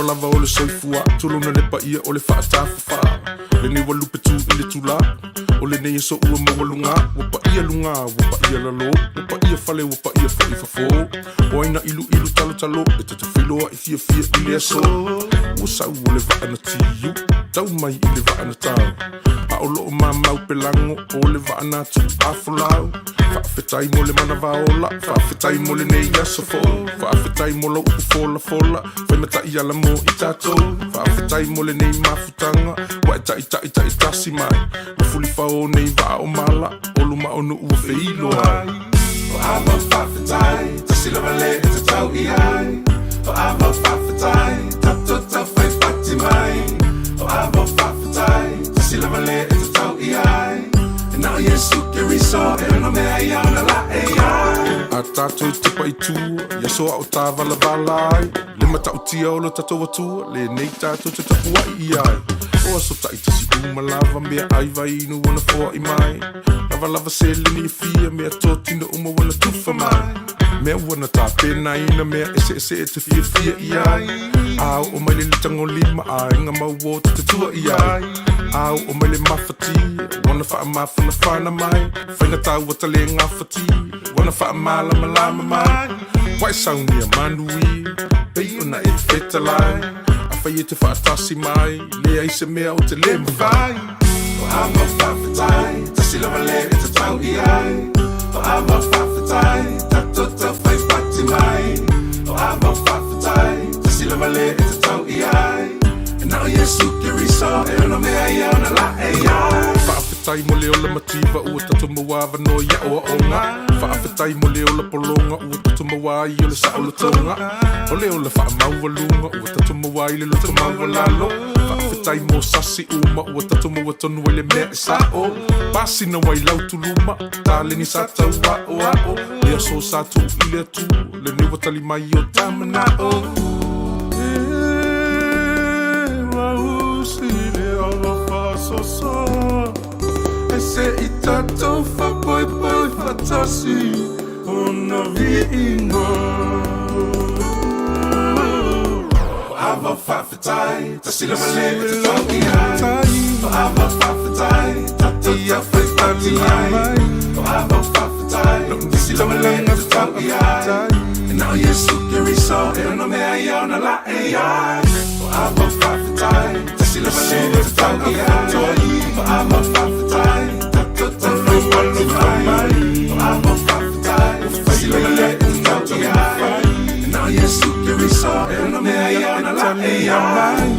lava o le soifua Tulona le paia o le faatafafa Lenei ua lupe tu i le tula O lenei aso ua maualuga Ua paia luga, ua paia lalo Ua paia fale, ua paia foi fafo O ai na iluilu talotalo E ta te feiloai fiafia i le aso Ua sau o le vaa na tiu Tau mai i le vaa na tau A o loo mamau pelago O le vaa na tuuafolau Faafetai mo le manava ola Faafetai mo lenei aso fou Faafetai mo lau upu folafola Fai ma taiala mo i tatou Faafetai mo lenei mafutaga Ua e taitaitaitasi mai Ua fulifao nei vaa o mala O luma o nuu ua feiloai O a mau faafetai, tasi lava le e tatau i ai. O a mau faafetai, tatou taufai fati mai. O a mau faafetai, tasi lava le e tatau i ai. E na o Iesu Keriso e ono mea ia ona laei ai. A tatou i tepa i tua, i aso a o tāvalavala ai, le matautia o lo tatou Atua, lenei tatou te tapuai i ai. O aso taitasi uma lava, mea ai vai inu ua na foai mai. Lava lava seleni e fia, mea totino uma ua na tufa mai. Mea ua na tapenaina, mea eseese e te fiafia i ai. A oo mai le litagolima, aiga mau o te tatua i ai. A oo mai le mafatia, ua na faamafanafana mai. Faigata ua ta le gafatia, ua na faamalamalama mai. Ua e saunia manuia, pei ona e fetalai. Afai e te faatasi mai, leai se mea o te le mafai. O a mau faafetai, tasi lava le e tatau i ai. O a mau faafetai, tatou taufai fati mai. O a mau faafetai, tasi lava le e tatau i ai. E na o Iesu Keriso e ono mea ia ona laei ai. Faafetai mo le ola mativa ua tatou maua avanoa i aoaoga. Faafetai mo le ola pologa ua tatou maua ai o le saolotoga. O le ola faamaualuga ua tatou maua ai le loto maualalo. Faafetai mo sasi uma ua tatou maua tonu ai le mea e sa'o. Pasina ai lau tuluma, taleni sa tau aoao. Le aso sa tuu i le Atua, lenei ua tali mai o ta manao. E mausi le alofa faasoasoa E se i tatou faapoepoe faatasi Ona viiga O a mau faafetai, tasi lava le e tatau i ai. O a mau faafetai, tatou taufai fati mai. O a mau faafetai, tasi lava le e tatau i ai. E na o Iesu Keriso e ono mea ia ona laei ai. O a mau faafetai, tasi lava le e tatau i ai. O a mau faafetai, tatou taufai fati mai. O a mau faafetai, tasi lava le e tatau i ai. E na o Iesu Keriso e ono mea ia ona laei ai.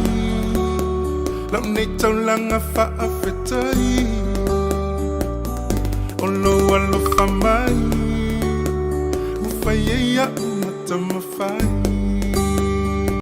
Lau nei taulaga faafetai O lou alofa mai Ua fai ai a'u ma tamafai.